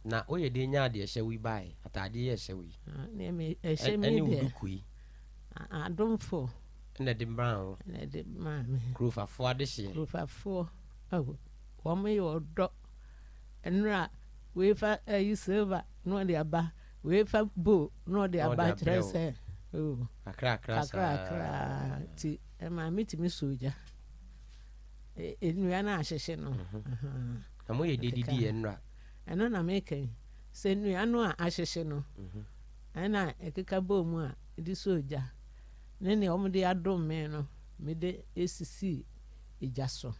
Na woyɛ dɛn nyaa deɛ ɛhyɛ wo yi baeɛ? Ataadeɛ yi a ɛhyɛ wo yi. Ɛhyɛ me Ɛne wo deɛ. duku yi. Adomfo. Ɛna ɛde maa wo. Ɛna ɛde maa me. Kurofafoɔ adehyeɛ. Kurofafoɔ, oh, wɔn yɛ ɔdɔ. Nnora, wei fa ɛyi silver na ɔde aba, wei fa bowl na ɔde aba kyerɛ sɛ, oh, kakra kakra saa. Kakra ti ɛma me tumi sɔ gya. Nnua no ahyehye no. Mhm. Na mo yɛ de didi yɛ nnora. Ɛno na meka yi. Sɛ nnua no a ahyehye no, mhm. ɛna ɛkeka bɔɔ mu a ɛde sɔ gya. Ne nea wɔde adom me no, mede sisii gya so.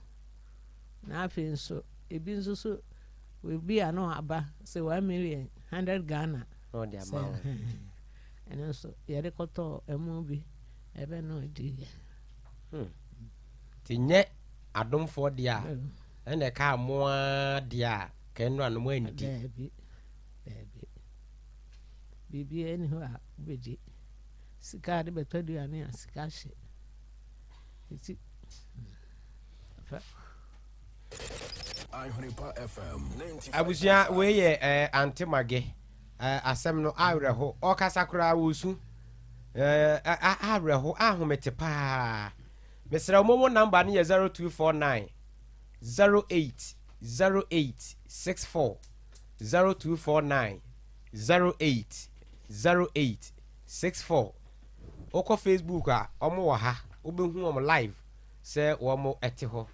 Na afei nso, ebi nso so, ebi a na aba sɛ 1,000,100 Ghana. Na ɔde ama wo. Ɛno nso, yɛde kɔtɔɔ ɛmo bi, ɛbɛ na ɔdi yɛ. Hmm. Ti nyɛ adomfoɔ deɛ a, ɛna ɛka mo ara deɛ a, kɛn no a no mo andi. Daabi, daabi. Biribiara nni hɔ a wobɛdi. Sika a de bɛtɔ aduane a sika hye. Nti fa. Abusua wei yɛ eh, Ante Mage eh, asɛm no awerɛho ɔkasa koraa wɔsu eh, awerɛho ahomete paa mesrɛ wo momo namba no yɛ 0249 08 08 64 0249 08 08 64 Wokɔ Facebook a wɔn wɔ ha wobɛhu wɔn live sɛ wɔn te hɔ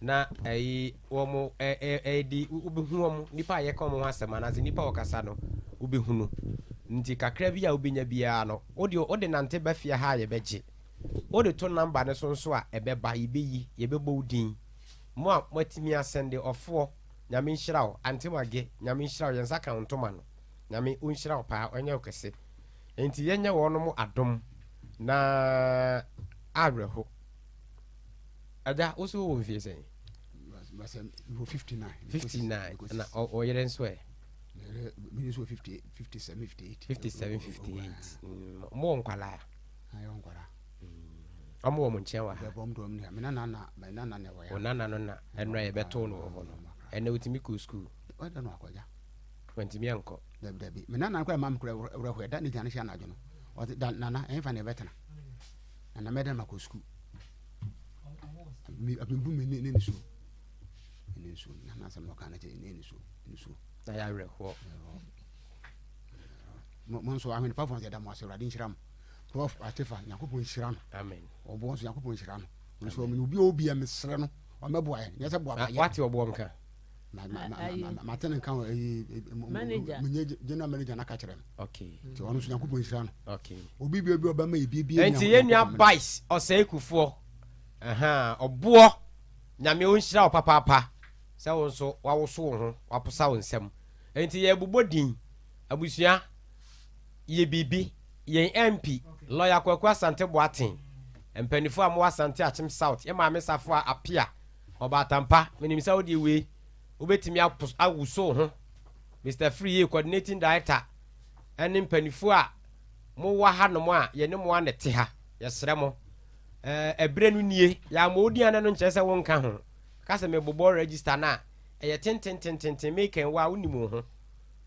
na ɛyi wɔn ɛdi wobɛhu wɔn nipa a yɛka wɔn ho asɛm anaasɛ nipa a wɔkasa no wobɛhu no. Nti kakra bi a wobɛnya biara no, wo deɛ wode nante ba fie ha a yɛbɛgye. Wode to number no so nso a ɛbɛba, yɛbɛyi, yɛbɛbɔ wo din. Mo a moatumi asɛnde ɔfoɔ, Nyame nhyira wo. Aunty Mage, Nyame nhyira wo, yɛn nsa ka wo ntoma no. Nyame ɔnhyira wo paa, ɔnyɛ wo kɛse. Nti yɛnyɛ wɔnom adom na awerɛho. Agya, wo so wowɔ mfie sɛn? 59. 59. Na ɔyere nso ɛ? Me nso 57, 58. 57, 58. Mo wɔ nkwalaa? Ayɛ nkwalaa. Ɔmo wɔ mo nkyɛn wɔ ha? Bɛbɔ mo dɔm ne me nana na me nana na ɛwɔ ya. Wo nana no na ɛnora yɛbɛtoo no wɔ hɔ no. Ɛnɛ wotumi kɔ sukuu? Ɔda no akɔgya. Wantumi ankɔ. Dabi dabi. Me nana koraa ma me koraa werɛ hɔ da ne gyina ne hyɛ anadwo no. Ɔte da nana ɛnfa na ɛbɛtena. Nana mɛda ma kɔ sukuu. Me bu me ne ne nsuo. Ne nsuo. Nana asɛm na ɔka no kyerɛ ne nsuo. Nsuo. Na yɛ awerɛhoɔ. Mo nso ahwene pa fo yɛda mo ase Awurade nhyira mo. Prof Atefa Nyankopɔn nhyira no. Amen. Ɔboɔ nso Nyankopɔn nhyira no. Nso ɔmo obi a obi a mesrɛ no ɔmɛboa yɛn. Nyɛ sɛ boa ma yɛ. Wate ɔboɔ nka. Mate ne nka wɔ ɛyi manager. Menye general manager na ka kyerɛ no. Okay. Nti ɔno nso Nyankopɔn nhyira no. Okay. Obi bi obi ɔbɛma yɛ bie bie. Nti yɛn nua Bice ɔsɛe kufoɔ. Ɛhɛn ɔboɔ Nyame ɔnhyira wo papaapa sɛ wo nso wawoso wo ho waposa wo nsam. Nti yɛbobɔ din abusua yɛ biribi yɛn MP Lawyer Kwaku Asante Boateng mpaninfoɔ a mowɔ Asante Akyem South yɛ Maame Safoa Apia Ɔbaatampa menim sɛ wodeɛ wei wobɛtumi awoso wo ho Mister Friyie Coordinating Director ɛne mpaninfoɔ a mowɔ ha nom a yɛne mo a na ɛte ha yɛsrɛ mo ɛberɛ no nie yɛammɔ wo din a na ɛno nkyerɛ sɛ wonka ho ka sɛ mebobɔ register no a ɛyɛ tententententen mekɛn wo a wonim wo ho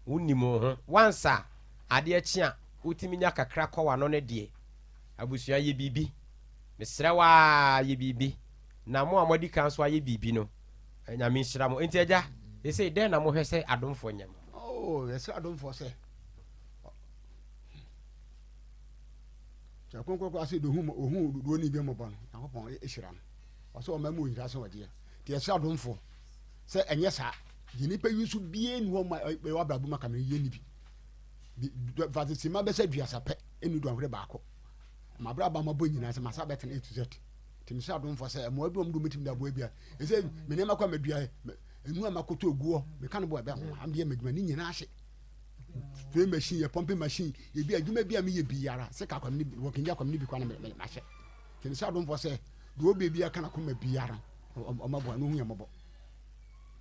wonim wo ho once a adeɛ kye a wotumi nya kakra kɔ w'ano no deɛ abusua yɛ biribi mesrɛ wo ara yɛ biribi na mo a moadi kan so ayɛ biribi no Nyame nhyira mo nti agya sesei dɛn na mohwɛ sɛ adomfoɔ nyɛ mo? Oh, yɛsrɛ adomfoɔ sɛ sɛ kronkron ase de ohun ohun dodoɔ ne bi mmɔbɔ no Nyankopɔn hyira no ɔsɛ ɔma mu onyira sɛ ɔgyeɛ nti yɛsrɛ adomfoɔ sɛ ɛnyɛ saa deɛ nipa yi nso bie ni hɔ ma ɛwɔ abrabɔ mu aka no yɛ ni bi fase sima bɛsɛ duasa pɛ ɛnu duahwere baako ma abrabɔ ma bɔ nyinaa sɛ masa bɛtena A to Z nti mesrɛ adomfoɔ sɛ mmoa bi wɔn de wɔn de aboa bi a ɛsɛ me nneɛma kɔ a madua ɛnu a makoto oguɔ meka no bɔ ɛbɛ ho am deɛ madwuma ne nyinaa ahye spray machine yɛ pumping machine ebi adwuma bi a meyɛ biara sɛ ka kwam ne wɔkɛngya kwam ne bi kɔ na mahyɛ nti mesrɛ adomfoɔ sɛ deɛ ɔbɛ bi aka na kɔma biara ɔmaboa no hu yɛ mmɔbɔ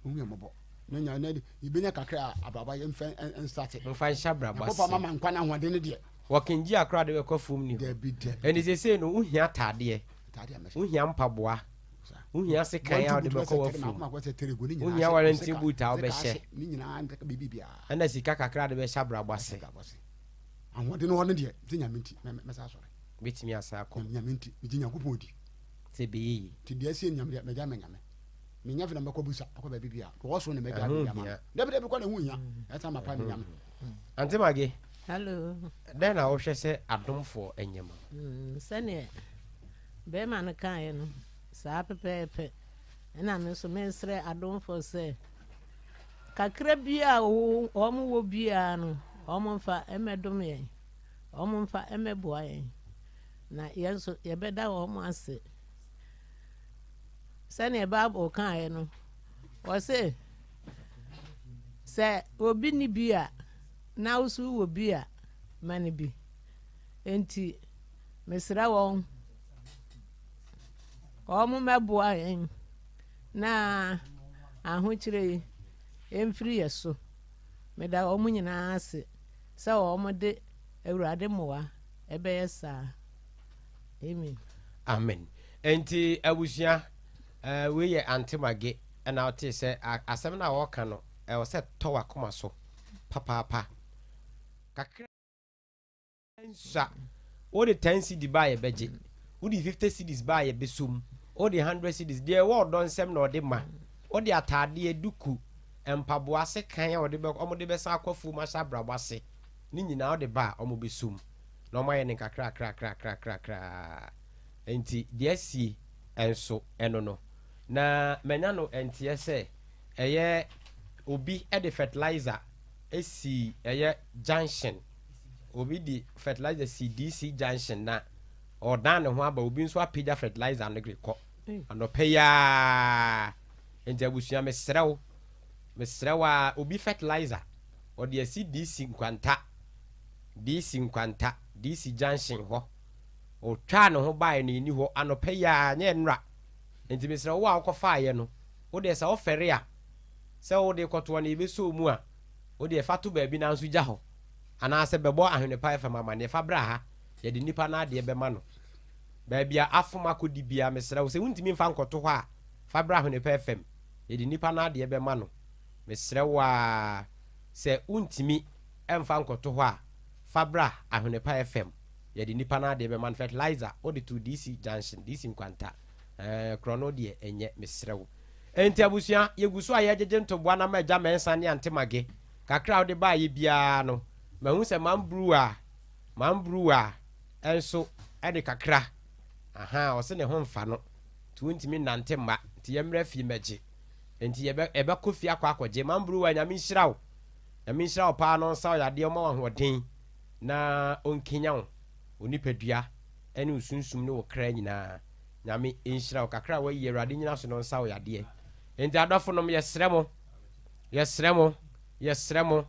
hu yɛ mmɔbɔ na nya na yɛbɛnya kakra a abrabɔ yɛmfa nsate mfa nhyɛ abrabɔ ase nyankopɔn mama nkwa no ahoɔden no deɛ Wɔkengye akora de bɛkɔ fam ni hɔ. Ɛnti seesei no wohia ataadeɛ, wohia mpaboa, wohia sekan a wode bɛkɔ w'afuom, wohia warranty boot a wobɛhyɛ, ɛna sika kakra de bɛhyɛ abrabɔ ase. Ahoɔden hɔ no deɛ sɛ nyame nti mɛsa asɔre. Bɛtumi asa akɔ. Nyame nti megye Nyankopɔn di. Sɛ ɛbɛyɛ yie. Nti deɛ ɛsie nyame deɛ mɛgya ma nyame. Menya fi na mɛkɔ busa akɔ baabi bia. Wɔ so na mɛgya baabi ama. Dabi dabi kɔ na ɛho hia. Ɛsa ma pa me nyame. Auntie Maggie. Hello. Dɛn na wohwɛ sɛ adomfoɔ nyɛ ma? Mm, sɛdeɛ bɛrima no kaeɛ no, saa pɛpɛɛpɛ. Ɛna me nso mesrɛ adomfoɔ sɛ kakra bi a wɔn wɔ biara no, wɔn mfa mmɛdom yɛn, wɔn mfa mmɛboa yɛn, na yɛn nso yɛbɛda wɔn ase. Sɛdeɛ Bible kaeɛ no, wɔse sɛ obi ni bi a, na wo nso wowɔ bi a, ma no bi. Enti mesrɛ wɔn, wɔmmɛboa yɛn na ahokyerɛ yi mfiri yɛ so. Meda wɔn nyinaa ase sɛ wɔde Awurade mmoa ɛbɛyɛ saa. Amen. Amen. Enti abusua, eh, wei yɛ Auntie Maggie ɛna wotee sɛ asɛm no a wɔreka no, ɛwɔ sɛ tɔ w'akoma so papaapa. Kakra nsua. Wode 10 cedi ba a yɛbɛgye. Wode 50 cedis ba a yɛbɛsɔ mu. Wode 100 cedis, deɛ ɛwɔ ɔdɔ nsam na ɔde ma. Wode ataadeɛ, duku, mpaboa, sekan a wɔde bɛ, wɔde bɛsan akɔ afuom ahyɛ abrabɔ ase, ne nyinaa wode ba a wɔbɛsɔ mu. Na wɔayɛ no nkakrakrakrakrakrakraa. Enti deɛ asie nso ɛno no. Na manya no nteɛ sɛ ɛyɛ obi de fertilizer sii ɛyɛ junction. Obi de fertilizer si DC junction na ɔredan ne ho aba, obi nso apagya fertilizer no rekɔ. Anɔpa yi ara. Nti abusua mesrɛ wo, mesrɛ wo ara, obi fertilizer ɔde asi DC Nkwanta, DC Nkwanta, DC junction hɔ. Ɔtwaa ne ho baeɛ no ɛnni hɔ anɔpa yi ara, nyɛ nnora. Nti mesrɛ wo, wo a wokɔfaeɛ no, wo deɛ sɛ wofɛre a, sɛ wode rekɔtoɔ no yɛbɛsɔ wo mu a, wo deɛ fa to baabi nanso gya hɔ. Anaasɛ bɛbɔ Ahwene Pa FM amanneɛ, fa bra ha, yɛde nipa no adeɛ bɛma no. Baabi a afom akɔdi biara, mesrɛ wo, sɛ wontumi mfa nkɔto hɔ a, fa bra Ahwene Pa FM, yɛde nipa no adeɛ bɛma no. Mesrɛ wo ara, sɛ wontumi mfa nkɔto hɔ a, fa bra Ahwene Pa FM, yɛde nipa no adeɛ bɛma no. Fertilizer, wode to DC Junction, DC Nkwanta, ɛɛ, korɔno deɛ ɛnyɛ, mesrɛ wo. Enti abusua, yɛgu so a yɛregyegye ntoboa no ama Agya Mensah ne Ante Mage. Kakra a wode baeɛ biara no, mahu sɛ Mambruwa, Mambruwa nso de kakra. Ahaa, ɔse ne ho mfa no, nti wontumi nnante mma, nti yɛmmra fie mmɛgye. Enti yɛbɛ, yɛbɛkɔ fie akɔ akɔgye. Mambruwa, Nyame nhyira wo. Nyame nhyira wo paa na ɔnsa wo yadeɛ, ɔmma wo ahoɔden, na ɔnkenya wo, wo nipadua ne wo sunsum ne wo kra nyinaa. Nyame nhyira wo. Kakra a wayi, Awurade nyina so na ɔnsa wo yadeɛ. Enti adɔfonom, yɛsrɛ mo, Yɛsrɛ mo, yɛsrɛ mo,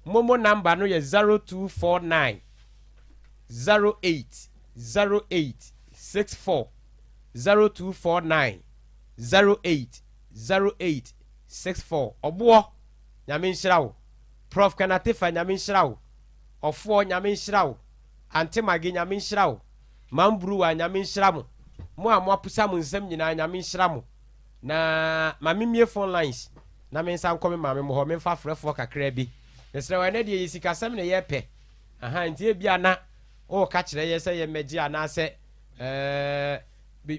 momo number no yɛ 0249 08 08 64, 0249 08 08 64. Ɔboɔ, Nyame nhyira wo. Prof Kanatefa, Nyame nhyira wo. Ɔfoɔ, Nyame nhyira wo. Ante Mage, Nyame nhyira wo. Mam Bruwa, Nyame nhyira mo. Mo a moapusa mo nsam nyinaa, Nyame nhyira mo. Na ma memmue phone lines na mensan nkɔ me maame mo hɔ memfa frɛfoɔ kakraa bi. Mesrɛ wo, ɛnnɛ deɛ yɛ sikasɛm na yɛrepɛ. Aha, nti ebia na woreka kyerɛ yɛ sɛ yɛmmɛgye anaasɛ ɛɛ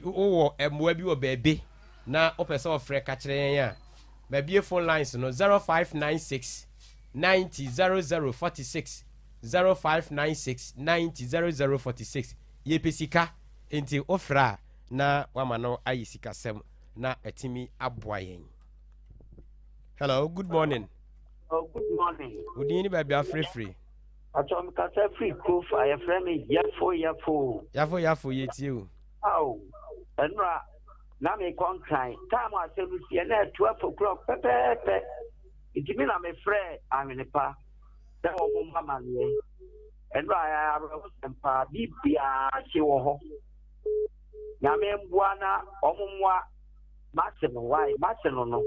wowɔ mmoa bi wɔ baabi na wopɛ sɛ ɔfrɛ ka kyerɛ yɛn a, mabue phone lines no 0596 90 00 46, 0596 90 00 46. Yɛpɛ sika, nti wofrɛ a na wama no ayɛ sikasɛm na atumi aboa yɛn. Hello, good morning. Oh, good morning. Odin ne baabi afirifiri. Atɔ mi kasa firi kurofa yɛfrɛ me Yafo Yafo. Yafo Yafo yɛtie o. Aw, ɛnora na mekɔ nkran time asɛm no sie na 12 o'clock pɛpɛɛpɛ nti me na mefrɛ ahwene pa sɛ wɔn mma maneɛ ɛnora awerɛhosɛm paa biribiara hye wɔ hɔ. Nyame mboa na ɔmo mmoa mase no why mase no no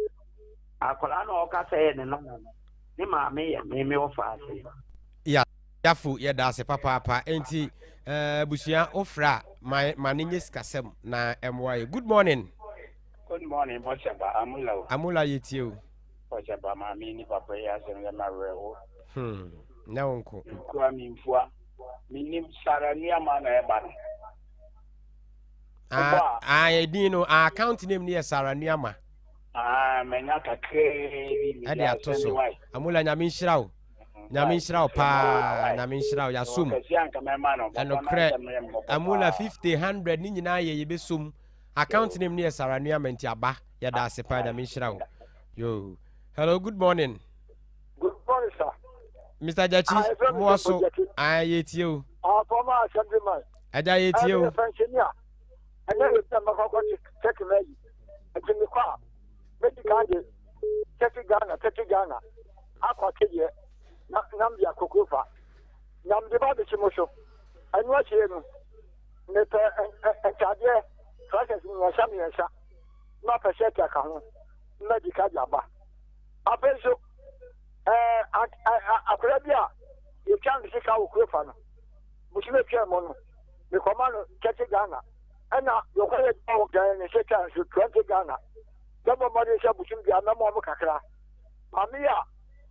akwadaa no a ɔka sɛ yɛ ne nana no ne maame yɛ me me ɔfa ase. Yafo yɛda ase papaapa enti eh, abusua wofrɛ a ma ma no nyɛ sikasɛm na ɛmmoa yɛ. Good morning. Good morning Bɔsɛba Amula o. Amula yɛtie o. Bɔsɛba maame ni papa yi asɛm yɛ ma werɛho. Hmm, nyɛ wo nko. Nkura mi mfua. Menim Sara Nuama na ɛba no. Ah, ah, edin no, ah, account name no yɛ Sarah Nuama. Ah, manya kakraa bi. Ɛde ato so. Amula nyame nhyira wo. Nyame nhyira wo paa. Nyame nhyira wo. Yasom. Ɛnokorɛ. Amula 50, 100 ne nyinaa yɛ yɛbɛsom. Account name no yɛ Sarah Nuama nti aba. Yɛda ase paa nyame nhyira wo. Yo. Hello, good morning. Good morning, sir. Mr. Jachi, ah, mo so. Ah, yɛtie o. Ah, former assemblyman. Agya yɛtie o. Meyɛ pɛnhyɛni a ɛnɛ yɛ sɛ mɛkɔ akɔ kyɛke m'ayi. Nti mekɔ a mɛdi kan de kyɛke Ghana kyɛke Ghana akɔ akedeɛ na nam de akɔ kurofa. Na mede ba abɛsi mo so. Ɛno akyire no mepɛ ntaadeɛ trousers mmiɛnsa mmiɛnsa na mapɛ shirt aka ho na madi ka de aba. Afei nso ɛɛ akwadaa bi a yɛtwa no sika wɔ kurofa no Bosome twaa mu no, mekɔma no 30 Ghana. Ɛna deɛ ɔkɔyɛ adwuma wɔ Ghana ne sika nso 20 Ghana. Mɛbɔ mmɔden sɛ bosom biara mɛma wɔn kakra. Maame yi a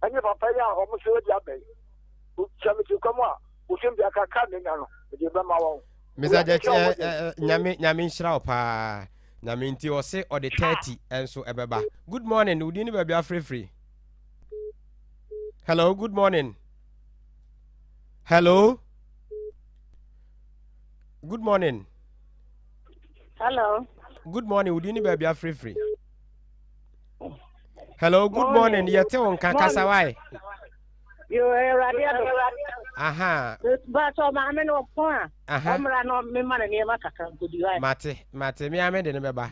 ɛne papa yi a wɔn nso adi aba yi, sɛ mete kɔm a, bosom biara kakra menya no, mede bɛma wɔn. Mr. Gyakye, nyame nyame nhyira wo paa. Nyame nti ɔse ɔde 30 nso ɛbɛba. Good morning, wodin ne baabi afrɛfiri. Hello, good morning. Hello. Good morning. Hello. Good morning. Wodi ni baabi afirifiri. Hello, good morning. Yɛte wo nka kasa wae. Yo, Awurade adom. Aha. Baatɔ maame no ɔpɔn a. Aha. Ɔmmra na mema no nneɛma kakra nkɔdi hɔ. Mate, mate. Me ara mede no bɛba.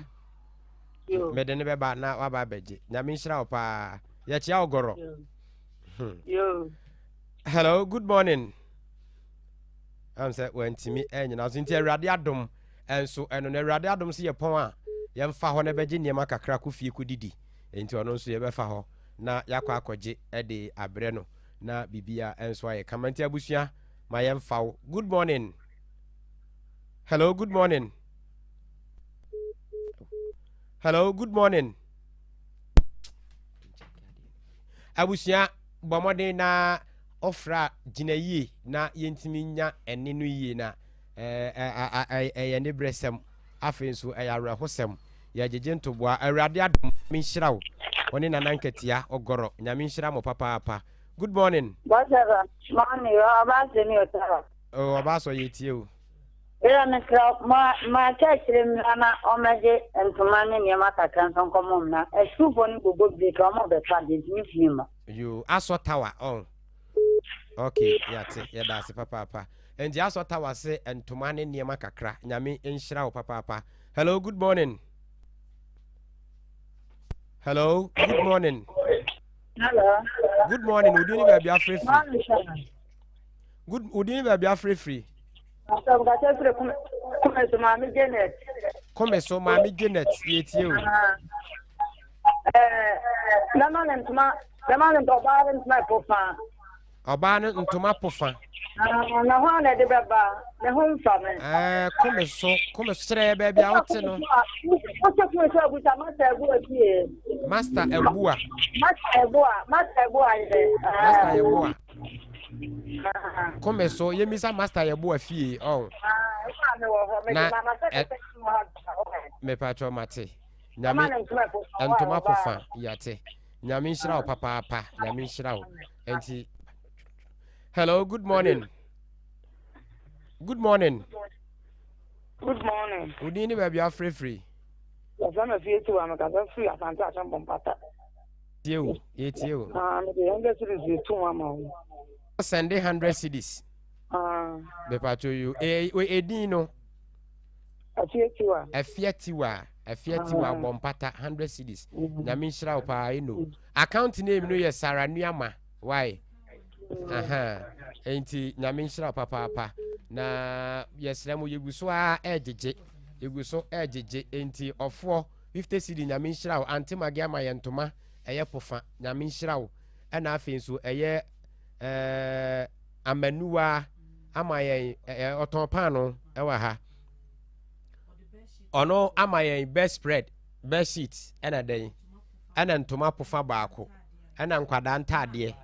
Yo. Mede no bɛba na waba abɛgye. Nyame nhyira wo paa. Yɛkyea wo gɔrɔ. Yo. Yo. Hello, good morning. Am sɛ wantumi anyina so nti Awurade adom nso ɛno no Awurade adom so yɛ pɔn a yɛmfa hɔ na ɛbɛgye nneɛma kakra kɔ fie kɔdidi. Nti ɔno nso yɛbɛfa hɔ na yɛakɔ akɔgye de abrɛ no na bibia nso ayɛ kama. Nti abusua ma yɛmfa wo. Good morning. Hello, good morning. Hello, good morning. Abusua bɔ mmɔden na ɔfra gyina yie na yɛntumi nya ɛne no yie na ɛyɛ ne berɛsɛm afei nso ɛyɛ awerɛhosɛm yɛgyegye ntoboa awurade adom nhyira wo ɔne nana nkatia ɔgɔrɔ nyame nhyira mo papaapa good morning. Bɔsɛba morning ɔba sɛ mi ɔtara. Oh ɔba sɔ yɛ tie o. Yɛrɛ mesrɛ ma ma kyerɛkyerɛ mmra na ɔmɛgye ntoma ne nneɛma kakra nso nkɔmɔ mu na asukuufoɔ no bobɔ break a ɔmo bɛtɔ adeɛ nti mentumi mma. Yoo asɔ tower ɔn ok yɛate yɛda ase papaapa nti asɔ tower se ntoma ne nneɛma kakra nyame nhyira wo papaapa hello good morning hello good morning hello good morning wodi ne baabi afrɛfiri good wodi ne baabi afrɛfiri Kome so maame Janet. Kome so maame Janet yɛtie o. Bɛma ne ntoma bɛma ne ɔbaa ne ntoma pofa. Ɔbaa no ntoma pofa. Na ho a na ɛde bɛba ne ho mfa me. Ɛɛ kome so kome so kyerɛ baabi a wote no. Wote kome so abusa Master Abua fie. Master Abua. Master Abua Master Abua yɛ. Master Abua. Kome so yɛmisa Master Yɛboa fie ɔn. Na mepatwɔ mate. Nyame ntoma pofa yate. Nyame nhyira wo papaapa. Nyame nhyira wo. Enti Hello, good morning. Good morning. Good morning. Wodin ne baabi afrɛfiri. Yɛfrɛ me fie tiwa mekasa firi Asante Akyempɔn Pata. Tie o, yɛtie o. Ah, mede hundred cedis de to mu ama wo. Sɛnde hundred cedis. Ah. Mepatwo yo. E, e, edin no. Afie tiwa. Afie tiwa. Afie tiwa ah. bɔ mpata hundred cedis. Mm. Nyame nhyira wo paa eno. Mm. Account name no yɛ Sarah Nuama. Why? Mm. Aha. Enti nyame nhyira wo papaapa. Na yɛsrɛ mo yɛgu so a ɛgyegye. Yɛgu so ɛgyegye. Enti ɔfoɔ 50 cedi nyame nhyira wo ante mage ama yɛ ntoma ɛyɛ pofa nyame nhyira wo ɛna afei nso ɛyɛ ɛɛ amanuwa ama yɛn ɛɛ ɔtɔn paano ɛwɔ ha ɔno ama yɛn bed spread bed sheet ɛna dɛn ɛna ntoma pofa baako ɛna nkwadaa ntaadeɛ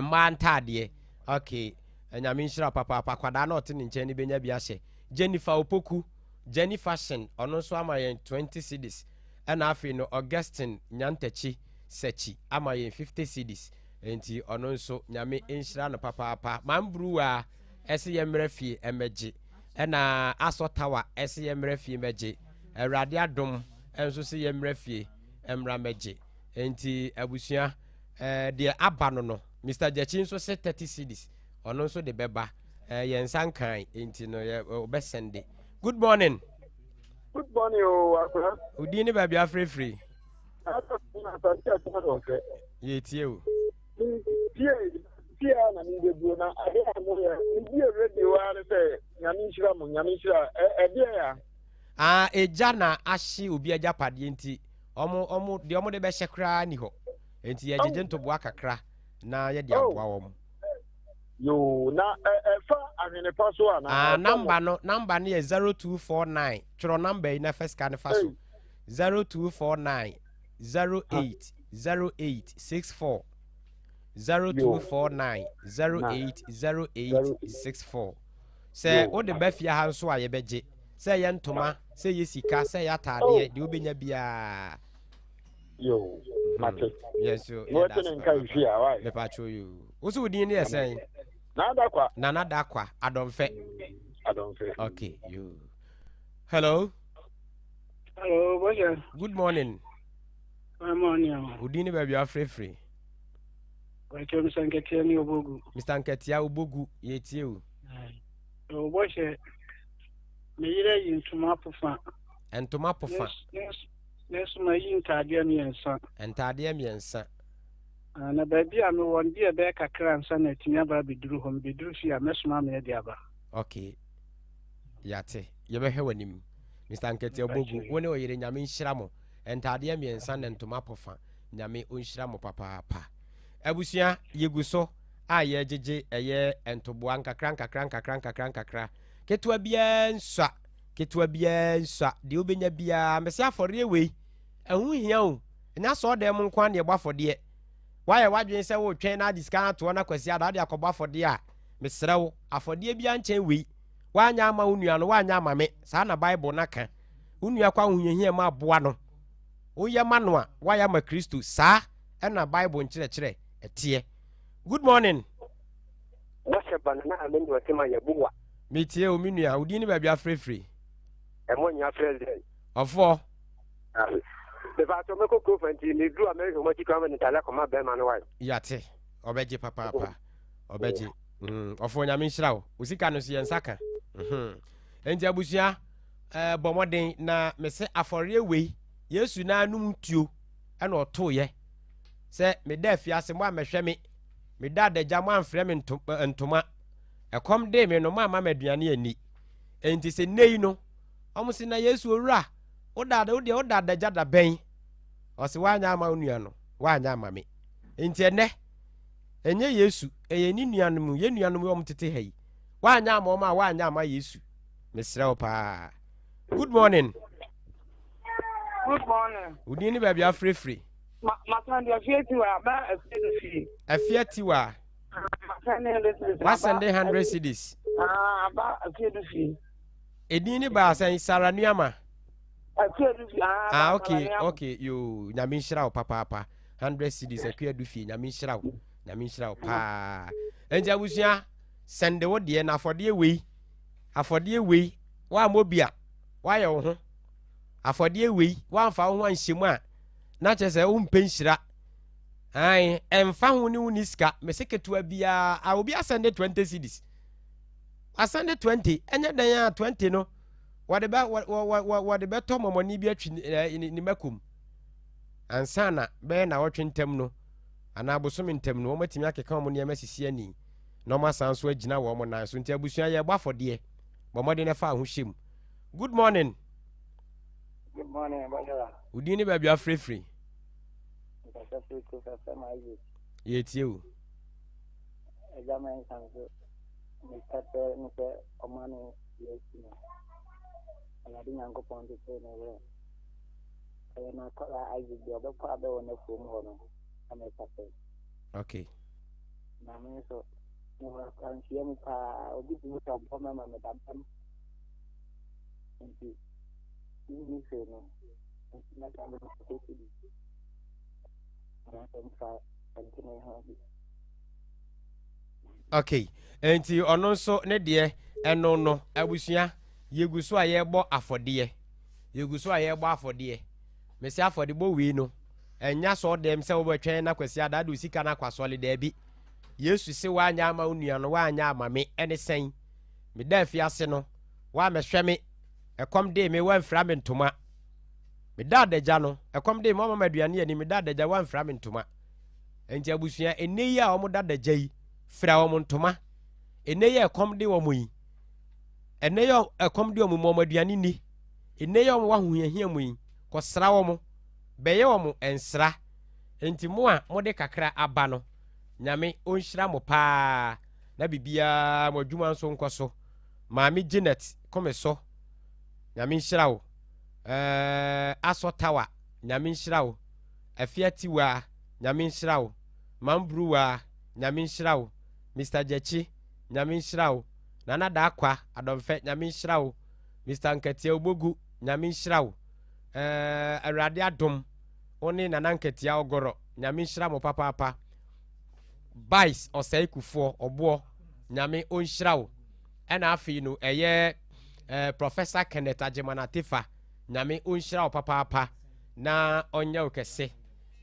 mmaa ntaadeɛ okay nyame nhyira papaapa akwadaa na ɔte ne nkyɛn no bɛnya bi ahyɛ Jennifer Opoku Jenny Fashion ɔno nso ama yɛn 20 cedis ɛna afei no Augustine Nyantakyi Sakyi ama yɛn 50 cedis enti ɔno nso Nyame nhyira no papaapa. Man Bruwaa ɛse yɛmmra fie ɛmmɛgye ɛna Asɔ Tawa ɛse yɛmmra fie mmɛgye Awurade Adom nso se yɛmmra fie mmra mmɛgye enti abusua eh, deɛ aba no no Mister Gyakyi nso se 30 cedis ɔno nso de bɛba Eh, yɛn nsa nkan nti no yɛ ɔbɛsɛnde. Good morning. Good morning o oh, akora. Odin ne baabi afirifiri. Yɛtie o. Tie tie a na mebɛbuo na adeɛ a moyɛ mebie radio a ne sɛ nyame nhyira mo nyame nhyira ɛdeɛ ya. Ah, egya na ahye obi agyapadeɛ nti ɔmo ɔmo deɛ ɔmo de bɛhyɛ koraa ni hɔ nti yɛgyegye ntoboa kakra na yɛde oh. aboa wɔn. Yoo, na ɛfa ahwene pa so anaa? Ah, namba no, namba no yɛ 0249. Twerɛ namba yi na fa sika no fa so. 0249 08 08 64. 0249 08 08 64. Sɛ wode ba fie ha nso a yɛbɛgye. Sɛ ɛyɛ ntoma, sɛ ɛyɛ sika, sɛ ɛyɛ ataadeɛ, deɛ wobɛnya biara. Yo, mate. Yes, yo. Mo te ne nka nfi a, why? Me pacho yo. Wo so din ne yɛ Nana Dakwa. Nana Dakwa, Adɔmfɛ. Adɔmfɛ. Okay, yo. Hello. Hello, boss. Good morning. Good morning. Wo din ne baabi afrɛfrɛ. Wɔkyerɛ Mr. Nketia ne Obogu. Mr. Nketia Obogu, yɛtie o. Ɔbɔ hyɛ me yerɛ yi ntoma pofa. Ntoma pofa. Ne nso ma yi ntaadeɛ mmiɛnsa. Ntaadeɛ mmiɛnsa. Ah, na baabi a mewɔ no deɛ ɛbɛyɛ kakra ansa na atumi aba abɛduru hɔ. Mebɛduru fie a mɛsoma me de aba. Okay. Yɛate. Yɛbɛhwɛ w'anim. Mr. Nketia Obogu, wo ne ɔyere Nyame nhyira mo. Ntaadeɛ mmiɛnsa ne ntoma pofa. Nyame ɔnhyira mo papaapa. Abusua, yɛgu so a yɛregyegye ɛyɛ ntoboa nkakra nkakra nkakra nkakra nkakra. Ketewa biara nsua, ketewa biara nsua, deɛ wobɛnya biara. Mese afɔreɛ wei, ɛho hia o. Ɛnyɛ asɔɔdan mu nko ara na yɛbɔ afɔdeɛ. Woayɛ w'adwene sɛ woretwɛn na ade sika no atoɔ na Kwasi Ada wode akɔbɔ afɔdeɛ a, mesrɛ wo, afɔdeɛ biara nkyɛn wei. Woanyɛ ama wo nua no, woanyɛ ama me. Saa na Bible no aka. Wo nua kɔ ahohiahia mu a, boa no. Woyɛ ma no a, woayɛ ama Kristo. Saa na Bible nkyerɛkyerɛ teɛ. Good morning. Bɔhyɛ ba no na ame ne ɔte ma yɛ boa. Metie o me nua, wo din ne baabi afrɛfiri? Ɛmɔ nyia president. Ɔfoɔ. Mepaatɔ mɛkɔ kuro fa nti meduru a mɛhwɛ wɔn akyi kwan ma ne ntaade akɔma bɛrima no wae. Yate, ɔbɛgye papaapa, ɔbɛgye. Mm, ɔfoɔ nyame nhyira wo. Wo sika no nso yɛn nsa ka. Mhm. Enti abusua, eh, bɔ mmɔden na mese afɔreɛ wei, Yesu n'anom tuo ɛna ɔtoeɛ sɛ meda afiase mo ammɛhwɛ me, meda adagya mo amfrɛ me eh, ntoma, ɛkɔm dee me no mo amma me aduane anni. Enti sɛ nnɛ yi no, wɔn se na Yesu owura, woda wo deɛ woda adagya da bɛn? Ɔse woanyɛ ama wo nua no, woanyɛ ama me. Enti ɛnɛ, ɛnyɛ Yesu, ɛyɛ ne nuanom, yɛn nuanom yi wɔn tete ha yi. Woanyɛ ama wɔn a woanyɛ ama Yesu. Mesrɛ wo paa. Good morning. Good morning. Wo din ne baabi afirefire. Ma masan de afie tiwa ba afie no fie. Afie tiwa. Masan de hundred cedis. Wasan de hundred cedis. Ah, aba afie no fie. Edin ne baa sɛn Sara Nuama. Afie no fie. Ah, ah okay okay yo nyame nhyira wo papaapa. Hundred cedis akua du fie nyame nhyira wo nyame nhyira wo paa. Enti abusua sɛnde wo deɛ na afɔdeɛ wei afɔdeɛ wei woammɔ bi a woayɛ wo ho afɔdeɛ wei woamfa wo ho anhyɛ mu a na kyerɛ sɛ wompɛ nhyira ae ɛmfa ho ne wo ni sika mese ketewa biara a obi asɛnde 20 cedis asɛnde 20 ɛnyɛ dɛn a 20 no wɔde bɛ wɔde bɛtɔ mɔmɔne bi atwi ne ne makom ansa na bɛyɛ na wɔtwe ntam no anaa bosome ntam no wɔatumi akeka wɔn nneɛma sisi ani na wɔn asan so agyina wɔn nan so nti abusua yɛbɔ afɔdeɛ bɔ mmɔden na fa ho hyɛ mu Good morning. Good morning, Bashara. Wo din ne baabi afirefiri. Nkasa firi Kofa fam Isaac. Yɛtie o. Agya Mensah nso meka kyerɛ no sɛ ɔma no yɛasi no. Awurade Nyankopɔn kyekyere ne werɛ. Ɛyɛ n'akwadaa Isaac deɛ ɔbɛkɔ abɛwɔ n'afuom hɔ no na meka sɛ. Okay. Na me nso mewɔ akwanhyia mu paa obi tumi sɛ ɔbɔ mɛma meda dam. Nti menni hwee no nti mɛka me kɔsi bi anaasɛ mfa ntene ho bi. Okay, nti ɔno nso ne deɛ ɛno no abusua yɛgu so a yɛrebɔ afɔdeɛ yɛgu so a yɛrebɔ afɔdeɛ mesi afɔdebɔ wei no ɛnya sɛ ɔdɛm sɛ wobɛtwɛn na kwasi ada de sika no akɔ asɔle daabi yesu se woanyɛ ama wo nua no woanyɛ ama me ɛne sɛn Meda afiase no, woammɛhwɛ me. Ɛkɔm dee me, woamfira me ntoma. Meda adagya no, ɛkɔm dee me, woamma me aduane anni. Meda adagya, woamfira me ntoma. Enti abusua, ɛnnɛ yi a wɔda adagya yi, fira wɔn ntoma. Ɛnnɛ yi a ɛkɔm de wɔn yi, ɛnnɛ yi a ɛkɔm de wɔn mu wɔn aduane nni. Ɛnnɛ yi a wɔn wɔ ahohiahia mu yi, kɔsra wɔn, bɛyɛ wɔn nsra. Enti mo a mode kakra aba no, Nyame ɔnhyira mo paa. na biribiara mo adwuma nso nkɔ so maame Janet kome so nyame nhyira wo ɛɛ asɔ tawa nyame nhyira wo afia tiwa nyame nhyira wo mambruwa nyame nhyira wo Mr Gyakyi nyame nhyira wo nana daakwa adɔmfɛ nyame nhyira wo Mr Nkatia obogu nyame nhyira wo ɛɛ awurade adom wo ne nana Nkatia ɔgɔrɔ nyame nhyira mo papaapa Bice Ɔsɛe Kufuor Ɔboɔ Nyame ɔnhyira wo ɛna afei no ɛyɛ eh, Professor Kenneth Agyeman Atefa Nyame ɔnhyira wo papaapa na ɔnyɛ wo kɛse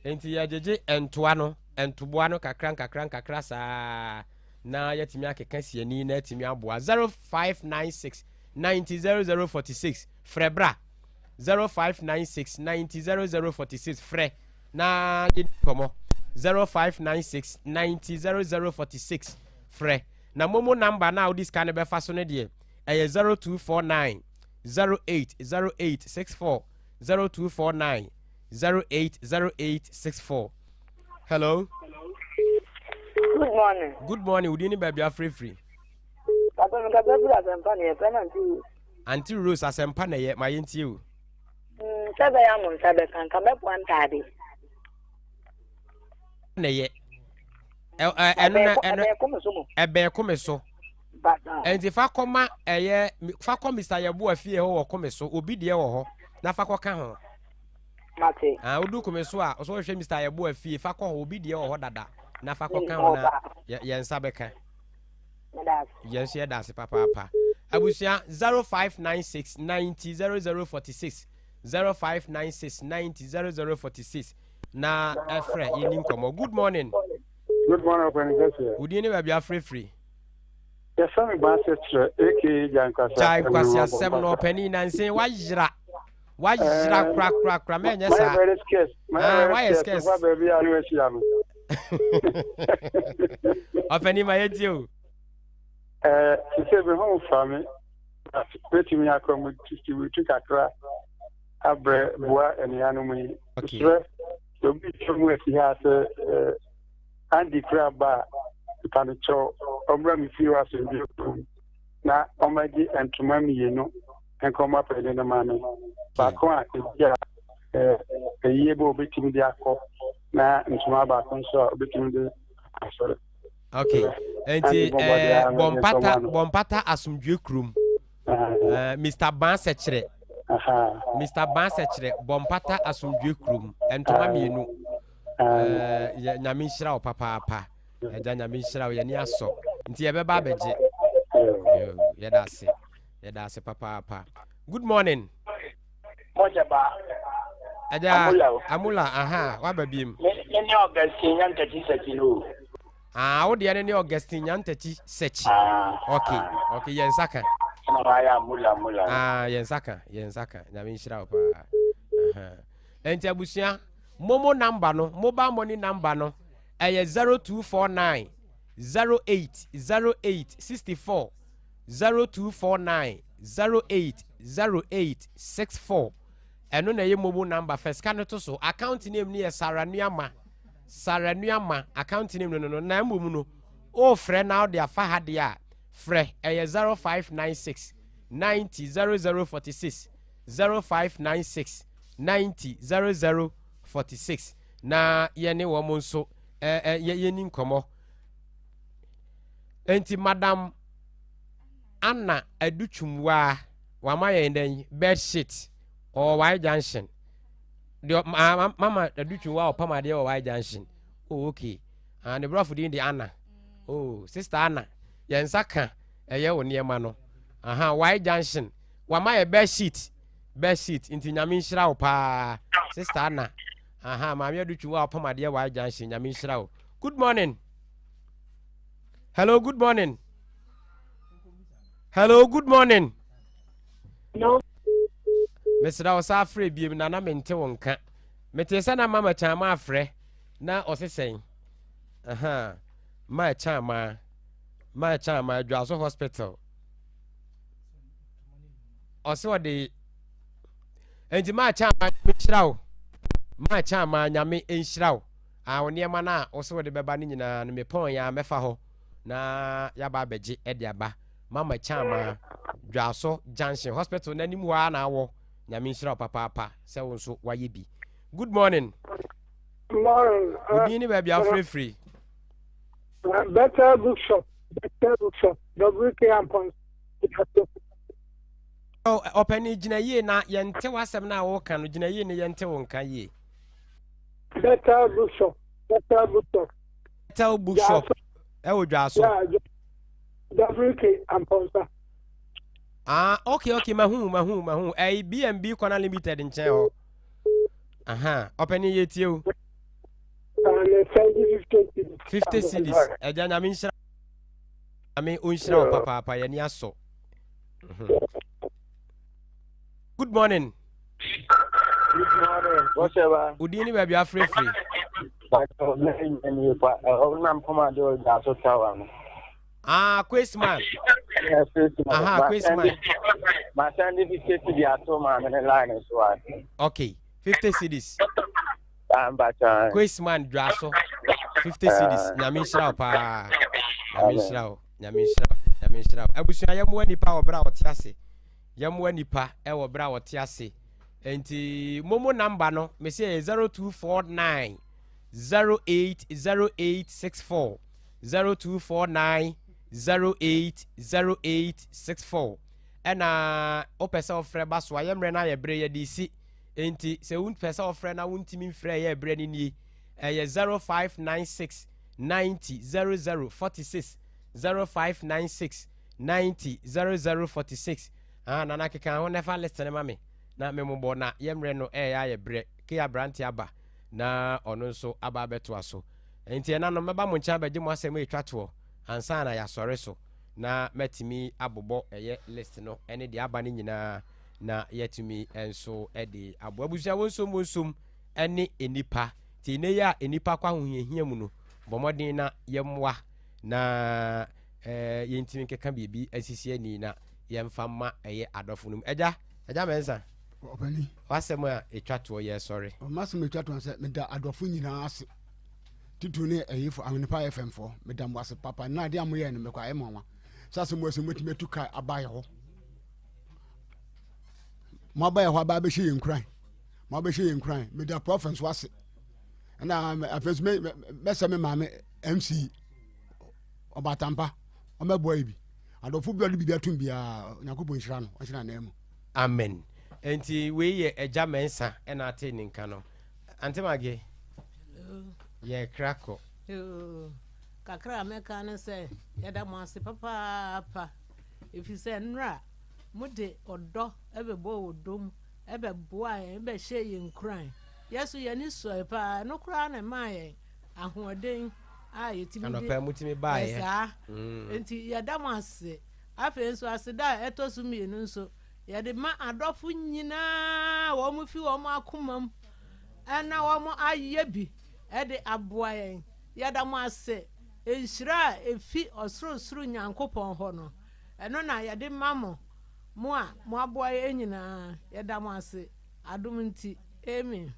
nti yɛgyegye ntoa no. ntoboa no kakra nkakra nkakra saa na yɛatumi akeka siani na atumi aboa. 0596 90 0046 frɛ bra. 0596 90 0046 frɛ na yɛdi nkɔmmɔ. 0596 90 0046 frɛ. Na momo number no a wode sika no bɛfa so no deɛ ɛyɛ 0249 08 08 64 0249 08 08 64. Hello. Good morning. Good morning. Wodi ne baabi afirifiri. Papa mi kasa firi asɛmpa na yɛfrɛ no Auntie Rose. Auntie Rose asɛmpa na ɛyɛ ma yɛntie o. Mm, sɛ bɛyɛ a mo nsa bɛka nka mɛboa ntaade. Na ɛyɛ. Ɛno na ɛno ɛbɛn kome so. Ɛnti fa kɔma ɛyɛ fa kɔ Mr. Yɛboa fie hɔ wɔ kome so obi deɛ wɔ hɔ na fa kɔka ho. Mate. Ah, wodu kome so a ɔsɛ ɔhwɛ Mr. Yɛboa fie fa kɔ hɔ obi deɛ wɔ hɔ dada na fa kɔka ho na yɛn nsa bɛka. Yɛn nso yɛda ase papaapa. Abusua 0596 90 0046 0596 90 0046 na ɛfrɛ yɛni nkɔmmɔ. Good morning. Good morning, ɔpɛni kɛseɛ. Wo din ne baabi afrɛfiri? Yɛfrɛ me Baase Kyerɛ aka Gyae Nkwasi Gyae Nkwasi asɛm no ɔpɛni nansen wayera wayera eh, korakorakora mɛnyɛ saa. Mayɛ very scarce. Mayɛ ah, very scarce. Fa baabi a ne wahyia no. Ɔpɛni ma yɛntie o. Eh, te sɛ me ho fa me bɛtumi akɔ mu distribute kakra abrɛ boa anuanom yi. Mesrɛ sɛ obi twa mu asi ha sɛ eh, Andy kura ba a mpa no kyɛw ɔmmra me fie wɔ asomdwoe kurom na ɔmmɛgye ntoma mmienu nka ɔmo apɛde no ma me baako a ebi a eh, ayie bɛ obetumi de akɔ na ntoma baako nso a obetumi de asɔre. Okay, nti eh, bɔmpata bɔmpata asomdwoe kurom. Eh, Mr. Ban Sɛkyerɛ. Mr. Ban Sɛkyerɛ bɔmpata asomdwoe kurom. Ntoma mmienu. Eh, nyame nhyira wo papaapa. Agya nyame nhyira wo yɛni asɔ. Nti yɛbɛba abɛgye. Yɛda ase. Yɛda ase papaapa. Good morning. Mɔgya ba. Agya Amula aha waba biem. Me ne Augustine Nyantakyi Sɛkyi no. Ah, wo deɛ no ne Augustine Nyantakyi Sɛkyi. Ah. Okay, okay, yɛn nsa ka. Ɛna wayɛ Amula Amula. Ah, yɛn nsa ka, yɛn nsa ka. Nyame nhyira wo paa. Aha. Enti abusua, momo number no, mobile money number no, ɛyɛ 0249 08 08 64 0249 08 08 64. Ɛno na ɛyɛ momo number. Fa sika no to so. Account name no yɛ Sarah Nuama. Sarah Nuama account name no no no. Na mmom no, wofrɛ na wode afa ha deɛ a, frɛ ɛyɛ 0596 90 0046 0596 90 0046 na yɛne wɔn nso ɛ ɛ yɛni nkɔmmɔ. Enti Madam Anna Adutwumwaa wama yɛn dɛn bed sheet ɔwɔ Y junction deɛ ma mama Adutwumwaa ɔpam adeɛ wɔ Y junction oh okay ah ne brɔfo din de Anna oh sister Anna yɛn nsa ka ɛyɛ wo nneɛma no aha Y junction wama yɛ bed sheet bed sheet nti nyame nhyira wo paa sister Anna aha maame Adutwumwaa ɔpam adeɛ Y junction nyame nhyira wo good morning. Hello, good morning. Hello, good morning. No. Mesrɛ wo saa frɛ biem na na mente wo nka. Mete sɛ na mama kyan ma afrɛ na ɔse sɛn. Aha. Ma kyan ma. Ma kyan ma Adwaso hospital. Ɔse ɔde Enti ma kyan ma nhyira wo. Ma kyan ma nyame nhyira wo. Ah, wo nneɛma no a wose wode bɛba no nyinaa no, mepɔn yɛ a mɛfa hɔ na yɛaba abɛgye de aba. Mama Kyama, Dwaso Junction Hospital no anim hɔ ara na awɔ. Nyame nhyira wo papaapa sɛ wo nso woayɛ bi. Good morning. Morning. Wo din ne baabi a wofrɛfiri? Bethel Bookshop, Bethel Bookshop, WK Ampon. Ɔpɛni gyina yie na yɛnte w'asɛm no a woka no gyina yie na yɛnte wo nka yie. Bethel Bookshop, Bethel Bookshop. Bethel Bookshop ɛwɔ Dwaso. Yeah, WK Amponsa. Ah, okay, okay, mahu, mahu, mahu. Ɛyi BNB Corner Limited nkyɛn hɔ. Aha, ɔpɛni yɛ tie o. Ah, ne sɛn. 50 cedis. 50 cedis. Agya Nyame nhyira Nyame ɔnhyira wo papaapa yɛni asɔ. Mhm. Good morning. Good morning. What's up? Udin ni baabi afrɛfiri. Ah, Quizman. Aha, Quizman. Masande 50 cedi ato maame ne line so a. Okay, 50 cedis. Quizman dwa so. 50 cedis. Nyame nhyira wo paa. Nyame nhyira wo. Nyame nhyira wo. Nyame nhyira wo. Abusua yɛmmoa nipa wɔ berɛ a wɔte ase. Yɛmmoa nipa wɔ berɛ a wɔte ase. Nti momo number no mese ɛyɛ 0249 080864 0249 080864 ɛna wopɛ sɛ wofrɛ ba so a yɛ mmerɛ no ayɛ berɛ yɛde si nti sɛ wopɛ sɛ wofrɛ na wontumi mfrɛ yɛ berɛ no nie ɛyɛ 0596 90 00 46 0596 90 00 46 ah nana keka ho na ɛfa list no ma me na me mobɔ na yɛ mmerɛ no ɛyɛ ayɛ berɛ ke aberante aba na ɔno nso aba abɛtoa so nti ɛna no mɛba mo nkyɛn abɛgye mo asɛm a ɛtwa toɔ ansa na yɛasɔre so na mɛtumi abobɔ ɛyɛ list no ɛne deɛ aba no nyinaa na yɛatumi nso de aboa abusua wɔnsom wɔnsom ɛne nnipa nti ɛnɛ yi a nnipa kɔ ahohiahia mu no bɔ mmɔden na yɛmmoa na eh, yɛntumi nkeka biribi asisi ani na yɛmfa mma ɛyɛ adɔfo no mu. Agya, Agya Mensah. Ɔpani. W'asɛm a ɛtwa toɔ yɛ sɔre. M'asɛm a ɛtwa toɔ sɛ meda adɔfo nyinaa ase. Titiriw ne ɛyefo Ahwenepa FM foɔ. Meda mo ase papa. Na adeɛ a moyɛɛ no mekɔ ayɛ mo nwanwa. Sɛ asɛm wɔ sɛ motumi atu ka aba yɛ hɔ. Mo aba yɛ hɔ aba abɛhyɛ yɛn nkuran. Mo abɛhyɛ yɛn nkuran. Meda prɔfɛt nso ase. Ɛna afei nso mɛsɛ me maame MC Ɔbatampa ɔmɛboa yɛ bi. Adɔfo bi a ɔde biribi atom biara Onyankopɔn nhyira no ɔnhyɛ n'anan mu. Amen nti wei yɛ agya Mensah ɛna ate ne nka no Ante Maggie yɛ kra kɔ. Yoo, kakra a mɛka ne sɛ yɛda mo ase papaapa ɛfiri sɛ nnora mode ɔdɔ bɛbɔɔ ɔdɔ mu bɛboaa yɛn bɛhyɛɛ yɛn nkuran. Yɛn nso yɛn ani sɔe paa, ɛno koraa na ɛmaa yɛn ahoɔden a yɛtumi de Anɔpa mutumi baeɛ. Saa. Mm. Nti yɛda mo ase. Afei nso aseda a ɛtɔ so mmienu nso yɛde ma adɔfo nyinaa wɔn fi wɔn akoma mu ɛna wɔn ayɛ bi ɛde aboa yɛn. Yɛda mo ase. Nhyira a efi ɔsorosoro Nyankopɔn hɔ no, ɛno na yɛde ma mo, mo a moaboa yɛn nyinaa. Yɛda mo ase. Adom nti. Amen.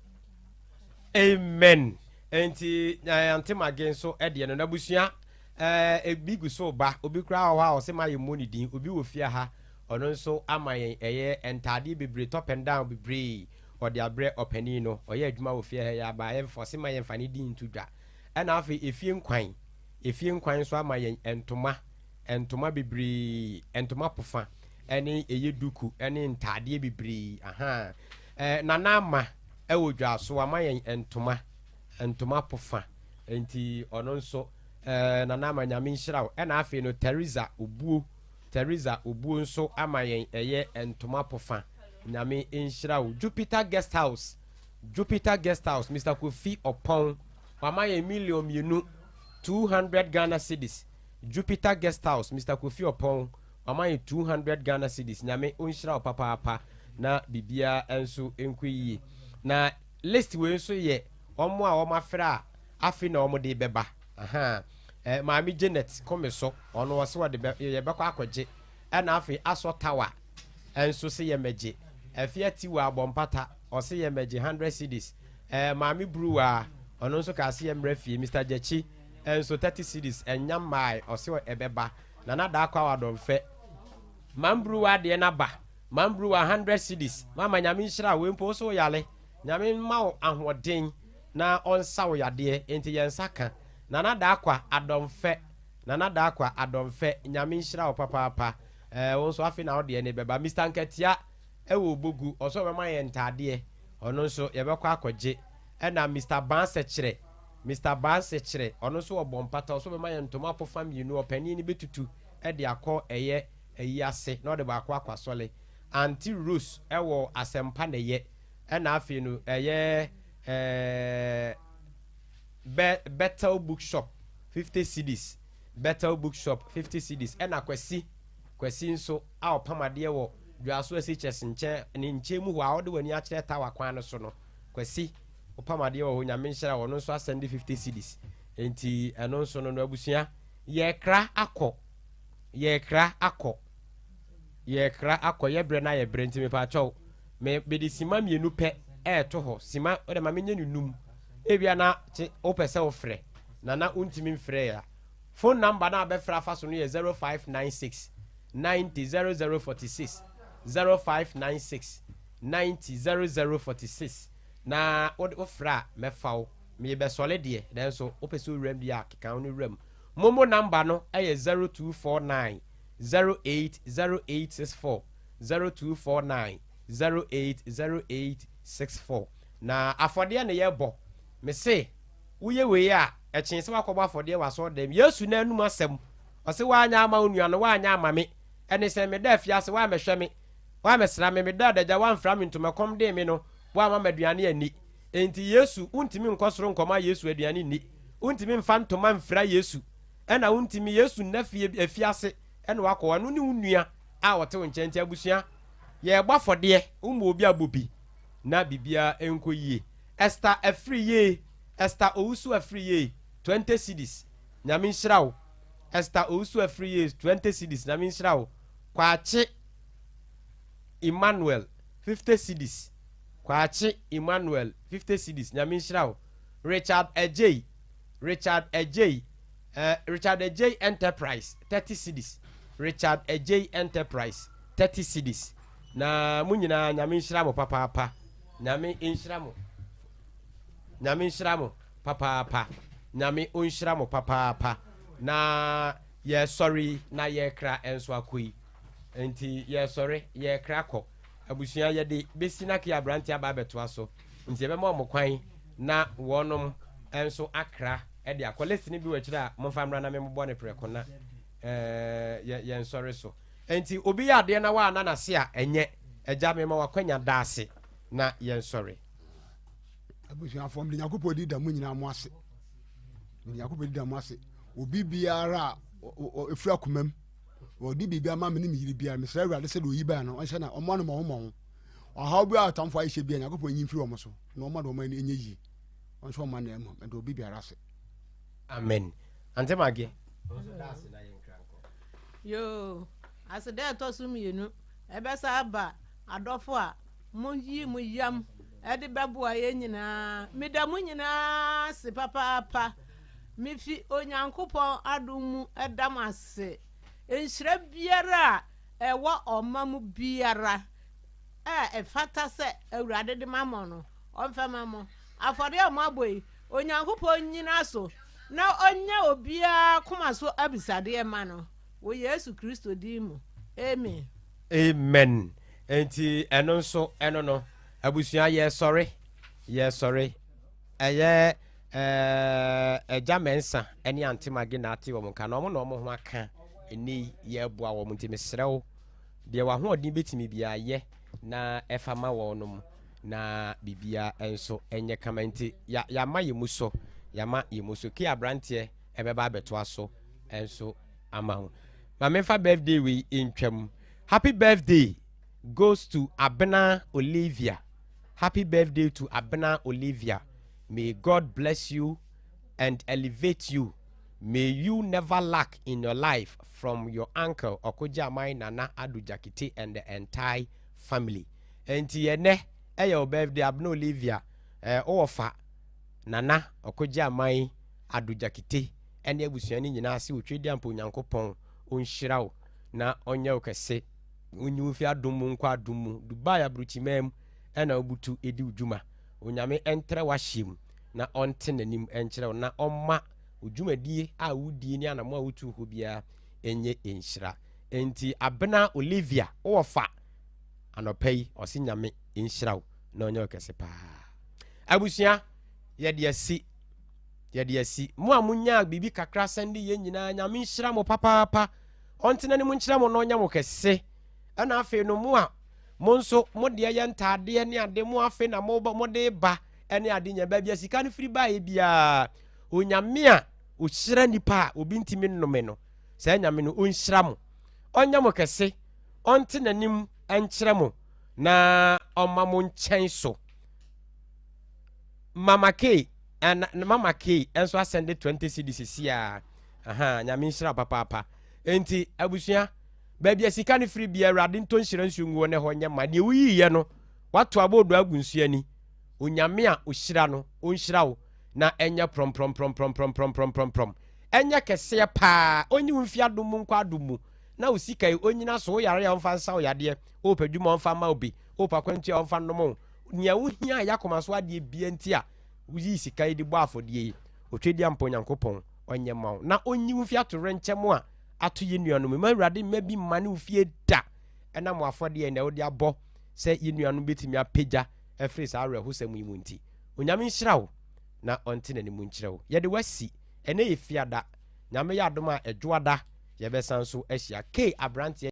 Amen Enti Auntie Maggie nso deɛ no n'abusua eh, ebi gu so ba obi koraa wɔ hɔ a ɔse ma yɛmmɔ ne din obi wɔ fie ha ɔno nso ama yɛn ɛyɛ ntaadeɛ bebree top and down bebree ɔde abrɛ ɔpanin no ɔyɛ adwuma wɔ fie ha yɛ aba yɛmfa ɔse ma yɛmfa ne din nto dwa ɛna afei efie nkwan efie nkwan nso ama yɛn ntoma ntoma bebree ntoma pofa ɛne ɛyɛ duku ɛne ntaadeɛ bebree ahaa eh, Nana Ama ɛwɔ dwaso wama yɛn ntoma ntoma pofa nti ɔno nso eh, Nana Ama Nyame nhyira wo ɛna afei no Theresa Obuo Theresa Obuo nso ama yɛn ɛyɛ ntoma pofa Nyame nhyira wo Jupiter Guest House Jupiter Guest House Mister Kofi Ɔpɔn wama yɛn million mmienu 200 Ghana cedis Jupiter Guest House Mister Kofi Ɔpɔn wama yɛn 200 Ghana cedis Nyame ɔnhyira wo papaapa na biribiara nso nkɔ yie. Na list wei nso yɛ wɔn a wɔn afrɛ a afe na wɔn de bɛba. Ahaa. Eh, Maame Janet kome so, ɔno ɔse ɔde bɛ, yɛbɛkɔ akɔgye. Ɛna afei Asɔ Tower nso se yɛmɛgye. Afia Tiwa Abɔmpata, ɔse yɛmɛgye 100 cedis. Eh, Maame Bruwaa, ɔno nso kaa se yɛmmra fie. Mister Gyakyi nso 30 cedis, ɛnnya mmae, ɔse ɛbɛba. Nana Daakwa Wadɔmfɛ, Mambruwa deɛ no aba. Mambruwa 100 cedis mama Nyame nhyira wo wei mpo wose wo yale Nyame mma wo ahoɔden na ɔnsa wo yadeɛ enti yɛn nsa ka Nana Daakwa Adɔmfɛ Nana Daakwa Adɔmfɛ Nyame nhyira wo papaapa ɛɛ wo nso afei na wo deɛ no bɛba Mister Nkatia ɛwɔ Obogu ɔse ɔbɛma yɛn ntaadeɛ ɔno nso yɛbɛkɔ akɔgye ɛna Mister Baa Sɛkyerɛ Mister Baa Sɛkyerɛ ɔno nso ɔbɔ mpata ɔse ɔbɛma yɛn ntoma pofa mmienu ɔpanin no bɛtutu de akɔ ɛyɛ ayi ase na ɔde baako akɔ asɔle. Aunty Rose wɔ asɛmpa na ɛyɛ ɛna afei no ɛyɛ ɛɛ. Bethel Bookshop, 50 cedis, Bethel Bookshop, 50 cedis, ɛna Kwasi, Kwasi nso a ɔpam adeɛ wɔ Dwoaso SHS nkyɛn, ne nkyɛn mu hɔ a wode w'ani akyerɛ Tower kwan no so no, Kwasi, wopam adeɛ wɔ hɔ, Nyame nhyira wo, ɔno nso asɛnde 50 cedis. Enti ɛno nso no no abusua, yɛrekra akɔ, yɛrekra akɔ, yɛrekra akɔ, yɛ berɛ no ayɛ berɛ, nti mepaakyɛw, me, mede sima mmienu pɛ ɛɛto hɔ, sima, wode ma menyɛ no num, ebia na kye, wopɛ sɛ wofrɛ, na na wontumi mfrɛ a, phone number no a wobɛfrɛ afa so no yɛ 0596 90 0046, 0596 90 0046, na wode wofrɛ a mɛfa wo. Merebɛsɔre deɛ, nanso wopɛ sɛ wowura mu deɛ a, keka wo no wura mu. Momo number no yɛ 0249 08 0864, 0249 08 0864. Na afɔdeɛ na yɛbɔ. Mese, woyɛ wei a, ɛkyee sɛ woakɔbɔ afɔdeɛ wɔ asɔredan mu. Yesu n'anum asɛm, ɔse, woanyɛ ama wo nua no, woanyɛ ama me. Ɛne sɛn, meda afiase, woammɛhwɛ me, woammɛsra me, meda adagya, woamfira me ntoma, ɛkɔm dee me no, woamma me aduane anni. Enti Yesu, wontumi nkɔ soro nkɔma Yesu aduane nni. Wontumi mfa ntoma mfira Yesu. Ɛna wontumi, Yesu nna fie, afiase ɛna wakɔ hɔ. Ɛno ne wo nua a ɔte wo nkyɛn. Nti abusua, yɛrebɔ afɔdeɛ, wommɔ obi a bɔ bi na biribiara nkɔ yie. Esther Afriyie, Esther Owusu Afriyie, 20 cedis, Nyame nhyira wo. Esther Owusu Afriyie, 20 cedis, Nyame nhyira wo. Kwakye Emmanuel, 50 cedis. Kwakye Emmanuel 50 cedis Nyame nhyira wo Richard Adjei Richard Adjei eh, Richard Adjei Enterprise 30 cedis Richard Adjei Enterprise 30 cedis Na mo nyinaa Nyame nhyira mo papaapa Nyame nhyira mo Nyame nhyira mo papaapa Nyame onhyira mo papaapa Na yɛsɔre yi na yɛkra nso akɔ yi Nti yɛsɔre yɛkra kɔ Abusua, yɛde besi na Kia aberante aba abɛtoa so, nti yɛbɛma wɔn kwan na wɔnom nso akra de akɔ. List no bi wɔ akyire a momfa mmra na memmobɔ no prɛko na yɛ yɛnsɔre so. Nti obi yɛ adeɛ na woanna n'ase a, ɛnyɛ. Agya, mema w'akwanya da ase na yɛnsɔre. Abusuafoɔ, mede Nyankopɔn di da mo nyinaa mo ase. Mede Nyankopɔn di da mo ase. Obi biara a ɛfiri akomam Wɔde biribi ama me ne me yere biara. Mesrɛ Awurade sɛ deɛ ɔyi baeɛ no, ɔnhyɛ na ɔmmoa no mmɔho mmɔho. Ɔhaw biara a atamfoɔ ayɛ hyɛ biara, Nyankopɔn nyi mfiri wɔn so na ɔmma deɛ wɔn ani nyɛ yie. Ɔnhyɛ wɔn ananmu. Meda obi biara ase. Amen. Ante Maggie. Yoo, aseda a ɛtɔ so mmienu, ɛbɛsa aba adɔfo a moyi mo yam de bɛboa yɛn nyinaa. Meda mo nyinaa ase papaapa. Mifi Onyankopɔn adom mu da mo ase. Nhyira biara a ɛwɔ ɔma mu biara a ɛfata sɛ Awurade de ma mo no, ɔmfa mma mo. Afɔre a moabɔ yi, Onyankopɔn nnyina so na ɔnyɛ obiara koma so abisadeɛ mma no, wɔ Yesu Kristo din mu, amen. Amen enti ɛno nso ɛno no abusua yɛsɔre yɛsɔre ɛyɛ ɛɛ agya mɛnsa ɛne ante mage na ate wɔn nka na wɔn na wɔn ho aka ɛnɛ yi yɛboa wɔn nti mesrɛ wo deɛ w'ahoɔden bɛtumi biara yɛ na ɛfa ma wɔn nom na biribiara nso ɛnyɛ kama nti ya yɛama yɛ mu so yɛama yɛ mu so ke aberanteɛ ɛbɛba abɛtoa so nso ama ho ma memfa birthday wei ntwam happy birthday goes to Abena Olivia happy birthday to Abena Olivia may God bless you and elevate you may you never lack in your life from your uncle Okogye Nana Adu Jakite and the entire family enti ɛnɛ ɛyɛ wo birthday Abena Olivia eh, wowɔ fa Nana Okogye Aman Adu Jakite ɛne abusua no nyinaa ase wɔ Tweduampa Onyankopɔn ɔnhyira wo na ɔnyɛ wo kɛse ɔnyi wo mfi adom mu nkɔ adom mu Dubai aburokyiman mu ɛna wobutu ɛdi wo dwuma Onyame ɛntrɛ w'ahyeɛ mu na ɔnte n'anim ɛnkyerɛ wo na ɔmma wo dwumadie a wodie ne anamo a wotu hɔ biara ɛnyɛ nhyira Enti Abena Olivia wowɔ fa anɔpa yi ɔse Nyame nhyira wo na ɔnyɛ wo kɛse paa Abusua yɛde asi Yɛde asi. Mo a monyaa biribi kakra sɛnde yɛn nyinaa, Nyame nhyira mo papaapa. Ɔnte n'anim nkyerɛ mo na ɔnyɛ mo kɛse. Ɛna afei no, mo a mo nso mo deɛ yɛ ntaadeɛ ne ade, mo afei na mo mode ba ne ade nyɛ baabi a sika no firi baeɛ biara. Onyame a ɔhyira nnipa a obi ntumi nnome no, saa Nyame no ɔnhyira mo, ɔnyɛ mo kɛse, ɔnte n'anim nkyerɛ mo, na ɔmma mo nkyɛn so. Mama K, ɛna Mama K nso asɛnde 20 cedis sisi a. Aha, Nyame nhyira papaapa. Enti abusua, baabi a sika no firi bia Awurade ntɔ nhyira nsuo ngu hɔ na ɛhɔ nyɛ ma. Deɛ woyiiɛ no, wato aboodo agu nsuo ani. Onyame a ɔhyira no, ɔnhyira wo na ɛnyɛ prɔmprɔmprɔmprɔmprɔmprɔmprɔm. Ɛnyɛ kɛseɛ paa, ɔnyi wo mfi adom mu nkɔ adom mu. Na wo sika yi, ɔnyina so, woyare a ɔmfa nsa wo yadeɛ, wopɛ adwuma a ɔmfa mma wo bi, wopɛ akwantuo a ɔmfa nnom wo. Nea wohia a ɛyɛ akoma so adeɛ bia nti a woyii sika yi de bɔ afɔdeɛ yi, Otwedeampa Onyankopɔn ɔnyɛ mma wo na ɔnyi wo mfi atowerɛnkyɛm a ato yɛn nuanom yi. Mma Awurade mma bi mmane wo fie da ɛnam w'afɔdeɛ a ɛnnɛ wode abɔ sɛ yɛn nuanom bɛtumi apagya afiri saa awerɛhosɛm yi mu nti. Onyame nhyira wo na ɔnte n'anim nkyerɛ wo. Yɛde wo asi. Ɛnnɛ yɛ Fiada. Nyame yɛ adom a Ɛdwoada yɛbɛsan so ahyia. Kay abranteɛ.